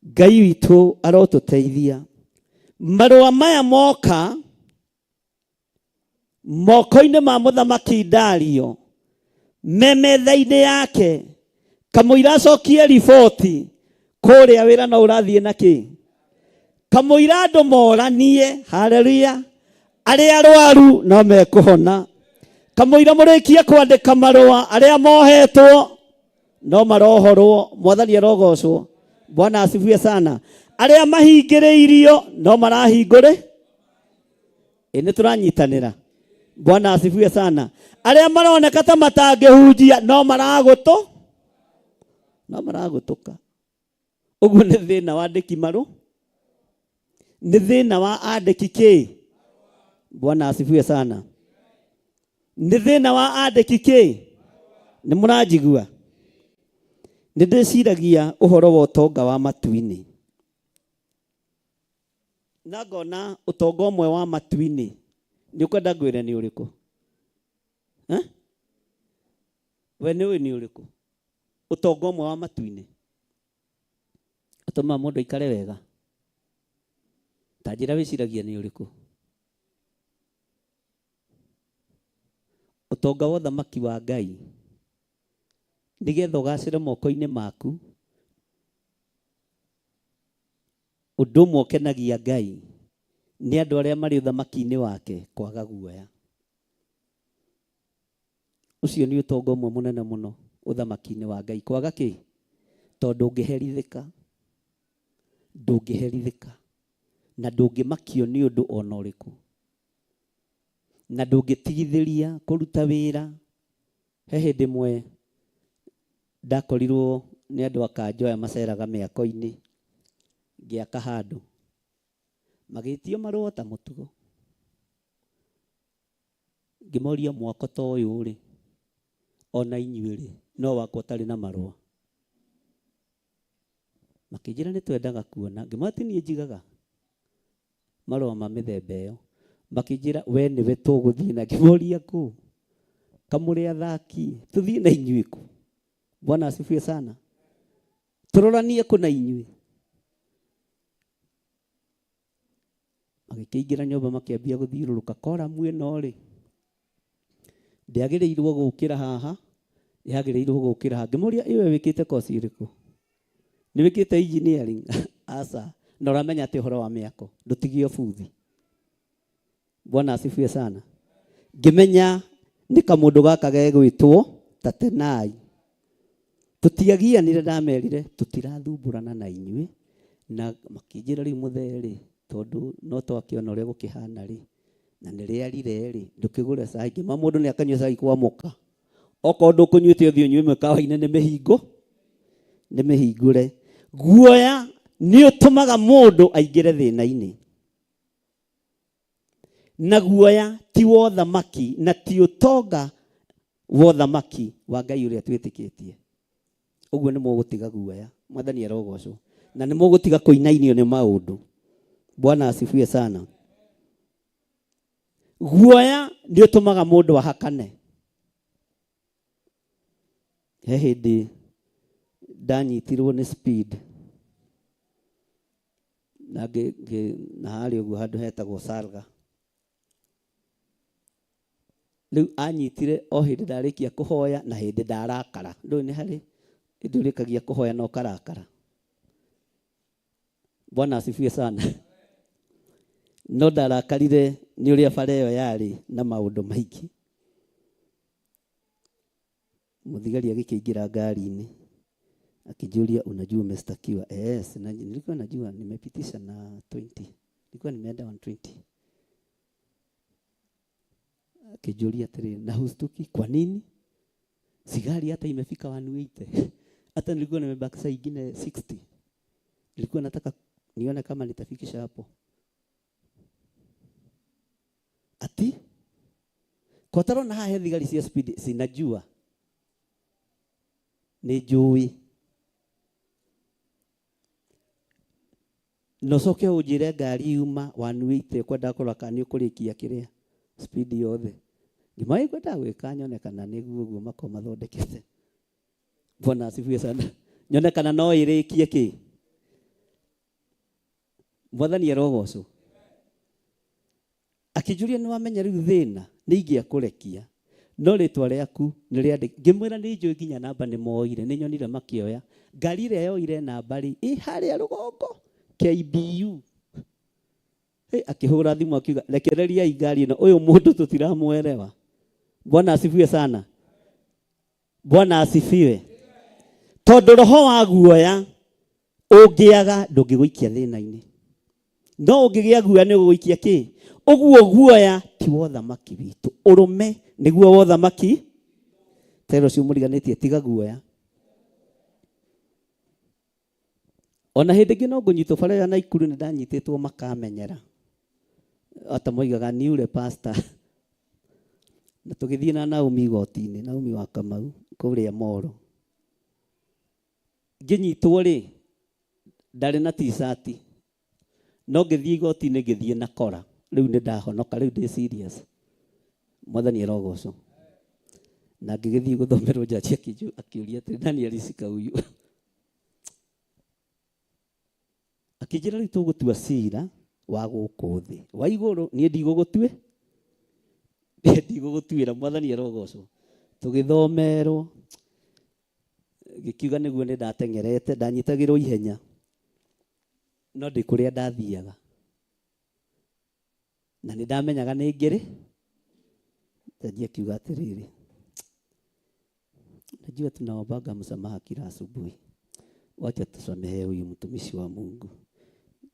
Ngai witũ arotũteithia. Marũa maya moka moko-inĩ ma mũthamaki Dario me metha-inĩ yake, kamũira acokie riboti kũrĩa wĩra no ũrathiĩ na kĩ, kamũira andũ moranie, haleluya, arĩa arwaru no mekũhona, kamũira mũrĩkie kwandĩka marũa arĩa mohetwo no marohorwo. Mwathani arogocwo. Bwana asifiwe sana. Arĩa mahingĩrĩirio no marahingũre. Ĩ nĩ tũranyitanĩra. Bwana asifiwe sana. Arĩa maroneka ta matangĩhunjia no maragũtũ, no maragũtũka. Ũguo nĩ thĩna wa andĩki marũ, nĩ thĩna wa andĩki kĩ. Bwana asifiwe sana. Nĩ thĩna wa andĩki kĩ. Nĩ mũranjigua? Nĩ ndĩciragia ũhoro wa ũtonga wa matu-inĩ, na ngona ũtonga ũmwe wa matu-inĩ. Nĩ ũkwenda ngwĩre nĩ ũrĩkũ? We nĩ ũĩ nĩ ũrĩkũ? Ũtonga ũmwe wa matu-inĩ ũtũmaga mũndũ aikare wega. Ta njĩra wĩciragia nĩ ũrĩkũ? Ũtonga wa ũthamaki wa Ngai, nĩgetha ũgacĩre moko-inĩ maku. Ũndũ ũmwe ũkenagia Ngai nĩ andũ arĩa marĩ ũthamaki-inĩ wake kwaga guoya. Ũcio nĩ ũtonga ũmwe mũnene mũno ũthamaki-inĩ wa Ngai. Kwaga kĩ? Tondũ ndũngĩherithĩka, ndũngĩherithĩka, na ndũngĩmakio nĩ ũndũ ona ũrĩkũ, na ndũngĩtigithĩria kũruta wĩra. He hĩndĩ ĩmwe ndakorirwo nĩ andũ a kanjo aya maceraga mĩako-inĩ, ngĩaka handũ, magĩtio marũa ta mũtugo. Ngĩmoria mwako ta ũyũ rĩ, ona inyuĩ rĩ, no wakwa ũtarĩ na marũa. Makĩnjĩra nĩ twendaga kuona. Ngĩmwĩra ti niĩ njigaga marũa ma mĩthemba ĩyo. Makĩnjĩra we nĩwe tũgũthiĩ na. Ngĩmoria kũ? Kamũrĩ athaki, tũthiĩ na inyuĩ kũ? Bwana asifiwe sana. Tũroranie kũ na inyuĩ? Magĩkĩingĩra nyũmba makĩambia gũthiũrũrũka. Koramu ĩno rĩ, ndĩagĩrĩirwo gũkĩra haha, yagĩrĩirwo gũkĩra haha. Ngĩmũria ĩwe wĩkĩte kosi ĩrĩkũ? Nĩ wĩkĩte engineering? Aca. Na ũramenya atĩ ũhoro wa mĩako ndũtigio buthi. Bwana asifiwe sana. Ngĩmenya nĩ kamũndũ gaka gegwĩtwo Tatenai. Tũtiagianire, ndamerire tũtirathumbũrana na inyuĩ, na makĩnjĩra rĩu mũthee rĩ, tondũ no twakĩona ũrĩa gũkĩhana rĩ, Na nĩ rĩarire rĩ, ndũkĩgũre cai. Ngĩma mũndũ nĩ akanyua cai kwa mũka. Okorwo ndũkũnyuĩte ũthiĩ ũnyue mĩkawa-inĩ nĩ mĩhingo, nĩ mĩhingũre. Guoya nĩ ũtũmaga mũndũ aingĩre thĩna-inĩ. Na guoya ti wa ũthamaki na ti ũtonga wa ũthamaki wa Ngai ũrĩa twĩtĩkĩtie. Ũguo nĩ mũgũtiga guoya. Mwathani arogocwo. Na nĩ mũgũtiga kũinainio nĩ maũndũ. Bwana asifiwe sana. Guoya nĩ ũtũmaga mũndũ ahakane. He hĩndĩ ndanyitirwo nĩ speed na na harĩa ũguo handũ hetagwo Salga. Rĩu anyitire o hĩndĩ ndarĩkia kũhoya na hĩndĩ ndarakara. Ndũĩ nĩ harĩ hĩndĩ ũrĩkagia kũhoya na ũkarakara. Bwana asifiwe sana. No ndarakarire nĩ ũrĩa bara ĩyo yarĩ na maũndũ maingĩ. Mũthigari agĩkĩingĩra ngari-inĩ akĩnjũria unajua umestakiwa? Yes, na nilikuwa najua nimepitisha na 20. Nilikuwa nimeenda 120. Akĩnjũria atĩrĩ, na hustuki kwa nini? Si gari hata imefika 180. Hata nilikuwa nimebakisha ingine 60. Nilikuwa nataka nione kama nitafikisha hapo. Ati kotarona haha he thigari cia speed sinajua. Nĩ njũĩ. Na ũcoke ũnjĩre ngari yuma 180 ũkwendaga kũrora kana nĩ ũkũrĩkia kĩrĩa speed yothe. Ngĩma ngwendaga gwĩka nyone kana nĩguo ũguo makorwo mathondekete. Bwana asifiwe sana. Nyone kana no ĩrĩkie kĩ. Mwathani arogocwo. Akĩnjũria nĩ wamenya rĩu thĩna nĩ ingĩakũrekia no rĩtwa rĩaku nĩ rĩandĩke. Ngĩmwĩra nĩ njũĩ nginya namba nĩ moire, nĩ nyonire makĩoya. Ngari ĩrĩa yoire namba rĩ, ĩ harĩa rũgongo KBU. Hey, akĩhũra thimũ akiuga rekereriai ngari ĩno, ũyũ mũndũ tũtiramwerewa. Bwana asifiwe sana. Bwana asifiwe. Tondũ roho wa guoya ũngĩaga ndũngĩgũikia thĩna-inĩ. No ũngĩgĩa guoya nĩ ũgũgũikia kĩ? Ũguo guoya ti wa ũthamaki witũ. Ũrũme nĩguo wa ũthamaki. Tero ũcio mũriganĩtie tiga guoya. Ona hĩndĩ ĩngĩ no ngũnyitwo bara ya Naikuru nĩ ndanyitĩtwo makamenyera. Ata moigaga ni ule pastor. Na tũgĩthiĩ na Naomi igoti-inĩ, Naomi wa Kamau kũrĩa Moro. Ngĩnyitwo rĩ, ndarĩ na t-shirt. No ngĩthiĩ igoti-inĩ ngĩthiĩ na kora. Rĩu nĩ ndahonoka, rĩu ndĩ serious. Mwathani arogocwo. Na ngĩgĩthiĩ gũthomerwo jaji akĩũria atĩrĩ, nani alishika huyu? Akĩnjĩra rĩu tũgũtua cira wa gũkũ thĩ. Wa igũrũ niĩ ndigũgũtue. Niĩ ndigũgũtuĩra, Mwathani arogocwo. Tũgĩthomerwo. Gĩkiuga nĩguo nĩ ndateng'erete, ndanyitagĩrwo ihenya. No ndĩ kũrĩa ndathiaga. Na nĩ ndamenyaga nĩ ngĩrĩ. Jaji akiuga atĩrĩrĩ, najua tunaombaga msamaha kila asubuhi. Wacha tusamehe huyu mtumishi wa Mungu.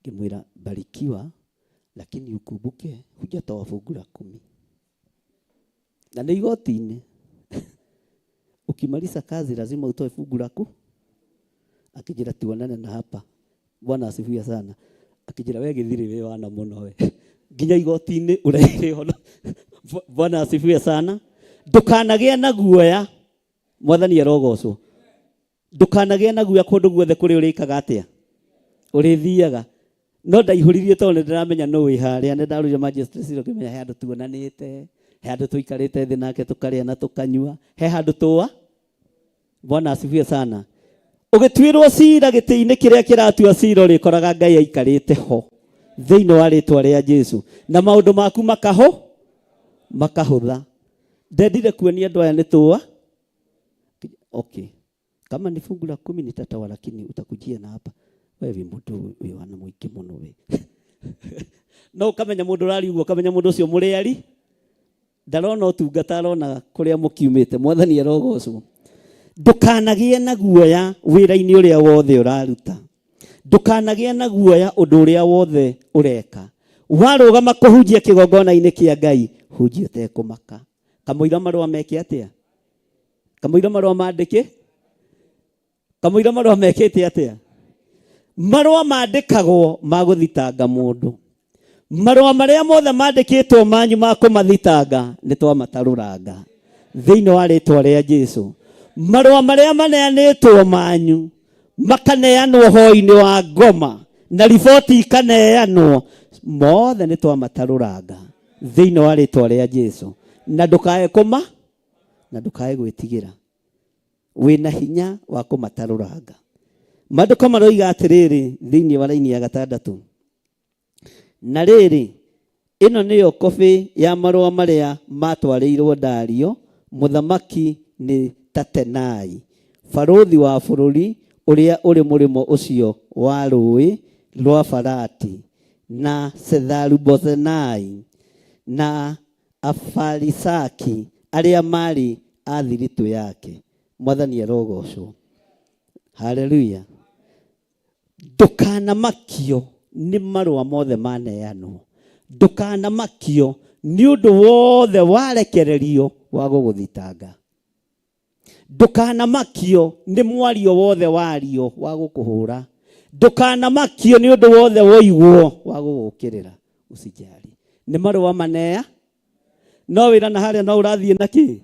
Ngĩmwĩra barikiwa, lakini ukumbuke hujatoa fungu la 10. Na nĩ igoti-inĩ. Ukimaliza kazi lazima utoe fungu la 10. Akĩnjĩra tuonane na hapa. Bwana asifiwe sana. Akĩnjĩra we gĩthirĩ wĩ wana mũno we. Nginya igoti-inĩ ũrerĩho. Bwana asifiwe sana. Ndũkanagĩe na guoya. Mwathani arogocwo. Ndũkanagĩe na guoya kũndũ guothe kũrĩa ũrĩkaga atĩa? Ũrĩthiaga. No ndaihũririe tondũ nĩ ndĩramenya nũ wĩ harĩa. Nĩ ndarũire magistrate cira ngĩmenya he handũ tuonanĩte, he handũ tũikarĩte thĩ nake tũkarĩa na tũkanyua, he handũ tũa. Bwana asifiwe sana. Ũgĩtuĩrwo cira gĩtĩ-inĩ kĩrĩa kĩratua cira ũrĩkoraga Ngai aikarĩte ho thĩinĩ wa rĩtwa rĩa Jesu, na maũndũ maku makahũtha. Ndendire kuonia andũ aya nĩ tũa. Okay. Kama ni fungu la 10 nitatoa, lakini utakujia na hapa. Wewe wĩ mũndũ wĩ wana mũingĩ mũno we. No ũkamenya mũndũ ũraria ũguo, ũkamenya mũndũ ũcio mũrĩari. Ndarona ũtungata, arona kũrĩa mũkiumĩte. Mwathani arogocwo. Ndũkanagĩe na guoya wĩra-inĩ ũrĩa wothe ũraruta. Ndũkanagĩe na guoya ũndũ ũrĩa wothe ũreka. Warũgama kũhunjia kĩgongona-inĩ kĩa Ngai, hunjia ũtekũmaka. Kamũira marũa meke atĩa? Kamũira marũa mandĩke? Kamũira marũa mekĩte atĩa? Marũa mandĩkagwo ma gũthitanga mũndũ. Marũa marĩa mothe mandĩkĩtwo manyu ma kũmathitanga nĩ twamatarũranga thĩinĩ wa rĩtwa rĩa Jesu. Marũa marĩa maneanĩtwo manyu makaneanwo hoi-inĩ wa ngoma na riboti ikaneanwo mothe nĩ twamatarũranga thĩinĩ wa rĩtwa rĩa Jesu. Na ndũkae kũma na ndũkae gwĩtigĩra, wĩna hinya wa kũmatarũranga. Maandĩko maroiga atĩrĩrĩ thĩinĩ wa raini ya gatandatũ, na rĩrĩ, ĩno nĩyo kobĩ ya marũa marĩa matwarĩirwo Dario mũthamaki nĩ Tatenai, barũthi wa bũrũri ũrĩa ũrĩ mũrĩmo ũcio wa rũũĩ rwa Farati, na Setharu-Bozenai, na Afarisaki arĩa maarĩ a thiritũ yake. Mwathani arogocwo. Haleluya. Ndũkanamakio nĩ marũa mothe maneanwo. Ndũkanamakio nĩ ũndũ wothe warekererio wa gũgũthitanga. Ndũkanamakio nĩ mwario wothe wario wa gũkũhũra. Ndũkanamakio nĩ ũndũ wothe woigwo wa gũgũkĩrĩra. Usijali. Nĩ marũa manea no wĩra na harĩa no ũrathiĩ na kĩ?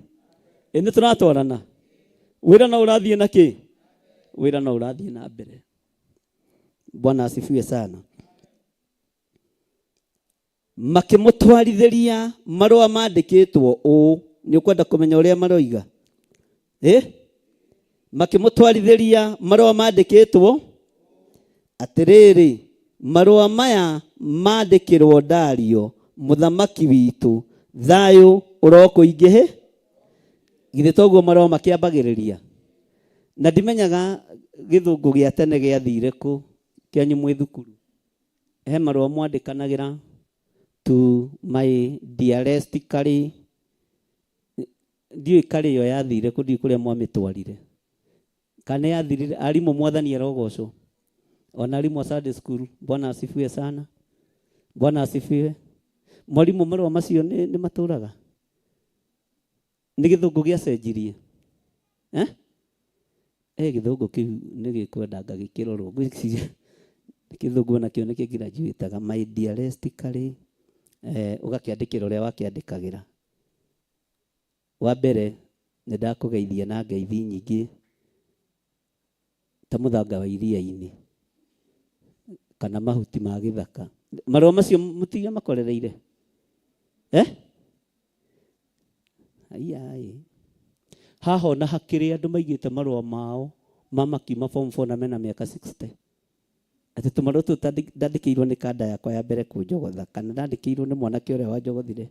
Ĩ nĩ tũratwarana? Wĩra no ũrathiĩ na kĩ? Wĩra no ũrathiĩ na mbere. Bwana asifiwe sana. Makĩmũtwarithĩria marũa mandĩkĩtwo ũũ, nĩ ũkwenda kũmenya ũrĩa maroiga? Ĩ? Makĩmũtwarithĩria marũa mandĩkĩtwo atĩrĩrĩ, marũa maya mandĩkĩrwo Dario mũthamaki witũ, thayũ ũrokũingĩhĩ. Githĩ toguo marũa makĩambagĩrĩria? Na ndimenyaga gĩthũngũ gĩa tene gĩathire kũ kĩanyu mwĩ thukuru. He marũa mwandĩkanagĩra to my dearest karĩ, ndiũĩ karĩ ĩyo yathire kũ, ndiũĩ kũrĩa mwamĩtwarire. Kana yathirire, arimũ mwathani arogocwo. Ona arimũ a Sunday school, Bwana asifiwe sana. Bwana asifiwe. Mwarimũ marũa macio nĩ matũraga? Nĩ gĩthũngũ gĩacenjirie? Eh? Eh, gĩthũngũ kĩu nĩ gĩkwendanga gĩkĩrorwo. Ngwĩciria gĩthũngũ onakĩo nĩ kĩgraduĩtaga. My dearest karĩ, ũgakĩandĩkĩra ũrĩa wakĩandĩkagĩra. Wa mbere, nĩ ndakũgeithia na ngeithi nyingĩ ta mũthanga wa iria-inĩ kana mahuti ma gĩthaka. Marũa macio mũtiga makorereire? Eh? Aiai. Haha ona hakĩrĩ andũ maigĩte marũa mao ma makiuma form 4 na mena mĩaka 60. Atĩ tũmarũa tũtũ ndandĩkĩirwo nĩ kanda yakwa ya mbere kũnjogotha kana ndandĩkĩirwo nĩ mwanake ũrĩa wanjogothire.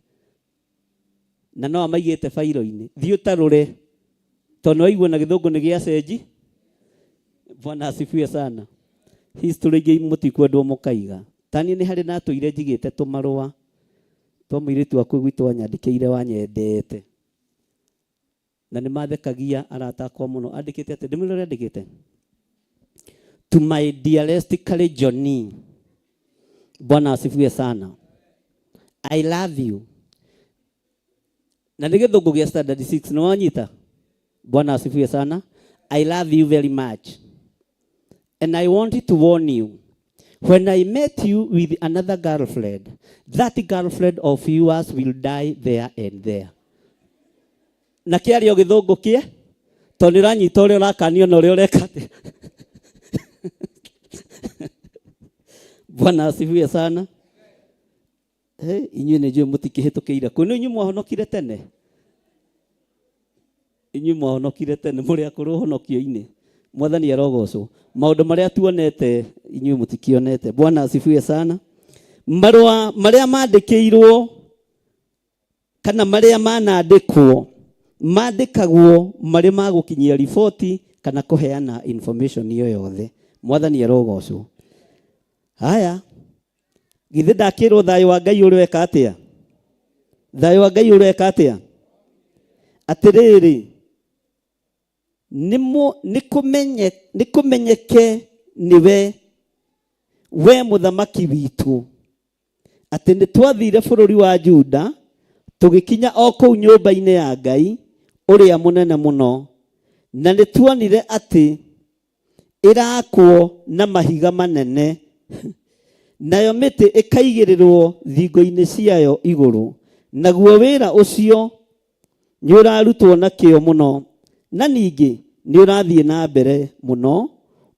Na no amaigĩte bairo-inĩ. Thiĩ ũtarũre. Tondũ nĩwaigua na gĩthũngũ nĩ gĩacenji. Bwana asifiwe sana. History ingĩ mũtikwendwo mũkaiga. Taniĩ nĩ harĩ natũire njigĩte tũmarũa twa mũirĩtu wa kũu gwitũ wanyandĩkĩire wanyendete. Na nĩ mathekagia arata akwa mũno. Andĩkĩte atĩ, ndĩmwĩre ũrĩa andĩkĩte. To my dearest Kari Johnny. Bwana asifiwe sana. I love you. Na nĩ gĩthũngũ gĩa standard 6 nĩ wanyita? Bwana asifiwe sana. I love you very much. And I wanted to warn you. When I met you with another girlfriend, that girlfriend of yours will die there and there. Na kĩario gĩthũngũ kĩe? Tondũ nĩ ũranyita ũrĩa ũrakanio na ũrĩa ũreka atĩa. Bwana asifiwe sana. Hey, inyuĩ nĩ njũĩ mũtikĩhĩtũkĩire kũ. Nĩ inyuĩ mwahonokire tene? Inyuĩ mwahonokire tene, mũrĩ akũrũ ũhonokio-inĩ. Mwathani arogocwo. Maũndũ marĩa tuonete inyuĩ mũtikĩonete. Bwana asifiwe sana. Marũa marĩa mandĩkĩirwo kana marĩa manandĩkwo mandĩkagwo marĩ ma gũkinyia riboti kana kũheana information yo yothe. Mwathani arogocwo. Haya, githĩ ndakĩrwo thayũ wa Ngai ũreka atĩa? Thayũ wa Ngai ũreka atĩa? Atĩrĩrĩ, nĩ kũmenyeke nĩwe we mũthamaki witũ Atĩ nĩ twathire bũrũri wa Juda, tũgĩkinya o kũu nyũmba-inĩ ya Ngai ũrĩa mũnene mũno, na nĩ tuonire atĩ ĩrakwo na mahiga manene, nayo mĩtĩ ĩkaigĩrĩrwo thingo-inĩ ciayo igũrũ, naguo wĩra ũcio nĩ ũrarutwo na kĩyo mũno, na ningĩ nĩ ũrathiĩ na mbere mũno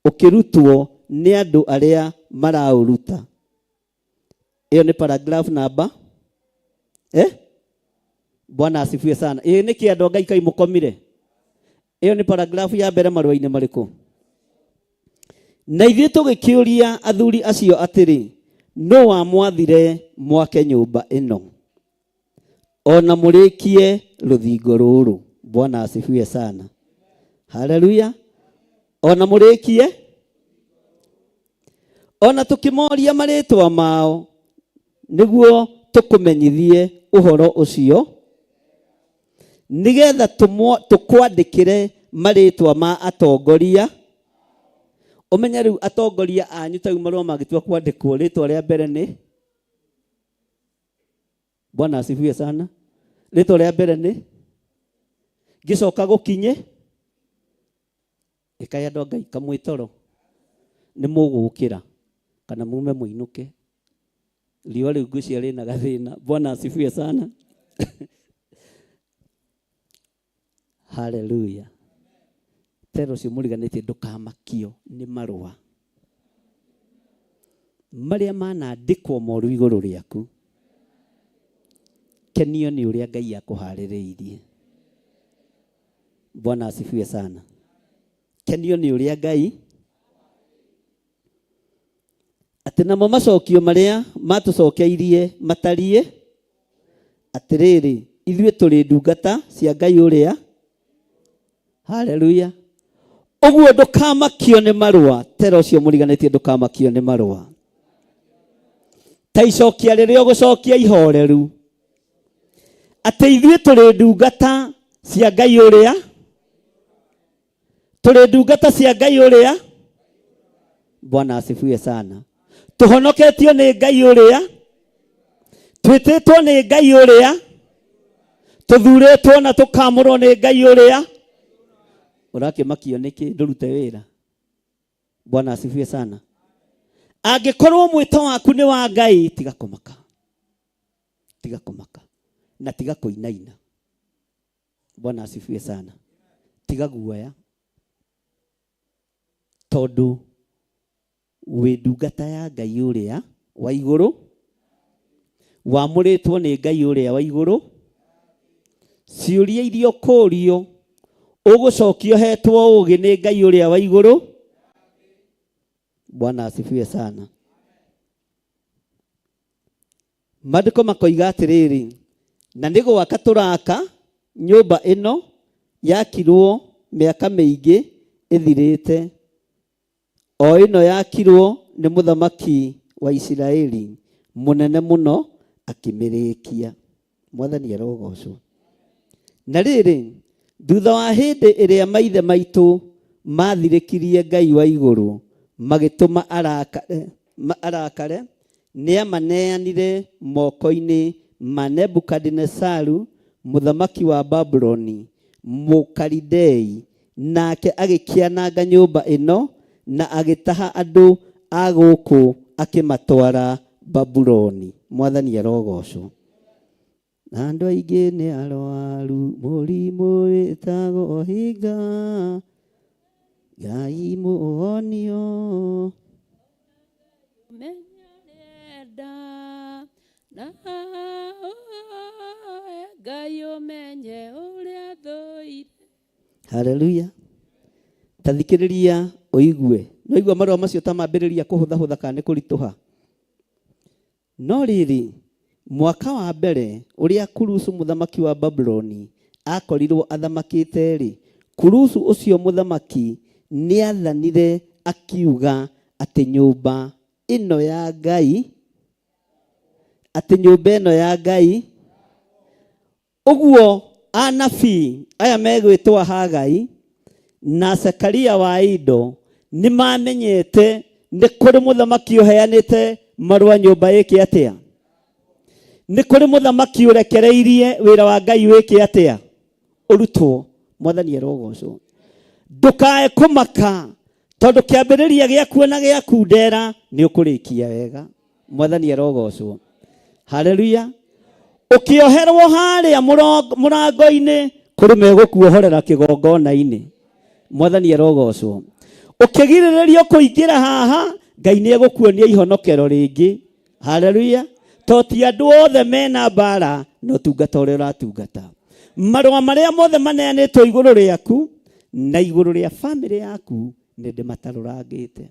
ũkĩrutwo nĩ andũ arĩa maraũruta. Ĩyo nĩ paragraph number eh? Bwana asifiwe sana. Ĩĩ nĩkĩ andũ a Ngai kai mũkomire? Ĩyo nĩ paragraph ya mbere marũa-inĩ marĩkũ? Na ithuĩ tũgĩkĩũria athuri acio atĩrĩ, nũ wamwathire mwake nyũmba ĩno o na mũrĩkie rũthingo rũrũ? Bwana asifiwe sana. Haleluya. O na mũrĩkie o na tũkĩmoria marĩtwa mao nĩguo tũkũmenyithie ũhoro ũcio nĩgetha tũkwandĩkĩre marĩtwa ma atongoria. Ũmenye rĩu atongoria anyu ta rĩu marũa mangĩtua kwandĩkwo, rĩtwa rĩa mbere nĩ Bwana asifiwe sana. Rĩtwa rĩa mbere nĩ ngĩcoka gũkinye ĩkai andũ a Ngai kamwĩtoro nĩ mũgũkĩra kana mume mũinũke. Riũa rĩu ngwĩciria rĩna gathĩna. Bwana asifiwe sana. Haleluya. Tera ũcio mũriganĩtie ndũkamakio nĩ marũa marĩa manandĩkwo moru igũrũ rĩaku. Kenio nĩ ũrĩa Ngai akũharĩrĩirie. Bwana asifiwe sana. Kenio nĩ ũrĩa Ngai atĩ namo macokio marĩa matũcokeirie matariĩ atĩrĩrĩ, ithuĩ tũrĩ ndungata cia Ngai ũrĩa. Haleluya. Ũguo ndũkamakio nĩ marũa. Tera ũcio mũriganĩtie ndũkamakio nĩ marũa. Ta icokia rĩrĩa ũgũcokia ihoreru atĩ ithuĩ tũrĩ ndungata cia Ngai ũrĩa, tũrĩ ndungata cia Ngai ũrĩa. Bwana asifiwe sana. Tũhonoketio nĩ Ngai ũrĩa, twĩtĩtwo nĩ Ngai ũrĩa, tũthurĩtwo na tũkamũrwo nĩ Ngai ũrĩa. Ũrakĩmakio nĩkĩ? Ndũrute wĩra. Bwana asifiwe sana. Angĩkorwo mwĩto waku nĩ wa Ngai, tiga kũmaka, tiga kũmaka na tiga kũinaina. Bwana asifiwe sana. Tiga guoya tondũ wĩ ndungata ya Ngai ũrĩa wa igũrũ, wamũrĩtwo nĩ Ngai ũrĩa wa igũrũ. Ciũria iria ũkũrio ũgũcokia ũhetwo ũũgĩ nĩ Ngai ũrĩa wa igũrũ. Bwana asifiwe sana. Maandĩko makoiga atĩrĩrĩ, na nĩ gwaka tũraka nyũmba ĩno yakirwo mĩaka mĩingĩ ĩthirĩte, o ĩno yakirwo nĩ mũthamaki wa Isiraeli mũnene mũno akĩmĩrĩkia. Mwathani arogocwo. Na rĩrĩ, thutha wa hĩndĩ ĩrĩa maithe maitũ maathirĩkirie Ngai wa igũrũ magĩtũma arakare, arakare nĩamaneanire moko-inĩ ma Nebukadinesaru mũthamaki wa Babuloni, Mũkalidei, nake agĩkĩananga nyũmba ĩno na agĩtaha andũ a gũkũ akĩmatwara Babuloni. Mwathani arogocwo. Na andũ aingĩ nĩ arwaru mũrimũ wĩtagwo hinga, Ngai mũhonio. Menya rĩenda na Ngai ũmenye ũrĩa thũire. Haleluya. Ta thikĩrĩria ũigue. No igua marũa macio ta mambĩrĩria kũhũthahũtha kana nĩ kũritũha. No rĩrĩ, mwaka wa mbere ũrĩa Kurusu mũthamaki wa Babuloni aakorirũo athamakĩte-rĩ, Kurusu ũcio mũthamaki nĩaathanire akiuga atĩ nyũmba ĩno ya Ngai, atĩ nyũmba ĩno ya Ngai, Ũguo anabii aya megwĩtwo Hagai na Zekaria wa Ido nĩmamenyete nĩ kũrĩ mũthamaki ũheanĩte marũa nyũmba ĩke atĩa? Nĩ kũrĩ mũthamaki ũrekereirie wĩra wa Ngai wĩke atĩa? Ũrutwo. Mwathani arogocwo. Ndũkae kũmaka tondũ kĩambĩrĩria gĩaku na gĩaku ndera nĩ ũkũrĩkia wega. Mwathani arogocwo. Haleluya. Ũkĩoherwo harĩa mũrango-inĩ kũrĩ megũkuohorera kĩgongona-inĩ. Mwathani arogocwo. Ũkĩgirĩrĩrio kũingĩra haha Ngai nĩ egũkuonia ihonokero rĩngĩ. Haleluya. To ti andũ othe mena mbara na ũtungata ũrĩa ũratungata. Marũa marĩa mothe maneanĩtwo igũrũ rĩaku na igũrũ rĩa bamĩrĩ yaku nĩ ndĩmatarũrangĩte.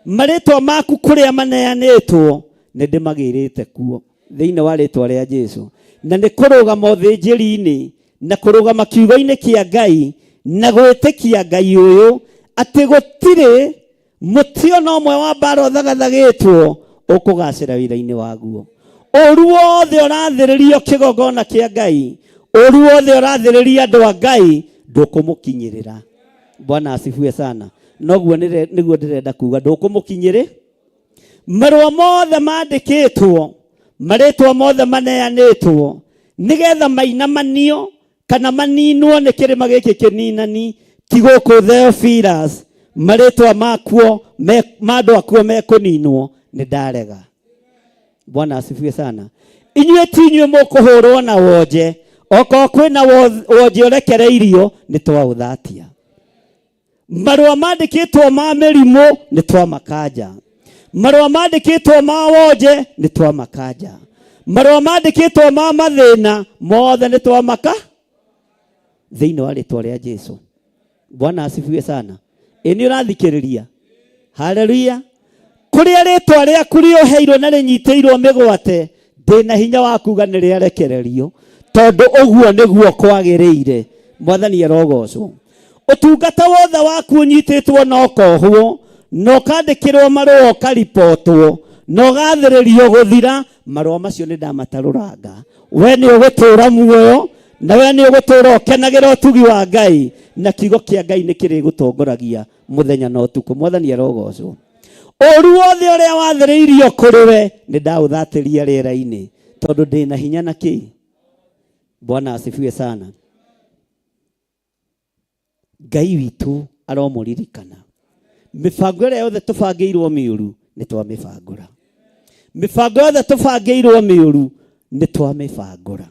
Marĩtwa maku kũrĩa maneanĩtwo nĩ ndĩmagĩrĩte kuo thĩinĩ wa rĩtwa rĩa Jesu. Na nĩ kũrũgama ũthĩnjĩri-inĩ na kũrũgama kiugo-inĩ kĩa Ngai na gwĩtĩkia Ngai ũyũ atĩ gũtirĩ mũtĩ ona ũmwe wa mbara ũthagathagĩtwo ũkũgacĩra wĩra-inĩ waguo. Ũru wothe ũrathĩrĩrio kĩgongona kĩa Ngai, ũru wothe ũrathĩrĩria andũ a Ngai ndũkũmũkinyĩrĩra. Bwana asifiwe sana. Noguo nĩguo ndĩrenda kuga, ndũkũmũkinyĩrĩ. Marũa mothe mandĩkĩtwo, marĩtwa mothe maneanĩtwo nĩgetha mainamanio kana maninwo nĩ kĩrĩma gĩkĩ kĩninani ti gũkũ Theophilus, marĩtwa makuo ma andũ akuo mekũninwo nĩ ndarega. Bwana asifiwe sana. Inyuĩ ti inyuĩ mũkũhũrwo na wonje, okorwo kwĩna wonje ũrekereirio nĩ twaũthatia. Marũa mandĩkĩtwo ma mĩrimũ nĩ twamakanja. Marũa mandĩkĩtwo ma wonje nĩ twamakanja. Marũa mandĩkĩtwo ma mathĩna mothe nĩ twamaka thĩinĩ wa rĩtwa rĩa Jesu. Bwana asifiwe sana. Ĩ nĩ ũrathikĩrĩria? Haleluya. Kũrĩa rĩtwa rĩaku rĩoheirwo na rĩnyitĩirwo mĩgwate, ndĩna hinya wa kuga nĩ rĩarekererio, tondũ ũguo nĩguo kwagĩrĩire. Mwathani arogocwo. Ũtungata wothe waku ũnyitĩtwo na ũkohwo na ũkandĩkĩrwo marũa ũkaribotwo na ũgathĩrĩrio gũthira, marũa macio nĩ ndamatarũranga. We nĩ ũgũtũũra muoyo na we nĩ ũgũtũũra ũkenagĩra ũtugi wa Ngai, na kiugo kĩa Ngai nĩ kĩrĩgũtongoragia mũthenya na ũtukũ. Mwathani arogocwo. Ũru wothe ũrĩa wathĩrĩirio kũrĩ we nĩ ndaũthatĩria rĩera-inĩ, tondũ ndĩna hinya na kĩ. Bwana asifiwe sana. Ngai witũ aromũririkana. Mĩbango ĩrĩa yothe tũbangĩirwo mĩũru nĩ twamĩbangũra. Mĩbango yothe tũbangĩirwo mĩũru nĩ twamĩbangũra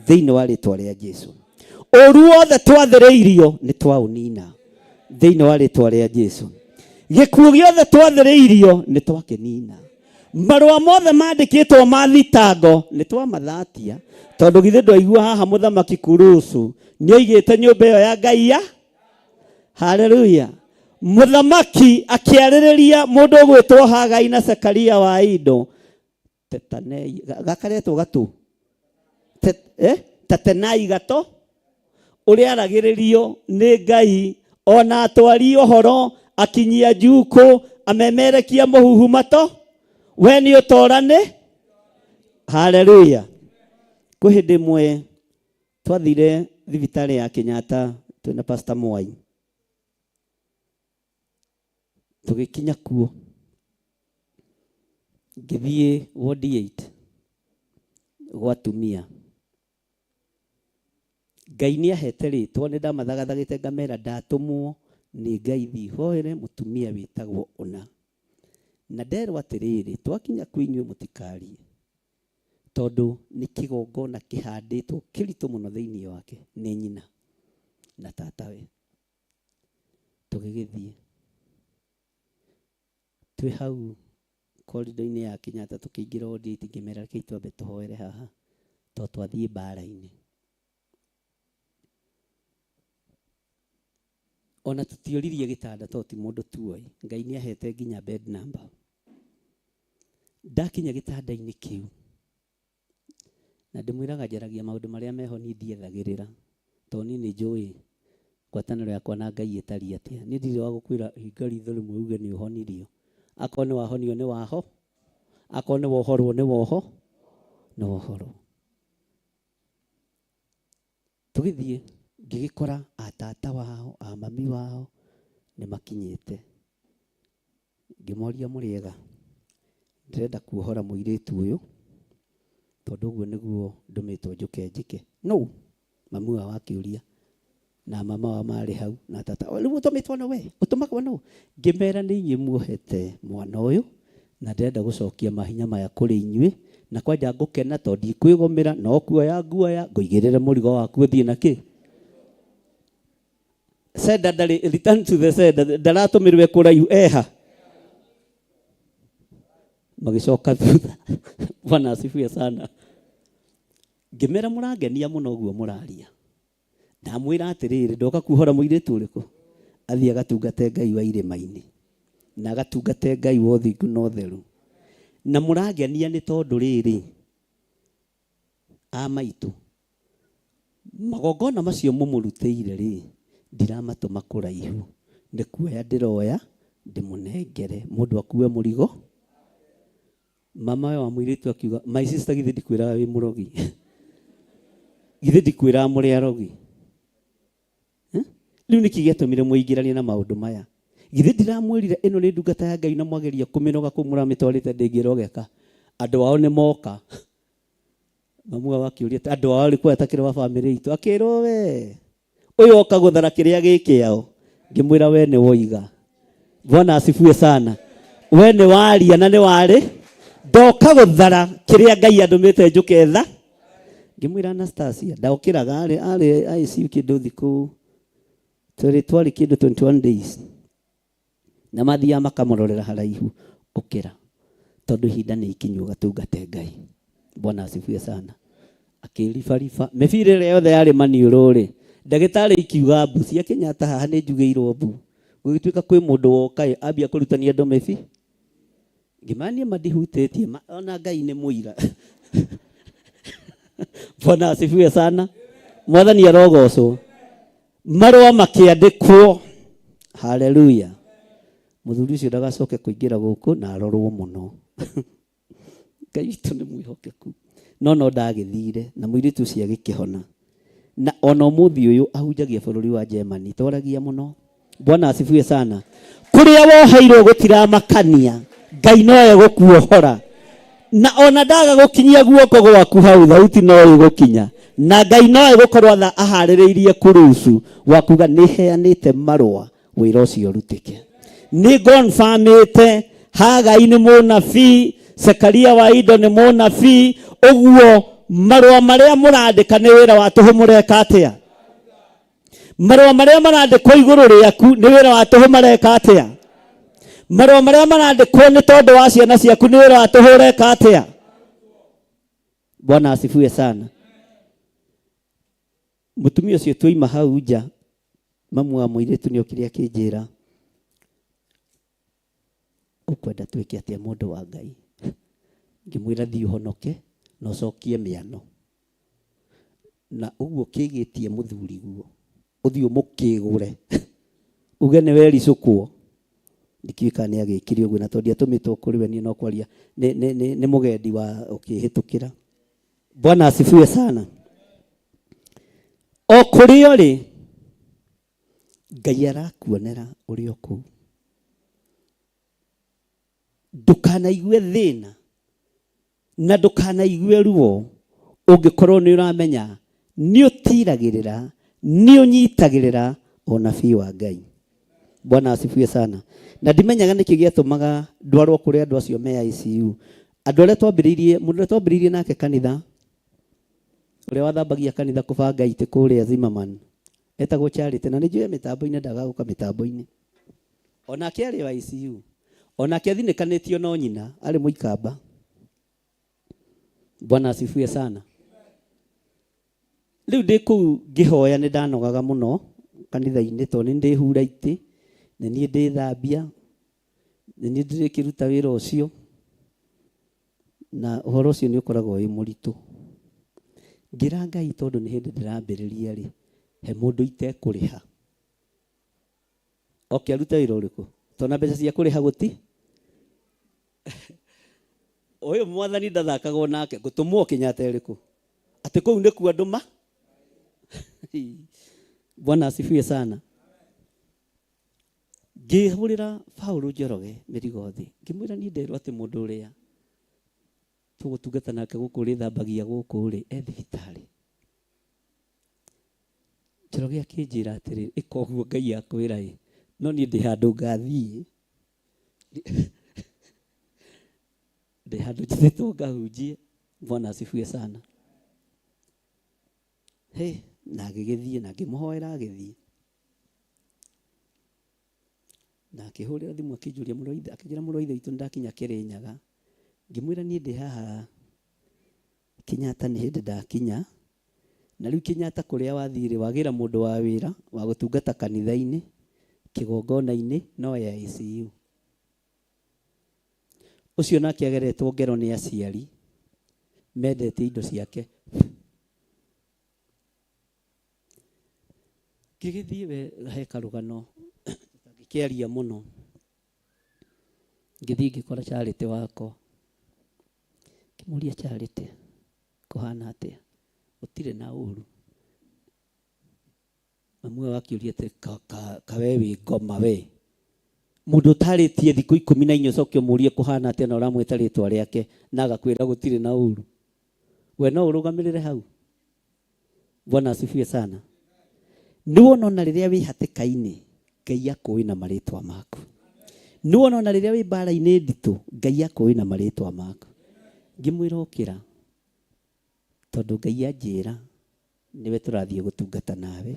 thĩinĩ wa rĩtwa rĩa Jesu. Ũru wothe twathĩrĩirio nĩ twaũnina thĩinĩ wa rĩtwa rĩa Jesu. Gĩkuũ gĩothe twathĩrĩirio nĩ twakĩnina. Marũa mothe mandĩkĩtwo ma thitango nĩ twamathatia, tondũ githĩ ndwaigua haha mũthamaki Kurusu nĩoigĩte nyũmba ĩyo ya Ngai ya Haleluya. Mũthamaki akĩarĩrĩria mũndũ ũgwĩtwo Hagai na Zekaria wa Ido Tetanei gakaretwo gatu Tatenai gato ũrĩa aragĩrĩrio nĩ Ngai ona atwari ũhoro akinyia njukũ amemerekia mũhuhu mato we nĩ ũtorane. Haleluya. Kwĩ hĩndĩ ĩmwe twathire thibitarĩ ya Kenyatta twĩna Pastor Mwai, tũgĩkinya kuo ngĩthiĩ ward 8 gwa atumia. Ngai nĩ ahete rĩtwa, nĩ ndamathagathagĩte ngamera ndatũmwo nĩ Ngai thiĩ hoere mũtumia wĩtagwo ũna, na nderwo atĩrĩrĩ, twakinya kwĩ inyuĩ mũtikarie, tondũ nĩ kĩgongona kĩhandĩtwo kĩritũ mũno thĩinĩ wake nĩ nyina na tatawe. Tũgĩgĩthiĩ twĩ hau korido-inĩ ya Kenyatta, tũkĩingĩra ward 8, ngĩmera rekei twambe tũhoere haha tondũ twathiĩ mbara-inĩ. Ona tũtioririe gĩtanda tondũ ti mũndũ tuoĩ. Ngai nĩ ahete nginya bed number. Ndakinya gĩtanda-inĩ kĩu, na ndĩmwĩraga njaragia maũndũ marĩa meho niĩ ndiethagĩrĩra, tondũ niĩ nĩ njũĩ ngwatanĩro yakwa na Ngai ĩtariĩ atĩa. Niĩ ndirĩ wa gũkwĩra hinga ritho rĩmwe uge nĩ ũhonirio. Akorwo nĩ wahonio nĩ waho, akorwo nĩ wohorwo nĩ woho, nĩ wohorwo. Tũgĩthiĩ ngĩgĩkora atata wao, a mami wao nĩ makinyĩte. Ngĩmoria mũrĩega, ndĩrenda kuohora mũirĩtu ũyũ Tondũ ũguo nĩguo ndũmĩtwo njũke njĩke. No mamu wao akĩũria na mama wao marĩ hau na tata, "O, rĩu ũtũmĩtwo no we ũtũmagwo no?" Ngĩmera nĩ inyuĩ muohete mwana ũyũ na ndĩrenda gũcokia mahinya maya kũrĩ inyuĩ, na kwanja ngũkena tondũ ndikwĩgũmĩra, no kuoya nguoya ngũigĩrĩre mũrigo waku ũthiĩ na kĩ. Senda ndarĩ, return to the sender, ndaratũmĩrwo kũraihu eha. Magĩcoka thutha. Bwana asifiwe sana. Ngĩmera mũrangenia mũno ũguo mũraria. Ndamwĩra atĩrĩrĩ, ndoka kuohora mũirĩtu ũrĩkũ? Athiĩ agatungate Ngai wa irĩma-inĩ na agatungate Ngai wa ũthingu na ũtheru. Na mũrangenia nĩ tondũ rĩrĩ, a maitũ, magongona macio mũmũrutĩire rĩ, ndiramatũma kũraihu, nĩ kuoya ndĩroya ndĩmũnengere mũndũ akue mũrigo. Mama we wa mũirĩtu akiuga, my sister, githĩ ndikwĩraga wĩ mũrogi? Githĩ ndikwĩraga mũrĩ arogi? Rĩu nĩkĩ gĩatũmire mũingĩranie na maũndũ maya? Githĩ ndiramwĩrire ĩno nĩ ndungata ya Ngai na mwageria kũmĩroga kũu mũramĩtwarĩte ndĩngĩrogeka? Andũ ao nĩ moka. Mamu wao akĩũria andũ ao rĩ kwaya takĩrĩ wa bamĩrĩ itũ? Akĩrwo we ũyũ oka gũthara kĩrĩa gĩ kĩao. Ngĩmwĩra we nĩ woiga. Bwana asifiwe sana. We nĩ waria na nĩ warĩ ndoka gũthara kĩrĩa Ngai andũmĩte njũke tha. Ngĩmwĩra Anastasia ndaũkĩraga arĩ arĩ ICU kĩndũ thikũ twerĩ twarĩ kĩndũ 21 days na mathiaga makamũrorera haraihu, ũkĩra tondũ ihinda nĩ ikinyu ũgatungate Ngai. Bwana asifiwe sana. Akĩribariba mĩbira ĩrĩa yothe yarĩ maniũrũ rĩ, ndagĩtarĩ ikiuga mbu cia Kenyatta haha nĩ njugĩirwo mbu. Gũgĩtuĩka kwĩ mũndũ woka ĩ ambia kũrutania andũ mĩbi. Ngĩmera niĩ mandihutĩtie, ona Ngai nĩ mũira. Bwana asifiwe sana. Mwathani arogocwo. Marũa makĩandĩkwo. Haleluya. Mũthuri ũcio ndagacoke kũingĩra gũkũ na arorwo mũno. Ngai witũ nĩ mwĩhokeku. No no ndagĩthire na mũirĩtu ũcio agĩkĩhona. Na ona ũmũthĩ ũyũ ahunjagia bũrũri wa Germany, twaragia mũno. Bwana asifiwe sana. Kũrĩa woheirwo gũtiramakania, Ngai no egũkuohora. Na ona ndaga gũkinyia guoko gwaku hau, thauti no ĩgũkinya. Na Ngai no egũkorwo tha aharĩrĩirie kurucu wa kuga nĩ heanĩte marũa wĩra ũcio ũrutĩke. Nĩ confirmĩte Hagai nĩ mũnabii, Zekaria wa Ido nĩ mũnabii, ũguo marũa marĩa mũrandĩka nĩ wĩra wa tũhũ mũreka atĩa? Marũa marĩa marandĩkwo igũrũ rĩaku nĩ wĩra wa tũhũ mareka atĩa? Marũa marĩa marandĩkwo nĩ tondũ wa ciana ciaku nĩ wĩra wa tũhũ ũreka atĩa? Bwana asifiwe sana. Mũtumia ũcio twaima hau nja, mamu wa mũirĩtu nĩ okire akĩnjĩra, ũkwenda twĩke atĩa mũndũ wa Ngai? Ngĩmwĩra thiĩ ũhonoke na ũcokie mĩano. Na ũguo kĩgĩtie mũthuri guo, ũthiĩ ũmũkĩgũre. Uge nĩ wericũkwo. Ndikĩũĩ kana nĩ agĩkire ũguo, na tondũ ndiatũmĩtwo kũrĩ we niĩ no kwaria nĩ mũgendi wa ũkĩhĩtũkĩra. Bwana asifiwe sana. O kũrĩa ũrĩ, Ngai arakuonera ũrĩ o kũu. Ndũkanaigue thĩna na ndũkanaigue ruo ũngĩkorwo nĩ ũramenya nĩ ũtiragĩrĩra, nĩ ũnyitagĩrĩra ũnabii wa Ngai. Bwana asifiwe sana. Na ndimenyaga nĩkĩ gĩatũmaga ndwarwo kũrĩ andũ acio me ICU. Andũ arĩa twambĩrĩirie, mũndũ ũrĩa twambĩrĩirie nake kanitha, ũrĩa wathambagia kanitha kũbanga itĩ kũrĩa Zimmerman, etagwo Charity, na nĩ njũĩ mĩtambo-inĩ, ndagaga gũka mĩtambo-inĩ. Onake arĩ o ICU. Onake athinĩkanĩtio no nyina, arĩ mũikamba. Bwana asifiwe sana. Rĩu ndĩ kũu ngĩhoya nĩ ndanogaga mũno kanitha-inĩ tondũ nĩ ndĩhura itĩ, nĩ niĩ ndĩthambia, nĩ niĩ ndĩrĩkĩruta wĩra ũcio, na ũhoro ũcio nĩ ũkoragwo wĩ mũritũ. Ngĩra Ngai tondũ nĩ hĩndĩ ndĩrambĩrĩria rĩ, he mũndũ itekũrĩha. Oke arute wĩra ũrĩkũ? Tondũ na mbeca cia kũrĩha gũti. Ũyũ mwathani ndathakagwo nake, ngũtũmwo Kenyatta ĩrĩkũ? Atĩ kũu nĩkuo andũ ma? Bwana asifiwe sana. Ngĩhũrĩra Paul Njoroge mĩrigo thĩ, ngĩmwĩra niĩ nderwo atĩ mũndũ ũrĩa Tũgũtungata nake gũkũ ũrĩthambagia gũkũ rĩ, e thibitarĩ. Njoroge akĩnjĩra atĩrĩ, ĩka ũguo Ngai akwĩra ĩ, no niĩ ndĩ handũ ngathiĩ, ndĩ handũ njĩtĩtwo ngahunjie. Bwana asifiwe sana. Hĩ, na agĩgĩthiĩ na ngĩmũhoera agĩthiĩ. Na akĩhũrĩra thimũ akĩnjũria mũrũ wa ithe, akĩnjĩra mũrũ wa ithe witũ nĩndakinya Kĩrĩnyaga. Ngĩmwĩra niĩ ndĩ haha Kenyatta nĩ hĩndĩ ndakinya. Na rĩu Kenyatta kũrĩa wathiĩ rĩ, wagĩra mũndũ wa wĩra wa gũtungata kanitha-inĩ, kĩgongona-inĩ, no e ICU. Ũcio nake ageretwo ngero nĩ aciari mendetie indo ciake. Ngĩgĩthiĩ we he karũgano tũtangĩkĩaria mũno. Ngĩthiĩ ngĩkora Charity wakwa. Ngĩmũria Charity, kũhana atĩa? Gũtirĩ na ũru. Mamu wao akĩũria atĩ ka we wĩ ngoma we. Mũndũ ũtarĩtie thikũ 14 ũcoke ũmũrie kũhana atĩa na ũramwĩta rĩtwa rĩake na agakwĩra gũtirĩ na ũru. We no ũrũgamĩrĩre hau? Bwana asifiwe sana. Nĩ wona ona rĩrĩa wĩ hatĩka-inĩ Ngai akũĩ na marĩtwa maku. Nĩ wona ona rĩrĩa wĩ mbara-inĩ nditũ Ngai akũĩ na marĩtwa maku. Ngĩmwĩra ũkĩra tondũ Ngai anjĩra nĩwe tũrathiĩ gũtungata nawe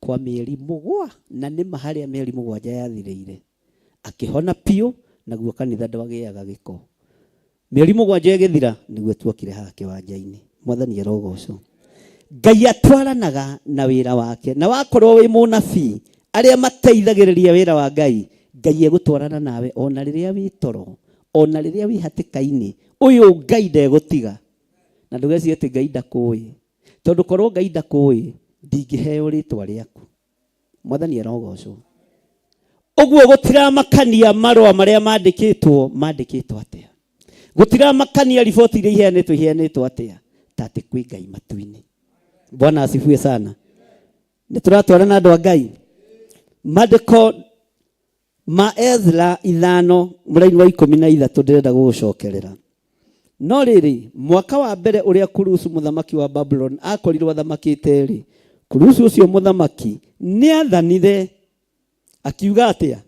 kwa mĩeri mũgwa na nĩma harĩa mĩeri mũgwanja yathirĩire akĩhona piũ naguo kanitha ndwagĩaga gĩko. Mĩeri mũgwanja ĩgĩthira nĩguo tuokire haha kĩwanja-inĩ. Mwathani arogocwo. Ngai atwaranaga na wĩra wake na wakorwo wĩ mũnabii arĩa mateithagĩrĩria wĩra wa Ngai, Ngai egũtwarana nawe ona rĩrĩa wĩ toro, ona rĩrĩa wĩ hatĩka-inĩ, ũyũ Ngai ndegũtiga. Na ndũgecirie atĩ Ngai ndakũĩ, tondũ korwo Ngai ndakũĩ ndingĩheo rĩtwa rĩaku. Mwathani arogocwo. Ũguo gũtiramakania marũa marĩa mandĩkĩtwo mandĩkĩtwo atĩa, gũtiramakania riboti iria iheanĩtwo iheanĩtwo atĩa, ta atĩ kwĩ Ngai matu-inĩ. Bwana asifiwe sana. Nĩ tũratwarana andũ a Ngai. Mandĩko ma Ezra 5 mũraini wa 13 ndĩrenda gũgũcokerera. No rĩrĩ, mwaka wa mbere ũrĩa Kurusu mũthamaki wa Babuloni akorirwo athamakĩte-rĩ, Kurusu ũcio mũthamaki nĩathanire akiuga atĩa?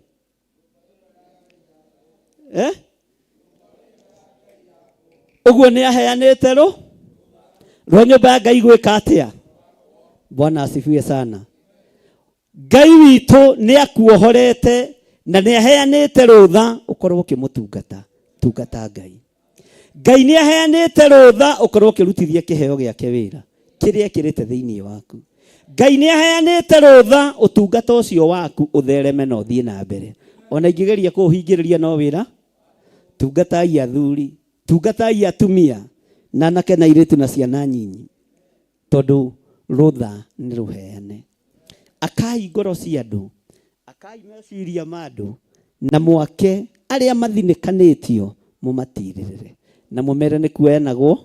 Eh? Ũguo nĩaheanĩte rũ rwa nyũmba ya Ngai gwĩka atĩa? Bwana asifiwe sana. Ngai witũ nĩ akuohorete na nĩ aheanĩte rũtha ũkorwo ũkĩmũtungata. Tungata Ngai. Ngai nĩ aheanĩte rũtha ũkorwo ũkĩrutithia kĩheo gĩake wĩra kĩrĩa ekĩrĩte thĩinĩ waku. Ngai nĩ aheanĩte rũtha ũtungata ũcio waku ũthereme na ũthiĩ na mbere. Ona ingĩgeria kũũhingĩrĩria no wĩra, tungatai athuri, tungatai atumia na anake na airĩtu na ciana nyinyi, tondũ rũtha nĩ rũheane. Akai ngoro cia andũ, akai meciria ma andũ, na mwake arĩa mathinĩkanĩtio mũmatirĩrĩre, na mũmere nĩ kuoyanagwo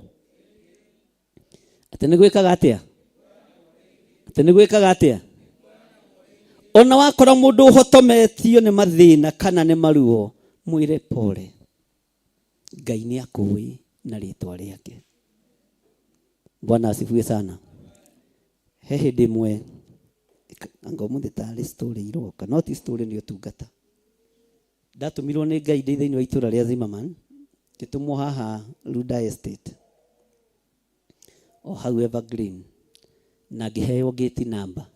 atĩ nĩ gwĩkaga atĩa, atĩ nĩ gwĩkaga atĩa. Ona wakora mũndũ ũhotometio nĩ mathĩna kana nĩ maruo, mwĩre pole, Ngai nĩ akũĩ na rĩtwa rĩake. Bwana asifiwe sana. He hĩndĩ ĩmwe anga ũmũthĩ tarĩ story iroka, no ti story nĩ ũtungata. Ndatũmirwo nĩ Ngai ndĩ thĩinĩ wa itũra rĩa Zimmerman, ngĩtũmwo haha Runda Estate, o hau Evergreen, na ngĩheo gate number.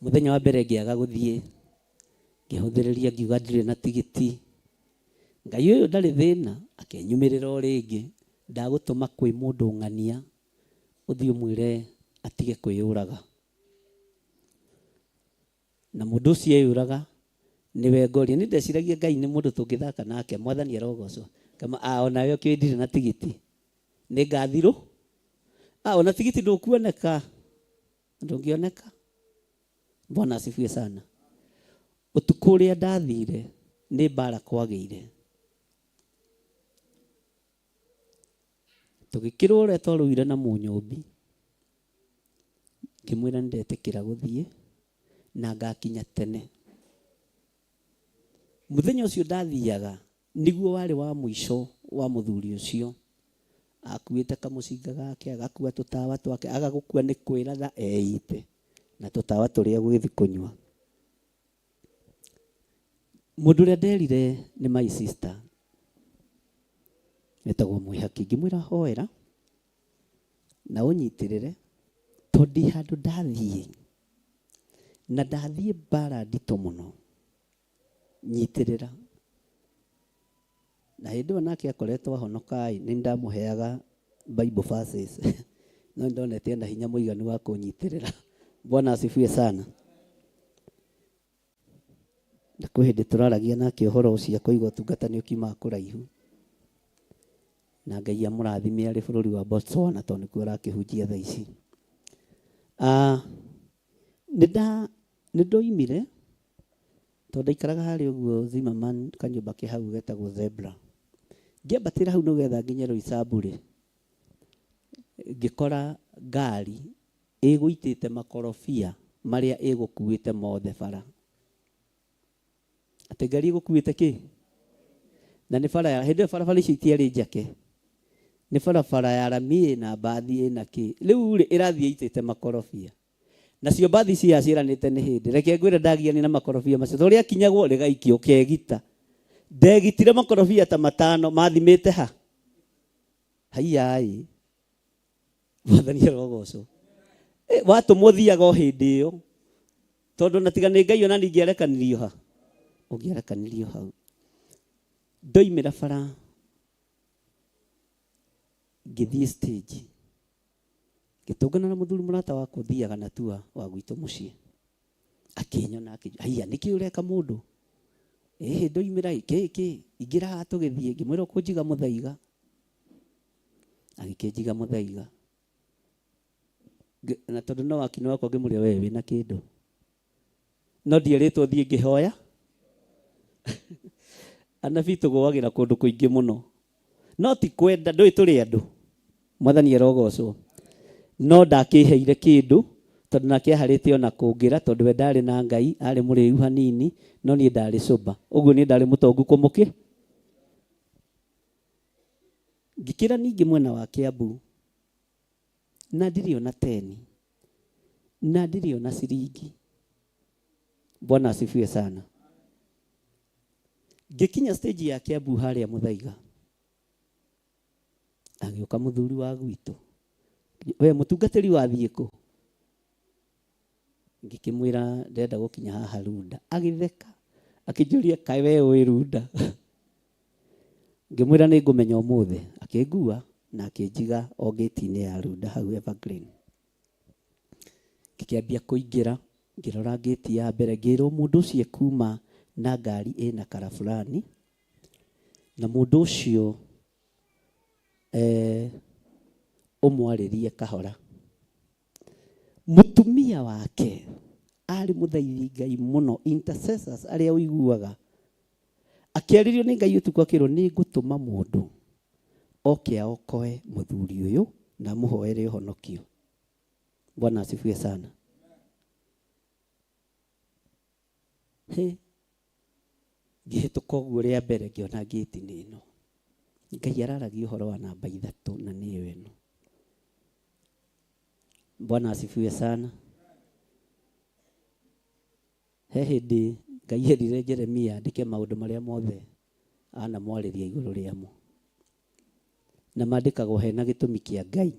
Mũthenya wa mbere ngĩaga gũthiĩ, ngĩhũthĩrĩria ngiuga ndirĩ na tigiti. Ngai ũyũ ndarĩ thĩna, akĩnyumĩrĩra o rĩngĩ, ndagũtũma kwĩ mũndũ ng'ania, ũthiĩ ũmwĩre atige kwĩyũraga. Na mũndũ ũcio eyũraga, nĩwe ngoria. Niĩ ndeciragia Ngai nĩ mũndũ tũngĩthaka nake, Mwathani arogocwo. Ngama, ah, onawe ũkĩũĩ ndirĩ na tigiti. Nĩ ngathirũ? Ah, ona tigiti ndũkuoneka. Ndũngĩoneka. Bwana asifiwe sana. Ũtukũ ũrĩa ndathire nĩ mbara kwagĩire. Tũgĩkĩrwo ũrĩa twarũire na mũnyũmbi. Ngĩmwĩra nĩ ndetĩkĩra gũthiĩ na ngakinya tene. Mũthenya ũcio ndathiaga nĩguo warĩ wa mũico wa mũthuri ũcio. Akuĩte kamũcinga gake, agakua tũtawa twake, agagũkua nĩ kwĩratha eite na tũtawa tũrĩa gũgĩthiĩ kũnyua. Mũndũ ũrĩa nderire nĩ my sister etagwo Mwĩhaki, ngĩmwĩra hoera na ũnyitĩrĩre tondũ ndĩ handũ ndathiĩ na ndathiĩ mbara nditũ mũno, nyitĩrĩra. Na hĩndĩ ĩyo nake akoretwo ahonoka ĩ, nĩ ndamũheaga Bible verses no nĩ ndonete ena hinya mũiganu wa kũnyitĩrĩra. Bwana asifiwe sana. Na kwĩ hĩndĩ tũraragia nake ũhoro ũcio akoiga ũtungata nĩ ũkiumaga kũraihu. Na Ngai amũrathime arĩ bũrũri wa Botswana tondũ nĩkuo arakĩhunjia thaa ici. Ah, nĩ ndoimire tondũ ndaikaraga harĩa ũguo Zimmerman kanyũmba ke hau getagwo Zebra. Ngĩambatĩra hau nĩgetha nginye Roysambu rĩ, ngĩkora ngari ĩgũitĩte makorobia marĩa ĩgũkuĩte mothe bara. Atĩ ngari ĩgũkuĩte kĩ? Na nĩ bara ya hĩndĩ ĩyo barabara icio itiarĩ njake. Nĩ barabara ya rami ĩna mbathi ĩna kĩ. Rĩu rĩ ĩrathiĩ ĩitĩte makorobia. Nacio mbathi ici yaciĩranĩte nĩ hĩndĩ. Reke ngwĩre ndagianire na makorobia macio. Tondũ rĩakinyagwo rĩgaikio ũkegita. Ndegitire makorobia ta matano mathimĩte ha? Haiya-ĩ. Mwathani arogocwo. Watũmwo thiaga o hĩndĩ ĩyo. Tondũ na tiga nĩ Ngai ona niĩ ingĩarekanirio ha? Ũngĩarekanirio hau. Ndoimĩra bara ngĩthiĩ stage. Ngĩtũngana na mũthuri mũrata wakwa ũthiaga na tua wa gwitũ mũciĩ. Akĩnyona akĩnjũria, haiya nĩkĩ ũreka mũndũ? Ĩhĩ ndoimĩra ĩ, kĩ kĩ, ingĩra haha tũgĩthiĩ. Ngĩmwĩra ũkũnjiga mũthaiga. Agĩkĩnjiga mũthaiga. Na tondũ no wakina wakwa ngĩmũria we wĩna kĩndũ. No ndierĩtwo thiĩ ngĩhoya. Anabii tũgũagĩra kũndũ kũingĩ mũno. No ti kwenda, ndũĩ tũrĩ andũ. Mwathani arogocwo. No ndakĩheire kĩndũ, tondũ nake aharĩte ona kũngĩra, tondũ we ndarĩ na Ngai, arĩ mũrĩu hanini, no niĩ ndarĩ sober. Ũguo niĩ ndarĩ mũtongu kũmũkĩ. Ngĩkĩra ningĩ mwena wa Kiambu, na ndirĩ ona teni, na ndirĩ ona ciringi. Bwana asifiwe sana. Ngĩkinya stage ya Kiambu harĩa Mũthaiga, agĩũka mũthuri wa gwitũ, we mũtungatĩri wathiĩ kũ? Ngĩkĩmwĩra ndĩrenda gũkinya haha Runda. Agĩtheka, akĩnjũria kaĩ we ũĩ Runda? Ngĩmwĩra nĩ ngũmenya ũmũthĩ. Akĩngua na akĩnjiga o gate-inĩ ya Runda hau Evergreen. Ngĩkĩambia kũingĩra, ngĩrora gate ya mbere, ngĩrwo mũndũ ũcio ekuma na ngari ĩna kara fulani, na mũndũ ũcio ũmwarĩrie kahora. Mũtumia wake arĩ mũthaithi Ngai mũno, intercessors arĩa ũiguaga. Akĩarĩrio nĩ Ngai ũtukũ akĩrwo nĩ ngũtũma mũndũ oke aokoe mũthuri ũyũ na amũhoere ũhonokio. Bwana asifiwe sana. He, ngĩhĩtũka ũguo rĩa mbere ngĩona ngĩti nĩ ĩno. Ngai araragia ũhoro wa namba ithatũ na nĩyo ĩno. Bwana asifiwe sana. He hĩndĩ Ngai erire Jeremia andĩke maũndũ marĩa mothe anamwarĩria igũrũ rĩamo. Na mandĩkagwo hena gĩtũmi kĩa Ngai.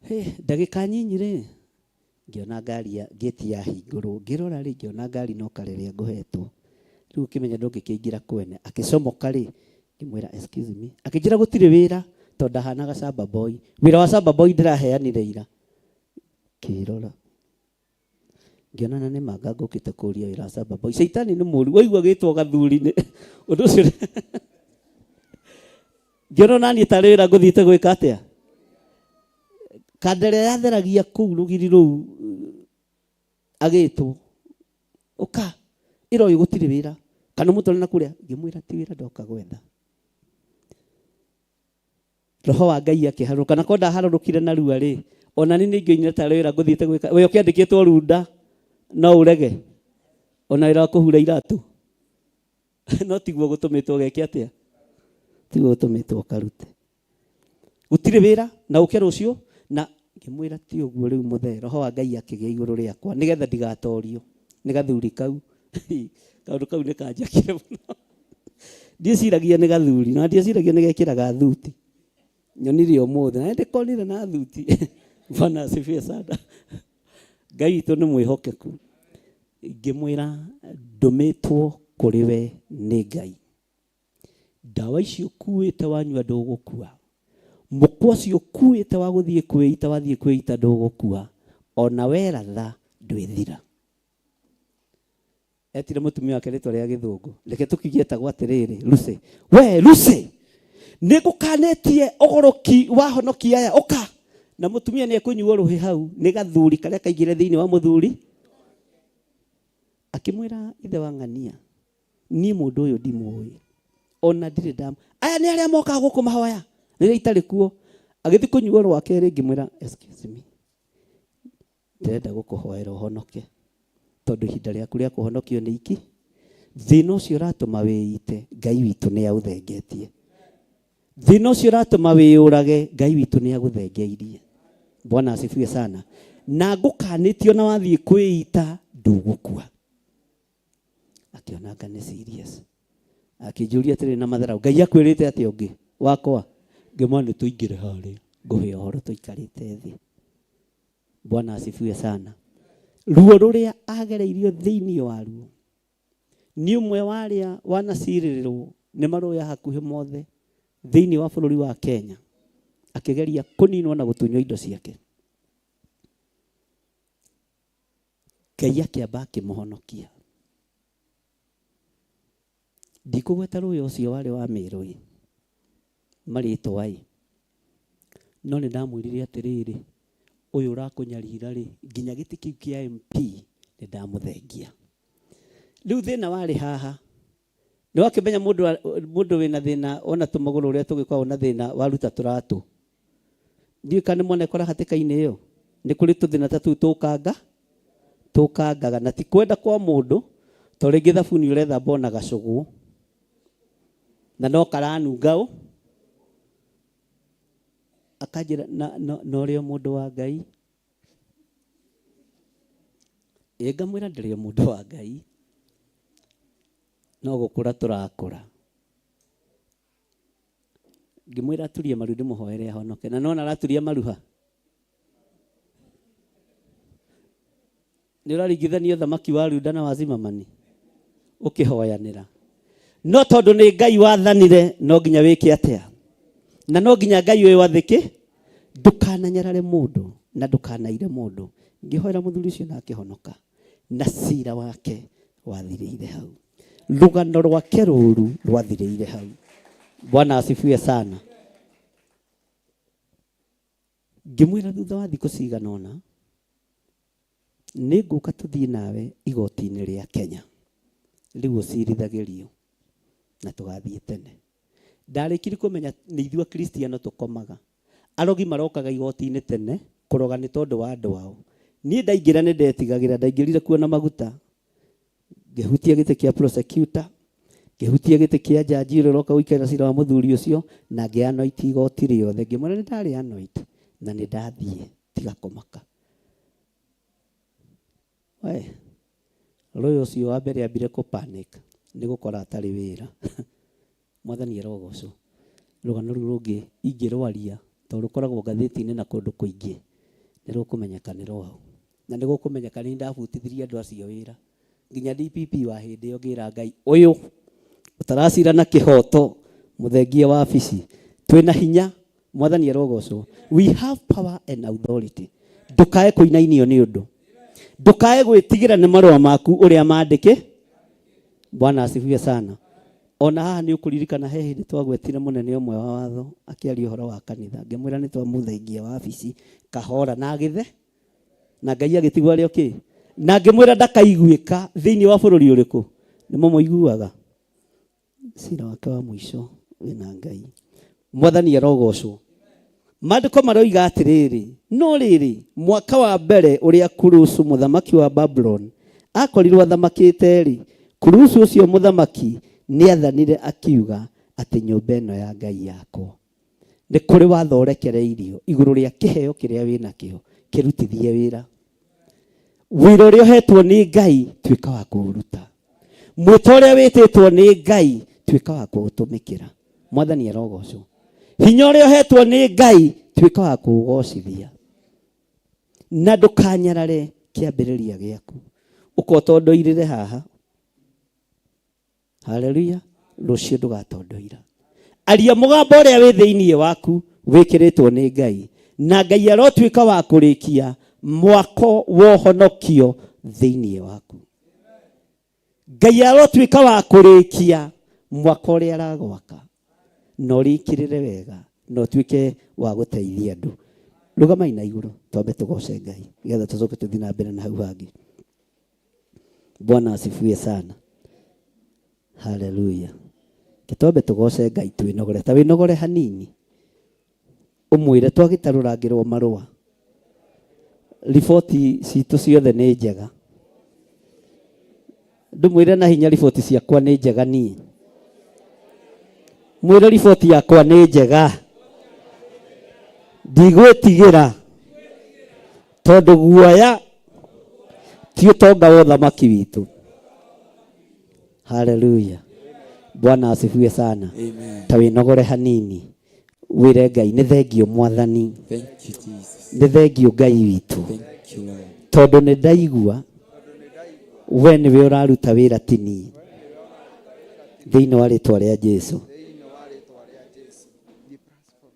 He, ndagĩka nyinyi rĩ, ngĩona ngari ya gate yahingũrwo, ngĩrora rĩ, ngĩona ngari no karĩrĩa ngũhetwo. Rĩu ũkĩmenya ndũngĩkĩingĩra kwene. Akĩcomoka rĩ, ngĩmwĩra excuse me. Akĩnjĩra gũtirĩ wĩra tondũ ndahanaga shamba boy. Wĩra wa shamba boy ndĩraheanire ira. Ngĩrora. Ngĩona na nĩ manga ngũkĩte kũria wĩra wa shamba boy. Caitani nĩ mũru, waigua gĩtwo gathuri nĩ ũndũ ũcio. Ngĩona ona niĩ tarĩ wĩra ngũthiĩte gwĩka atĩa. Kanda ĩrĩa yatheragia kũu rũgiri rũu agĩtwo, ũka, ĩra ũyũ gũtirĩ wĩra, kana ũmũtware na kũrĩa. Ngĩmwĩra ti wĩra ndoka gwetha. Roho wa Ngai akĩharũrũka, na korwo ndaharũrũkire narua rĩ, ona niĩ nĩingĩoimire tarĩ wĩra ngũthiĩte gwĩka. We ũkĩandĩkĩtwo runda, no ũrege ona wĩra wa kũhura iratũ? No tiguo gũtũmĩtwo geke atĩa? Tiguo gũtũmĩtwo karute. Gũtirĩ wĩra na ũke rũciũ na ngĩmwĩra ti ũguo rĩu mũthee roho wa Ngai akĩgĩa igũrũ rĩakwa nĩgetha ndigatorio nĩ gathuri kau. Kaũndũ kau nĩ kanjakire mũno. Ndieciragia nĩ gathuri na ndieciragia nĩ gekĩraga thuti. Nyonire ũmũthĩ na nĩndĩkonire na thuti. Bwana asifiwe sana. Ngai witũ nĩ mwĩhokeku. Ngĩmwĩra ndũmĩtwo kũrĩ we nĩ Ngai. Ndawa icio ũkuĩte wanyua ndũgũkua. Mũkwa ũcio ũkuĩte wa gũthiĩ kwĩita wathiĩ kwĩita ndũgũkua. Ona weratha ndwĩthira. Etire mũtumia wake rĩtwa rĩa gĩthũngũ. Reke tũkiuge etagwo atĩrĩrĩ, Lucy. We Lucy, nĩ ngũkanĩtie ũgũrũki wa honoki aya, ũka. Na mũtumia nĩ ekũnyuo rũhĩ hau nĩ gathuri karĩa kaingĩre thĩinĩ wa mũthuri. Akĩmwĩra ithe wa ng'ania, niĩ mũndũ ũyũ ndimũĩ ona ndirĩ ndam aya nĩ arĩa mokaga gũkũ mahoya rĩrĩa itarĩ kuo. Agĩthiĩ kũnyuo rwa kerĩ, ngĩmwĩra excuse me, ndĩrenda gũkũhoera ũhonoke tondũ ihinda rĩaku rĩa kũhonokio nĩ iki. Thĩna ũcio ũratũma wĩite, Ngai witũ nĩ aũthengetie. Thĩna ũcio ũratũma wĩyũrage, Ngai witũ nĩ agũthengeirie. Bwana asifiwe sana. Na ngũkanĩtio na wathiĩ kwĩita ndũgũkua. Akĩona anga nĩ serious. Akĩnjũria atĩrĩ na matharau, Ngai akwĩrĩte atĩa ũngĩ wakwa? Ngĩmwĩra nĩ tũingĩre harĩa ngũhe ũhoro tũikarĩte thĩ. Bwana asifiwe sana. Ruo rũrĩa agereirio thĩinĩ waruo nĩ ũmwe wa arĩa wanacirĩrĩrwo nĩ marũya hakuhĩ mothe thĩinĩ wa bũrũri wa Kenya, akĩgeria kũninwo na gũtunywo indo ciake. Ngai akĩamba akĩmũhonokia. Ndikũgweta rũĩ ũcio warĩ wa Mĩrũĩ marĩtwa ĩ, no nĩ ndamwĩrire atĩrĩrĩ, ũyũ ũrakũnyarira rĩ, nginya gĩtĩ kĩu kĩa MP nĩ ndamũthengia. Rĩu thĩna warĩ haha, nĩ wakĩmenya mũndũ wĩna thĩna ona tũmagũrũ ũrĩa tũgĩkoragwo na thĩna waruta tũratũ. Ndiũĩ kana nĩ mwanekora hatĩka-inĩ ĩyo, nĩ kũrĩ tũthĩna ta tũu tũkangaga na ti kwenda kwa mũndũ, to rĩngĩ thabuni ũrethamba ona gacũgũ na no karanunga ũ, akanjĩra na ũrĩ o mũndũ wa Ngai. Ĩ ngamwĩra ndĩrĩ o mũndũ wa Ngai, no gũkũra tũrakũra. Ngĩmwĩra aturie maru ndĩmũhoere ahonoke, na nona araturia maru ha? Nĩ ũraringithania ũthamaki wa Runda na wa Zimmerman ũkĩhoyanĩra. No tondũ nĩ Ngai wathanire, no nginya wĩke atĩa? Na no nginya Ngai ũyũ athĩke, ndũkananyarare mũndũ na ndũkanaire mũndũ. Ngĩhoera mũthuri ũcio na akĩhonoka, na cira wake wathirĩire hau. Rũgano rwake rũru rwathirĩire hau. Bwana asifiwe sana. Ngĩmwĩra thutha wa thikũ cigana ũna, nĩ ngũka tũthiĩ nawe igoti-inĩ rĩa Kenya rĩu ũcirithagĩrio, na tũgathiĩ tene. Ndarĩkirie kũmenya nĩ ithuĩ Akristiano tũkomaga. Arogi marokaga igoti-inĩ tene kũroga nĩ tondũ wa andũ ao. Niĩ ndaingĩra nĩ ndetigagĩra, ndaingĩrire kuo na maguta. Ngĩhutia gĩtĩ kĩa prosecutor, ngĩhutia gĩtĩ kĩa jaji ũrĩa ũroka gũikarĩra cira wa mũthuri ũcio, na ngĩanoit igoti rĩothe. Ngĩmwĩra nĩ ndarĩ anoit na nĩ ndathiĩ, tiga kũmaka. We, rũĩ ũcio wa mbere ambire kũ panic nĩ gũkora atarĩ wĩra. Mwathani arogocwo. Rũgano rũu rũngĩ ingĩrwaria tondũ rũkoragwo ngathĩti-inĩ na kũndũ kũingĩ, nĩ rũkũmenyeka nĩ rwaũ. Na nĩ gũkũmenyeka nĩ ndabutithirie andũ acio wĩra. Nginya DPP wa hĩndĩ ĩyo ngĩra Ngai, ũyũ ũtaracira na kĩhoto mũthengie wabici, twĩna hinya, Mwathani arogocwo. We have power and authority. Ndũkae kũinainio nĩ ũndũ, ndũkae gwĩtigĩra nĩ marũa maku ũrĩa mandĩke. Bwana asifiwe sana. Ona haha nĩ ũkũririkana he hĩndĩ twagwetire mũnene ũmwe wa watho akĩaria ũhoro wa kanitha, ngĩmwĩra nĩ twamũthengia wabici kahora na agĩthe, na Ngai agĩtigwo arĩ okĩ, na ngĩmwĩra ndakaiguĩka thĩinĩ wa bũrũri ũrĩkũ. Nĩ mũmũiguaga cira wake wa mũico wĩna Ngai. Mwathani arogocwo. Maandĩko maroiga atĩrĩrĩ, no rĩrĩ, mwaka wa mbere ũrĩa Kurusu mũthamaki wa Babuloni akorirwo athamakĩte-rĩ, Kurusu ũcio mũthamaki nĩathanire akiuga atĩ nyũmba ĩno ya Ngai yakwo. Nĩ kũrĩ watho ũrekereirio igũrũ rĩa kĩheo kĩrĩa wĩnakĩo kĩrutithie wĩra. Wĩra ũrĩa ũhetwo nĩ Ngai tuĩka wa kũũruta. Mwĩto ũrĩa wĩtĩtwo nĩ Ngai tuĩka wa kũũtũmĩkĩra. Mwathani arogocwo. Hinya ũrĩa ũhetwo nĩ Ngai tuĩka wa kũũgocithia. Na ndũkanyarare kĩambĩrĩria gĩaku. Ũkotondoirĩre haha. Haleluya. Rũciũ ndũgatondoira. Aria mũgambo ũrĩa wĩ thĩinĩ waku wĩkĩrĩtwo nĩ Ngai. Na Ngai arotuĩka wa kũrĩkia mwako wa ũhonokio thĩinĩ waku. Ngai arotuĩka wa kũrĩkia mwako ũrĩa aragwaka. Na ũrĩkĩrĩre wega na ũtuĩke wa gũteithia andũ. Rũgamai na igũrũ twambe tũgoce Ngai nĩgetha tũcoke tũthiĩ na mbere na hau hangĩ. Bwana asifiwe sana. Haleluya. Gĩtwambe tũgoce Ngai twĩnogore. Ta wĩnogore hanini. Ũmwĩre twagĩtarũrangĩrwo marũa. Riboti citũ ciothe nĩ njega. Ndũmwĩre na hinya riboti ciakwa nĩ njega niĩ. Mwĩre riboti yakwa nĩ njega. Ndigwĩtigĩra tondũ guoya ti ũtonga wa ũthamaki witũ. Haleluya. Bwana asifiwe sana. Amen. Ta wĩnogore hanini. Wĩre Ngai nĩ thengio Mwathani. Thank you, Jesus. Nĩ thengio Ngai witũ. Thank you, Lord. Tondũ nĩ ndaigua we nĩwe ũraruta wĩra ti niĩ. Thĩinĩ wa rĩtwa rĩa Jesu.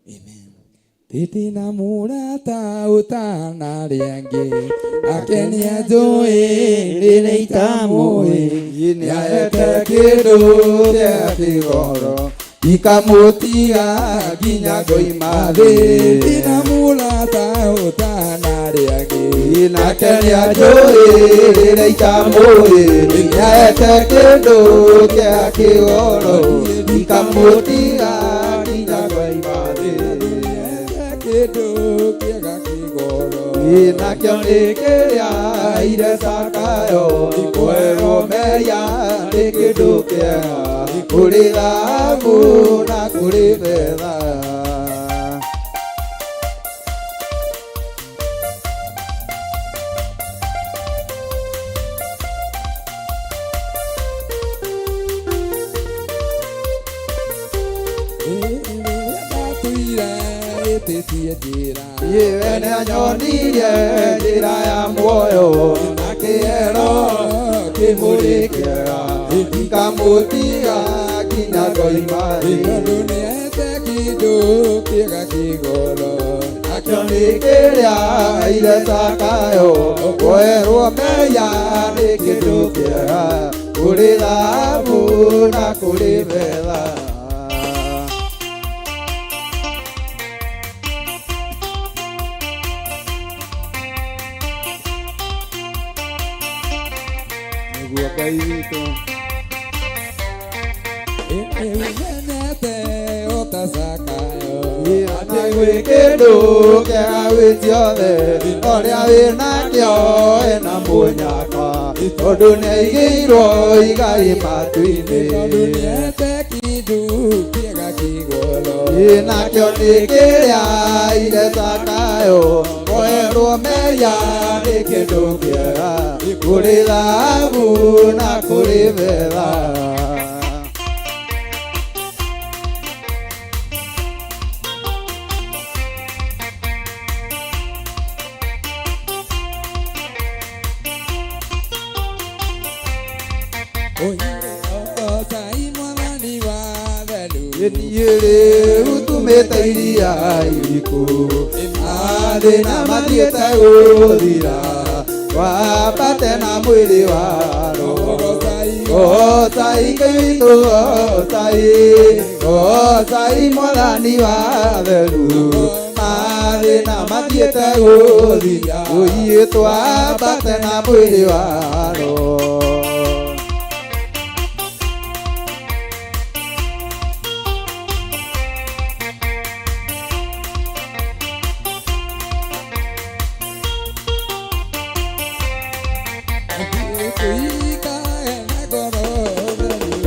Amen. Tĩtĩ na mũrata ũtanarĩa angĩ akenia njũĩ rĩrĩa itamũĩ nĩahete kĩndũ kĩa kĩgoro ikamũtiga nginya ngoima thĩ. Tĩtĩ na mũrata ũtanarĩa angĩ akenia njũĩ rĩrĩa itamũĩ nĩahete kĩndũ kĩa kĩgoro ikamũtiga nginya ngoima thĩ. Kĩndũ kĩega kĩgoro nakĩo nĩ kĩrĩa ire Zakayo kwerwo meria nĩ kĩndũ kĩega kũrĩ thahabu na kũrĩ betha. Iwe nĩanyonirie njĩra ya muoyo na kĩero kĩmũrĩ kĩega ikamũtiga nginya ngoima thĩ. Tondũ nĩahete kĩndũ kĩega kĩgoro nakĩo nĩ kĩrĩa ire Zakayo kwerwo meya nĩ kĩndũ kĩega kũrĩ thahabu na kũrĩ betha. Nĩguo Ngai witũ ĩmenete ota Zakayo atĩ gwĩ kĩndũ kĩega gwĩ ciothe ũrĩa wĩnakĩo ena mũnyaka tondũ nĩaigĩirwo igai matu-inĩ. Tondũ nĩahete kĩndũ kĩega kĩgoro nakĩo nĩ kĩrĩa ire Zakayo kwerwo meria nĩ kĩndũ kĩega kũrĩ thahabu na kũrĩ betha. Niĩ rĩu tumĩte iria iriku mathĩna mathiĩte gũthira wambate na mwĩrĩ wa roho. Gocai Ngai witũ gocai gocai Mwathani wa theru mathĩna mathiĩte gũthira ũiĩ twambate na mwĩrĩ wa roho.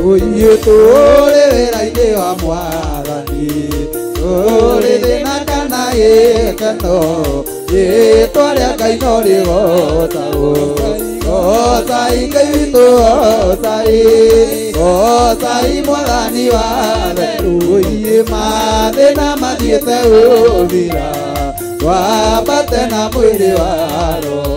Ũiĩ tũrĩ wĩra-inĩ wa Mwathani Tũrĩ thĩna kana gĩkeno rĩtwa rĩa Ngai no rĩgocagwo. Gocai Ngai witũ gocai, gocai Mwathani wa theru. Ũiĩ mathĩna mathiĩte gũthira, twambate na mwĩrĩ wa Roho.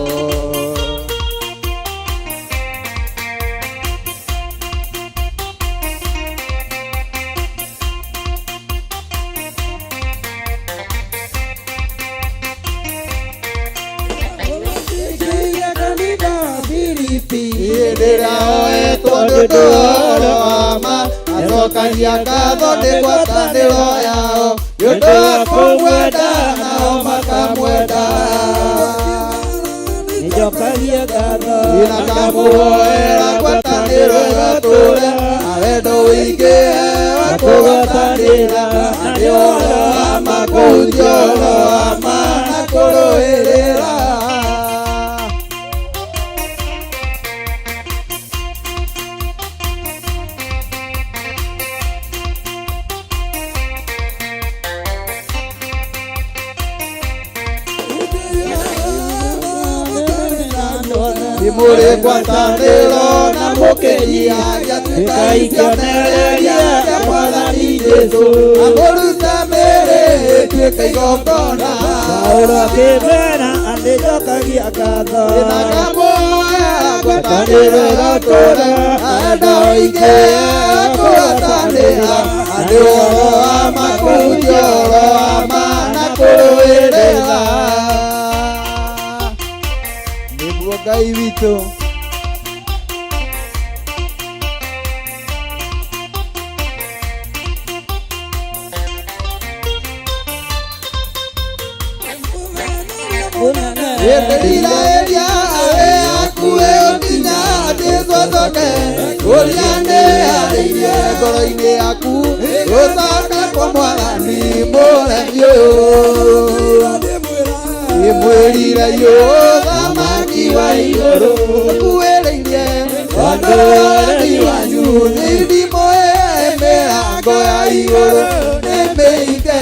Acokagia ngatho nĩ ngwatanĩro yao nĩ ũndũ wa kũmwenda nao makamwenda. Nĩnjokagia ngatho Na ngamũhoera ngwatanĩro ĩgatũũre na wendo ũingĩhe wa kũgwatanĩra na nĩ ũhoro wa ma kũhunjia ũhoro wa ma na kũrũĩrĩra. Mũrĩ ngwatanĩro na mũkĩnyihagia tuĩkai kĩonereria kĩa Mwathani Jesũ na mũrute mĩĩrĩ ĩtuĩke igongona. Paulo akĩmera atĩ njokagia ngatho Na ngamũhoera ngwatanĩro ĩgatũũra na wendo ũingĩhe wa kũgwatanĩra na nĩ ũhoro wa ma kũhunjia ũhoro wa ma na kũrũĩrĩra. Nĩguo Ngai witũ. Ĩndĩrirahĩria arĩa akuĩ nginya Jesũ acoke, ũrĩa nĩarĩirie ngoro-inĩ yaku gũcoka kwa Mwathani mũremi ũyũ. Ĩmwĩrire ũthamaki wa igũrũ ũkuhĩrĩirie, tondũ ũremi wanyu nĩ ndimũ ĩ mĩrango ya igũrũ nĩ mĩhinge.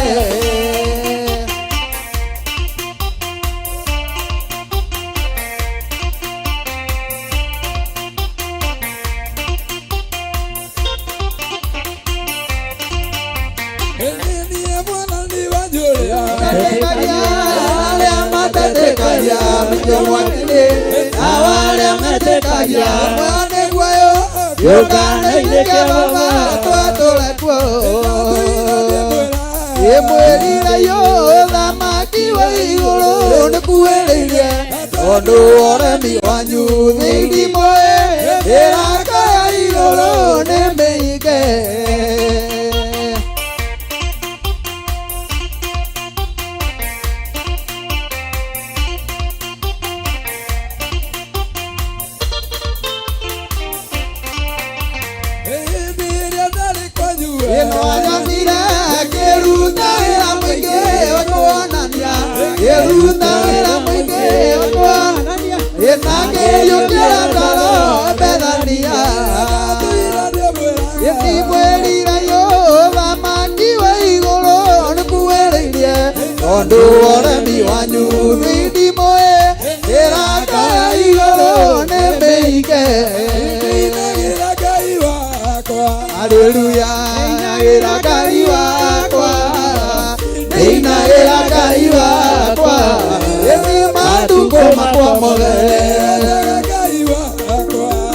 Ĩmwĩrire ũthamaki wa igũrũ nĩkuhĩrĩirie, tondũ ũremi wanyu nĩ ndimũ ĩraka ya igũrũ nĩ mĩhinge. Tondũ ũremi wanyu nĩ ndimũ ĩraka ya igũrũ nĩ mĩhinge. Haleluya, nĩinagĩra Ngai wakwa, nĩinagĩra Ngai wakwa, ĩthĩ matukũ makwa mothe.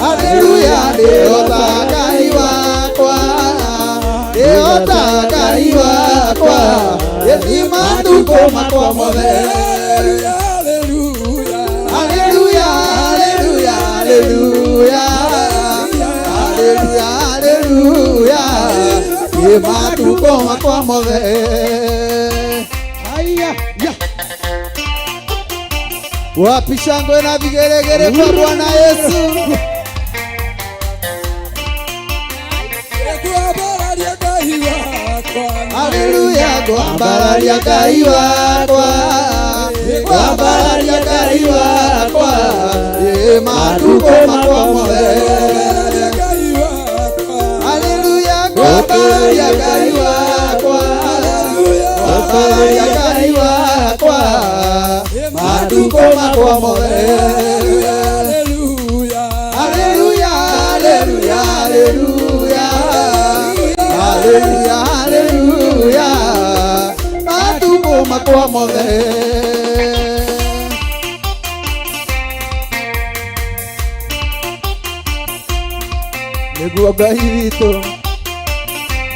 Haleluya, ndĩhota Ngai wakwa, ndĩhota Ngai wakwa, ĩthĩ matukũ makwa mothe. Haleluya, haleluya, haleluya, haleluya, haleluya, ĩ matukũ makwa mothe. Haya, ya. Wapi shangwe na vigelegele kwa Bwana Yesu. Haleluya, kwambararia Ngai wakwa, kwambararia Ngai wakwa, ĩ matukũ makwa mothe. Haleluya, kwambararia Ngai wakwa. makwa mothe. Haleluya, haleluya, haleluya, haleluya, haleluya, matukũ makwa mothe. Nĩguo Ngai witũ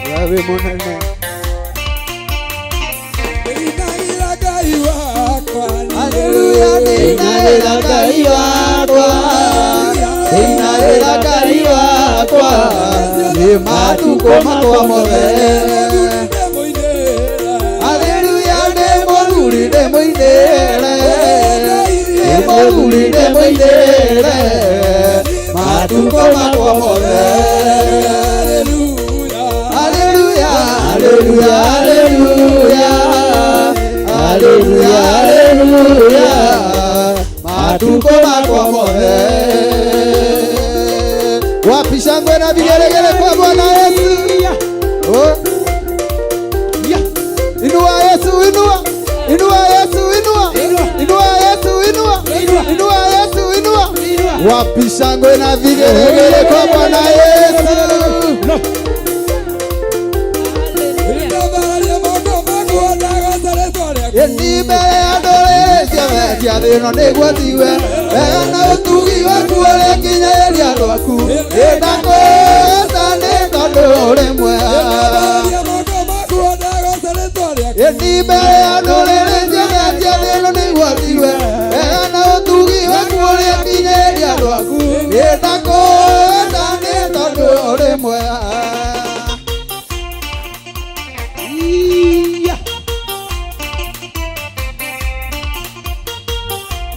we wĩ mũnene. Haleluya, ndĩinagĩra Ngai wakwa, ndĩinagĩra Ngai wakwa, nĩ matukũ makwa mothe. Haleluya, ndĩ mũthuri ndĩmũinĩre, ndĩ mũthuri ndĩmũinĩre, matukũ makwa mothe. Haleluya, haleluya, haleluya, haleluya, haleluya, matukũ makwa mothe. Wapi shangwe na vigelegele kwa Bwana Yesu? Oh. Yeah. Inua Yesu, inua. Inua Yesu, inua. Inua Yesu, inua. Inua Yesu, inua. Wapi shangwe na vigelegele kwa Bwana Yesu? Ĩni mbere ya ndũrĩrĩ ciothe cia thĩ ĩno nĩguo njigue wega na ũtugi waku ũrĩa nginyagĩria andũ aku. Nĩndakũgooca nĩ tondũ ũrĩ mwega. Ĩni mbere ya ndũrĩrĩ ciothe cia thĩ ĩno nĩguo njigue wega na ũtugi waku ũrĩa nginyagĩria andũ aku. Nĩndakũgooca nĩ tondũ ũrĩ mwega.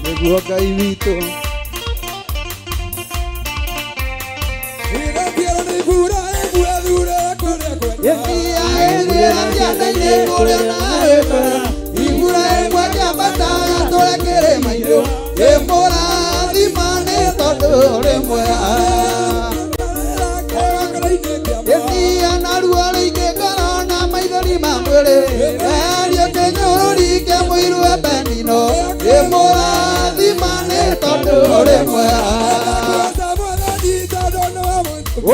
Nĩguo Ngai witũ. Ibura ĩmwe kĩambataga tũrĩ kĩrĩma-inĩ, ĩmũrathima nĩ tondũ ũrĩ mwega. Ĩnia na ruo rũingĩ ngoro na maithori ma mwĩrĩ, eherio kĩnyũrũri kĩa mũiru Ebenino, ĩmũrathima nĩ tondũ ũrĩ mwega.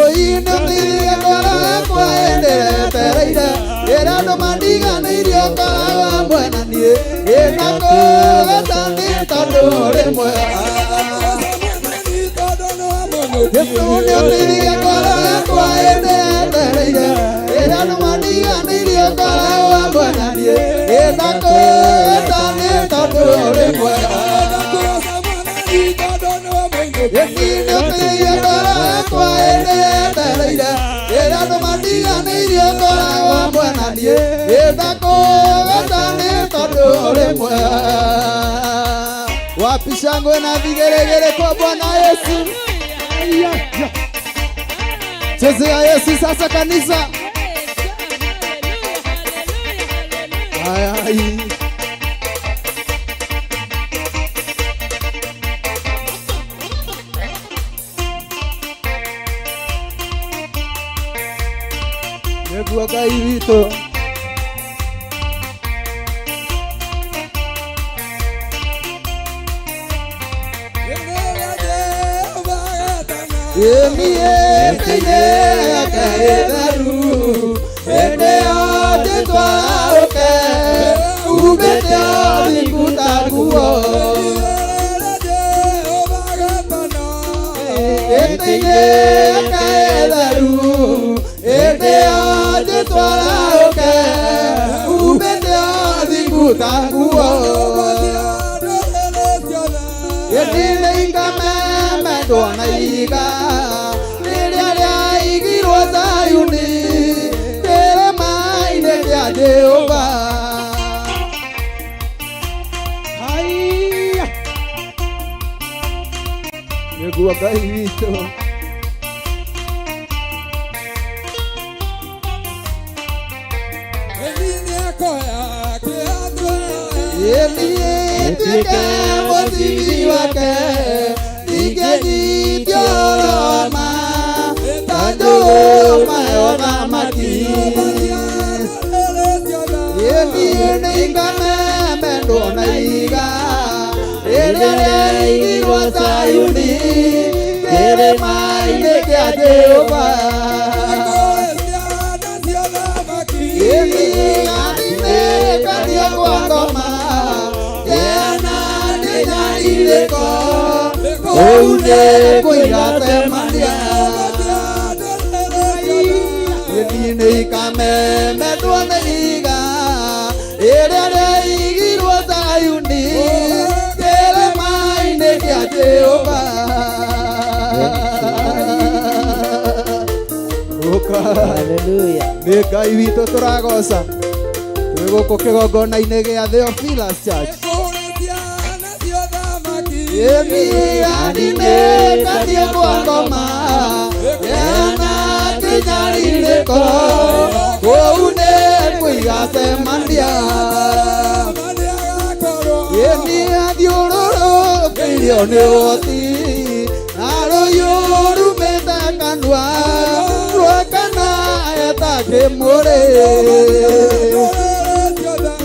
Oi nĩũteithagia ngoro yakwa hĩndĩ ĩrĩa yetereire, rĩrĩa andũ mandiganĩirie ũkoragwo hamwe na niĩ, ndĩnakũgooca nĩ tondũ ũrĩ mwega. Jesũ nĩũteithagia ngoro yakwa hĩndĩ ĩrĩa yetereire, rĩrĩa andũ mandiganĩirie ũkoragwo hamwe na niĩ, ndĩnakũgooca nĩ tondũ ũrĩ mwega. Nĩũteithagia ngoro yakwa hĩndĩ ĩrĩa yetereire, rĩrĩa andũ mandiganĩirie ũkoragwo hamwe na niĩ, ndĩnakũgooca nĩ tondũ ũrĩ mwega. Wapi shangwe na vigelegele kwa Bwana Yesu? Chezea Yesu sasa kanisa. Haya. Nĩguo Ngai witũ. Ĩniĩtĩinĩ yake ĩtheru, hĩndĩ ĩyo njĩtwarũke, uumĩte ũthingu ta nguo. Ĩtĩinĩ yake ĩtheru, hĩndĩ ĩyo njĩtwarũke, uumĩte ũthingu ta nguo. Ĩndĩ nĩikamemendwo na ihiga rĩrĩa rĩaigirwo Zayuni, kĩrĩma-inĩ kĩa Jehova. Haiya. Nĩguo Ngai witũ. Ĩtuĩke mũthibi wake, ingĩnyitio Roma, ta njũgũma ya ũthamaki. Ĩniĩ nĩikamemendwo na ihiga rĩrĩa Zayuni kĩrĩma-inĩ kĩa Jehova ĩmigathimĩkario kwa ngoma kĩana nĩnyarirĩko kũu nĩ kũigatemania Ĩni ikamemendwo nĩ iga rĩrĩa rĩaigirwo Zayuni kĩrĩma-inĩ kĩa Jehova. Ũka. Hallelujah. Nĩ Ngai witũ tũragoca twĩ gũkũ kĩgongona-inĩ gĩa Theophilus Church. Ĩmigathimĩkario kwa ngoma kĩana kĩnyarirĩko kũu nĩ kũigacemania ĩni athiũrũrũkĩirio nĩ ũhoti na rũhiũ rumĩte kanua rwakana eta kĩmũrĩ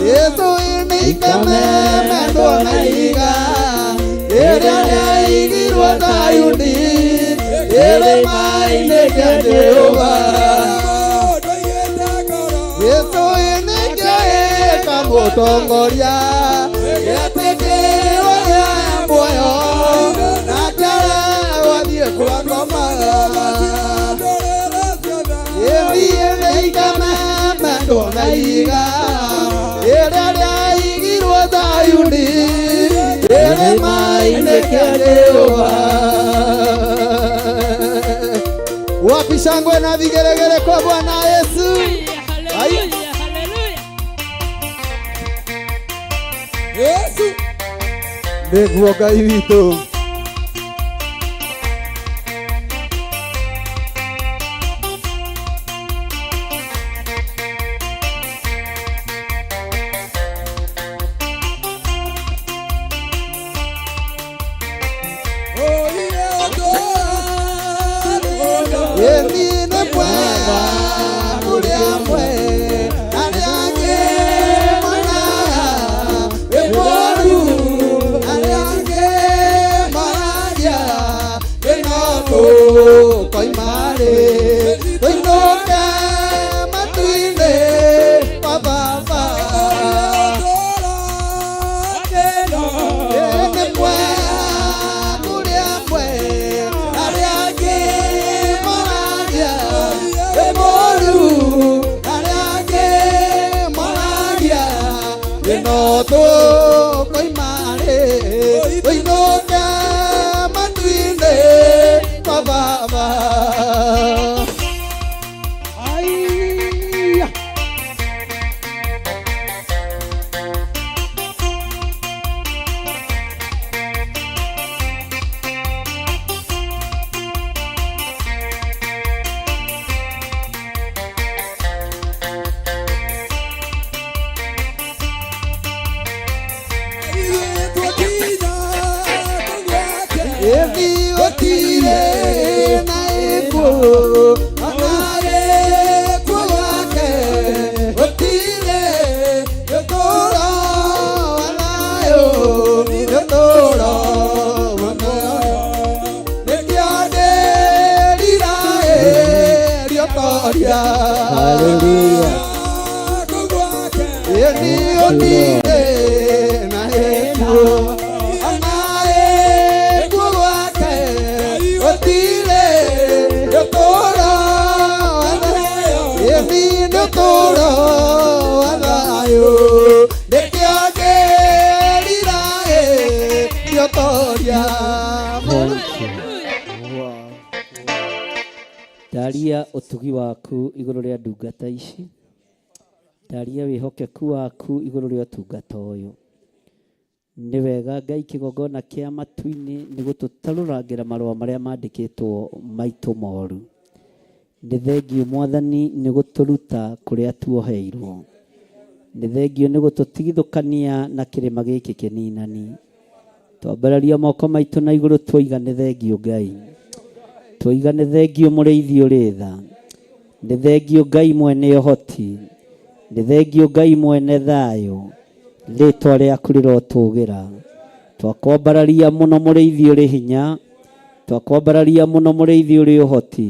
Jesũ nĩ ikamemendwo na ihiga rĩrĩa rĩaigirwo Zayuni kĩrĩma-inĩ kĩa Jehova. Jesũ nĩkĩo ĩkamũtongoria gĩtĩkĩrwo gĩa muoyo na kĩaragwo thiĩ kwa ngoma. Ĩthiĩ nĩ ikamemendwo na ihiga rĩrĩa rĩaigirwo Zayuni kĩrĩma-inĩ kĩa Jehova. Wapi shangwe na vigelegele kwa Bwana Yesu? Hallelujah, hallelujah. Nĩguo Ngai witũ. Ĩni nĩ mwega kũrĩ amwe, arĩa angĩ monaga wĩ mũũru, arĩa angĩ maragia ĩno tũkoima-rĩ, tũinũke matu-inĩ kwa Baba. Nĩ mwega kũrĩ amwe, arĩa angĩ maragia wĩ mũũru, arĩa angĩ maragia ĩno tũkoima-rĩ, tũinũke matu-inĩ kwa Baba. Aiya. Ĩni gũtirĩ na ikuũ, ona gĩkuũ gĩake gũtirĩ gĩtũũro wa thayũ, gĩtũũro wa muoyo. Nĩkĩo ndĩriragĩria ũtoria. Hallelujah. Ĩni gũtirĩ na ikuũ, ona gĩkuũ gĩake gũtirĩ gĩtũũro wa thayũ. Ĩni nĩ ũtũũro wa thayũ, nĩkĩo ndĩriragĩria ũtoria. Thank you. Ndaria ũtugi waku igũrũ rĩa ndungata ici, ndaria wĩhokeku waku igũrũ rĩa ũtungata ũyũ. Nĩ wega Ngai kĩgongona kĩa matu-inĩ nĩ gũtũtarũrangĩra marũa marĩa mandĩkĩtwo maitũ moru. Nĩ thengiũ Mwathani nĩ gũtũruta kũrĩa tuoheirwo. Nĩ thengiũ nĩ gũtũtigithũkania na kĩrĩma gĩkĩ kĩninani. Twambararia moko maitũ na igũrũ twoiga nĩ thengiũ Ngai. Twoiga nĩ thengiũ mũrĩithi ũrĩ tha. Nĩ thengiũ Ngai mwene ũhoti. Nĩ thengiũ Ngai mwene thayũ. Rĩtwa rĩaku rĩrotũgĩra. Twakwambararia mũno mũrĩithi ũrĩ hinya, twakwambararia mũno mũrĩithi ũrĩ ũhoti.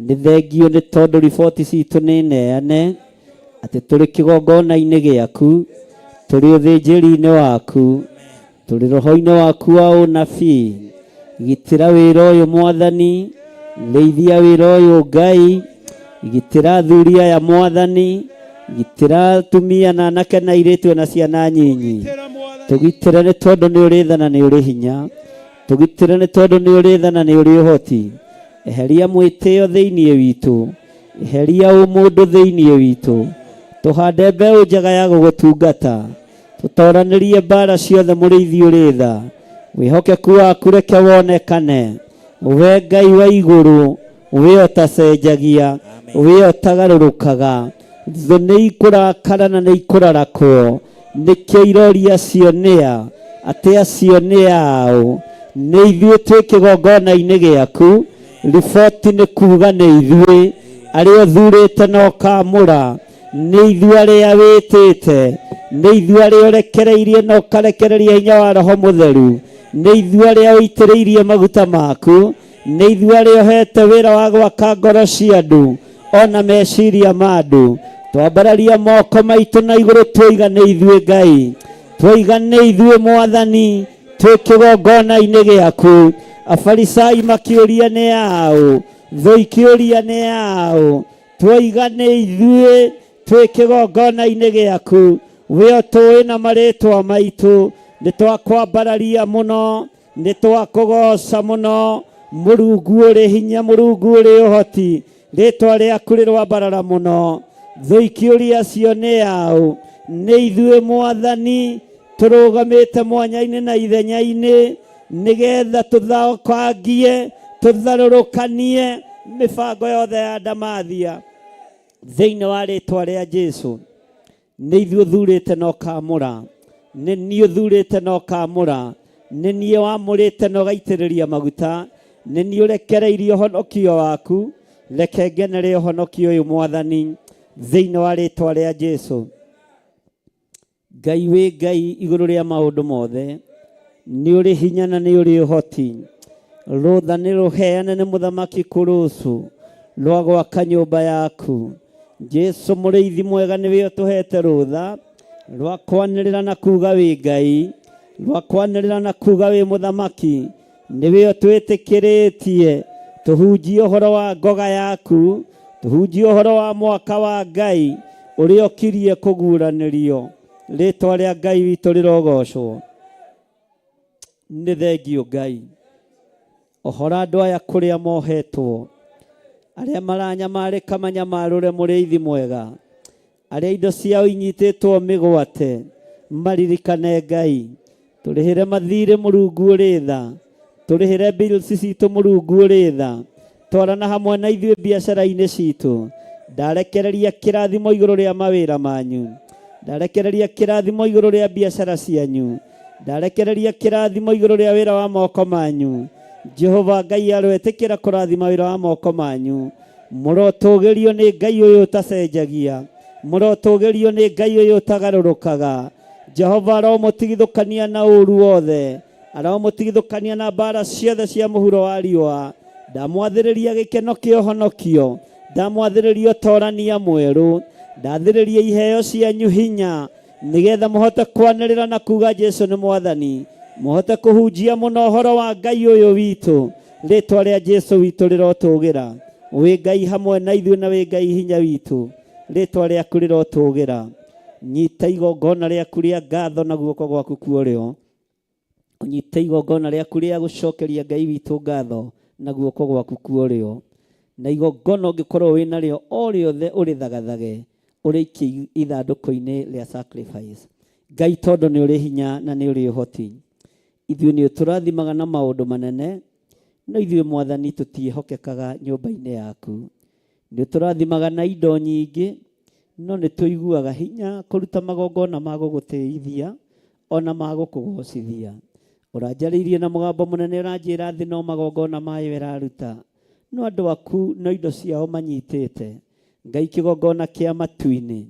Nĩ thengio nĩ tondũ riboti citũ nĩ neane atĩ tũrĩ kĩgongona-inĩ gĩaku, tũrĩ ũthĩnjĩri-inĩ waku, tũrĩ roho-inĩ waku wa ũnabii. Gitĩra wĩra ũyũ Mwathani, rĩithia wĩra ũyũ Ngai, gitĩra athuri aya Mwathani, gitĩra atumia na anake na airĩtu na ciana nyinyi. Tũgitĩre nĩ tondũ nĩ ũrĩ tha na nĩ ũrĩ hinya. Tũgitĩre nĩ tondũ nĩ ũrĩ tha na nĩ ũrĩ ũhoti. Eheria mwĩtĩo thĩinĩ witũ, eheria ũmũndũ thĩinĩ witũ. Tũhande mbeũ njega ya gũgũtungata, tũtoranĩrie mbara ciothe mũrĩithi ũrĩ tha. Wĩhokeku waku reke wonekane. We Ngai wa igũrũ, we ũtacenjagia, we ũtagarũrũkaga. Thũ nĩ ikũrakara na nĩ ikũrarakwo. Nĩkĩo iroria acio nĩa, atĩ acio nĩ aũ. Nĩ ithuĩ twĩ kĩgongona-inĩ gĩaku, riboti nĩ kuga nĩ ithuĩ arĩa ũthurĩte na ũkamũra, nĩ ithuĩ arĩa wĩtĩte, nĩ ithuĩ arĩa ũrekereirie na ũkarekereria hinya wa Roho Mũtheru, nĩ ithuĩ arĩa ũitĩrĩirie maguta maku, nĩ ithuĩ arĩa ũhete wĩra wa gwaka ngoro cia andũ ona meciria ma andũ. Twambararia moko maitũ na igũrũ twoiga nĩ ithuĩ Ngai, twoiga nĩ ithuĩ Mwathani, twĩ kĩgongona-inĩ gĩaku. Afarisai makĩũria nĩ aũ, thũ ikĩũria nĩ aũ, twoiga nĩ ithuĩ twĩ kĩgongona-inĩ gĩaku. We ũtũĩ na marĩtwa maitũ, nĩ twakwambararia mũno, nĩ twakũgoca mũno. Mũrungu ũrĩ hinya, Mũrungu ũrĩ ũhoti, rĩtwa rĩaku rĩrwambarara mũno. Thũ ikĩũria acio nĩ aũ, nĩ ithuĩ Mwathani, tũrũgamĩte mwanya-inĩ na ithenya-inĩ nĩgetha tũthaũkangie, tũtharũrũkanie mĩbango yothe ya ndamathia thĩinĩ wa rĩtwa rĩa Jesu. Nĩ ithuĩ ũthurĩte na ũkamũra, nĩ niĩ ũthurĩte na ũkamũra, nĩ niĩ wamũrĩte na ũgaitĩrĩria maguta, nĩ niĩ ũrekereirie ũhonokio waku. Reke ngenere ũhonokio ũyũ Mwathani thĩinĩ wa rĩtwa rĩa Jesu. Ngai wĩ Ngai igũrũ rĩa maũndũ mothe, nĩ ũrĩ hinya na nĩ ũrĩ ũhoti. Rũtha nĩ rũheane nĩ mũthamaki Kurusu rwa gwaka nyũmba yaku. Jesu mũrĩithi mwega nĩwe ũtũhete rũtha rwa kwanĩrĩra na kuga wĩ Ngai, rwa kwanĩrĩra na kuga wĩ mũthamaki. Nĩwe ũtwĩtĩkĩrĩtie tũhunjie ũhoro wa ngoga yaku, tũhunjie ũhoro wa mwaka wa Ngai ũrĩa ũkirie kũguũranĩrio. Rĩtwa rĩa Ngai witũ rĩrogocwo. Nĩ thengio Ngai. Ohora andũ aya kũrĩa mohetwo, arĩa maranyamarĩka manyamarũre mũrĩithi mwega, arĩa indo ciao inyitĩtwo mĩgwate maririkane Ngai. Tũrĩhĩre mathirĩ Mũrungu ũrĩ tha, tũrĩhĩre bills citũ Mũrungu ũrĩ tha, twarana hamwe na ithuĩ biacara-inĩ citũ. Ndarekereria kĩrathimo igũrũ rĩa mawĩra manyu, ndarekereria kĩrathimo igũrũ rĩa biacara cianyu, ndarekereria kĩrathimo igũrũ rĩa wĩra wa moko manyu. Jehova Ngai aroetĩkĩra kũrathima wĩra wa moko manyu. Mũrotũgĩrio nĩ Ngai ũyũ ũtacenjagia, mũrotũgĩrio nĩ Ngai ũyũ ũtagarũrũkaga. Jehova aromũtigithũkania na ũũru wothe, aromũtigithũkania na mbara ciothe cia mũhuro wa riũa. Ndamwathĩrĩria gĩkeno kĩa ũhonokio, ndamwathĩrĩria ũtorania mwerũ, ndathĩrĩria iheo cianyu hinya, nĩgetha mũhote kwanĩrĩra na kuga Jesu nĩ Mwathani, mũhote kũhunjia mũno ũhoro wa Ngai ũyũ witũ. Rĩtwa rĩa Jesu witũ rĩrotũgĩra. Wĩ Ngai hamwe na ithuĩ na wĩ Ngai hinya witũ. Rĩtwa rĩaku rĩrotũgĩra. Nyita igongona rĩaku rĩa ngatho na guoko gwaku kwa ũrĩo. Ũnyite igongona rĩaku rĩa gũcokeria Ngai witũ ngatho na guoko gwaku kwa ũrĩo. Na igongona ũngĩkorwo wĩ narĩo o rĩothe ũrĩthagathage, ũrĩikie ithandũkũ-inĩ rĩa sacrifice. Ngai tondũ nĩ ũrĩ hinya na nĩ ũrĩ ũhoti, ithuĩ nĩ ũtũrathimaga na maũndũ manene, no ithuĩ Mwathani tũtiĩhokekaga nyũmba-inĩ yaku. Nĩ ũtũrathimaga na indo nyingĩ, no nĩ tũiguaga hinya kũruta magongona ma gũgũtĩithia ona ma gũkũgocithia. Ũranjarĩirie na mũgambo mũnene ũranjĩra thĩ no magongona mayo ĩraruta, no andũ aku no indo ciao manyitĩte. Ngai kĩgongona kĩa matu-inĩ,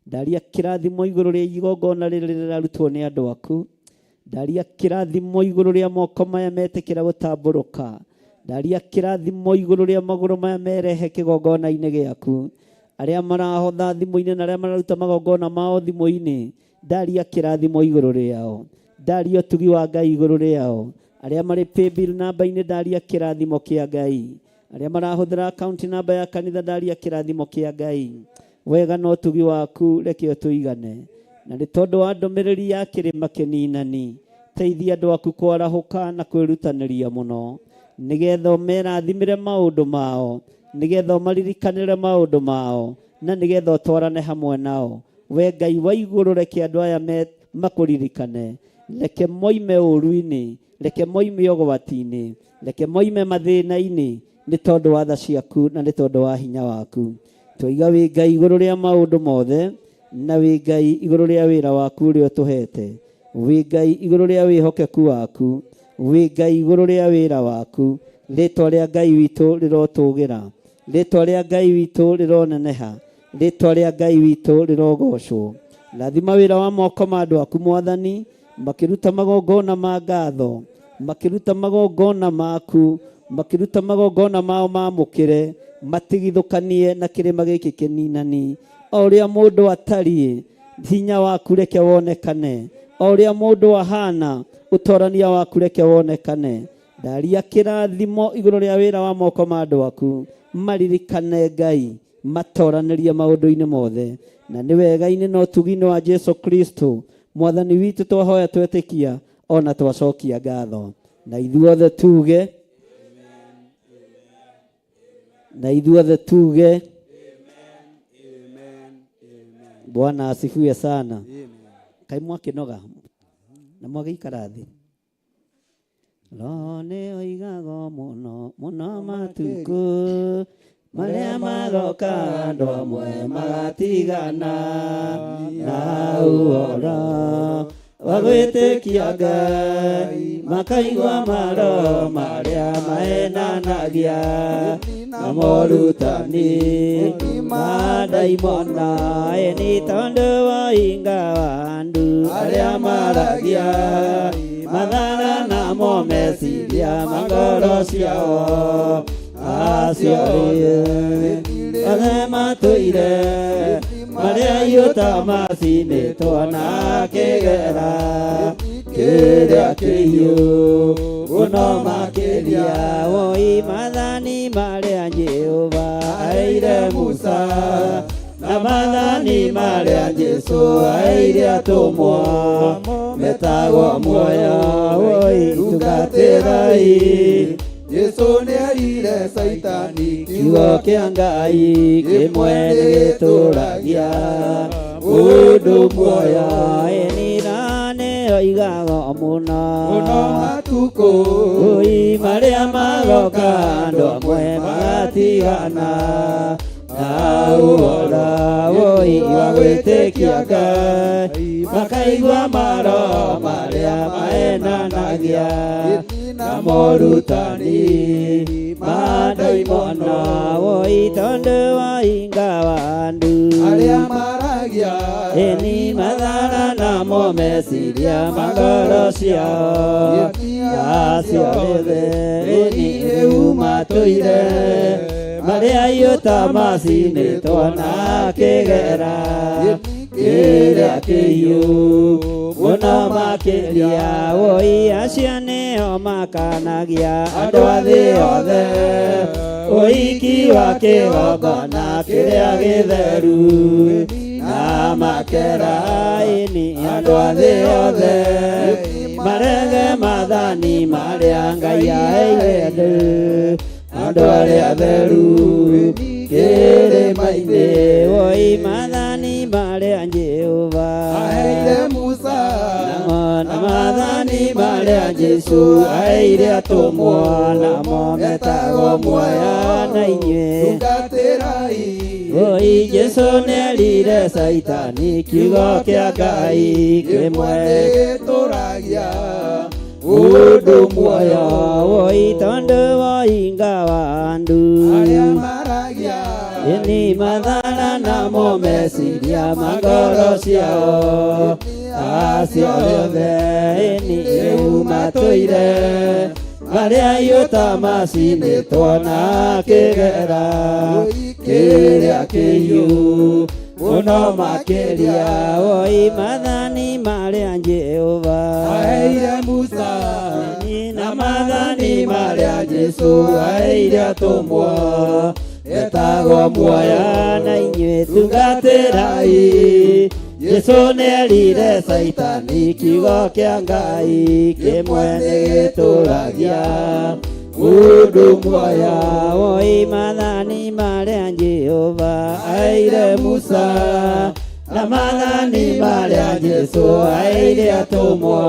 ndaria kĩrathimo igũrũ rĩa igongona rĩrĩ rĩrarutwo nĩ andũ aku. Ndaria kĩrathimo igũrũ rĩa moko maya metĩkĩra gũtambũrũka. Ndaria kĩrathimo igũrũ rĩa magũrũ maya merehe kĩgongona-inĩ gĩaku. Arĩa marahotha thimũ-inĩ na arĩa mararuta magongona mao thimũ-inĩ, ndaria kĩrathimo igũrũ rĩao. Ndaria ũtugi wa Ngai igũrũ rĩao. Arĩa marĩ paybill namba-inĩ, ndaria kĩrathimo kĩa Ngai. Arĩa marahũthĩra account namba ya kanitha, ndaria kĩrathimo kĩa Ngai. Wega na ũtugi waku reke ũtũigane. Na nĩ tondũ wa ndũmĩrĩri ya kĩrĩma kĩninani, teithia andũ aku kwarahũka na kwĩrutanĩria mũno, nĩgetha ũmerathimĩre maũndũ mao, nĩgetha ũmaririkanĩre maũndũ mao, na nĩgetha ũtwarane hamwe nao. We Ngai wa igũrũ, reke andũ aya makũririkane. Reke moime ũũru-inĩ, reke moime ũgwati-inĩ, reke moime mathĩna-inĩ, nĩ tondũ wa tha ciaku na nĩ tondũ wa hinya waku. Twaiga wĩ Ngai igũrũ rĩa maũndũ mothe, na wĩ Ngai igũrũ rĩa wĩra waku ũrĩa ũtũhete, wĩ Ngai igũrũ rĩa wĩhokeku waku, wĩ Ngai igũrũ rĩa wĩra waku. Rĩtwa rĩa Ngai witũ rĩrotũgĩra, rĩtwa rĩa Ngai witũ rĩroneneha, rĩtwa rĩa Ngai witũ rĩrogocwo. Rathima wĩra wa moko ma andũ aku Mwathani, makĩruta magongona ma ngatho, makĩruta magongona maku, makĩruta magongona mao mamũkĩre, matigithũkanie na kĩrĩma gĩkĩ kĩninani. O ũrĩa mũndũ atariĩ, hinya waku reke wonekane. O ũrĩa mũndũ ahana, ũtorania waku reke wonekane. Ndaria kĩrathimo igũrũ rĩa wĩra wa moko ma andũ aku, maririkane Ngai, matoranĩrie maũndũ-inĩ mothe. Na nĩ wega-inĩ na ũtugi-inĩ wa Jesu Kristo Mwathani witũ twahoya twetĩkia ona twacokia ngatho. Na ithuothe tuge, na ithuothe tuge, Bwana asifiwe sana. Kaĩ mwakĩnoga na mwagĩikara thĩ. Roho nĩ oigaga mũno mũno matukũ marĩa magoka, andũ amwe magatigana na ũhoro wa gwĩtĩkia Ngai, makaigua maroho marĩa mahenanagia na morutani ma ndaimona. Nĩ tondũ woinga wa andũ arĩa maragia mathara namo meciria ma ngoro ciao, acio rĩ othe matũire marĩa iũta macinĩtwo na kĩgera kĩrĩa kĩhiũ mũno makĩria. Woi mathani marĩa Jehova aheire Musa na mathani marĩa Jesu aheire atũmwo metagwo muoyo. Woi tungatĩrai. Jesu nĩerire Caitani kiugo kĩa Ngai kĩmwe nĩ gĩtũragia mũndũ muoyo. Ĩnira nĩoigaga mũno mũno matukũ oi marĩa magoka, andũ amwe magatigana na ũhoro woi wa gwĩtĩkia Ngai, makaigua maroho marĩa mahenanagia na morutani ma ndaimono. Woi tondũ wainga wa andũ arĩa maragia ĩni mathara namo meciria ma ngoro ciao, acio rĩthe ĩni rĩu matũire marĩa iũta macinĩtwo na kĩgera kĩrĩa kĩhiũ mũno makĩria. Woi acio nĩo makanagia andũ a thĩ othe ũhiki wa kĩgongona kĩrĩa gĩtheru, na makera ĩni andũ a thĩ othe marege mathani marĩa Ngai aheire andũ arĩa atheru kĩrĩma-inĩ. Woi mathani marĩa Jehova aheire Musa na mathani marĩa Jesu aheire atũmwo namo metagwo muoyo. Na inyuĩ tungatĩrai. Oi Jesu nĩerire Caitani kiugo kĩa Ngai kĩmwe gĩtũragia mũndũ muoyo. Woi tondũ woinga wa andũ arĩa maragia ĩni mathara namo meciria ma ngoro ciao, Acio othe nĩ rĩu matũire marĩa ahiũ ta macinĩtwo na kĩgera kĩrĩa kĩhiũ mũno makĩria. Oi mathani marĩa Jehova aheire Musa na na mathani marĩa Jesũ aheire atũmwo etagwo muoya na inyuĩ tungatĩrai. Jesũ nĩerire Caitani kiugo kĩa Ngai kĩmwe nĩgĩtũragia mũndũ muoya. Oi mathani marĩa Jehova aheire Musa na mathani marĩa Jesũ aheire atũmwo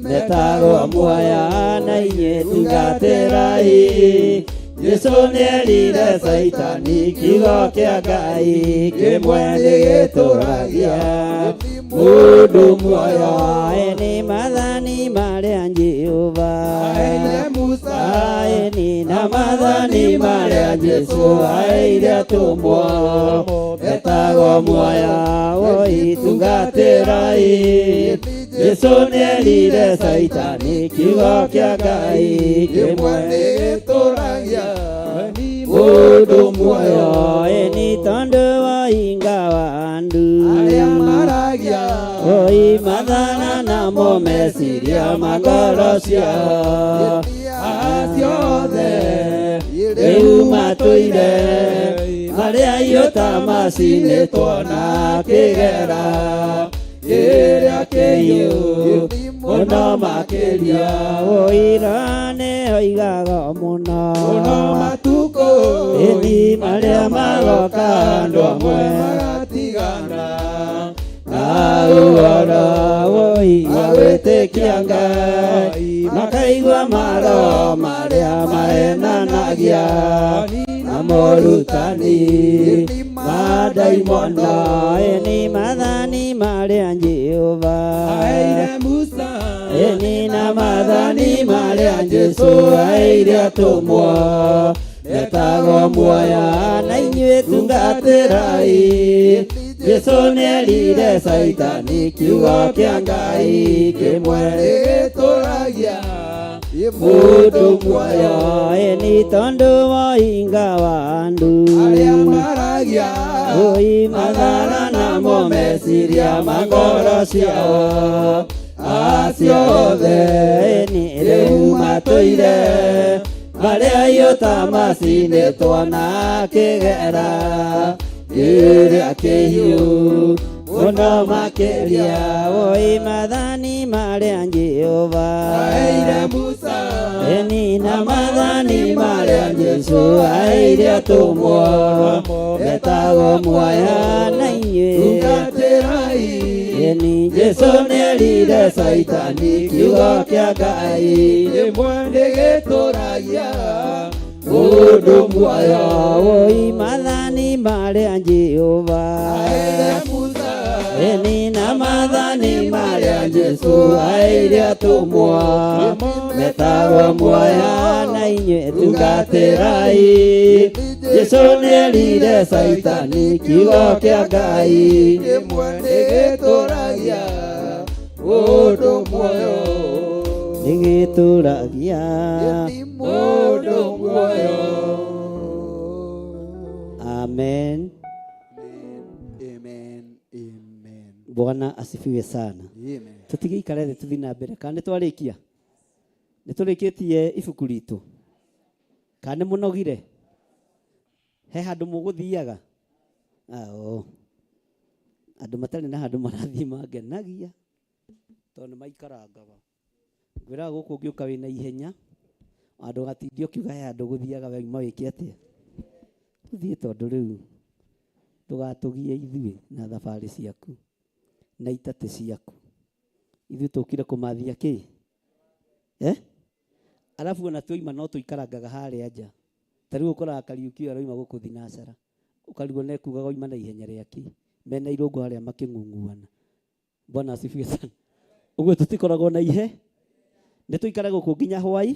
metagwo muoya na inyuĩ tungatĩrai. Jesũ nĩerire Caitani kiugo kĩa Ngai kĩmwe nĩgĩtũragia mũndũ muoyo. Nĩ mathani marĩa Jehova aheire Musa Ĩni na mathani marĩa Jesũ aheire atũmwo etagwo muoya. Oi tungatĩrai. Jesũ nĩerire Caitani kiugo kĩa Ngai kĩmwe nĩgĩtũragia mũndũ muoyo. Ĩni tondũ woinga wa andũ arĩa maragia Oi mathana namo meciria ma ngoro ciao acio othe rĩu matũire marĩa ahiũ ta macinĩtwo na kĩgera kĩrĩa kĩhiũ mũno makĩria. Ũira nĩ oigaga mũno Mũno matukũ Ĩni marĩa magoka andũ amwe magatigana na ũhoro Oi wa gwĩtĩkia Ngai makaigua maroho marĩa mahenanagia na morutani ma ndaimono. Ĩni mathani marĩa Jehova aheire Musa Ĩni na mathani marĩa Jesũ aheire atũmwo metagwo muoya na inyuĩ tungatĩrai. Jesũ nĩerire Caitani kiugo kĩa Ngai kĩmwe nĩgĩtũragia mũndũ muoyo. Ĩni tondũ woinga wa andũ arĩa maragia Oi mathara namo meciria ma ngoro ciao acio othe Ĩni rĩu matũire marĩa ahiũ ta macinĩtwo na kĩgera kĩrĩa kĩhiũ mũno makĩria. Oi mathani marĩa Jehova aheire Musa Ĩni na mathani marĩa Jesũ aheire atũmwo metagwo muoya na inyuĩ tungatĩrai. Ĩni Jesũ nĩerire Caitani kiugo kĩa Ngai kĩmwe nĩgĩtũragia mũndũ muoyo. Oi mathani marĩa Jehova aheire Musa Ĩni na mathani marĩa Jesũ aheire atũmwo metagwo muoya na inyuĩ tungatĩrai. Jesũ nĩerire Caitani kiugo kĩa Ngai kĩmwe nĩgĩtũragia mũndũ muoyo. Nĩgĩtũragia mũndũ muoyo. Amen. Amen. Amen. Bwana asifiwe sana. Amen. Tũtigĩikare thĩ tũthiĩ na mbere kana nĩ twarĩkia nĩ tũrĩkĩtie ibuku ritũ kana nĩ mũnogire he handũ mũgũthiaga ao andũ matarĩ na handũ marathiĩ mangenagia tondũ nĩ maikarangaga ngwĩraga gũkũ ũngĩũka wĩna ihenya andũ gatindie ũkiuga he handũ gũthiaga wauma wĩke atĩa tũthiĩ tondũ rĩu ndũgatũgie ithuĩ na thabarĩ ciaku na itatĩ ciaku ithuĩ tũkire kũmathia kĩ eh? Arabu ona twaima no tũikarangaga harĩa nja ta rĩu ũkoraga Kariuki ũyũ aroima gũkũ thinacara ũkarigwo nĩ kugaga oima na ihenya rĩake mena irũngũ harĩa makĩng'ung'uana. Bwana asifiwe sana. Ũguo tũtikoragwo na ihe nĩ tũikare gũkũ nginya hwai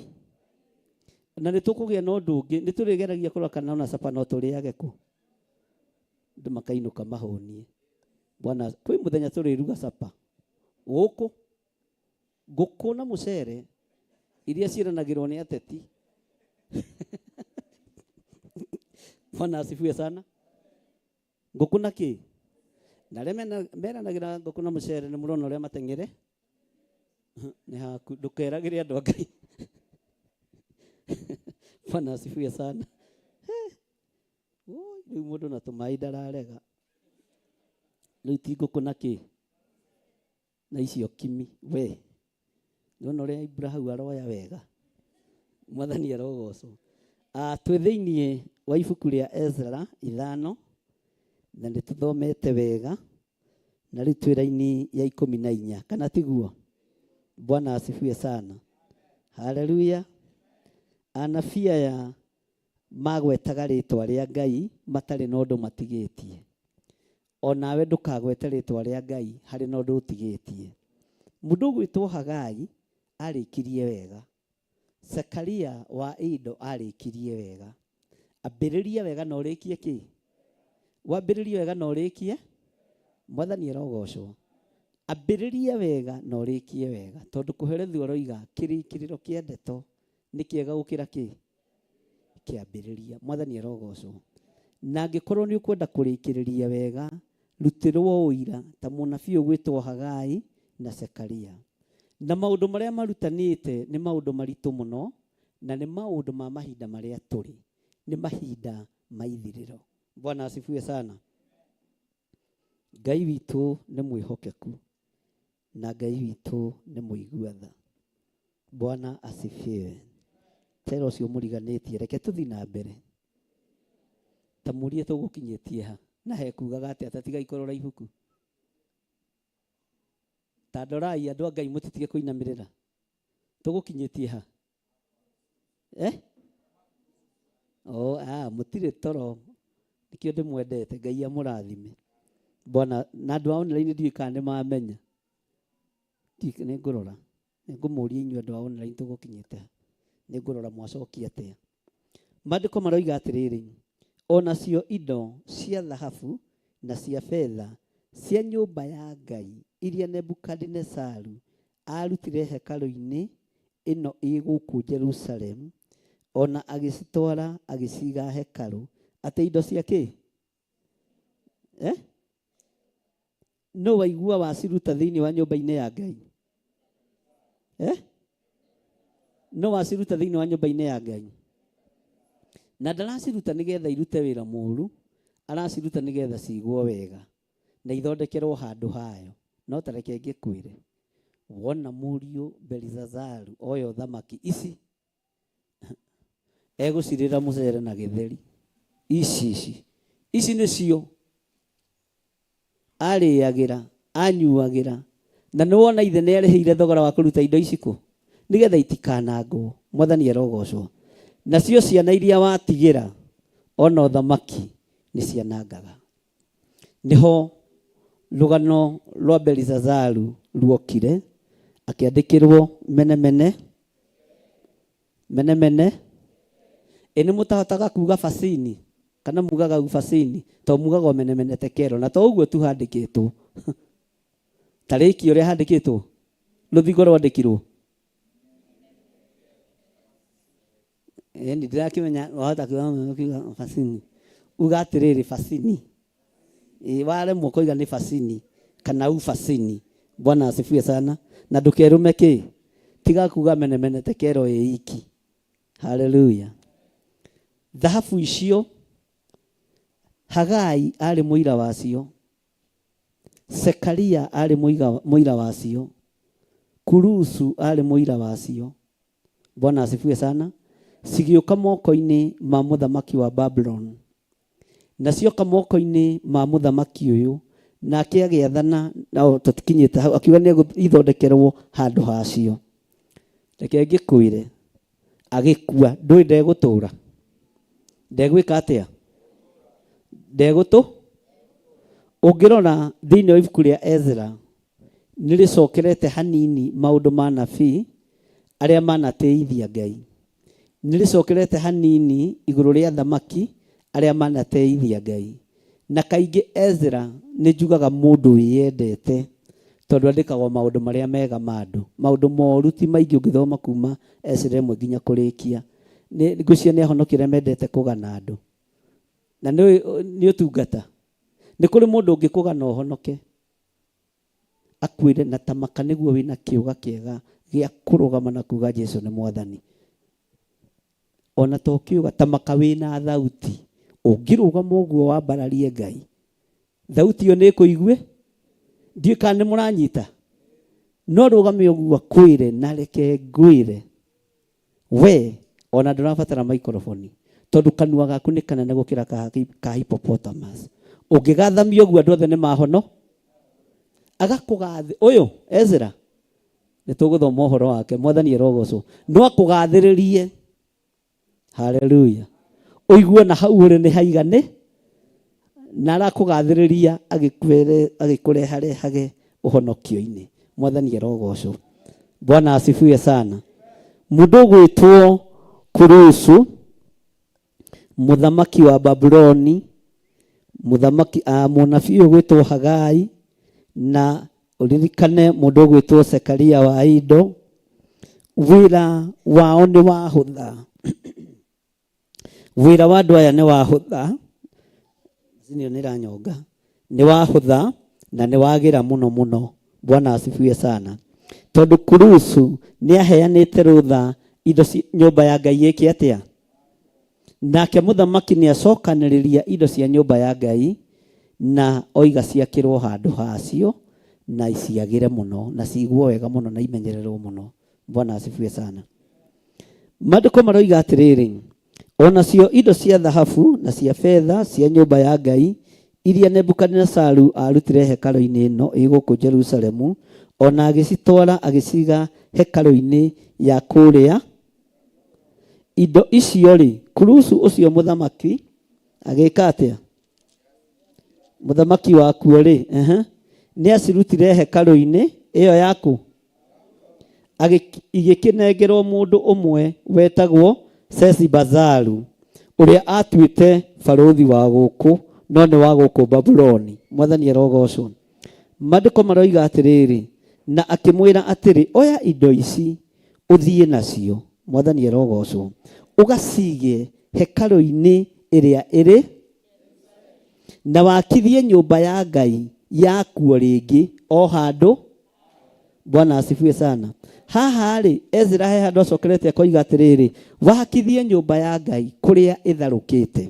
na nĩ tũkũgĩa na ũndũ ũngĩ nĩ tũrĩgeragia kũrora kana ona capa no tũrĩage kũ andũ makainũka mahũnie. Bwana kwĩ mũthenya tũrĩruga capa Gũkũ ngũkũ na mũcere iria ciĩranagĩrwo nĩ ateti. Bwana asifiwe sana. Ngũkũ na kĩ? Na arĩa meranagĩra ngũkũ na mũcere nĩ mũrona ũrĩa mateng'ere nĩ haku, ndũkeragĩre andũ a Ngai. Bwana asifiwe sana. Oi, rĩu mũndũ na tũmaĩ ndararega. Rĩu ti ngũkũ na kĩ? Na icio kimi we. Nĩwona ũrĩa Ibrahim aroya wega. Mwathani arogocwo. Twĩ thĩiniĩ wa ibuku rĩa Ezra 5 na nĩ tũthomete wega na rĩu twĩ raini ya 14 kana tiguo? Bwana asifiwe sana. Haleluya. Anabii aya magwetaga rĩtwa rĩa Ngai matarĩ na ũndũ matigĩtie. Onawe ndũkagwete rĩtwa rĩa Ngai harĩ na ũndũ ũtigĩtie. Mũndũ ũgwĩtwo Hagai arĩkirie wega. Zekaria wa Ido arĩkirie wega. Ambĩrĩria wega na ũrĩkie kĩ? Wambĩrĩrie wega na ũrĩkie? Mwathani arogocwo. Ambĩrĩria wega na ũrĩkie wega. Tondũ kũherethio aroiga kĩrĩkĩrĩro kĩa ndeto nĩ kĩega gũkĩra kĩ? Kĩambĩrĩria. Mwathani arogocwo. Na angĩkorwo nĩ ũkwenda kũrĩkĩrĩria wega, rutĩrwo ũira ta mũnabii ũgwĩtwo Hagai na Zekaria. Na maũndũ marĩa marutanĩte nĩ maũndũ maritũ mũno, na nĩ maũndũ ma mahinda marĩa tũrĩ. Nĩ mahinda ma ithirĩro. Bwana asifiwe sana. Ngai witũ nĩ mwĩhokeku na Ngai witũ nĩ mũigua tha. Bwana asifiwe. Tera ũcio mũriganĩtie, reke tũthiĩ na mbere. Ta mũrie tũgũkinyĩtie ha? Na hekugaga atĩa ta tigai kũrora ibuku. Ta ndorai andũ a Ngai mũtitige kũinamĩrĩra. Tũgũkinyĩtie ha? Oh, mũtirĩ toro. Nĩkĩo ndĩmwendete, Ngai amũrathime. Bwana, na andũ a online ndiũĩ kana nĩ mamenya. Nĩ ngũrora. Nĩ ngũmũria inyuĩ andũ a online tũgũkinyĩte ha. Nĩ ngũrora mwacokia atĩa. Maandĩko maroiga atĩrĩrĩ, onacio indo cia thahabu na cia betha cia nyũmba ya Ngai iria Nebukadinesaru arutire hekarũ-inĩ ĩno ĩ gũkũ Jerusalem, ona agĩcitwara agĩciga hekarũ. Atĩ indo cia kĩ? No waigua waciruta thĩinĩ wa nyũmba-inĩ ya Ngai? No waciruta thĩinĩ wa nyũmba-inĩ ya Ngai? Na ndaraciruta nĩgetha irute wĩra mũũru, araciruta nĩgetha cigwo wega na ithondekerwo handũ hayo. No ta reke ngĩkwĩre, wona mũriũ Belisazaru oya ũthamaki ici egũcirĩra mũcere na gĩtheri. Ici ici ici nĩcio arĩagĩra, anyuagĩra, na nĩ wona ithe nĩ arĩhĩire thogora wa kũruta indo ici kũ nĩgetha itikanangwo. Mwathani arogocwo. Nacio ciana iria watigĩra ona ũthamaki nĩ cianangaga. Nĩho rũgano rwa Belisazaru ruokire, akĩandĩkĩrwo mene mene mene mene. Ĩ nĩ mũtahotaga kuga fasini kana mugaga ufasini, to mugaga mene mene tekero, na to ũguo tu handĩkĩtwo. Tarĩki ũrĩa handĩkĩtwo rũthingo rwandĩkirwo. Nĩ ndĩrakĩmenya wahota kuga fasini, uga atĩrĩrĩ fasini. Waremwo kũiga nĩ fasini kana ufasini. Bwana asifiwe sana. Na ndũkerume kĩ, tiga kuga mene mene tekero ĩ iki. Haleluya. Thahabu icio Hagai arĩ mũira wacio, Sekaria arĩ mũira wacio, Kurusu arĩ mũira wacio. Bwana asifiwe sana. Cigĩũka moko-inĩ ma mũthamaki wa Babuloni. Na cioka moko-inĩ ma mũthamaki ũyũ, nake agĩathana, na tũtikinyĩte hau, akiuga nĩ ithondekerwo handũ hacio. Reke ngĩkwĩre, agĩkua, ndũĩ ndegũtũra. Ndegwĩka atĩa? Ndegũtũ? Ũngĩrora thĩinĩ wa ibuku rĩa Ezra, nĩ rĩcokerete hanini maũndũ ma nabii arĩa manatĩithia Ngai. Nĩ rĩcokerete hanini igũrũ rĩa thamaki arĩa manatĩithia Ngai. Na kaingĩ Ezra nĩ njugaga mũndũ wĩyendete, Tondũ andĩkagwo maũndũ marĩa mega ma andũ. Maũndũ moru ti maingĩ ũngĩthoma kuma Ezra ĩmwe nginya kũrĩkia. Nĩ ngwĩciria nĩ ahonokia arĩa mendete kũgana andũ. Na nĩ nĩ ũtungata. Nĩ kũrĩ mũndũ ũngĩkũgana ũhonoke. Akwĩre na tamaka nĩguo wĩna kĩũga kĩega gĩa kũrũgama na kuga Jesu nĩ mwathani. Ona to kĩũga tamaka wĩna thauti. Ũngĩrũgama ũguo wambararie Ngai. Thauti ĩyo nĩ ĩkũigue. Ndiũĩ kana nĩ mũranyita. No rũgame ũguo akwĩre na reke ngwĩre. We ona ndũrabatara maikoroboni tondũ kanua gaku nĩ kanene gũkĩra ka, ka hippopotamus. Ũngĩgathamia ũguo andũ othe nĩ mahono. Agakũgathĩ ũyũ Ezra nĩ tũgũthoma ũhoro wake mwathani arogocwo no akũgathĩrĩrie haleluya ũigue na hau ũrĩ nĩ haigane na arakũgathĩrĩria agĩkũreharehage ũhonokio-inĩ mwathani arogocwo bwana asifiwe sana mũndũ ũgwĩtwo kurusu mũthamaki wa babuloni mũthamaki mũnabii ũgwĩtwo hagai na ũririkane mũndũ ũgwĩtwo Zekaria wa Ido wĩra wao nĩ wahũtha wĩra wa andũ aya nĩ wahũtha macini ĩyo nĩ ĩranyonga nĩ wahũtha na nĩ wagĩra mũno mũno bwana asifiwe sana tondũ kurusu nĩ aheanĩte rũtha indo nyũmba ya Ngai ĩke atĩa nake mũthamaki nĩ acokanĩrĩria indo cia nyũmba ya Ngai na oiga ciakĩrwo handũ hacio na ciagĩre mũno na cigwo wega mũno na imenyererwo mũno bwana asifiwe sana maandĩko maroiga atĩrĩrĩ onacio indo cia thahabu na cia betha cia nyũmba ya Ngai iria Nebukadinesaru aarutire hekarũ-inĩ ĩno ĩ gũkũ Jerusalemu ona agĩcitwara agĩciga hekarũ-inĩ ya kũrĩa indo icio rĩ Kurusu ũcio mũthamaki agĩka atĩa mũthamaki wakuo rĩ nĩ acirutire hekarũ-inĩ ĩyo yaku igĩkĩnengerwo mũndũ ũmwe wetagwo Sesibazaru ũrĩa atuĩte barũthi wa gũkũ no nĩ wa gũkũ Babuloni mwathani arogocwo maandĩko maroiga atĩrĩrĩ na akĩmwĩra atĩrĩ oya indo ici ũthiĩ nacio mwathani arogocwo ũgacige hekarũ-inĩ ĩrĩa ĩrĩ na wakithie nyũmba ya Ngai yakuo rĩngĩ o handũ bwana asifiwe sana haha rĩ Ezra he handũ acokerete akoiga atĩrĩrĩ wakithie nyũmba ya Ngai kũrĩa ĩtharũkĩte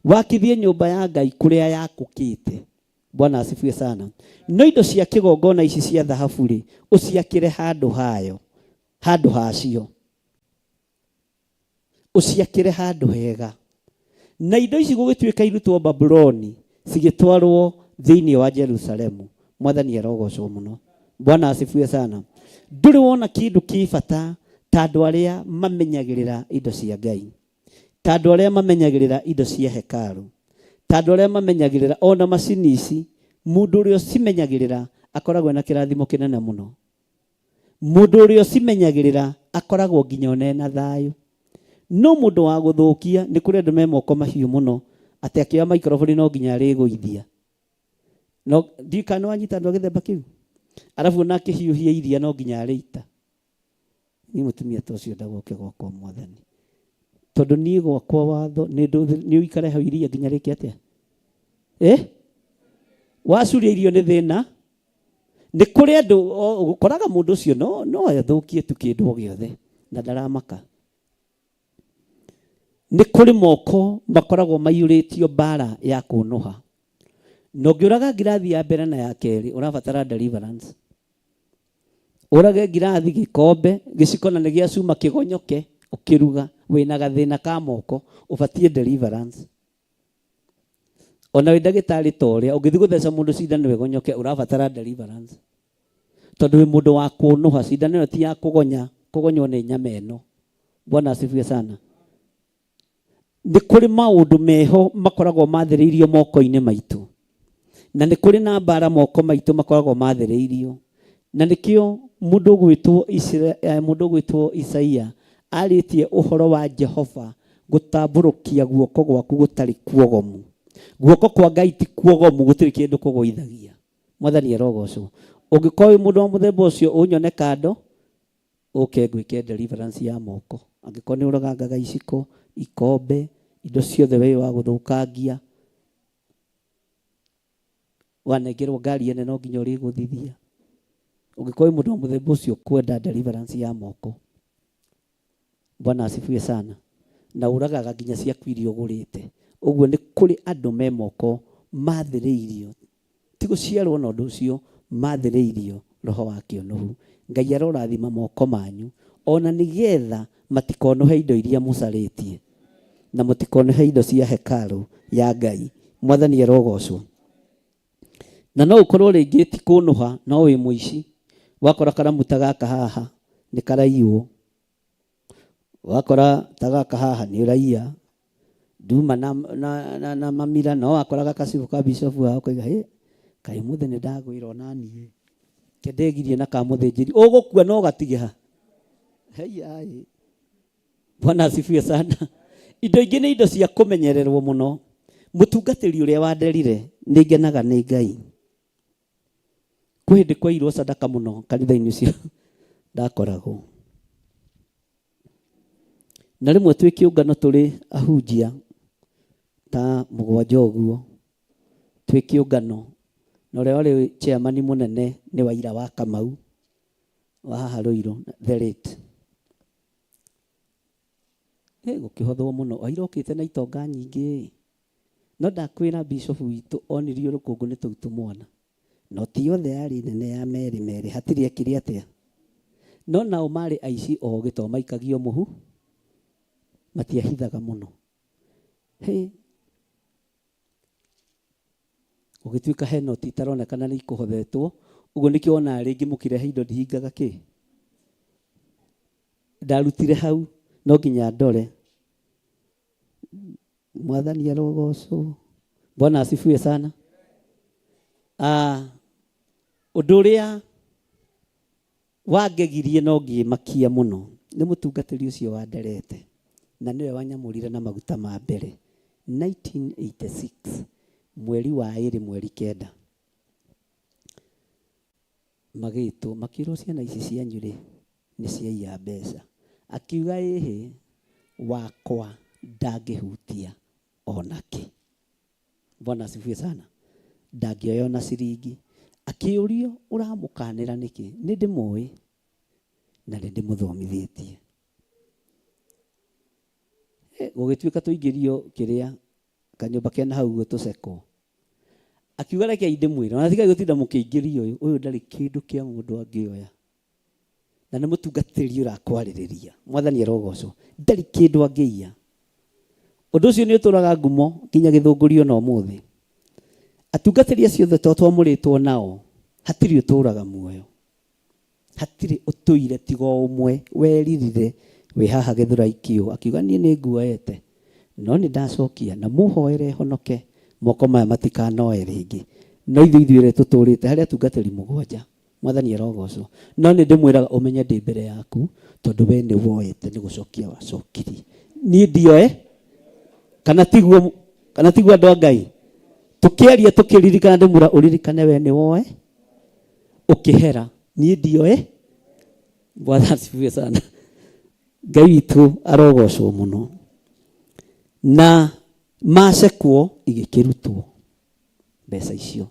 wakithie nyũmba ya Ngai kũrĩa yakũkĩte bwana asifiwe sana no indo cia kĩgongona ici cia thahabu rĩ ũciakĩre handũ hayo handũ hacio ũciakĩre handũ hega na indo ici gũgĩtuĩka irutwo Babuloni cigĩtwarwo thĩinĩ wa Jerusalemu mwathani arogocwo mũno bwana asifiwe sana ndũrĩ wona kĩndũ kĩ bata ta andũ arĩa mamenyagĩrĩra indo cia Ngai ta andũ arĩa mamenyagĩrĩra indo cia hekaru ta andũ arĩa mamenyagĩrĩra ona macini ici mũndũ ũrĩa ũcimenyagĩrĩra akoragwo na kĩrathimo kĩnene mũno mũndũ ũrĩa ũcimenyagĩrĩra akoragwo nginya ona ena thayũ no mũndũ wa gũthũkia nĩ kũrĩ andũ me moko mahiũ mũno atĩ akĩoya maikroboni no nginya arĩgũithia no ndiũĩ kana nĩ wanyita andũ a gĩthemba kĩu arabu ona akĩhiũhia iria no nginya arĩita niĩ mũtumia ta ũcio ndagoke gwakwa mwathani tondũ niĩ gwakwa watho nĩ ũikare hau iria nginya rĩke atĩa eh wacuria irio nĩ thĩna nĩ kũrĩ andũ ũkoraga mũndũ ũcio no no athũkie tu kĩndũ o gĩothe na ndaramaka nĩ kũrĩ moko makoragwo maiyũrĩtio mbara ya kũnũha na ũngĩũraga ngirathi ya mbere na ya kerĩ ũrabatara deliverance ũrage ngirathi gĩkombe gĩciko na nĩ gĩa cuma kĩgonyoke ũkĩruga wĩna gathĩna ka moko ũbatiĩ deliverance ona wĩ ndagĩtarĩ ta ũrĩa ũngĩthiĩ gũtheca mũndũ cindano ĩgonyoke ũrabatara deliverance tondũ wĩ mũndũ wa kũnũha cindano ĩyo ti ya kũgonya kũgonywo nĩ nyama ĩno bwana asifiwe sana nĩ kũrĩ maũndũ meho makoragwo mathĩrĩirio moko-inĩ maitũ na nĩ kũrĩ na mbara moko maitũ makoragwo mathĩrĩirio na nĩkĩo mũndũ ũgwĩtwo mũndũ ũgwĩtwo Isaia arĩtie ũhoro wa Jehova gũtambũrũkia guoko gwaku gũtarĩ kuogomu guoko kwa Ngai ti kuogomu gũtirĩ kĩndũ kũgũithagia mwathani arogocwo Ũngĩkorwo wĩ mũndũ wa mũthemba ũcio ũnyone kando ũke ngwĩke deliverance ya moko. Angĩkorwo nĩ ũragangaga iciko, ikombe, indo ciothe wĩ wa gũthũkangia, wanengerwo ngari ene no nginya ũrĩgũthithia. Ũngĩkorwo wĩ mũndũ wa mũthemba ũcio kwenda deliverance ya moko, Bwana asifiwe sana. Na ũragaga nginya ciaku iria ũgũrĩte. Ũguo nĩ kũrĩ andũ me moko mathĩrĩirio, ti gũciarwo na ũndũ ũcio, mathĩrĩirio roho wa kĩũnũhu. Ngai arorathima moko manyu ona nĩgetha matikonũhe indo iria mũcarĩtie na mũtikonũhe indo cia hekarũ ya Ngai. Mwathani arogocwo. Na no ũkorwo rĩngĩ ti kũnũha no wĩ mũici. Wakora karamu ta gaka haha nĩ karaiywo. Wakora ta gaka haha nĩ ũraiya. Nduma na, na, na, na mamira no wakora gakacibũ ka bishop haha ũkoiga hĩ kaĩ ũmũthĩ nĩ ndagwĩra ona niĩ ke ndegirie na ka mũthĩnjĩri ũgũkua no gatige ha. Haiya. Bwana asifiwe sana. Indo ingĩ nĩ indo cia kũmenyererwo mũno. Mũtungatĩri ũrĩa wanderire nĩ ngenaga nĩ Ngai. Kwĩ hĩndĩ kwairwo sadaka mũno kanitha-inĩ ũcio ndakoragwo. Na rĩmwe twĩ kĩũngano tũrĩ ahunjia ta mũgwanja ũguo, twĩ kĩũngano, na ũrĩa warĩ chairman mũnene nĩ Waira wa Kamau wa haha Ruiru, the late. Ĩ gũkĩhothwo mũno, Waira okĩte na itonga nyingĩ ĩ. No ndakwĩra bishop witũ onirio rũkũngũ nĩ tũu tũmwana. Noti yothe yarĩ nene ya merĩ merĩ hatirĩ ekire atĩa. No nao marĩ aici ogĩ to maikagio mũhu, matiahithaga mũno. Hĩ! Gũgĩtuĩka he noti itaronekana nĩ ikũhothetwo, ũguo nĩkĩo wonaga rĩngĩ mũkĩrehe indo ndihingaga kĩ? Ndarutire hau no nginya ndore. Mwathani arogocwo. Bwana asifiwe sana. Ah, ũndũ ũrĩa wangegirie no ngĩmakia mũno nĩ mũtungatĩri ũcio wanderete na nĩwe wanyamũrire na maguta ma mbere 1986 mweri wa ĩrĩ mweri kenda magĩtwo makĩrwo ciana ici cianyu rĩ nĩ ciaiya mbeca. Akiuga ĩhĩ wakwa ndangĩhutia onakĩ. Bwana asifiwe sana. Ndangĩoya ona ciringi. Akĩũrio ũramũkanĩra nĩkĩ? Nĩ ndĩmũĩ na nĩ ndĩmũthomithĩtie. Gũgĩtuĩka tũingĩrio kĩrĩa kanyũmba kena hau ũguo tũcekwo. Akiuga rekei ndĩmwĩre, ona tigai gũtinda mũkĩingĩria ũyũ, ũyũ ndarĩ kĩndũ kĩa mũndũ angĩoya. Na nĩ mũtungatĩri ũrakwarĩrĩria. Mwathani arogocwo. Ndarĩ kĩndũ angĩiya. Ũndũ ũcio nĩ ũtũraga ngumo nginya gĩthũngũri ona ũmũthĩ. Atungatĩri acio othe to twamũrĩtwo nao, hatirĩ ũtũraga muoyo. Hatirĩ ũtũire tiga o ũmwe weririre wĩ haha Gĩthũrai kĩũ akiuga niĩ nĩ nguoete no nĩ ndacokia na mũhoere honoke moko maya matikanoe rĩngĩ. No ithuĩ ithuerĩ tũtũrĩte harĩ atungatĩri mũgwanja. Mwathani arogocwo. No nĩ ndĩmwĩraga ũmenye ndĩ mbere yaku tondũ we nĩ woete nĩ gũcokia wacokirie. Niĩ ndioe kana tiguo kana tiguo andũ a Ngai. Tũkĩaria tũkĩririkana ndĩmwĩra ũririkane we nĩ woe ũkĩhera niĩ ndioe. Bwana asifiwe sana. Ngai witũ arogocwo mũno. Na macekwo igĩkĩrutwo mbeca icio.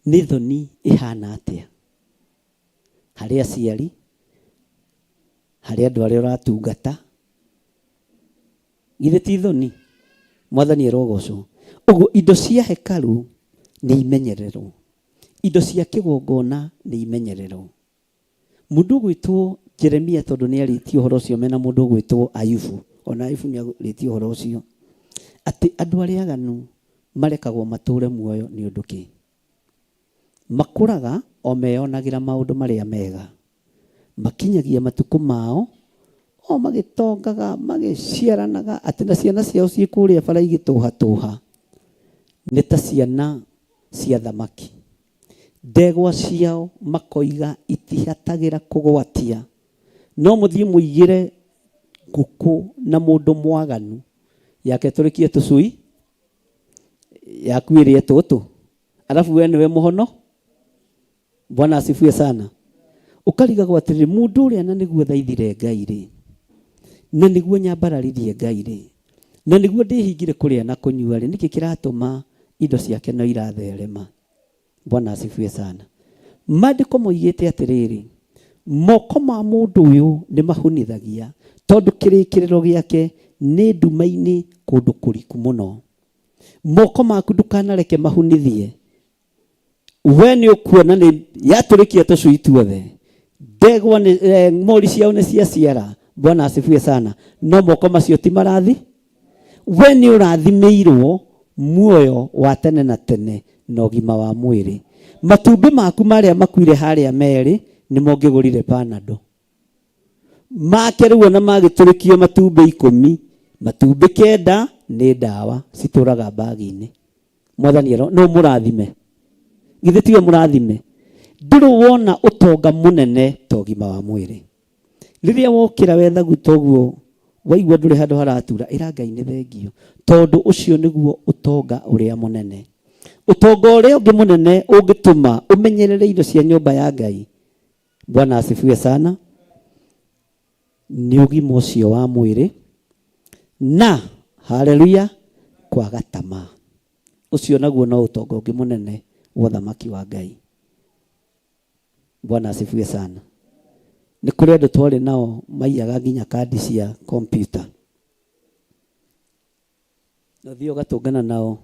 Nĩ thoni ĩhana atĩa harĩ aciari, harĩ andũ arĩa ũratungata? Githĩ ti thoni? Mwathani arogocwo. Ũguo indo cia hekarũ nĩ imenyererwo, indo cia kĩgongona nĩ imenyererwo. Mũndũ ũgwĩtwo Jeremia tondũ nĩ arĩtie ũhoro ũcio mena mũndũ ũgwĩtwo Ayubu, ona Ayubu nĩ arĩtie ũhoro ũcio, atĩ andũ arĩa aganu marekagwo matũre muoyo nĩ ũndũ kĩ? Makũraga o meyonagĩra maũndũ marĩa mega, makinyagia matukũ mao o magĩtongaga, magĩciaranaga, atĩ na ciana ciao ciĩ kũrĩa bara igĩtũhatũha nĩ ta ciana cia thamaki. Ndegwa ciao makoiga itihatagĩra kũgwatia, no mũthiĩ mũigĩre ngũkũ na mũndũ mwaganu yake tũrĩkie tũcui yaku ĩrĩe tũtũ, arabu we nĩwe mũhono. Bwana asifiwe sana. Ũkarigagwo atĩrĩrĩ, mũndũ ũrĩa na nĩguo thaithire Ngai rĩ, na nĩguo nyambararirie Ngai rĩ, na nĩguo ndĩhingire kũrĩa na kũnyua rĩ, nĩkĩ kĩratũma indo ciake no iratherema? Bwana asifiwe sana. Maandĩko moigĩte atĩrĩrĩ, moko ma mũndũ ũyũ nĩ mahunithagia, tondũ kĩrĩkĩrĩro gĩake nĩ nduma-inĩ kũndũ kũriku mũno. Moko maku ndũkanareke mahunithie. We nĩ ũkuona nĩ yatũrĩkia tũcui tuothe, ndegwa nĩ mori ciao nĩ ciaciara. Bwana asifiwe sana. No moko macio ti marathi. We nĩ ũrathimĩirwo muoyo wa tene na tene na ũgima wa mwĩrĩ. Matumbĩ maku marĩa makuire harĩa merĩ nĩmo ũngĩgũrire Panado. Make rĩu ona magĩtũrĩkio matumbĩ 10, matumbĩ 9 nĩ ndawa citũraga mbagi-inĩ. Mwathani ero no mũrathime. Githĩ tiwe mũrathime? Ndũrĩ wona ũtonga mũnene ta ũgima wa mwĩrĩ. Rĩrĩa wokĩra wethagu toguo waigua ndũrĩ handũ haratura, ĩra Ngai nĩ thengio, tondũ ũcio nĩguo ũtonga ũrĩa mũnene. Ũtonga ũrĩa ũngĩ mũnene ũngĩtũma ũmenyerere indo cia nyũmba ya Ngai. Bwana asifiwe sana. Nĩ ũgima ũcio wa mwĩrĩ na haleluya kwaga tamaa. Ũcio naguo no ũtonga ũngĩ mũnene wa ũthamaki wa Ngai. Bwana asifiwe sana. Nĩ kũrĩ andũ twarĩ nao maiyaga nginya kandi cia kompyuta. Na ũthiĩ ũgatũngana nao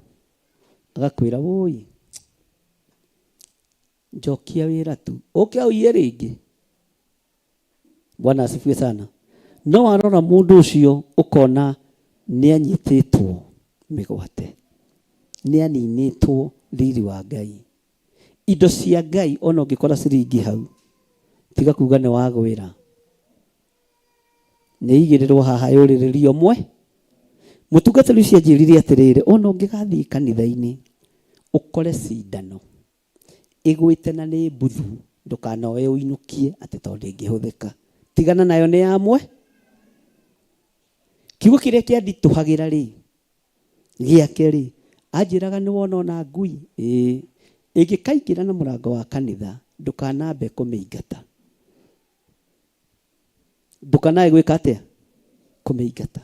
agakwĩra wũi njokia wĩra tu ũke ũiye rĩngĩ. Bwana asifiwe sana. No warora mũndũ ũcio ũkona nĩ anyitĩtwo mĩgwate, nĩ aninĩtwo riri wa Ngai. Indo cia Ngai ona ũngĩkora ciringi hau, tiga kuga nĩ wagwĩra, nĩ igĩrĩrwo haha yũrĩrĩrio mwe. Mũtungatĩri ũcio anjĩrire atĩrĩrĩ, ona ũngĩgathiĩ kanitha-inĩ ũkore cindano ĩgwĩte na nĩ mbuthu, ndũkanoe ũinũkie atĩ tondũ ndĩngĩhũthĩka. Tigana nayo nĩ ya mwe. Kiugo kĩrĩa kĩanditũhagĩra rĩ, gĩake rĩ, anjĩraga nĩ wona ona ngui, ĩĩ, ĩngĩkaingĩra na mũrango wa kanitha, ndũkanambe kũmĩingata. Ndũkanae gwĩka atĩa? Kũmĩingata.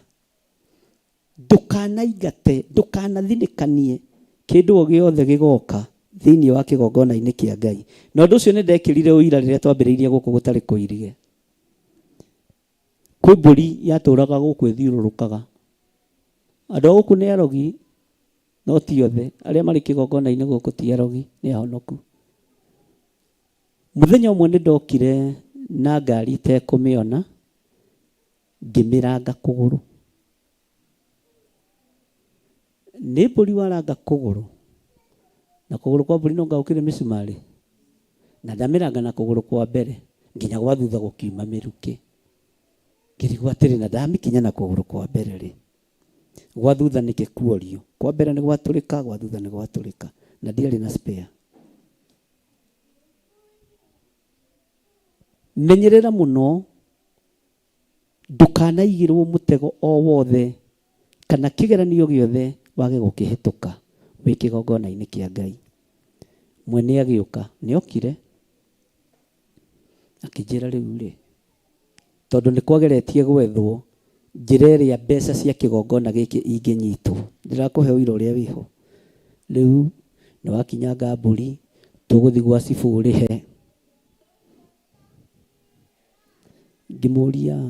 Ndũkanaingate, ndũkanathinĩkanie kĩndũ o gĩothe gĩgoka thĩinĩ wa kĩgongona-inĩ kĩa Ngai. Na ũndũ ũcio nĩ ndekĩrire ũira rĩrĩa twambĩrĩirie gũkũ gũtarĩ kũirige. Kwĩ mbũri yatũraga gũkũ ĩthiũrũrũkaga. Andũ a gũkũ nĩ arogi, no ti othe. Arĩa marĩ kĩgongona-inĩ gũkũ ti arogi, nĩ ahonoku. Mũthenya ũmwe nĩ ndokire na ngari itekũmĩona, ngĩmĩranga kũgũrũ. Nĩ mbũri waranga kũgũrũ, na kũgũrũ kwa mbũri no gũkĩrĩ mĩcumarĩ, na ndamĩranga na kũgũrũ kwa mbere nginya gwa thutha gũkiuma mĩrukĩ. Ngĩrigwo atĩrĩ, na ndamĩkinya na kũgũrũ kwa mbere rĩ, gwa thutha nĩkĩ kuorio? Kwa mbere nĩ gwatũrĩka, gwa thutha nĩ gwatũrĩka, na ndiarĩ na spare. Menyerera mũno ndũkanaigĩrwo mũtego o wothe kana kĩgeranio gĩothe wage gũkĩhĩtũka wĩ kĩgongona-inĩ kĩa Ngai. Mwene agĩũka, nĩ okire akĩnjĩra rĩu rĩ, tondũ nĩ kwageretie gwethwo njĩra ĩrĩa mbeca cia kĩgongona gĩkĩ ingĩnyitwo, ndĩrakũhe ũira ũrĩa wĩho. Rĩu nĩ wakinyanga mbũri, tũgũthiĩ gwa cibũ ũrĩhe. Ngĩmũria,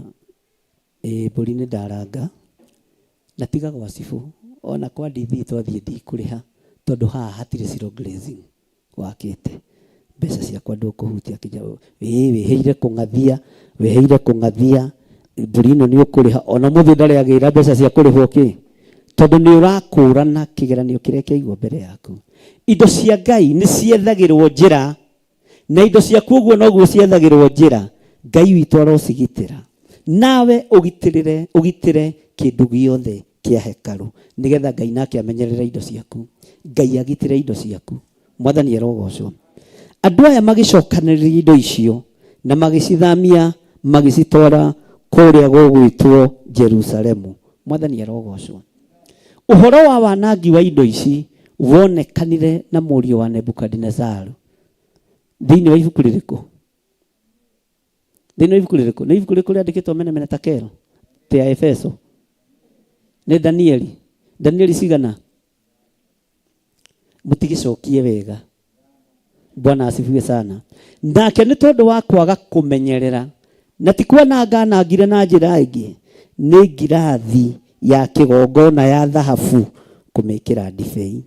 ĩĩ mbũri nĩ ndaranga, na tiga gwa cibũ, ona kwa DD twathiĩ ndikũrĩha, tondũ haha hatirĩ zero grazing wakĩte. Mbeca ciakwa ndũkũhutia. Akĩnjĩra, ĩĩ wĩhĩire kũng'athia, wĩhĩire kũng'athia, mbũri ĩno nĩ ũkũrĩha. Ona mũthĩ ndarĩ agĩra mbeca cia kũrĩhwo kĩ? Tondũ nĩ ũrakũrana kĩgeranio kĩrĩa kĩaigwo mbere yaku. Indo cia Ngai nĩ ciethagĩrwo njĩra, na indo ciaku ũguo noguo ciethagĩrwo njĩra. Ngai witũ arocigitĩra, nawe ũgitĩrĩre, ũgitĩre kĩndũ gĩothe kĩa hekarũ, nĩgetha Ngai nake amenyerere indo ciaku, Ngai agitĩre indo ciaku. Mwathani arogocwo. Andũ aya magĩcokanĩrĩria indo icio na magĩcithamia magĩcitwara kũrĩa gũgwĩtwo Jerusalemu. Mwathani arogocwo. Ũhoro wa wanangi wa indo ici wonekanire na mũriũ wa Nebukadinezaru. Thĩinĩ wa ibuku rĩrĩkũ? Thĩinĩ wa ibuku rĩrĩkũ? Nĩ ibuku rĩrĩkũ rĩandĩkĩtwo mene mene takero? Ti ya Efeso. Nĩ Danieli. Danieli cigana? Mũtigĩcokie wega. Bwana asifiwe sana. Nake nĩ tondũ wa kwaga kũmenyerera na ti kwananga anangire na njĩra ĩngĩ, nĩ ngirathi ya kĩgongona ya thahabu kũmĩkĩra ndibei.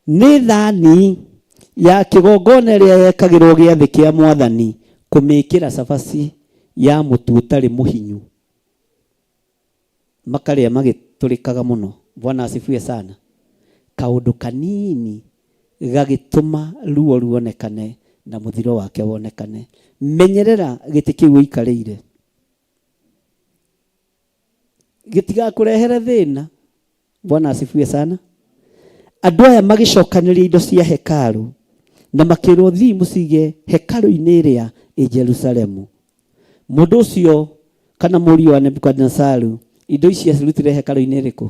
Nĩ thani ya kĩgongona ĩrĩa yekagĩrwo gĩathĩ kĩa mwathani kũmĩkĩra cabaci ya mũtu ũtarĩ mũhinyu. Makarĩa magĩtũrĩkaga mũno. Bwana asifiwe sana. Kaũndũ kanini gagĩtũma ruo ruonekane na mũthiro wake wonekane. Menyerera gĩtĩ kĩu ũikarĩire. Gĩtigakũrehere thĩna. Bwana asifiwe sana. Andũ aya magĩcokanĩria indo cia hekarũ na makĩrwo thiĩ mũcige hekarũ-inĩ ĩrĩa ĩ Jerusalemu. Mũndũ ũcio kana mũriũ wa Nebukadinezaru indo ici acirutire hekarũ-inĩ ĩrĩkũ?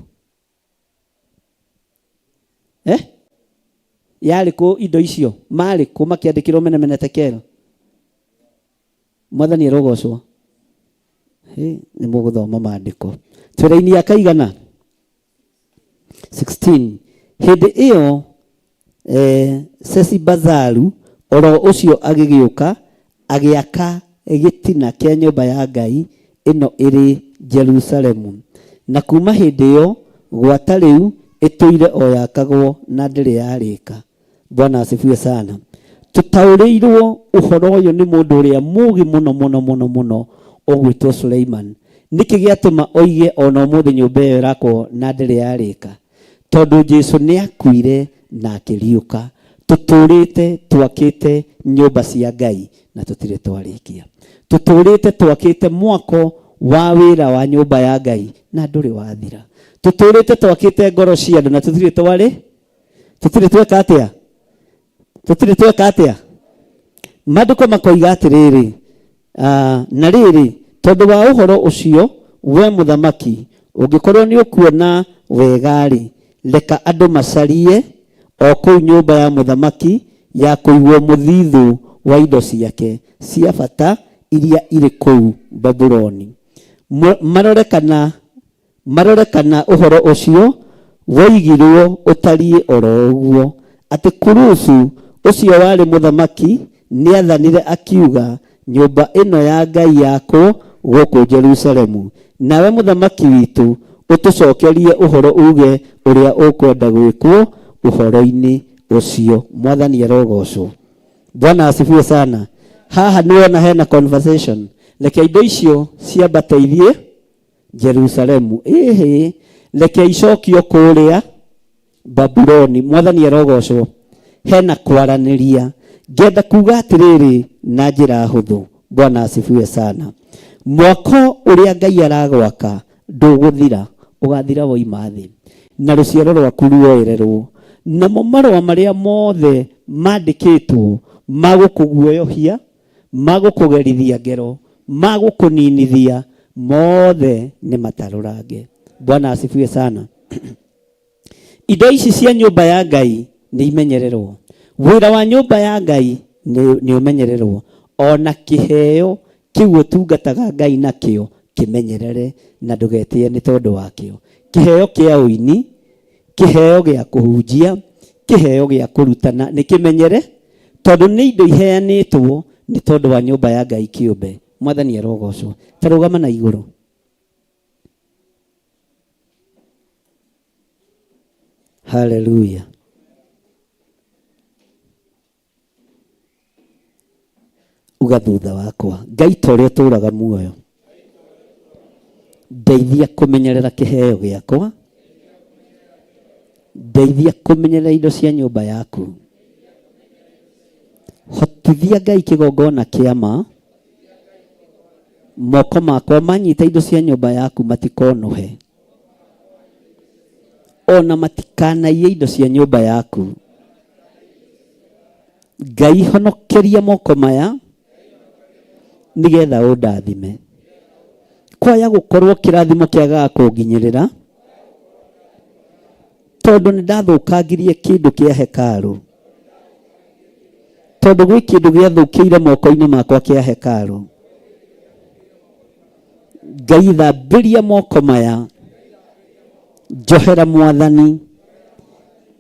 Eh? Yarĩ kũ indo icio? Marĩ kũ makĩandĩkĩrwo mene mene tekelo? Mwathani arogocwo. Hĩ, nĩ mũgũthoma maandĩko. Twĩra-inĩ ya kaigana? 16 hĩndĩ ĩyo eh, Sesibazaru oro ũcio agĩgĩũka agĩaka gĩtina kĩa nyũmba ya Ngai ĩno ĩrĩ Jerusalemu, na kuma hĩndĩ ĩyo gwata rĩu ĩtũire o yakagwo na ndĩrĩ yarĩka. Bwana asifiwe sana. Tũtaũrĩirwo ũhoro ũyũ nĩ mũndũ ũrĩa mũũgĩ mũno mũno mũno mũno ũgwĩtwo Suleiman. Nĩkĩ gĩatũma oige ona ũmũthĩ nyũmba ĩyo ĩrakwo na ndĩrĩ yarĩka? Tondũ Jesu nĩakuire na akĩriũka. Tũtũrĩte twakĩte nyũmba cia Ngai na tũtirĩ twarĩkia. Tũtũrĩte twakĩte mwako wa wĩra wa nyũmba ya Ngai na ndũrĩ wathira. Tũtũrĩte twakĩte ngoro cia andũ na tũtirĩ twarĩ tũtirĩ tweka atĩa? Tũtirĩ tweka atĩa? Maandĩko makoiga atĩrĩrĩ, ah, na rĩrĩ, tondũ wa ũhoro ũcio, we mũthamaki, ũngĩkorwo nĩ ũkuona wega-rĩ, reka andũ macarie o kũu nyũmba ya mũthamaki ya kũigwo mũthithũ wa indo ciake cia bata iria irĩ kũu Babuloni, marore kana Marore kana ũhoro ũcio woigirũo ũtariĩ o ro ũguo, atĩ Kurusu, ũcio warĩ mũthamaki, nĩaathanire akiuga, Nyũmba ĩno ya Ngai yakwo gũkũ Jerusalemu. Nawe mũthamaki witũ, ũtũcokerie ũhoro uuge ũrĩa ũkwenda gwĩkwo ũhoro-inĩ ũcio. Mwathani arogoocwo. Bwana asifiwe sana. Haha nĩwona hena conversation. Reke indo icio ciambate ithiĩ Jerusalemu. Ĩhĩ, reke icokio kũrĩa Babuloni. Mwathani arogocwo. Hena kwaranĩria. Ngenda kuga atĩrĩrĩ na njĩra hũthũ. Bwana asifiwe sana. Mwako ũrĩa Ngai aragwaka ndũgũthira, ũgathira woima thĩ, na rũciaro rwaku ruoererwo. Namo marũa marĩa mothe mandĩkĩtwo ma gũkũguoyohia ma gũkũgerithia ngero, ma gũkũninithia, mothe nĩ matarũrange. Bwana asifiwe sana. Indo ici cia nyũmba ya Ngai nĩ imenyererwo. Wĩra wa nyũmba ya Ngai nĩ ũmenyererwo. Ona kĩheo kĩu ũtungataga Ngai nakĩo kĩmenyerere na ndũgetĩe nĩ tondũ wakĩo. Kĩheo kĩa ũini, kĩheo gĩa kũhunjia, kĩheo gĩa kũrutana nĩ kĩmenyere, tondũ nĩ indo iheanĩtwo nĩ tondũ wa nyũmba ya Ngai kĩũmbe. Mwathani arogocwo. Ta rũgama na igũrũ. Haleluya. Uga thutha wakwa, Ngai ta ũrĩa ũtũũraga muoyo, ndeithia kũmenyerera kĩheo gĩakwa, ndeithia kũmenyerera indo cia nyũmba yaku, hotithia Ngai kĩgongona kĩa ma, moko makwa manyita indo cia nyũmba yaku matikonũhe, ona matikanaiye indo cia nyũmba yaku. Ngai honokeria moko maya nigetha ũndathime. Kwaya gũkorwo kĩrathimo kĩagaga kũnginyĩrĩra tondũ nĩ ndathũkangirie kĩndũ kĩa hekarũ. Tondũ gwĩ kĩndũ gĩathũkĩire moko-inĩ makwa kĩa hekarũ. Ngai thambĩria moko maya, njohera Mwathani,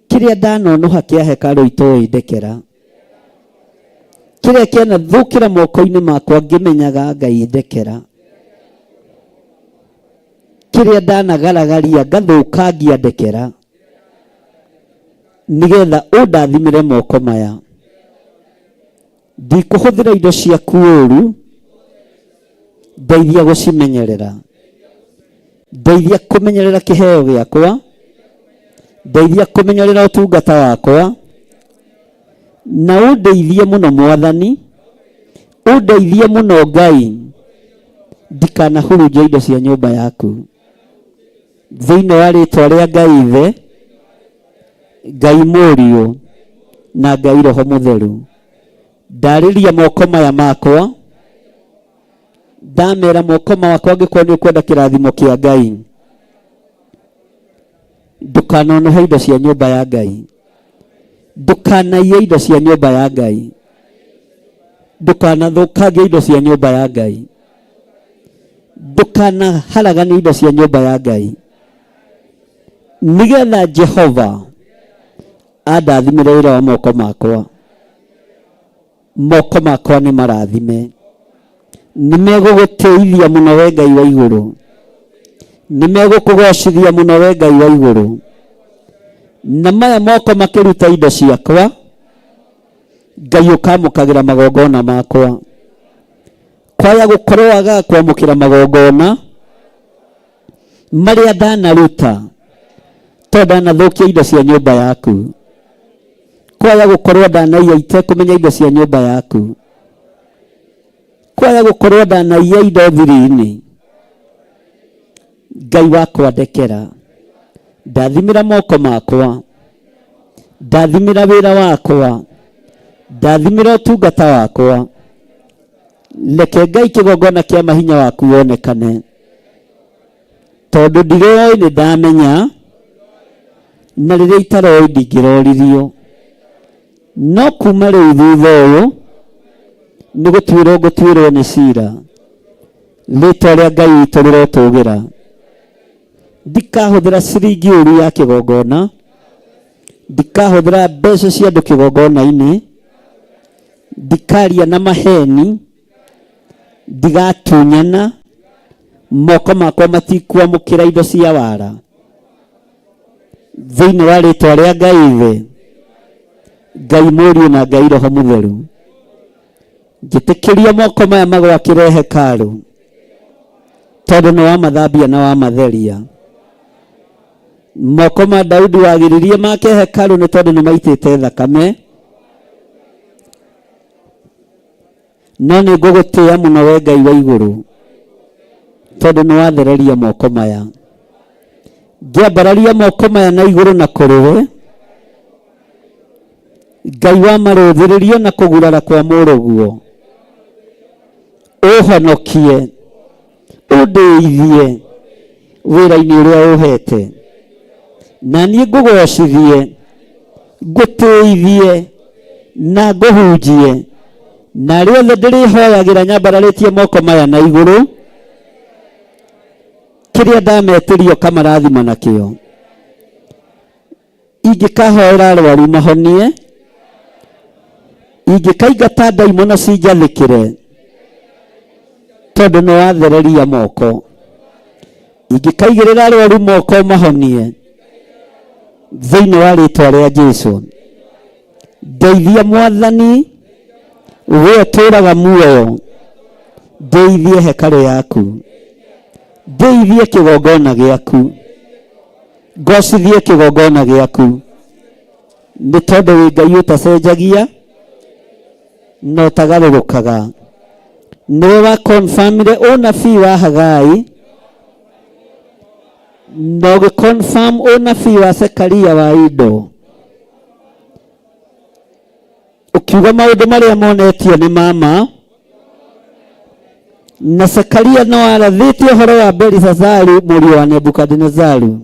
kĩrĩa ndanonoha kĩa hekarũ itoĩ ndekera. Kĩrĩa kĩanathũkĩra moko-inĩ makwa ngĩmenyaga Ngai ndekera. Kĩrĩa ndanagaragaria ngathũkangia ndekera. Nĩgetha ũndathimĩre moko maya. Ndikũhũthĩra indo ciaku ũru, ndeithia gũcimenyerera. Ndeithia kũmenyerera kĩheo gĩakwa, ndeithia kũmenyerera ũtungata wakwa, na ũndeithie mũno Mwathani, ũndeithie mũno Ngai, ndikanahurunje indo cia nyũmba yaku. Thĩinĩ wa rĩtwa rĩa Ngai Ithe, Ngai Mũriũ, na Ngai Roho Mũtheru, ndarĩria moko maya makwa, ndamera moko makwa angĩkorwo nĩ ũkwenda kĩrathimo kĩa Ngai, ndũkanonohe indo cia nyũmba ya Ngai, ndũkanaiye indo cia nyũmba ya Ngai, ndũkanathũkangie indo cia nyũmba ya Ngai, ndũkanaharaganie indo cia nyũmba ya Ngai, nĩgetha Jehova andathimĩre wĩra wa moko makwa. Moko makwa nĩ marathime, nĩ megũgũtĩithia mũno we Ngai wa igũrũ, nĩ megũkũgocithia mũno we Ngai wa igũrũ. Na maya moko makĩruta indo ciakwa, Ngai ũkamũkagĩra magongona makwa. Kwaya gũkorwo wagaga kwamũkĩra magongona marĩa ndanaruta, tondũ ndanathũkia indo cia nyũmba yaku. Kwaya gũkorwo ndanaiya itekũmenya indo cia nyũmba yaku. Kwaya gũkorwo ndanaiya indo thiri-inĩ. Ngai wakwa ndekera, ndathimĩra moko makwa, ndathimĩra wĩra wakwa, ndathimĩra ũtungata wakwa. Reke Ngai kĩgongona kĩa mahinya waku wonekane, tondũ ndiroĩ nĩ ndamenya, na rĩrĩa itaroĩ ndingĩroririo. No kuma rĩu thutha ũyũ nĩ gũtuĩrwo ngũtuĩrwo nĩ cira, rĩtwa rĩa Ngai witũ rĩrotũgĩra. Ndikahũthĩra ciringi ũru ya kĩgongona, ndikahũthĩra mbeca cia andũ kĩgongona-inĩ, ndikaria na maheni, ndigatunyana, moko makwa matikwamũkĩra indo cia wara. Thĩinĩ wa rĩtwa rĩa Ngai Ithe, Ngai Mũriũ na Ngai Roho Mũtheru, njĩtĩkĩria moko maya magwakĩre hekarũ, tondũ nĩ wamathambia na wamatheria. Moko ma Daudi wagiririe make hekarũ nĩ tondũ nĩ maitĩte thakame, no nĩ ngũgũtĩĩa mũno we Ngai wa igũrũ, tondũ nĩ wathereria moko maya. Ngĩambararia moko maya na igũrũ na kũrĩ we, Ngai wa marũthĩrĩrio na kũgurara kwa mũrũguo, ũhonokie, ũndĩithie wĩra-inĩ ũrĩa ũhete, na niĩ ngũgocithie, ngũtĩithie na ngũhunjie, na arĩa othe ndĩrĩhoyagĩra nyambararĩtie moko maya na igũrũ, kĩrĩa ndametĩria ũkamarathima nakĩo. Ingĩkahoera arwaru mahonie, ingĩkaingata ndaimono cinjathĩkĩre, tondũ nĩ wathereria moko. Ingĩkaigĩrĩra arwaru moko mahonie, thĩinĩ wa rĩtwa rĩa Jesu. Ndeithia Mwathani, we ũtũũraga muoyo, ndeithie hekarũ yaku, ndeithie kĩgongona gĩaku, ngocithie kĩgongona gĩaku, nĩ tondũ wĩ Ngai ũtacenjagia na ũtagarũrũkaga. Nĩwe wa confirmire ũnabii wa Hagai na ũgĩ confirm ũnabii wa Zekaria wa Ido, ũkiuga maũndũ marĩa monetio nĩ mama, na Zekaria no arathĩte ũhoro wa Belishazaru mũriũ wa Nebukadinezaru.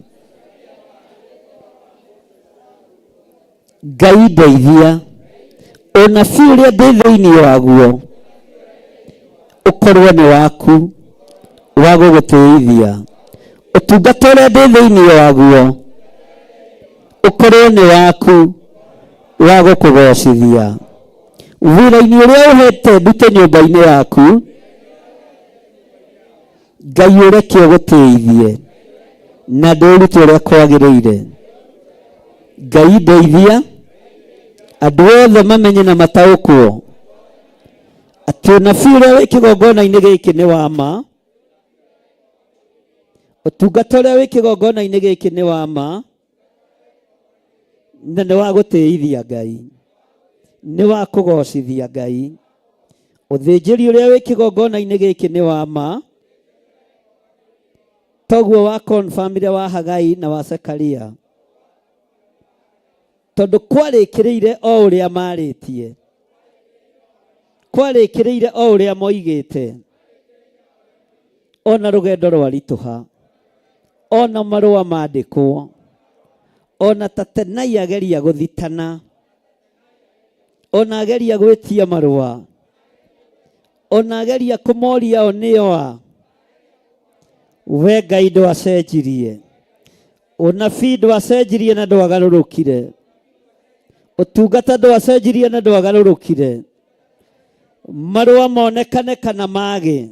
Ngai ndeithia. Ũnabii ũrĩa ndĩ thĩinĩ waguo ũkorwo nĩ waku wa gũgũtĩithia. Ũtungata ũrĩa ndĩ thĩinĩ waguo ũkorwo nĩ waku wa gũkũgocithia. Wĩra-inĩ ũrĩa ũhete ndute nyũmba-inĩ yaku, Ngai ũreke ũgũtĩithie na ndĩũrute ũrĩa kwagĩrĩire. Ngai ndeithia andũ othe mamenye na mataũkwo atĩ ũnabii ũrĩa wĩ kĩgongona-inĩ gĩkĩ nĩ wa ma, ũtungata ũrĩa wĩ kĩgongona-inĩ gĩkĩ nĩ wa ma, na nĩ wa gũtĩithia Ngai, nĩ wa kũgocithia Ngai. Ũthĩnjĩri ũrĩa wĩ kĩgongona-inĩ gĩkĩ nĩ wa ma, toguo wa confirmire wa Hagai na wa Zekaria, tondũ kwarĩkĩrĩire o ũrĩa marĩtie, kwarĩkĩrĩire o ũrĩa moigĩte, ona rũgendo rwaritũha, ona marũa mandĩkwo, ona Tatenai ageria gũthitana, ona ageria gwĩtia marũa, ona ageria kũmoria o nĩo a, we Ngai ndwacenjirie. Ũnabii ndwacenjirie na ndwagarũrũkire. Ũtungata ndwacenjirie na ndwagarũrũkire. Marũa monekane kana mage,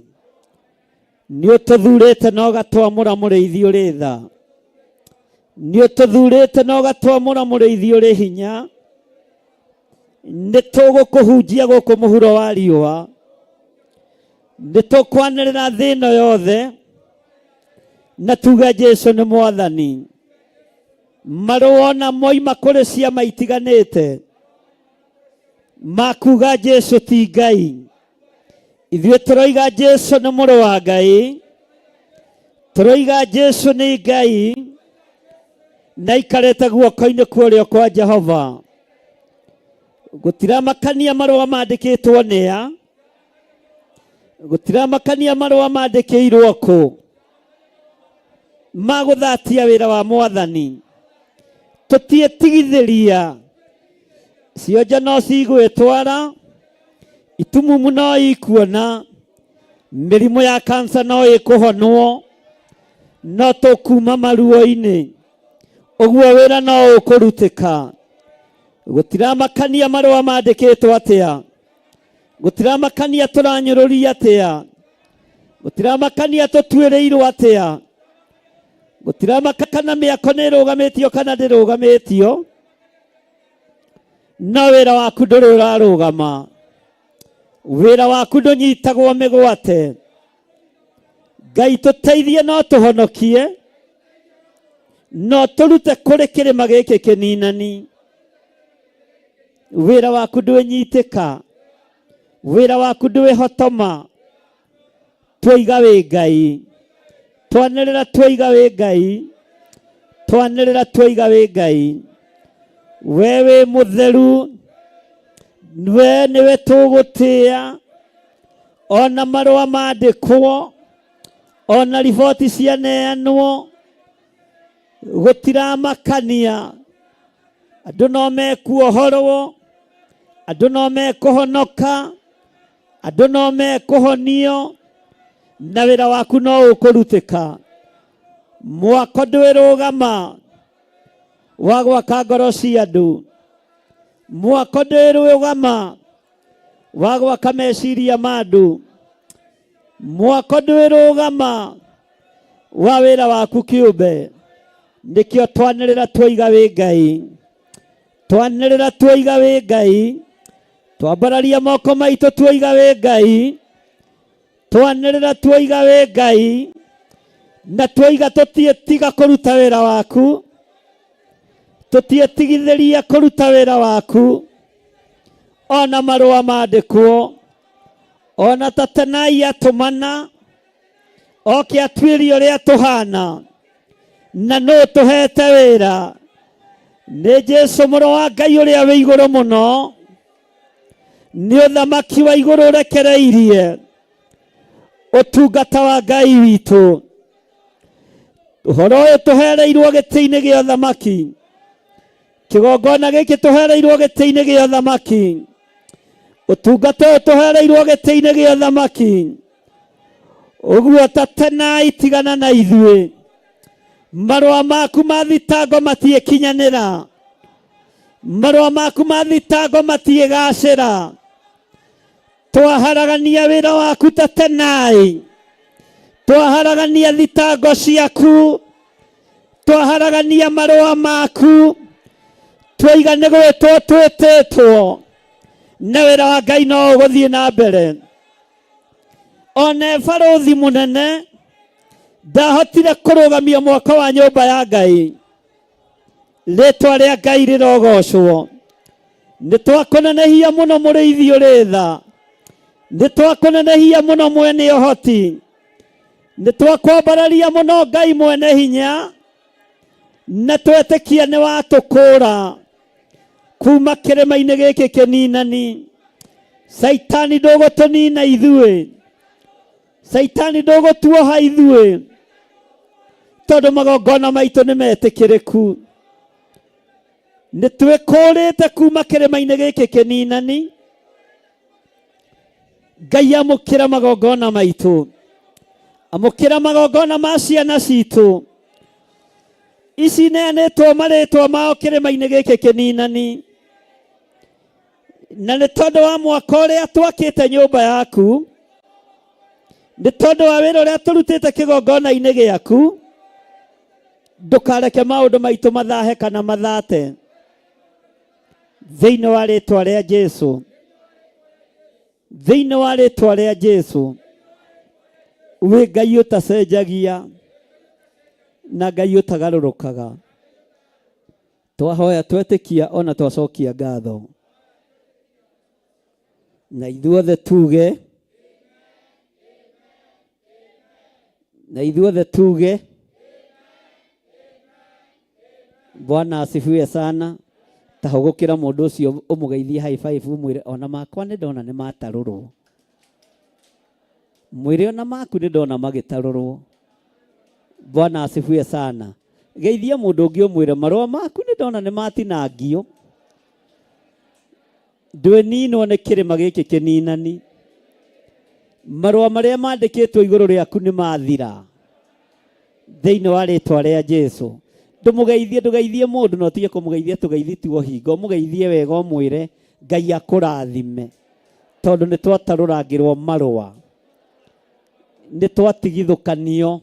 nĩ ũtũthurĩte na ũgatwamũra mũrĩithi ũrĩ tha. Nĩ ũtũthurĩte na ũgatwamũra mũrĩithi ũrĩ hinya. Nĩ tũgũkũhunjia gũkũ mũhuro wa riũa. Nĩ tũkwanĩrĩra thĩ ĩno yothe na tuge Jesu nĩ mwathani. Marũa ona moima kũrĩ ciama itiganĩte makuga Jesu ti Ngai. Ithuĩ tũroiga Jesu nĩ mũrũ wa Ngai, tũroiga Jesu nĩ Ngai na aikarĩte guoko-inĩ kwa ũrĩo kwa Jehova. Gũtiramakania marũa mandĩkĩtwo nĩa, gũtiramakania marũa mandĩkĩirwo kũ ma gũthatia wĩra wa mwathani. Tũtiĩtigithĩria, cionje no cigwĩtwara, itumumu no ikuona, mĩrimũ ya kansa no ĩkũhonwo, no tũkuma maruo-inĩ, ũguo wĩra no ũkũrutĩka. Gũtiramakania marũa mandĩkĩtwo atĩa, gũtiramakania tũranyũrũria atĩa, gũtiramakania tũtuĩrĩirwo atĩa, gũtiramakana mĩako nĩ ĩrũgamĩtio kana ndĩrũgamĩtio, no wĩra waku ndũrĩ ũrarũgama, wĩra waku ndũnyitagwo mĩgwate. Ngai tũteithie no tũhonokie, no tũrute kũrĩ kĩrĩma gĩkĩ kĩninani. Wĩra waku ndwĩnyitĩka, wĩra waku ndwĩhotoma. Twaiga wĩ Ngai, twanĩrĩra twaiga wĩ Ngai, twanĩrĩra twaiga wĩ Ngai. We wĩ mũtheru, we nĩwe tũgũtĩĩa, ona marũa mandĩkwo, ona riboti cianeanwo, gũtiramakania. Andũ no mekuohorwo, andũ no mekũhonoka, andũ no mekũhonio, na wĩra waku no ũkũrutĩka. Mwako ndwĩrũgama wa gwaka ngoro cia andũ, mwako ndwĩrũgama wa gwaka meciria ma andũ, mwako ndwĩrũgama wa wĩra waku kĩũmbe. Nĩkĩo twanĩrĩra twaiga wĩ Ngai, twanĩrĩra twaiga wĩ Ngai, twambararia moko maitũ twaiga wĩ Ngai, twanĩrĩra twaiga wĩ Ngai, na twaiga tũtiĩtiga kũruta wĩra waku, tũtiĩtigithĩria kũruta wĩra waku, ona marũa mandĩkwo, ona Tatenai atũmana oke atuĩrie ũrĩa tũhana, na nũ tũhete wĩra. Nĩ Jesu mũrũ wa Ngai ũrĩa wĩ igũrũ mũno, nĩ ũthamaki wa igũrũ ũrekereirie ũtungata wa Ngai witũ. Ũhoro ũyũ tũhereirwo gĩtĩ-inĩ gĩa ũthamaki, kĩgongona gĩkĩ tũhereirwo gĩtĩ-inĩ gĩa ũthamaki. Ũtungata ũyũ tũhereirwo gĩtĩ-inĩ gĩa ũthamaki. Ũguo Tatenai tigana na ithuĩ. Marũa maku ma thitango matiĩkinyanĩra. Marũa maku ma thitango matiĩgacĩra. Twaharagania wĩra waku Tatenai. Twaharagania thitango ciaku. Twaharagania marũa maku. Twaiga nĩ gwĩtwo twĩtĩtwo. Na wĩra wa Ngai no ũgũthiĩ na mbere. One barũthi mũnene ndahotire kũrũgamia mwako wa nyũmba ya Ngai. Rĩtwa rĩa Ngai rĩrogocwo. Nĩ twakũnenehia mũno mũrĩithi ũrĩ tha. Nĩ twakũnenehia mũno mwene ũhoti. Nĩ twakwambararia mũno Ngai mwene hinya. Na twetĩkia nĩ watũkũra kuma kĩrĩma-inĩ gĩkĩ kĩninani. Caitani ndũgũtũnina ithuĩ. Caitani ndũgũtuoha ithuĩ. Tondũ magongona maitũ nĩ metĩkĩrĩku. Nĩ twĩkũrĩte kuma kĩrĩma-inĩ gĩkĩ kĩninani. Ngai amũkĩra magongona maitũ. Amũkĩra magongona ma ciana citũ. Ici neanĩtwo marĩtwa mao kĩrĩma-inĩ gĩkĩ kĩninani. Na nĩ tondũ wa mwaka ũrĩa twakĩte nyũmba yaku, nĩ tondũ wa wĩra ũrĩa tũrutĩte kĩgongona-inĩ gĩaku, ndũkareke maũndũ maitũ mathahe kana mathate. Thĩinĩ wa rĩtwa rĩa Jesu. Thĩinĩ wa rĩtwa rĩa Jesu. Wĩ Ngai ũtacenjagia na Ngai ũtagarũrũkaga. Twahoya twetĩkia ona twacokia ngatho. Na ithuothe tuge, na ithuothe tuge, Bwana asifiwe sana. Ta hũgũkĩra mũndũ ũcio ũmũgeithie high five ũmwĩre ona makwa nĩ ndona nĩ matarũrwo. Mwĩre ona maku nĩ ndona magĩtarũrwo. Bwana asifiwe sana. Geithia mũndũ ũngĩ ũmwĩre marũa maku nĩ ndona nĩ matinangio. Ndwĩninwo nĩ kĩrĩma gĩkĩ kĩninani. Marũa marĩa mandĩkĩtwo igũrũ rĩaku nĩ mathira. Thĩinĩ wa rĩtwa rĩa Jesu. Ndũmũgeithie, ndũgeithie mũndũ na ũtige kũmũgeithia tũgeithi tuo hingo. Ũmũgeithie wega ũmwĩre Ngai akũrathime. Tondũ nĩ twatarũrangĩrwo marũa. Nĩ twatigithũkanio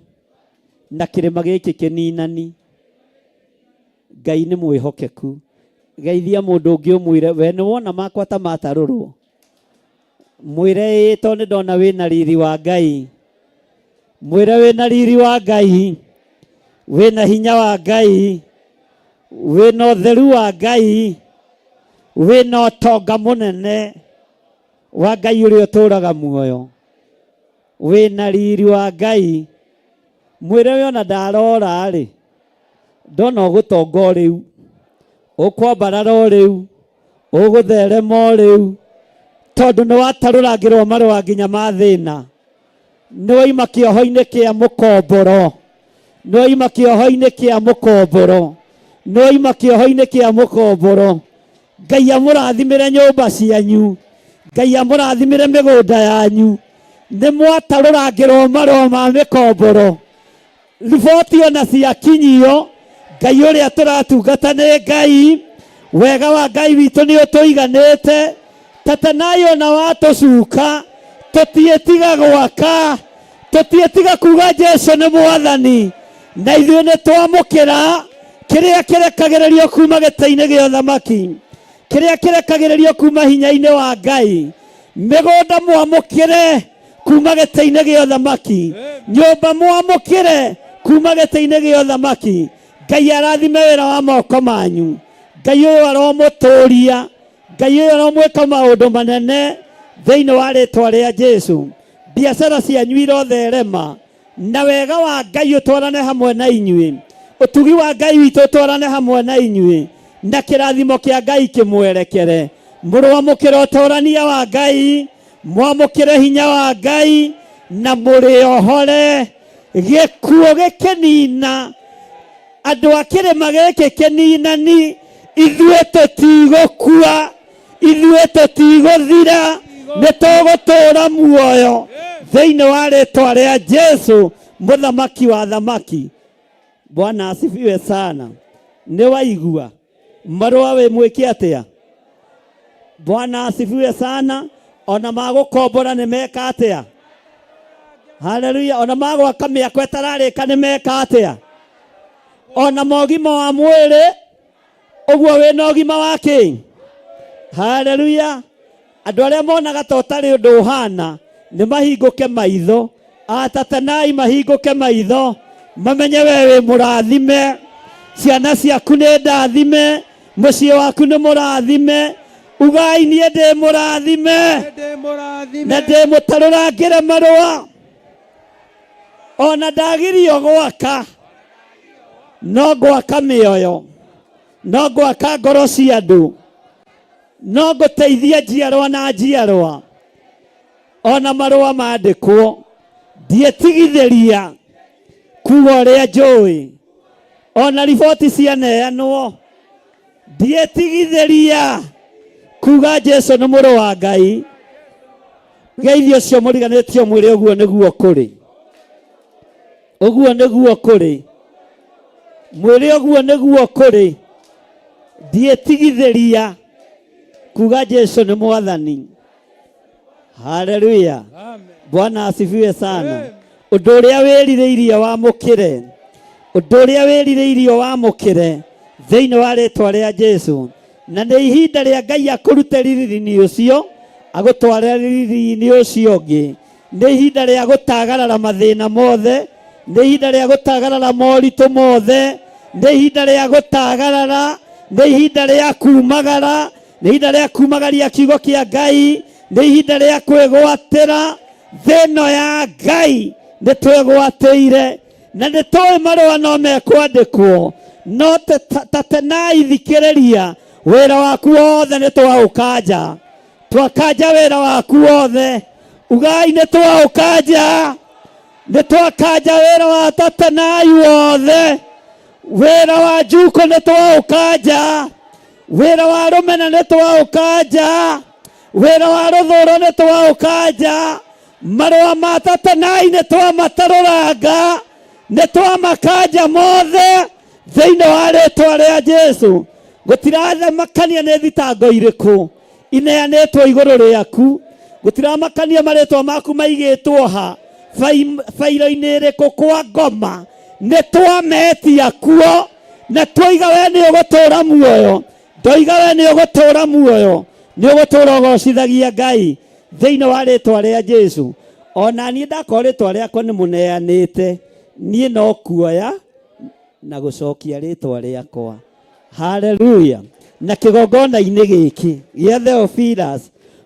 na kĩrĩma gĩkĩ kĩninani. Ngai nĩ mwĩhokeku. Geithia mũndũ ũngĩ ũmwĩre we nĩ wona makwa ta matarũrwo. Mwĩre ĩĩ tondũ nĩ ndona wĩna riri wa Ngai. Mwĩre wĩna riri wa Ngai. Wĩna hinya wa Ngai. Wĩna ũtheru wa Ngai. Wĩna ũtonga mũnene wa Ngai ũrĩa ũtũraga muoyo. Wĩna riri wa Ngai. Mwĩre we ona ndarora rĩ, ndona ũgũtonga o rĩu, ũkwambarara o rĩu, ũgũtherema o rĩu, tondũ nĩ watarũrangĩrwo marũa nginya ma thĩna. Nĩ waima kĩoho-inĩ kĩa mũkomboro. Nĩ waima kĩoho-inĩ kĩa mũkomboro. Nĩ waima kĩoho-inĩ kĩa mũkomboro. Ngai amũrathimĩre nyũmba cianyu. Ngai amũrathimĩre mĩgũnda yanyu. Nĩ mwatarũrangĩrwo marũa ma mĩkomboro. Riboti ona ciakinyio, Ngai ũrĩa tũratungata nĩ Ngai. Wega wa Ngai witũ nĩ ũtũiganĩte. Tatanai ona watũcuka, tũtiĩtiga gwaka, tũtiĩtiga kuga Jesu nĩ Mwathani. Na ithuĩ nĩ twamũkĩra kĩrĩa kĩrekagĩrĩrio kuma gĩtĩ-inĩ gĩa ũthamaki, kĩrĩa kĩrekagĩrĩrio kuma hinya-inĩ wa Ngai. Mĩgũnda mwamũkĩre kuma gĩtĩ-inĩ gĩa ũthamaki, nyũmba mwamũkĩre kuma gĩtĩ-inĩ gĩa ũthamaki. Ngai arathime wĩra wa moko manyu. Ngai ũyũ aromũtũria. Ngai ũyũ aromwĩka maũndũ manene thĩinĩ wa rĩtwa rĩa Jesu. Biacara cianyu irotherema na wega wa Ngai ũtwarane hamwe na inyuĩ. Ũtugi wa Ngai witũ ũtwarane hamwe na inyuĩ na kĩrathimo kĩa Ngai kĩmwerekere. Mũrwamũkĩra ũtorania wa Ngai, mwamũkĩre hinya wa Ngai na mũrĩohore gĩkuũ gĩkĩnina andũ a kĩrĩma gĩkĩ kĩninani. Ithuĩ tũtigũkua. Ithuĩ tũtigũthira, nĩ tũgũtũũra muoyo thĩinĩ wa rĩtwa rĩa Jesu mũthamaki wa thamaki. Bwana asifiwe sana. Nĩ waigua marũa wĩ mwĩke atĩa? Bwana asifiwe sana. Ona magũkombora nĩ meka atĩa? Haleluya. Ona magwaka mĩako ĩtararĩka nĩ meka atĩa? Ona mogima wa mwĩrĩ ũguo wĩna ũgima wa kĩ? Haleluya. Andũ arĩa monaga ta ũtarĩ ũndũ ũhana nĩ mahingũke maitho, atatanai mahingũke maitho, mamenye we wĩ mũrathime, ciana ciaku nĩ ndathime, mũciĩ waku nĩ mũrathime. Ugai niĩ ndĩ mũrathime na ndĩ mũtarũrangĩre marũa, ona ndagirio gwaka no ngwaka mĩoyo, no ngwaka ngoro cia andũ, no ngũteithia njiarwa na njiarwa. Ona marũa mandĩkwo ndietigithĩria kuga ũrĩa njũĩ, ona riboti cianeanwo ndietigithĩria kuga Jesu nĩ mũrũ wa Ngai. Geithio ũcio mũriganĩtio mwĩre ũguo nĩguo kũrĩ, ũguo nĩguo kũrĩ, mwĩre ũguo nĩguo kũrĩ. Ndietigithĩria kuga Jesu nĩ mwathani. Haleluya, Bwana asifiwe sana. Ũndũ ũrĩa wĩrirĩirie wamũkĩre, ũndũ ũrĩa wĩrirĩirie wamũkĩre thĩinĩ wa rĩtwa rĩa Jesu. Na nĩ ihinda rĩa Ngai akũrute riri-inĩ ũcio agũtware riri-inĩ ũcio ũngĩ. Nĩ ihinda rĩa gũtagarara mathĩna mothe, nĩ ihinda rĩa gũtagarara moritũ mothe, nĩ ihinda rĩa gũtagarara, nĩ ihinda rĩa kumagara, nĩ ihinda rĩa kumagaria kiugo kĩa Ngai, nĩ ihinda rĩa kwĩgwatĩra thĩ ĩno ya Ngai. Nĩ twĩgwatĩire na nĩ tũĩ marũa no mekwandĩkwo, no tatenai thikĩrĩria, wĩra waku wothe nĩ twaũkanja, twakanja wĩra waku wothe. Ugai nĩ twaũkanja, nĩ twakanja wĩra wa tatenai wothe, wĩra wa njuko nĩ twaũkanja, wĩra wa rũmena nĩ twaũkanja, wĩra wa rũthũro nĩ twaũkanja, marũa ma tatenai nĩ twamatarũranga, nĩ twamakanja mothe thĩinĩ wa rĩtwa rĩa Jesu. Gũtiramakania nĩ thitango irĩkũ ineanĩtwo igũrũ rĩaku, gũtiramakania marĩtwa maku maigĩtwo ha bairo-inĩ ĩrĩkũ kwa ngoma, nĩ twametia kuo na twoiga we nĩ ũgũtũũra muoyo, ndoiga we nĩ ũgũtũũra muoyo, nĩ ũgũtũũra ũgocithagia Ngai thĩinĩ wa rĩtwa rĩa Jesu. Ona niĩ ndakorwo rĩtwa rĩakwa nĩ mũneanĩte, niĩ no kuoya na gũcokia rĩtwa rĩakwa. Haleluya. Na kĩgongona-inĩ gĩkĩ gĩa Theophilus,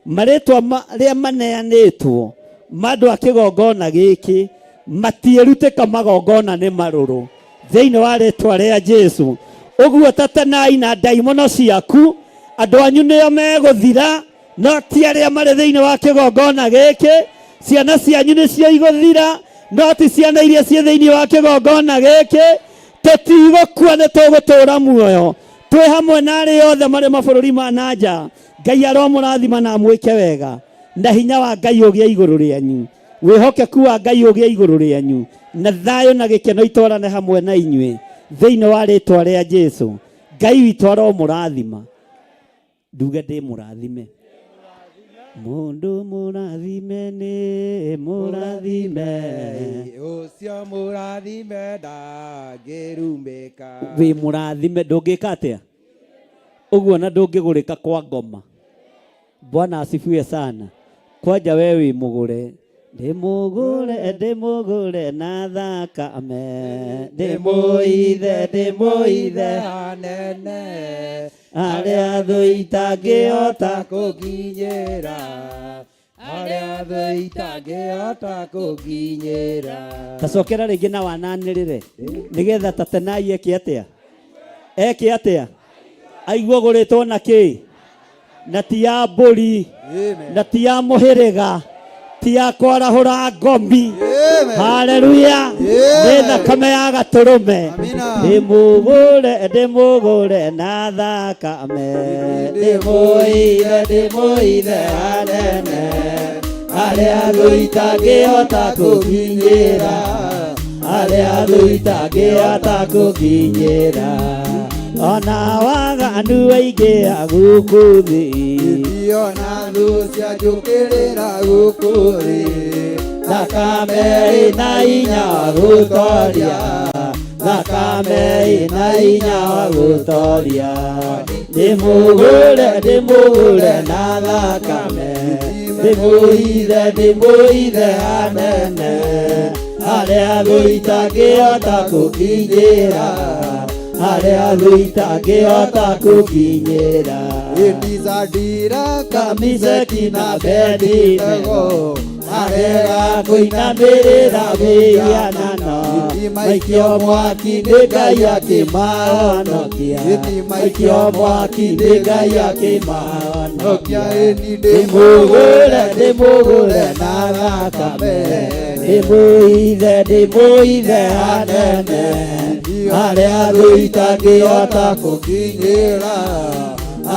marĩtwa marĩa maneanĩtwo ma andũ a kĩgongona gĩkĩ matiĩrutĩka magongona nĩ marũrũ thĩinĩ wa rĩtwa rĩa Jesu. Ũguo tatanai na ndaimono ciaku, andũ anyu nĩo megũthira, no ti arĩa marĩ thĩinĩ wa kĩgongona gĩkĩ. Ciana cianyu nĩcio igũthira, no ti ciana iria ciĩ thĩinĩ wa kĩgongona gĩkĩ. Tũtigũkua, nĩ tũgũtũũra muoyo twĩ hamwe na arĩa othe marĩ mabũrũri ma na nja. Ngai aromũrathima na amwĩke wega, na hinya wa Ngai ũgĩe igũrũ rĩanyu, wĩhokeku wa Ngai ũgĩe igũrũ rĩanyu, na thayũ na gĩkeno itwarane hamwe na inyuĩ thĩinĩ wa rĩtwa rĩa Jesu. Ngai witũ aromũrathima. Nduge ndĩ mũrathime, mũndũ mũrathime nĩ mũrathime, ũcio mũrathime ndangĩrumĩka. Wĩ mũrathime ndũngĩka atĩa ũguo, na ndũngĩgũrĩka kwa ngoma. Bwana asifiwe sana. Kwanja we wĩ mũgũre, ndĩ mũgũre, ndĩ mũgũre na thakame, ndĩ mũithe, ndĩ mũithe hanene, arĩa thũ itangĩhota kũnginyĩra, arĩa thũ itangĩhota kũnginyĩra. Tacokera rĩngĩ na wananĩrĩre nĩgetha tatenai eke atĩa, eke atĩa, aigua gũrĩtwo na kĩ, na ti ya mbũri na ti ya mũhĩrĩga, Ti ya kwarahũra ngomi. Haleluya. Nĩ thakame ya gatũrũme. Ndĩmũgũre, ndĩmũgũre na thakame. Ndĩmũithe, ndĩmũithe anene. Arĩa thũ itangĩhota kũkinyĩra. Arĩa thũ itangĩhota kũkinyĩra. Ona waganu waingĩha gũkũ thĩ. Ona thũ cianjũkĩrĩra gũkũ thĩ. Thakame ĩna hinya wa gũtoria. Thakame ĩna hinya wa gũtoria. Ndĩmũgũre, ndĩmũgũre na thakame. Ndĩmũithe, ndĩmũithe anene. Arĩa thũ itangĩhota kũkinyĩra. Arĩa thũ itangĩhota kũkinyĩra. Indizadira Kamiseki na Abednego arega kũinamĩrĩra mĩhianano maikio mwaki nĩ Ngai akĩmahonokia maikio mwaki nĩ Ngai akĩmahonokia ndĩmũgũre ndĩmũgũre na thakame ndĩmũithe ndĩmũithe anene arĩa thũ itangĩhota kũkinyĩra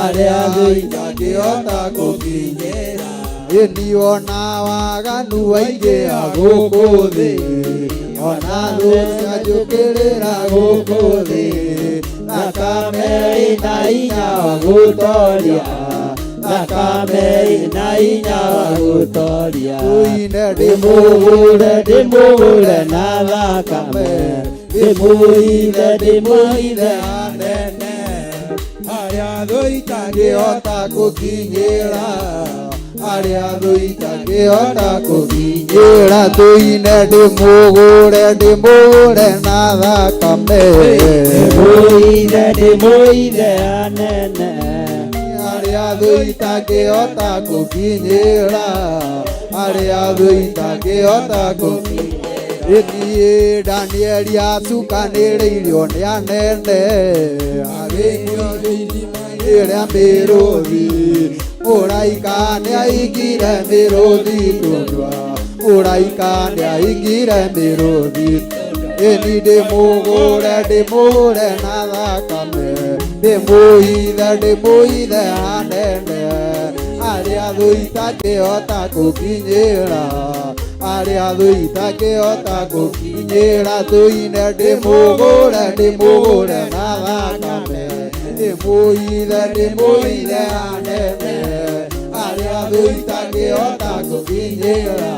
arĩa thũ itangĩhota kũkinyĩra ĩni ona waganu waingĩha gũkũ thĩ ona thũ cianjũkĩrĩra gũkũ thĩ thakame ĩna hinya wa gũtoria thakame ĩna hinya wa gũtoria ndĩmũgũre ndĩmũgũre na thakame ndĩmũithe ndĩmũithe anene arĩa thũ itangĩhota kũkinyĩra arĩa thũ itangĩhota kũkinyĩra tũine ndĩmũgũre ndĩmũgũre na thakame ndĩmũithe ndĩmũithe anene arĩa thũ itangĩhota kũkinyĩra arĩa thũ itangĩhota kũkinyĩra Ĩthiĩ Danieli acukanĩrĩirio nĩ anene agĩikio irima-inĩ rĩa mĩrũthi mũraika nĩaingire mĩrũthi tũnua mũraika nĩaingire mĩrũthi ĩni ndĩmũgũre ndĩmũgũre na thakame ndĩmũithe ndĩmũithe anene arĩa thũ itangĩhota kũkinyĩra arĩa thũ itangĩhota kũkinyĩra tũine ndĩmũgũre ndĩmũgũre na thakame ndĩmũithe ndĩmũithe anene arĩa thũ itangĩhota kũkinyĩra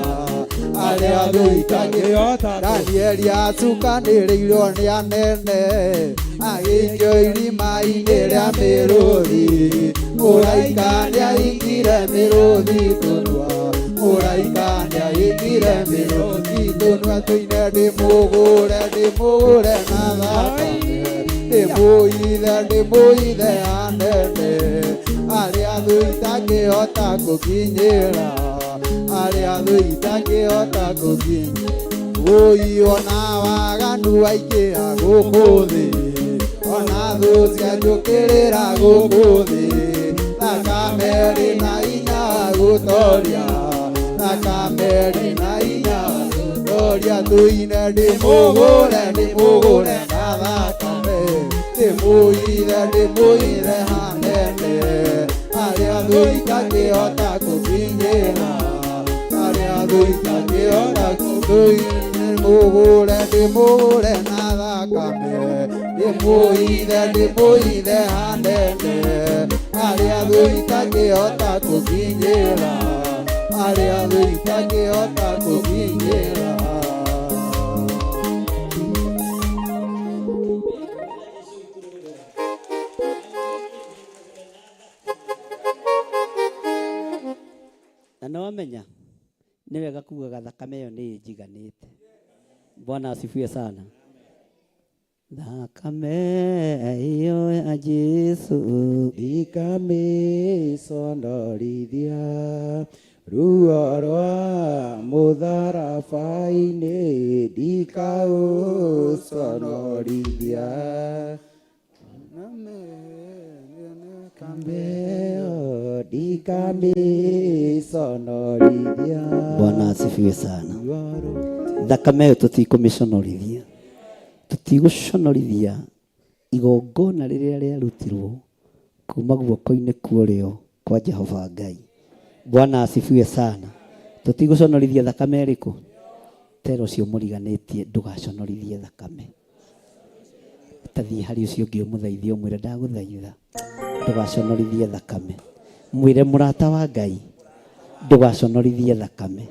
arĩa thũ itangĩhota Danieli acukanĩrĩirwo nĩ anene agĩikio irima-inĩ rĩa mĩrũthi mũraika nĩaingire mĩrũthi tũnua mũraika nĩaingire mĩrũthi tũnua tũine ndĩmũgũre ndĩmũgũre na thakame ndĩmũithe ndĩmũithe anene arĩa thũ itangĩhota kũkinyĩra arĩa thũ itangĩhota kũkinyĩra wũi ona waganu waingĩha gũkũ thĩ ona thũ cianjũkĩrĩra gũkũ thĩ thakame ĩrĩ na hinya wa gũtoria thakame ĩrĩ na hinya wa gũtoria tũine ndĩmũgũre ndĩmũgũre na thakame ndĩmũithe ndĩmũithe hanene arĩa thũ itangĩhota kũkinyĩra arĩa thũ itangĩhota kũkinyĩra ndĩmũgũre ndĩmũgũre na thakame ndĩmũithe ndĩmũithe hanene arĩa thũ itangĩhota kũkinyĩra arĩa thũ itangĩhota kũkinyĩra. Na nĩwamenya nĩ wega kugaga thakame ĩyo nĩ ĩnjiganĩte. Bwana asifiwe sana. Thakame ĩyo ya Jesu ndikamiconorithia ruo rwa mũtharaba-inĩ ndikaũconorithia Kameo Ndikamiconorithia. Bwana asifiwe sana. Thakame ĩyo tũtikũmĩconorithia, tũtigũconorithia igongona rĩrĩa rĩarutirwo kuma guoko-inĩ kwa ũrĩo kwa Jehova Ngai. Bwana asifiwe sana. Tũtigũconorithia thakame ĩrĩkũ? Tera ũcio mũriganĩtie ndũgaconorithie thakame. Tathiĩ harĩ ũcio ũngĩ ũmũthaithie ũmwĩre ndagũthaitha ndũgaconorithie thakame. Mwĩre mũrata wa Ngai ndũgaconorithie thakame.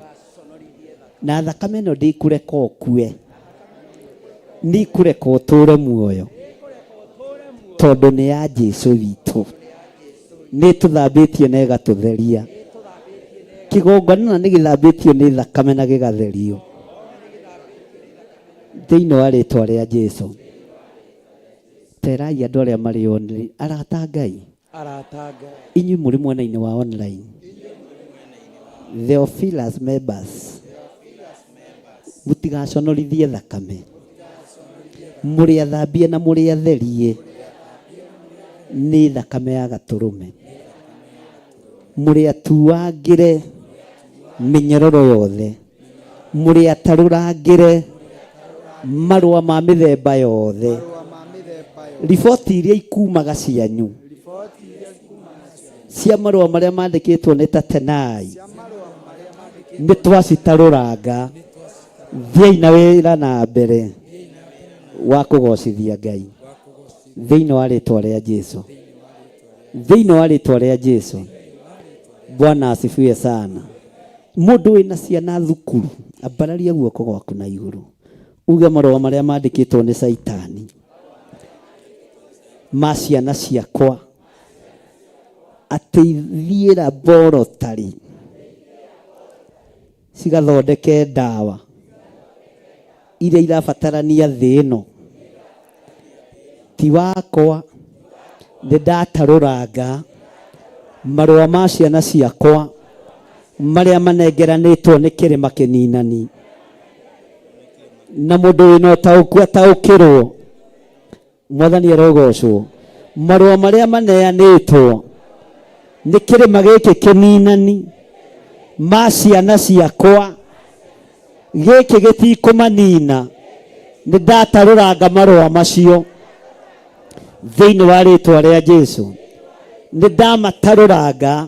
Na thakame ĩno ndĩkũreka ũkue, nĩkũreka ũtũre muoyo tondũ nĩ ya Jesu witũ, nĩ tũthambĩtie na ĩgatũtheria. Kĩgongona nĩ gĩthambĩtio nĩ thakame na gĩgatherio thĩinĩ wa rĩtwa rĩa Jesu. Terai andũ arĩa marĩ online, arata Ngai, Arata Ngai. Inyuĩ mũrĩ mwena-inĩ wa online, Theophilus members, mũtigaconorithie thakame, mũrĩ athambie na mũrĩ atherie nĩ thakame ya gatũrũme, mũrĩ atuangĩre mĩnyororo yothe, mũrĩ atarũrangĩre marũa ma mĩthemba yothe, riboti iria ikumaga cianyu cia marũa marĩa mandĩkĩtwo nĩ Tatenai nĩ twacitarũranga. Thiĩi na wĩra na mbere wa kũgocithia Ngai thĩinĩ wa rĩtwa rĩa Jesu, thĩinĩ wa rĩtwa rĩa Jesu. Bwana asifiwe sana. Mũndũ wĩna ciana thukuru, ambararia guoko gwaku na igũrũ uge marũa marĩa mandĩkĩtwo nĩ Caitani ma ciana ciakwa atĩ ithiĩ laboratory cigathondeke ndawa iria irabatarania thĩ ĩno, ti wakwa, nĩ ndatarũranga marũa ma ciana ciakwa marĩa manengeranĩtwo nĩ kĩrĩma kĩninani, na mũndũ wĩna ũtaũku ataũkĩrwo, Mwathani arogocwo. Marũa marĩa maneanĩtwo nĩ kĩrĩma gĩkĩ kĩninani ma ciana ciakwa, gĩkĩ gĩtikũmanina, nĩ ndatarũranga marũa macio thĩinĩ wa rĩtwa rĩa Jesu. Nĩ ndamatarũranga,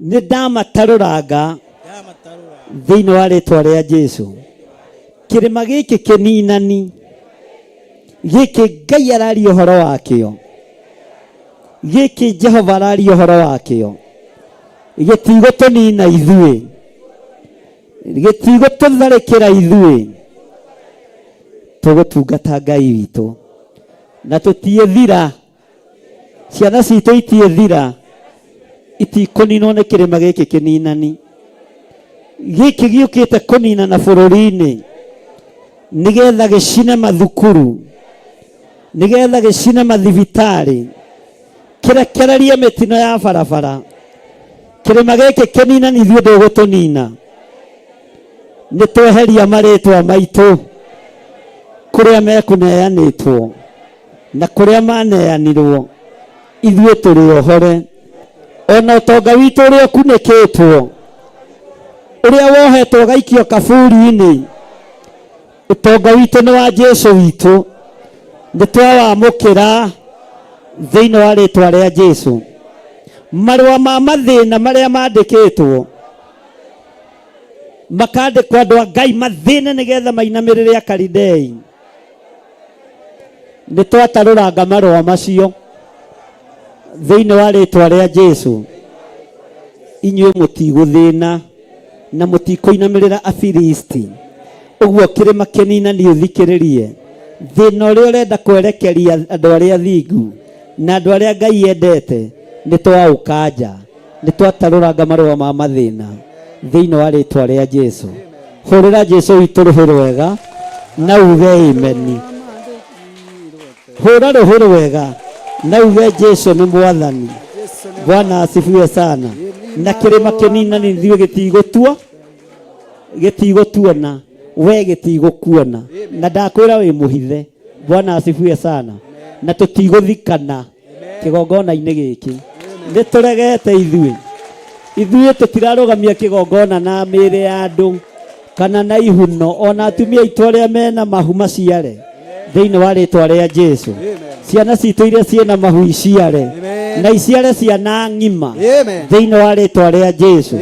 nĩ ndamatarũranga thĩinĩ wa rĩtwa rĩa Jesu. Kĩrĩma gĩkĩ kĩninani gĩkĩ Ngai araria ũhoro wakĩo, gĩkĩ Jehova araria ũhoro wakĩo, gĩtigũtũnina ithuĩ, gĩtigũtũtharĩkĩra ithuĩ, tũgũtungata Ngai witũ na tũtiĩthira, ciana citũ itiĩthira, itikũninwo nĩ kĩrĩma gĩkĩ kĩninani gĩkĩ gĩũkĩte kũninana bũrũri-inĩ, nĩgetha gĩcine mathukuru, nĩgetha gĩcine mathibitarĩ, kĩrekererie mĩtino ya barabara. Kĩrĩma gĩkĩ kĩninani ithuĩ ndũgũtũnina, nĩ tweheria marĩtwa maitũ kũrĩa mekũneanĩtwo na kũrĩa maneanirwo, ithuĩ tũrĩ ohore. Ona ũtonga witũ ũrĩa ũkunĩkĩtwo, ũrĩa wohetwo ũgaikio kaburi-inĩ, ũtonga witũ nĩ wa Jesu witũ, nĩ twawamũkĩra thĩinĩ wa rĩtwa rĩa Jesu. Marũa ma mathĩna marĩa mandĩkĩtwo makandĩkwo andũ a Ngai mathĩne nĩgetha mainamĩrĩre Akalidei, nĩ twatarũranga marũa macio thĩinĩ wa rĩtwa rĩa Jesu. Inyuĩ mũtigũthĩna na mũtikũinamĩrĩra Afilisti. Ũguo kĩrĩma kĩninani ũthikĩrĩrie thĩna ũrĩa ũrenda kwerekeria andũ arĩa athingu na andũ arĩa Ngai endete, nĩ twaũkanja, nĩ twatarũranga marũa ma mathĩna thĩinĩ wa rĩtwa rĩa Jesu. Hũrĩra Jesu witũ rũhĩ rwega na uge ameni. Hũra rũhĩ rwega na uge Jesu nĩ Mwathani. Bwana asifiwe sana. Na kĩrĩma kĩninani ithuĩ gĩtigũtua, gĩtigũtuona, we gĩtigũkuona, na ndakwĩra wĩ mũhithe. Bwana asifiwe sana. Na tũtigũthikana kĩgongona-inĩ gĩkĩ. Nĩ tũregete ithuĩ. Ithuĩ tũtirarũgamia kĩgongona na mĩĩrĩ ya andũ kana na ihuno ona atumia aitũ arĩa mena mahu maciare thĩinĩ wa rĩtwa rĩa Jesu. Ciana citũ iria ciĩna mahu iciare na iciare ciana ng'ima thĩinĩ wa rĩtwa rĩa Jesu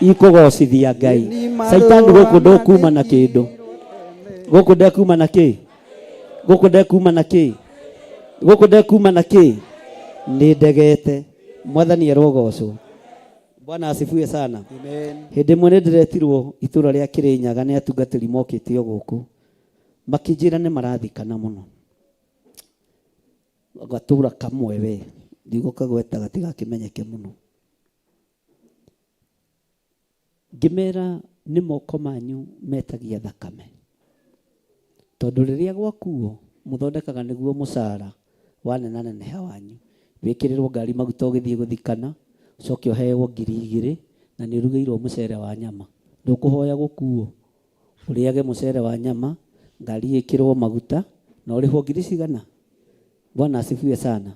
ikũgocithia Ngai. Caitani gũkũ ndũkuma na kĩndũ, gũkũ ndekuma na kĩ, gũkũ ndekuma na kĩ, gũkũ ndekuma na kĩ. Nĩ ndegete. Mwathani arogocwo. Bwana asifiwe sana. Hĩndĩ ĩmwe nĩ ndĩretirwo itũra rĩa Kĩrĩnyaga nĩ atungatĩri mokĩte o gũkũ makĩnjĩra nĩ marathikana mũno gatũra kamwe we ndigũkagweta gatigakĩmenyeke mũno. Ngĩmera nĩ moko manyu metagia thakame, tondũ rĩrĩa gwakuo mũthondekaga nĩguo mũcara wanenaneneha wanyu, wĩkĩrĩrwo ngari maguta ũgĩthiĩ gũthikana, ũcoke ũheo 2000 na nĩ ũrugĩirwo mũcere wa nyama. Ndũkũhoya gũkuo, ũrĩage mũcere wa nyama, ngari ĩkĩrwo maguta na ũrĩhwo ngiri cigana. Bwana asifiwe sana.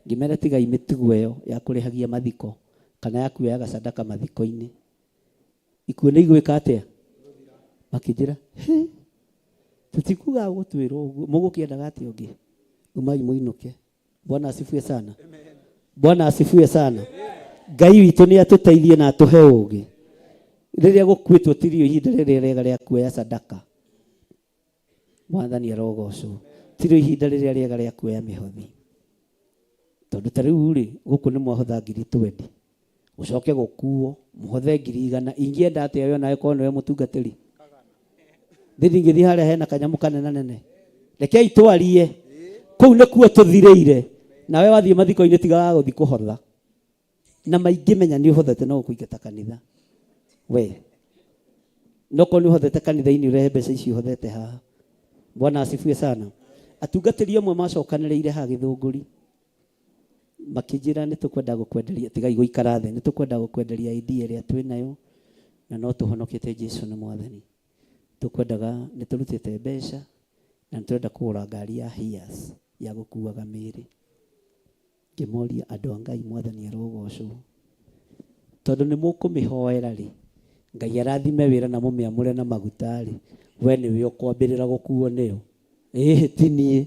Ngĩmera tigai mĩtugo ĩyo ya kũrĩhagia mathiko kana ya kuoyaga sadaka mathiko-inĩ. Ikuũ nĩ igwĩka atĩa? Makĩnjĩra, hĩ, tũtikugaga gũtwĩrwo ũguo, mũgũkĩendaga atĩa ũngĩ? Umai mũinũke. Bwana asifiwe sana. Bwana asifiwe sana. Ngai witũ nĩ atũteithie na atũhe ũũgĩ. Rĩrĩa gũkuĩtwo tirio ihinda rĩrĩa rĩega rĩa kuoya sadaka. Mwathani arogocwo. Tirio ihinda rĩrĩa rĩega rĩa kuoya mĩhothi. Tondũ ta rĩu rĩ, gũkũ nĩ mwahotha ngiri 20. Ũcoke gũkuo, mũhothe 100,000. Ingĩenda atĩa we onawe korwo nĩwe mũtungatĩri? Thĩ ndingĩthiĩ harĩa hena kanyamũ kanenanene. Rekei twarie. Kũu nĩkuo tũthirĩire. Nawe wathiĩ mathiko-inĩ tigaga gũthiĩ kũhotha. Na maingĩmenya nĩ ũhothete no gũkũingata kanitha. We. No korwo nĩ ũhothete kanitha-inĩ ũrehe mbeca icio ũhothete haha. Bwana asifiwe sana. Atungatĩri amwe macokanĩrĩire haha Gĩthũngũri makĩnjĩra nĩ tũkwenda gũkwenderia, tigai gũikara thĩ, nĩ tũkwenda gũkwenderia idea ĩrĩa twĩ nayo na no tũhonokete Jesu nĩ Mwathani. Tũkwendaga, nĩ tũrutĩte mbeca na nĩ tũrenda kũgũra ngari ya Hiace ya gũkuaga mĩĩrĩ. Ngĩmoria andũ a Ngai Mwathani arogocwo. Tondũ nĩ mũkũmĩhoera rĩ, Ngai arathime wĩra na mũmĩamũre na maguta rĩ, we nĩwe ũkwambĩrĩra gũkuo nĩyo. Ĩhĩ ti niĩ.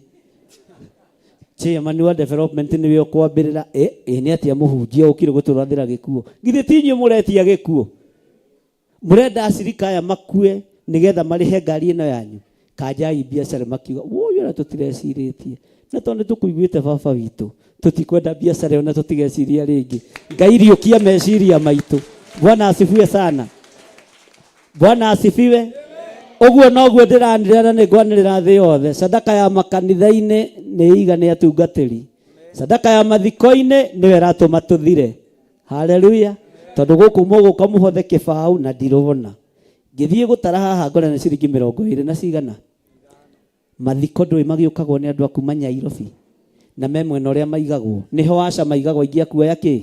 Chairman wa development nĩwe ũkwambĩrĩra. Ĩ nĩ atĩa mũhunjia ũkire gũtũrathĩra gĩkuo? Githĩ ti inyuĩ mũretia gĩkuo? Mũrenda acirika aya makue nĩgetha marĩhe ngari ĩno yanyu? Kanjai biacara makiuga, woi ona tũtirecirĩtie. Na tondũ nĩtũkũiguĩte baba witũ, tũtikwenda biacara ĩyo na tũtigeciria rĩngĩ. Ngai riũkia meciria maitũ. Bwana asifiwe sana. Bwana asifiwe. Ũguo noguo ndĩranĩrĩra na nĩngwanĩrĩra thĩ yothe. Sadaka ya makanitha-inĩ nĩ iga nĩ atungatĩri. Sadaka ya mathiko-inĩ nĩyo ĩratũma tũthire. Haleluya. Tondũ gũkũ mũgũka mũhothe kĩbaũ na ndirona. Ngĩthiĩ gũtara haha ngore nĩ ciringi 20 na cigana. Mathiko ndũĩ magĩũkagwo nĩ andũ a kuma Nyairobi na me mwena ũrĩa maigagwo. Nĩho aca maigagwo aingĩ akuoya kĩ?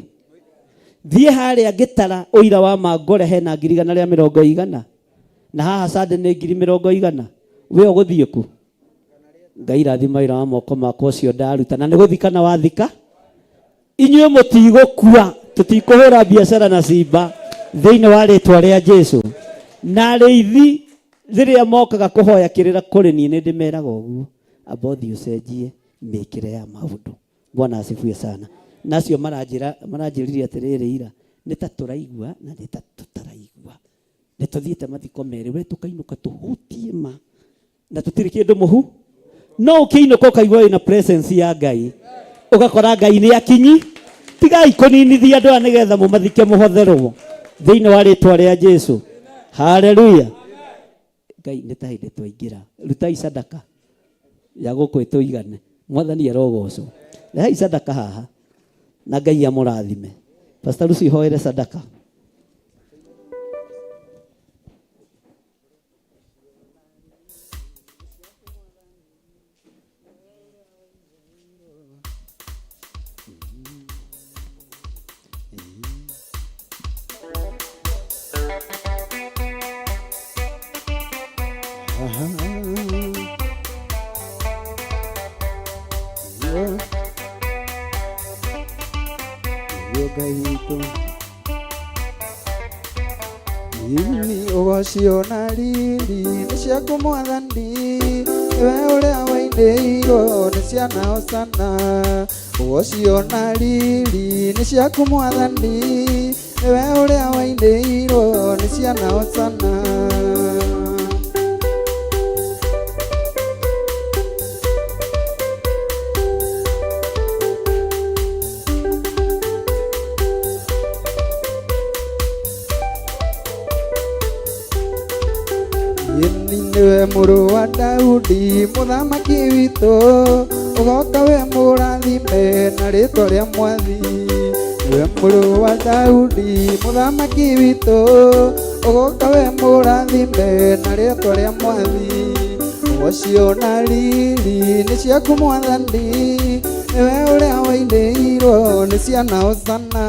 Thiĩ harĩa ngĩtara ũira wa ma ngore hena ngiri igana rĩa mĩrongo igana. Na haha Sunday nĩ ngiri mĩrongo igana. We ũgũthiĩ kũ? Ngai rathima wĩra wa moko makwa ũcio ndaruta. Na nĩ gũthikana wathika. Inyuĩ mũtigũkua, tũtikũhũra biacara na simba thĩinĩ wa rĩtwa rĩa Jesu. Na arĩithi rĩrĩa mokaga kũhoya kĩrĩra kũrĩ niĩ nĩ ndĩmeraga ũguo, amba ũthiĩ ũcenjie mĩkĩre ya maũndũ. Bwana asifiwe sana. Na acio maranjĩrire atĩrĩrĩ ira, nĩ ta tũraigua na nĩ ta tũtaraigua. Nĩ tũthiĩte mathiko merĩ, we tũkainũka tũhutie ma na tũtirĩ kĩndũ mũhu. No ũkĩinũka ũkaigua wĩna presence ya Ngai, ũgakora Ngai nĩ akinyi. Tigai kũninithia andũ aya nĩgetha mũmathike mũhotherwo thĩinĩ wa rĩtwa rĩa Jesu. Haleluya. Ngai nĩ ta hĩndĩ twaingĩra, rutai sadaka ya gũkũ ĩtũigane. Mwathani arogocwo. Rehai sadaka haha na Ngai amũrathime. Pastor Lucy, hoere sadaka. Nĩguo Ngai witũ. Ini ũgocio na riri nĩ ciaku mwathani, nĩwe ũrĩa wainĩirwo nĩ ciana hosana. Ũgocio na riri nĩ ciaku mwathani, nĩwe ũrĩa wainĩirwo nĩ ciana hosana. Yeni nĩwe mũrũ wa Daudi mũthamaki witũ, ũgoka we mũrathime na rĩtwa rĩa mwathi. Nĩwe mũrũ wa Daudi mũthamaki witũ, ũgoka we mũrathime na rĩtwa rĩa mwathi. Ũgocio na riri nĩ ciaku mwathani, nĩwe ũrĩa wainĩirwo nĩ ciana hosana.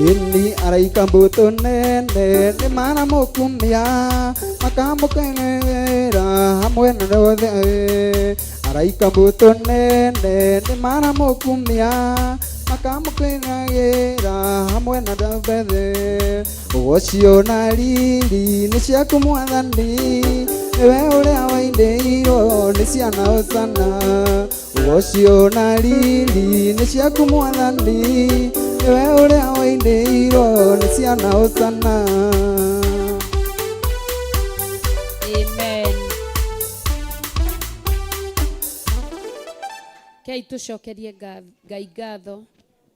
Ini araika mbũtũ nene nĩ maramũkumia makamũkenera hamwe na othe. Araika mbũtũ nene nĩ maramũkumia makamũkenagĩra hamwe na othe. Ũgocio na riri nĩ ciaku mwathani, nĩwe ũrĩa wainĩirwo nĩ ciana hosana. Ũgocio na riri nĩ ciaku mwathani, nĩwe ũrĩa wainĩirwo nĩ ciana hosana. Amen. Kei tũcokerie Ngai ngatho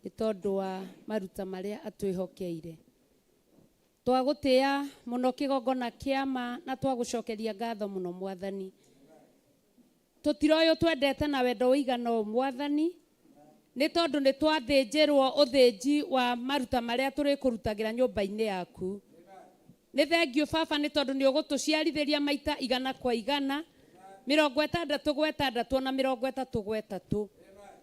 nĩ tondũ wa maruta marĩa atwĩhokeire. Twagũtĩĩa mũno kĩgongona kĩa ma na twagũcokeria ngatho mũno mwathani. Tũtiroĩ ũtwendete na wendo ũigana ũũ mwathani, nĩ tondũ nĩ twathĩnjĩrwo ũthĩnji wa maruta marĩa tũrĩkũrutagĩra nyũmba-inĩ yaku. Nĩ thengiũ baba nĩ tondũ nĩ ũgũtũciarithĩria maita igana kwa igana, 63 gwa 6 na 33 gwa 3.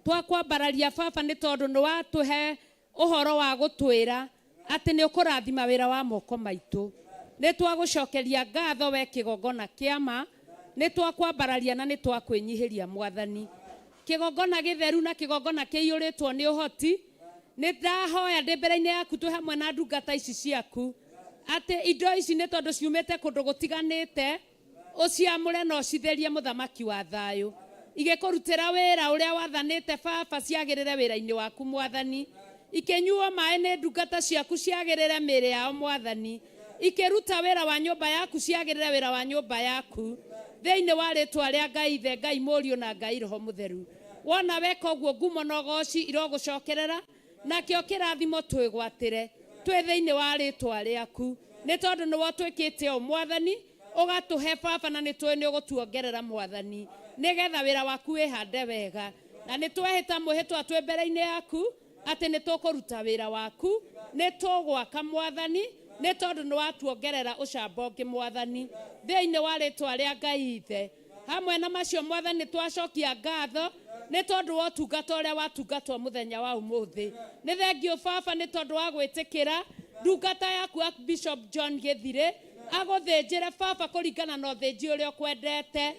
Twakwambararia baba nĩ tondũ nĩ watũhe ũhoro wa gũtwĩra atĩ nĩ ũkũrathima wĩra wa moko maitũ. Nĩ twagũcokeria ngatho we kĩgongona kĩa ma, nĩ twakwambararia na nĩ twakwĩnyihĩria mwathani. Kĩgongona gĩtheru na kĩgongona kĩiyũrĩtwo nĩ ũhoti, nĩ ndahoya ndĩ mbere-inĩ yaku twĩ hamwe na ndungata ici ciaku atĩ indo ici nĩ tondũ ciumĩte kũndũ gũtiganĩte, ũciamũre na ũcitherie mũthamaki wa thayũ. Igĩkũrutĩra wĩra ũrĩa wathanĩte baba, ciagĩrĩre wĩra-inĩ waku mwathani. Ikĩnyuo maĩ nĩ ndungata ciaku ciagĩrĩre mĩĩrĩ yao mwathani. Ikĩruta wĩra wa nyũmba yaku ciagĩrĩre wĩra wa nyũmba yaku. Thĩinĩ wa rĩtwa rĩa Ngai Ithe, Ngai Mũriũ na Ngai Roho Mũtheru. Wona weka ũguo ngumo na ũgoci irogũcokerera, nakĩo kĩrathimo twĩgwatĩre twĩ thĩinĩ wa rĩtwa rĩaku, nĩ tondũ nĩwe ũtwĩkĩte ũũ mwathani, ũgatũhe baba na nĩ tũĩ nĩ ũgũtuongerera mwathani, nĩgetha wĩra waku wĩhande wega. Na nĩ twehĩta mwĩhĩtwa twĩ mbere-inĩ yaku atĩ nĩ tũkũruta wĩra waku, nĩ tũgwaka mwathani, nĩ tondũ nĩ watuongerera ũcamba ũngĩ mwathani. Thĩinĩ wa rĩtwa rĩa Ngai Ithe, hamwe na macio mwathani nĩ twacokia ngatho nĩ tondũ wa ũtungata ũrĩa watungatwo mũthenya wa ũmũthĩ. Nĩ thengiũ baba nĩ tondũ wa gwĩtĩkĩra ndungata yaku Archbishop John Gĩthirĩ agũthĩnjĩre baba kũringana na ũthĩnji ũrĩa ũkwendete.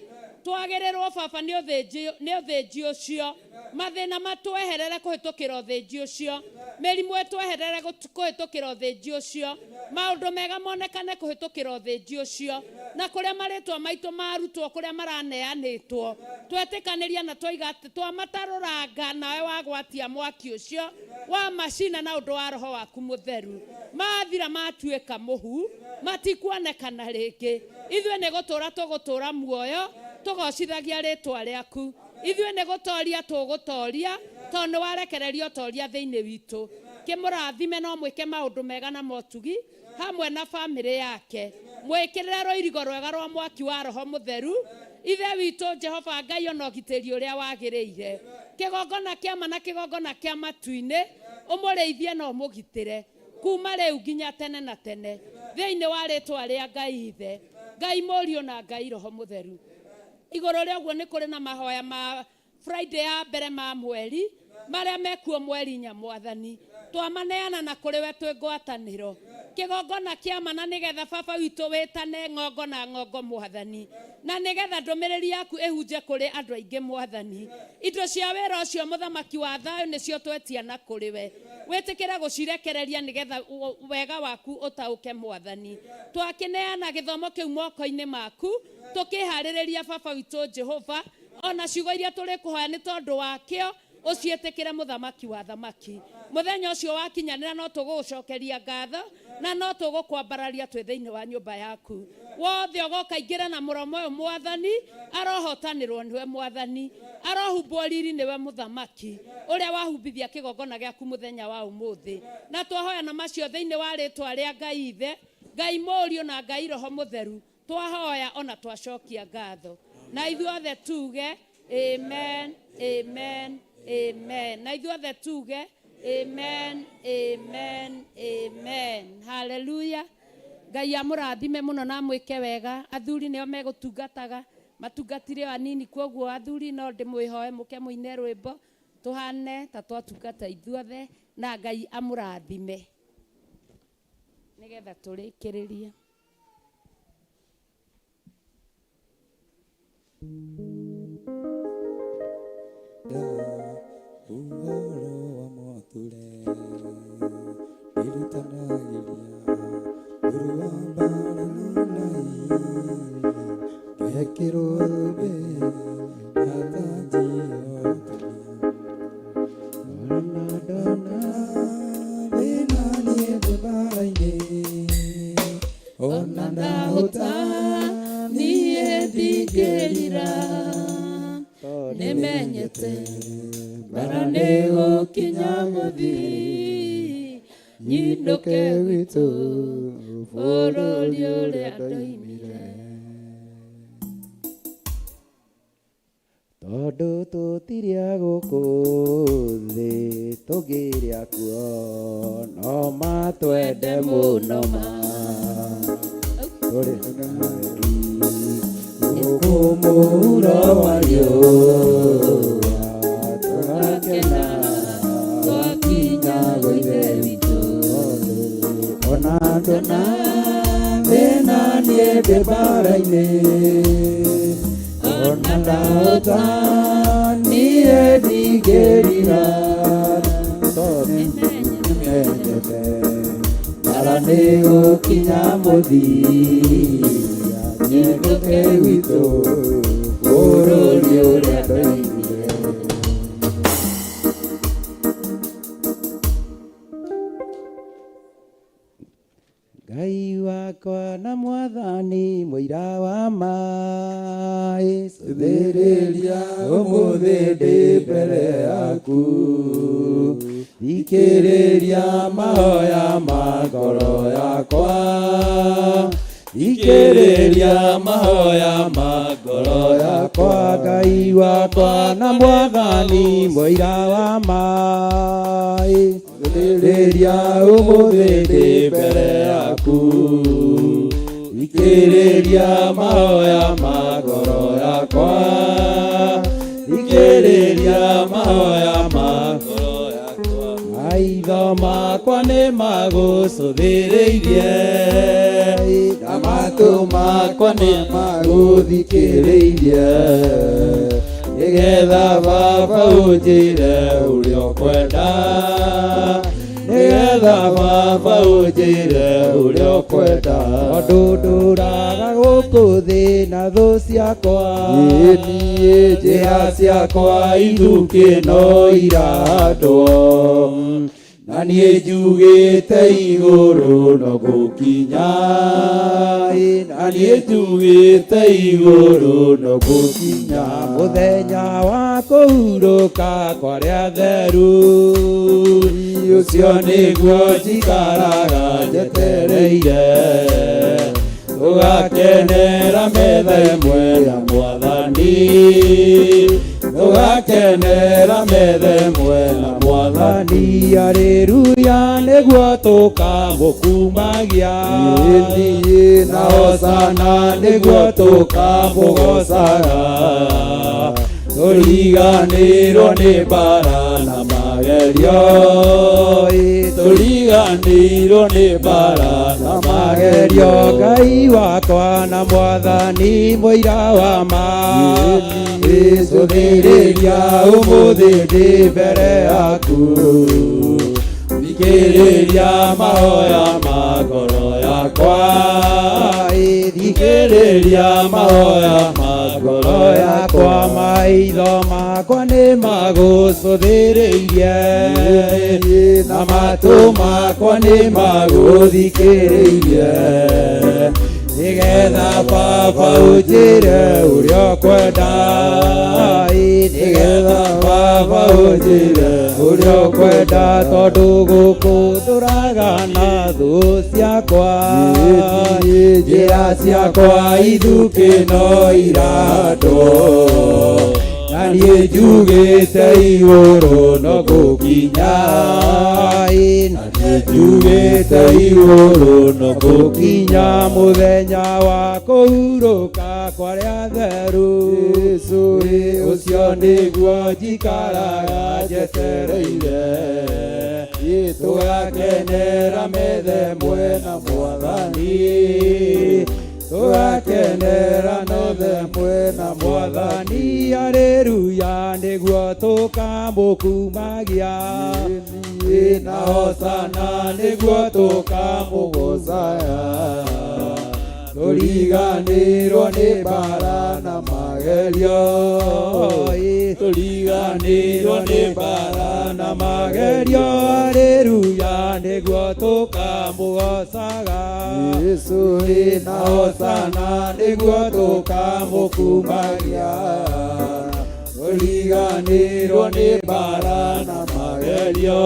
Twagĩrĩrwo baba nĩ ũthĩnji ũcio, mathĩna matweherere kũhĩtũkĩra ũthĩnji ũcio, mĩrimũ ĩtweherere kũhĩtũkĩra ũthĩnji ũcio, maũndũ mega monekane kũhĩtũkĩra ũthĩnji ũcio, na kũrĩa marĩtwa maitũ marutwo kũrĩa maraneanĩtwo twetĩkanĩria na twaiga atĩ twamatarũranga, nawe wagwatia mwaki ũcio wa macina na ũndũ wa roho waku mũtheru, mathira matuĩka mũhu, matikuonekana rĩngĩ. Ithuĩ nĩ gũtũra tũgũtũra muoyo tũgocithagia rĩtwa rĩaku. Ithuĩ nĩ gũtoria tũgũtoria, tondũ nĩ warekereria ũtoria thĩinĩ witũ. Kĩmũrathime no mwĩke maũndũ mega na motugi hamwe na bamĩrĩ yake. Mwĩkĩrĩre rũirigo rwega rwa mwaki wa roho mũtheru. Ithe witũ Jehova Ngai ona ũgitĩri ũrĩa wagĩrĩire. Kĩgongona kĩa ma na kĩgongona kĩa matu-inĩ, ũmũrĩithie na ũmũgitĩre kuma rĩu nginya tene na tene, thĩinĩ wa rĩtwa rĩa Ngai Ithe, Ngai Mũriũ na Ngai Roho Mũtheru. Igũrũ rĩa ũguo nĩ kũrĩ na mahoya ma Friday ya mbere ma mweri. Marĩa mekuo mweri inya mwathani twamaneana na kũrĩ we twĩ ngwatanĩro kĩgongona kĩa ma na nĩgetha baba witũ wĩtane ng'ongo na ng'ongo mwathani na nĩgetha ndũmĩrĩri yaku ĩhunje kũrĩ andũ aingĩ mwathani indo cia wĩra ũcio mũthamaki wa thayũ nĩcio twetia na kũrĩ we wĩtĩkĩre gũcirekereria nĩgetha wega waku ũtaũke mwathani twakĩneana gĩthomo kĩu moko-inĩ maku tũkĩharĩrĩria baba witũ Jehova ona ciugo iria tũrĩkũhoya nĩ tondũ wakĩo ũciĩtĩkĩre mũthamaki wa thamaki mũthenya ũcio wakinyanĩra no tũgũgũcokeria ngatho na no tũgũkwambararia twĩ thĩinĩ wa nyũmba yaku wothe ũgoka ingĩre na mũromo ũyũ mwathani arohotanĩrwo nĩwe mwathani arohumbwo riri nĩwe mũthamaki ũrĩa wahumbithia kĩgongona gĩaku mũthenya wa ũmũthĩ na twahoya na macio thĩinĩ wa rĩtwa rĩa Ngai ithe Ngai mũriũ na Ngai roho mũtheru twahoya ona twacokia ngatho na ithuothe tuge amen amen amen na ithuothe tuge amen amen amen haleluya Ngai amũrathime mũno na amwĩke wega athuri nĩo megũtungataga matungatire o anini kwoguo athuri no ndĩmwĩhoe mũke mũine rwĩmbo tũhane ta twatungata ithuothe na Ngai amũrathime nĩgetha tũrĩkĩrĩrie. Ũhoro wa mothure nĩrutanagĩria ũru wa mbara na ndaira ngekĩrwo thũmbĩ na tanji ya ũtumia ona ndona thĩna niĩ ndĩ mbara-inĩ ona ndahũta niĩ ndingĩrira nĩmenyete mbara nĩgũkinya mũthii nyinũke gwitũ bũrũri ũrĩa ndoimire. Tondũ tũtirĩ a gũkũ thĩ tũngĩrĩa kuo no matwende mũno ma tũrĩ gũkũ mũhuro wa riũa tũgakena twakinya gwa Ithe witũ ona ndona thĩna niĩ ndĩ mbara-inĩ ona ndahũta niĩ ndingĩrira tondũ nĩmenyete mbara nĩgũkinya mũthia nyinũke gwitũ bũrũri ũrĩa ndoimire. Ngai wakwa na mwathani mũira wa ma cũthĩrĩria ũmũthĩ ndĩ mbere yaku thikĩrĩria mahoya ma ngoro yakwa thikĩrĩria mahoya ma ngoro yakwa Ngai wakwa na mwathani mũira wa ma thikĩrĩria ũmũthĩ ndĩ mbere yaku thikĩrĩria mahoya ma ngoro yakwa thikĩrĩria mahoya ma ngoro yakwa maitho makwa nĩ magũcũthĩrĩirie na matũ makwa nĩ magũthikĩrĩirie nĩgetha baba ũnjĩre ũrĩa ũkwenda nĩgetha baba ũnjĩre ũrĩa ũkwenda tondũ ndũraga gũkũ thĩ na thũ ciakwa niĩ njĩra ciakwa ithukĩ no irahandwo na niĩ njugĩte igũrũ no gũkinya na niĩ njugĩte igũrũ no gũkinya mũthenya wa kũhurũka kwa arĩa atheru ũcio nĩguo njikaraga njetereire tũgakenera metha ĩmwe ya mwathani tũgakenera metha ĩmwe na mwathani haleluya nĩguo tũkamũkumagia na hosana nĩguo tũkamũgocaga Tũriganĩirwo nĩ mbara na magerio Tũriganĩirwo nĩ mbara na magerio Ngai wakwa na mwathani mũira wa ma Icũthĩrĩria ũmũthĩ ndĩ mbere yaku Thikĩrĩria mahoya ma ngoro yakwa Thikĩrĩria mahoya ma ngoro yakwa maitho makwa nĩ magũcũthĩrĩirie na matũ makwa nĩ magũthikĩrĩirie nĩgetha baba ũnjĩre ũrĩa ũkwenda nĩgetha baba ũnjĩre ũrĩa ũkwenda tondũ gũkũ ndũraga na thũ ciakwa njĩra ciakwa ithukĩ no iratwo na niĩ njugĩte igũrũ no gũkinya na niĩ njugĩte igũrũ no gũkinya mũthenya wa kũhurũka kwa arĩa atheru ũcio nĩguo njikaraga njetereire tũgakenera methe mwena mwathani tũgakenera nothe mwena mwathani areruya nĩguo tũkamũkumagia na hosana nĩguo tũkamũgocaga tũriganĩirwo nĩ mbara na magerio tũriganĩirwo nĩ mbara na magerio areruya nĩguo tũkamũgocaga na hosana nĩguo tũkamũkumagia tũriganĩirwo nĩ mbara na magerio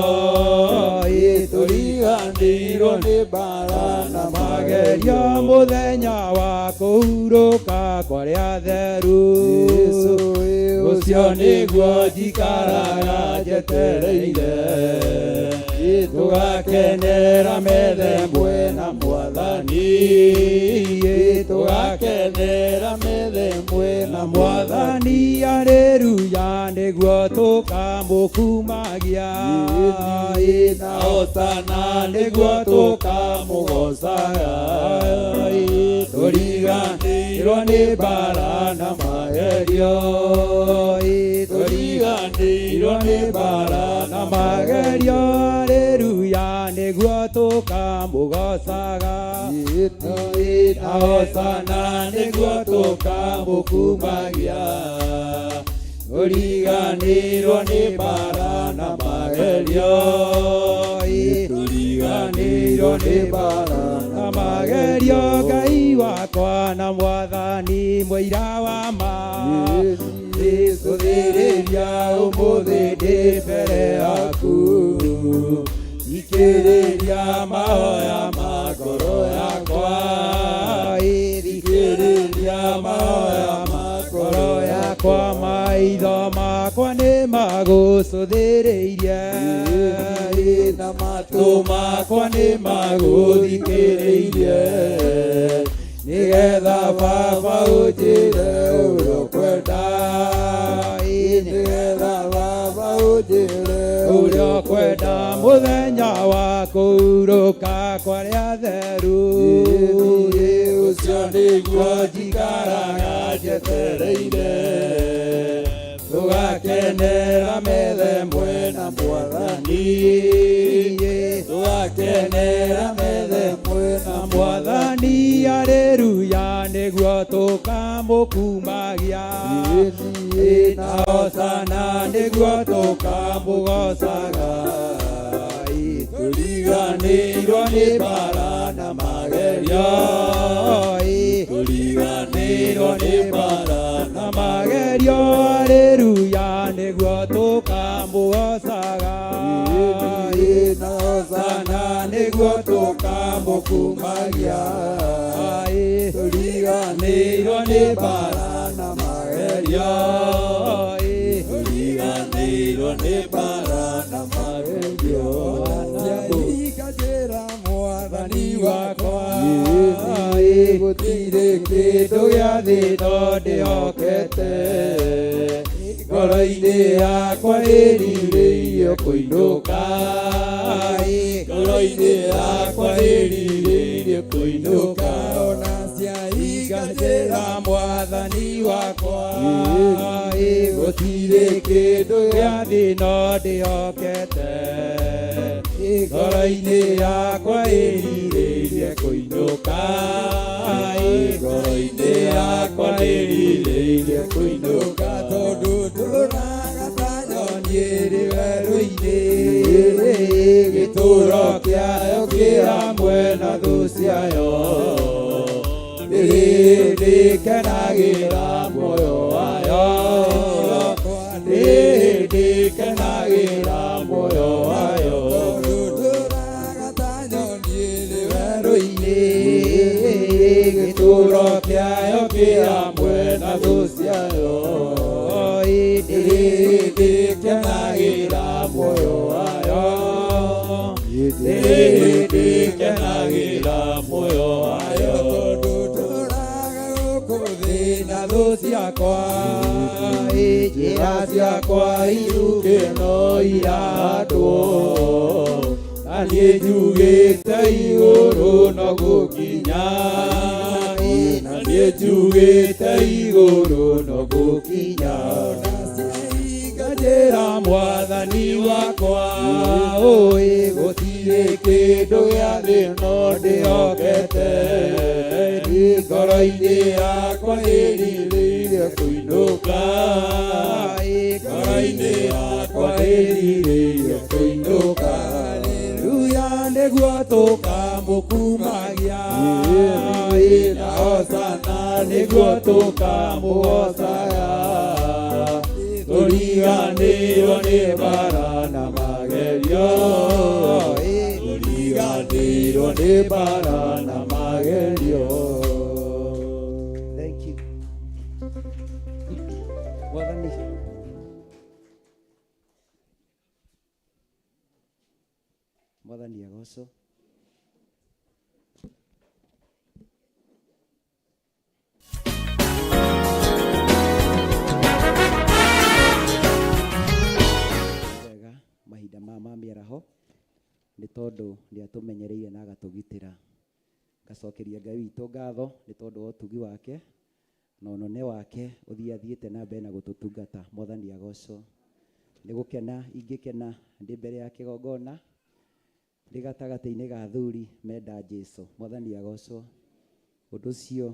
tũriganĩirwo nĩ mbara na magerio mũthenya wa kũhurũka kwa arĩa atheru ũcio nĩguo njikaraga njetereire tũgakenera methe mwena mwathani tũgakenera methe mwena mwathani areruya nĩguo tũkamũkumagia na hosana nĩguo tũkamũgocaga tũriganĩirwo nĩ mbara na magerio tũriganĩirwo nĩ mbara na magerio areruya nĩguo tũkamũgocaga na hosana nĩguo tũkamũkumagia tũriganĩirwo nĩ mbara na magerio tũriganĩirwo nĩ mbara na magerio Ngai wakwa na mwathani mũira wa ma Icũthĩrĩria ũmũthĩ ndĩ mbere yaku Thikĩrĩria mahoya ma ngoro yakwa Thikĩrĩria mahoya ma ngoro yakwa maitho makwa nĩ magũcũthĩrĩirie na matũ makwa nĩ magũthikĩrĩirie nĩgetha baba ũnjĩre ũrĩa ũkwenda nĩgetha baba ũnjĩre ũrĩa ũkwenda mũthenya wa kũhurũka kwa arĩa atheru ũcio nĩguo njikaraga njetereire tũgakenera methe mwena mwathani tũgakenera methe mwena mwathani areruya nĩguo tũkamũkumagia na hosana nĩguo tũkamũgocaga tũriganĩirwo nĩ mbara na magerio tũriganĩirwo nĩ mbara na magerio areruya nĩguo tũkamũgocaga na hosana nĩguo tũkamũkumagia tũriganĩirwo nĩ mbara na magerio tũriganĩirwo nĩ mbara na magerio njĩra mwathani wakwa gũtirĩ kĩndũ gĩa thĩ no ndĩhokete Ngoro-inĩ yakwa ĩrirĩirie kũinũka. Ngoro-inĩ yakwa ĩrirĩirie kũinũka. Ona ciahinga njĩra mwathani wakwa. Gũtirĩ kĩndũ gĩa thĩ no ndĩhokete. Ngoro-inĩ yakwa ĩrirĩirie kũinũka. Ngoro-inĩ yakwa ĩrirĩirie kũinũka. Tondũ ndũraga ta nyoni ĩrĩ werũ-inĩ. Gĩtũũro kĩayo kĩ hamwe na thũ ciayo. Ndĩrĩ kenagĩra muoyo wayo. Ndĩrĩ kenagĩra muoyo wayo. Ndũraga ta nyoni ĩrĩ werũ-inĩ. Gĩtũũro kĩayo kĩ hamwe na thũ ciayo. Ndĩrĩ kenagĩra muoyo wayo. Ndĩrĩ kenagĩra muoyo wayo. Tondũ ndũraga gũkũ thĩ na thũ ciakwa. Njĩra ciakwa irukĩ no irahandwo. Na niĩ njugĩte igũrũ no gũkinya. Na niĩ njugĩte igũrũ no gũkinya. Njĩra mwathani wakwa. Ũĩ gũtirĩ kĩndũ gĩa thĩ no ndĩhokete. Ngoro-inĩ yakwa ĩrirĩirie kũinũka. Ngoro-inĩ yakwa ĩrirĩirie kũinũka. Haleluya nĩguo tũkamũkumagia. Na hosana nĩguo tũkamũgocaga. Tũriganĩirwo nĩ mbara na magerio. Tũriganĩirwo nĩ mbara na magerio. Thank you. Mwathani. Mwathani agocwo. Wega mahinda maya ma mĩaraho nĩ tondũ nĩ atũmenyereire na agatũgitĩra. Ngacokeria Ngai witũ ngatho nĩ tondũ wa ũtugi wake na ũnene wake ũthiĩ athiĩte na mbere na gũtũtungata. Mwathani agocwo. Nĩ gũkena ingĩkena ndĩ mbere ya kĩgongona ndĩ gatagatĩ-inĩ ga athuri menda Jesũ. Mwathani agocwo. Ũndũ ũcio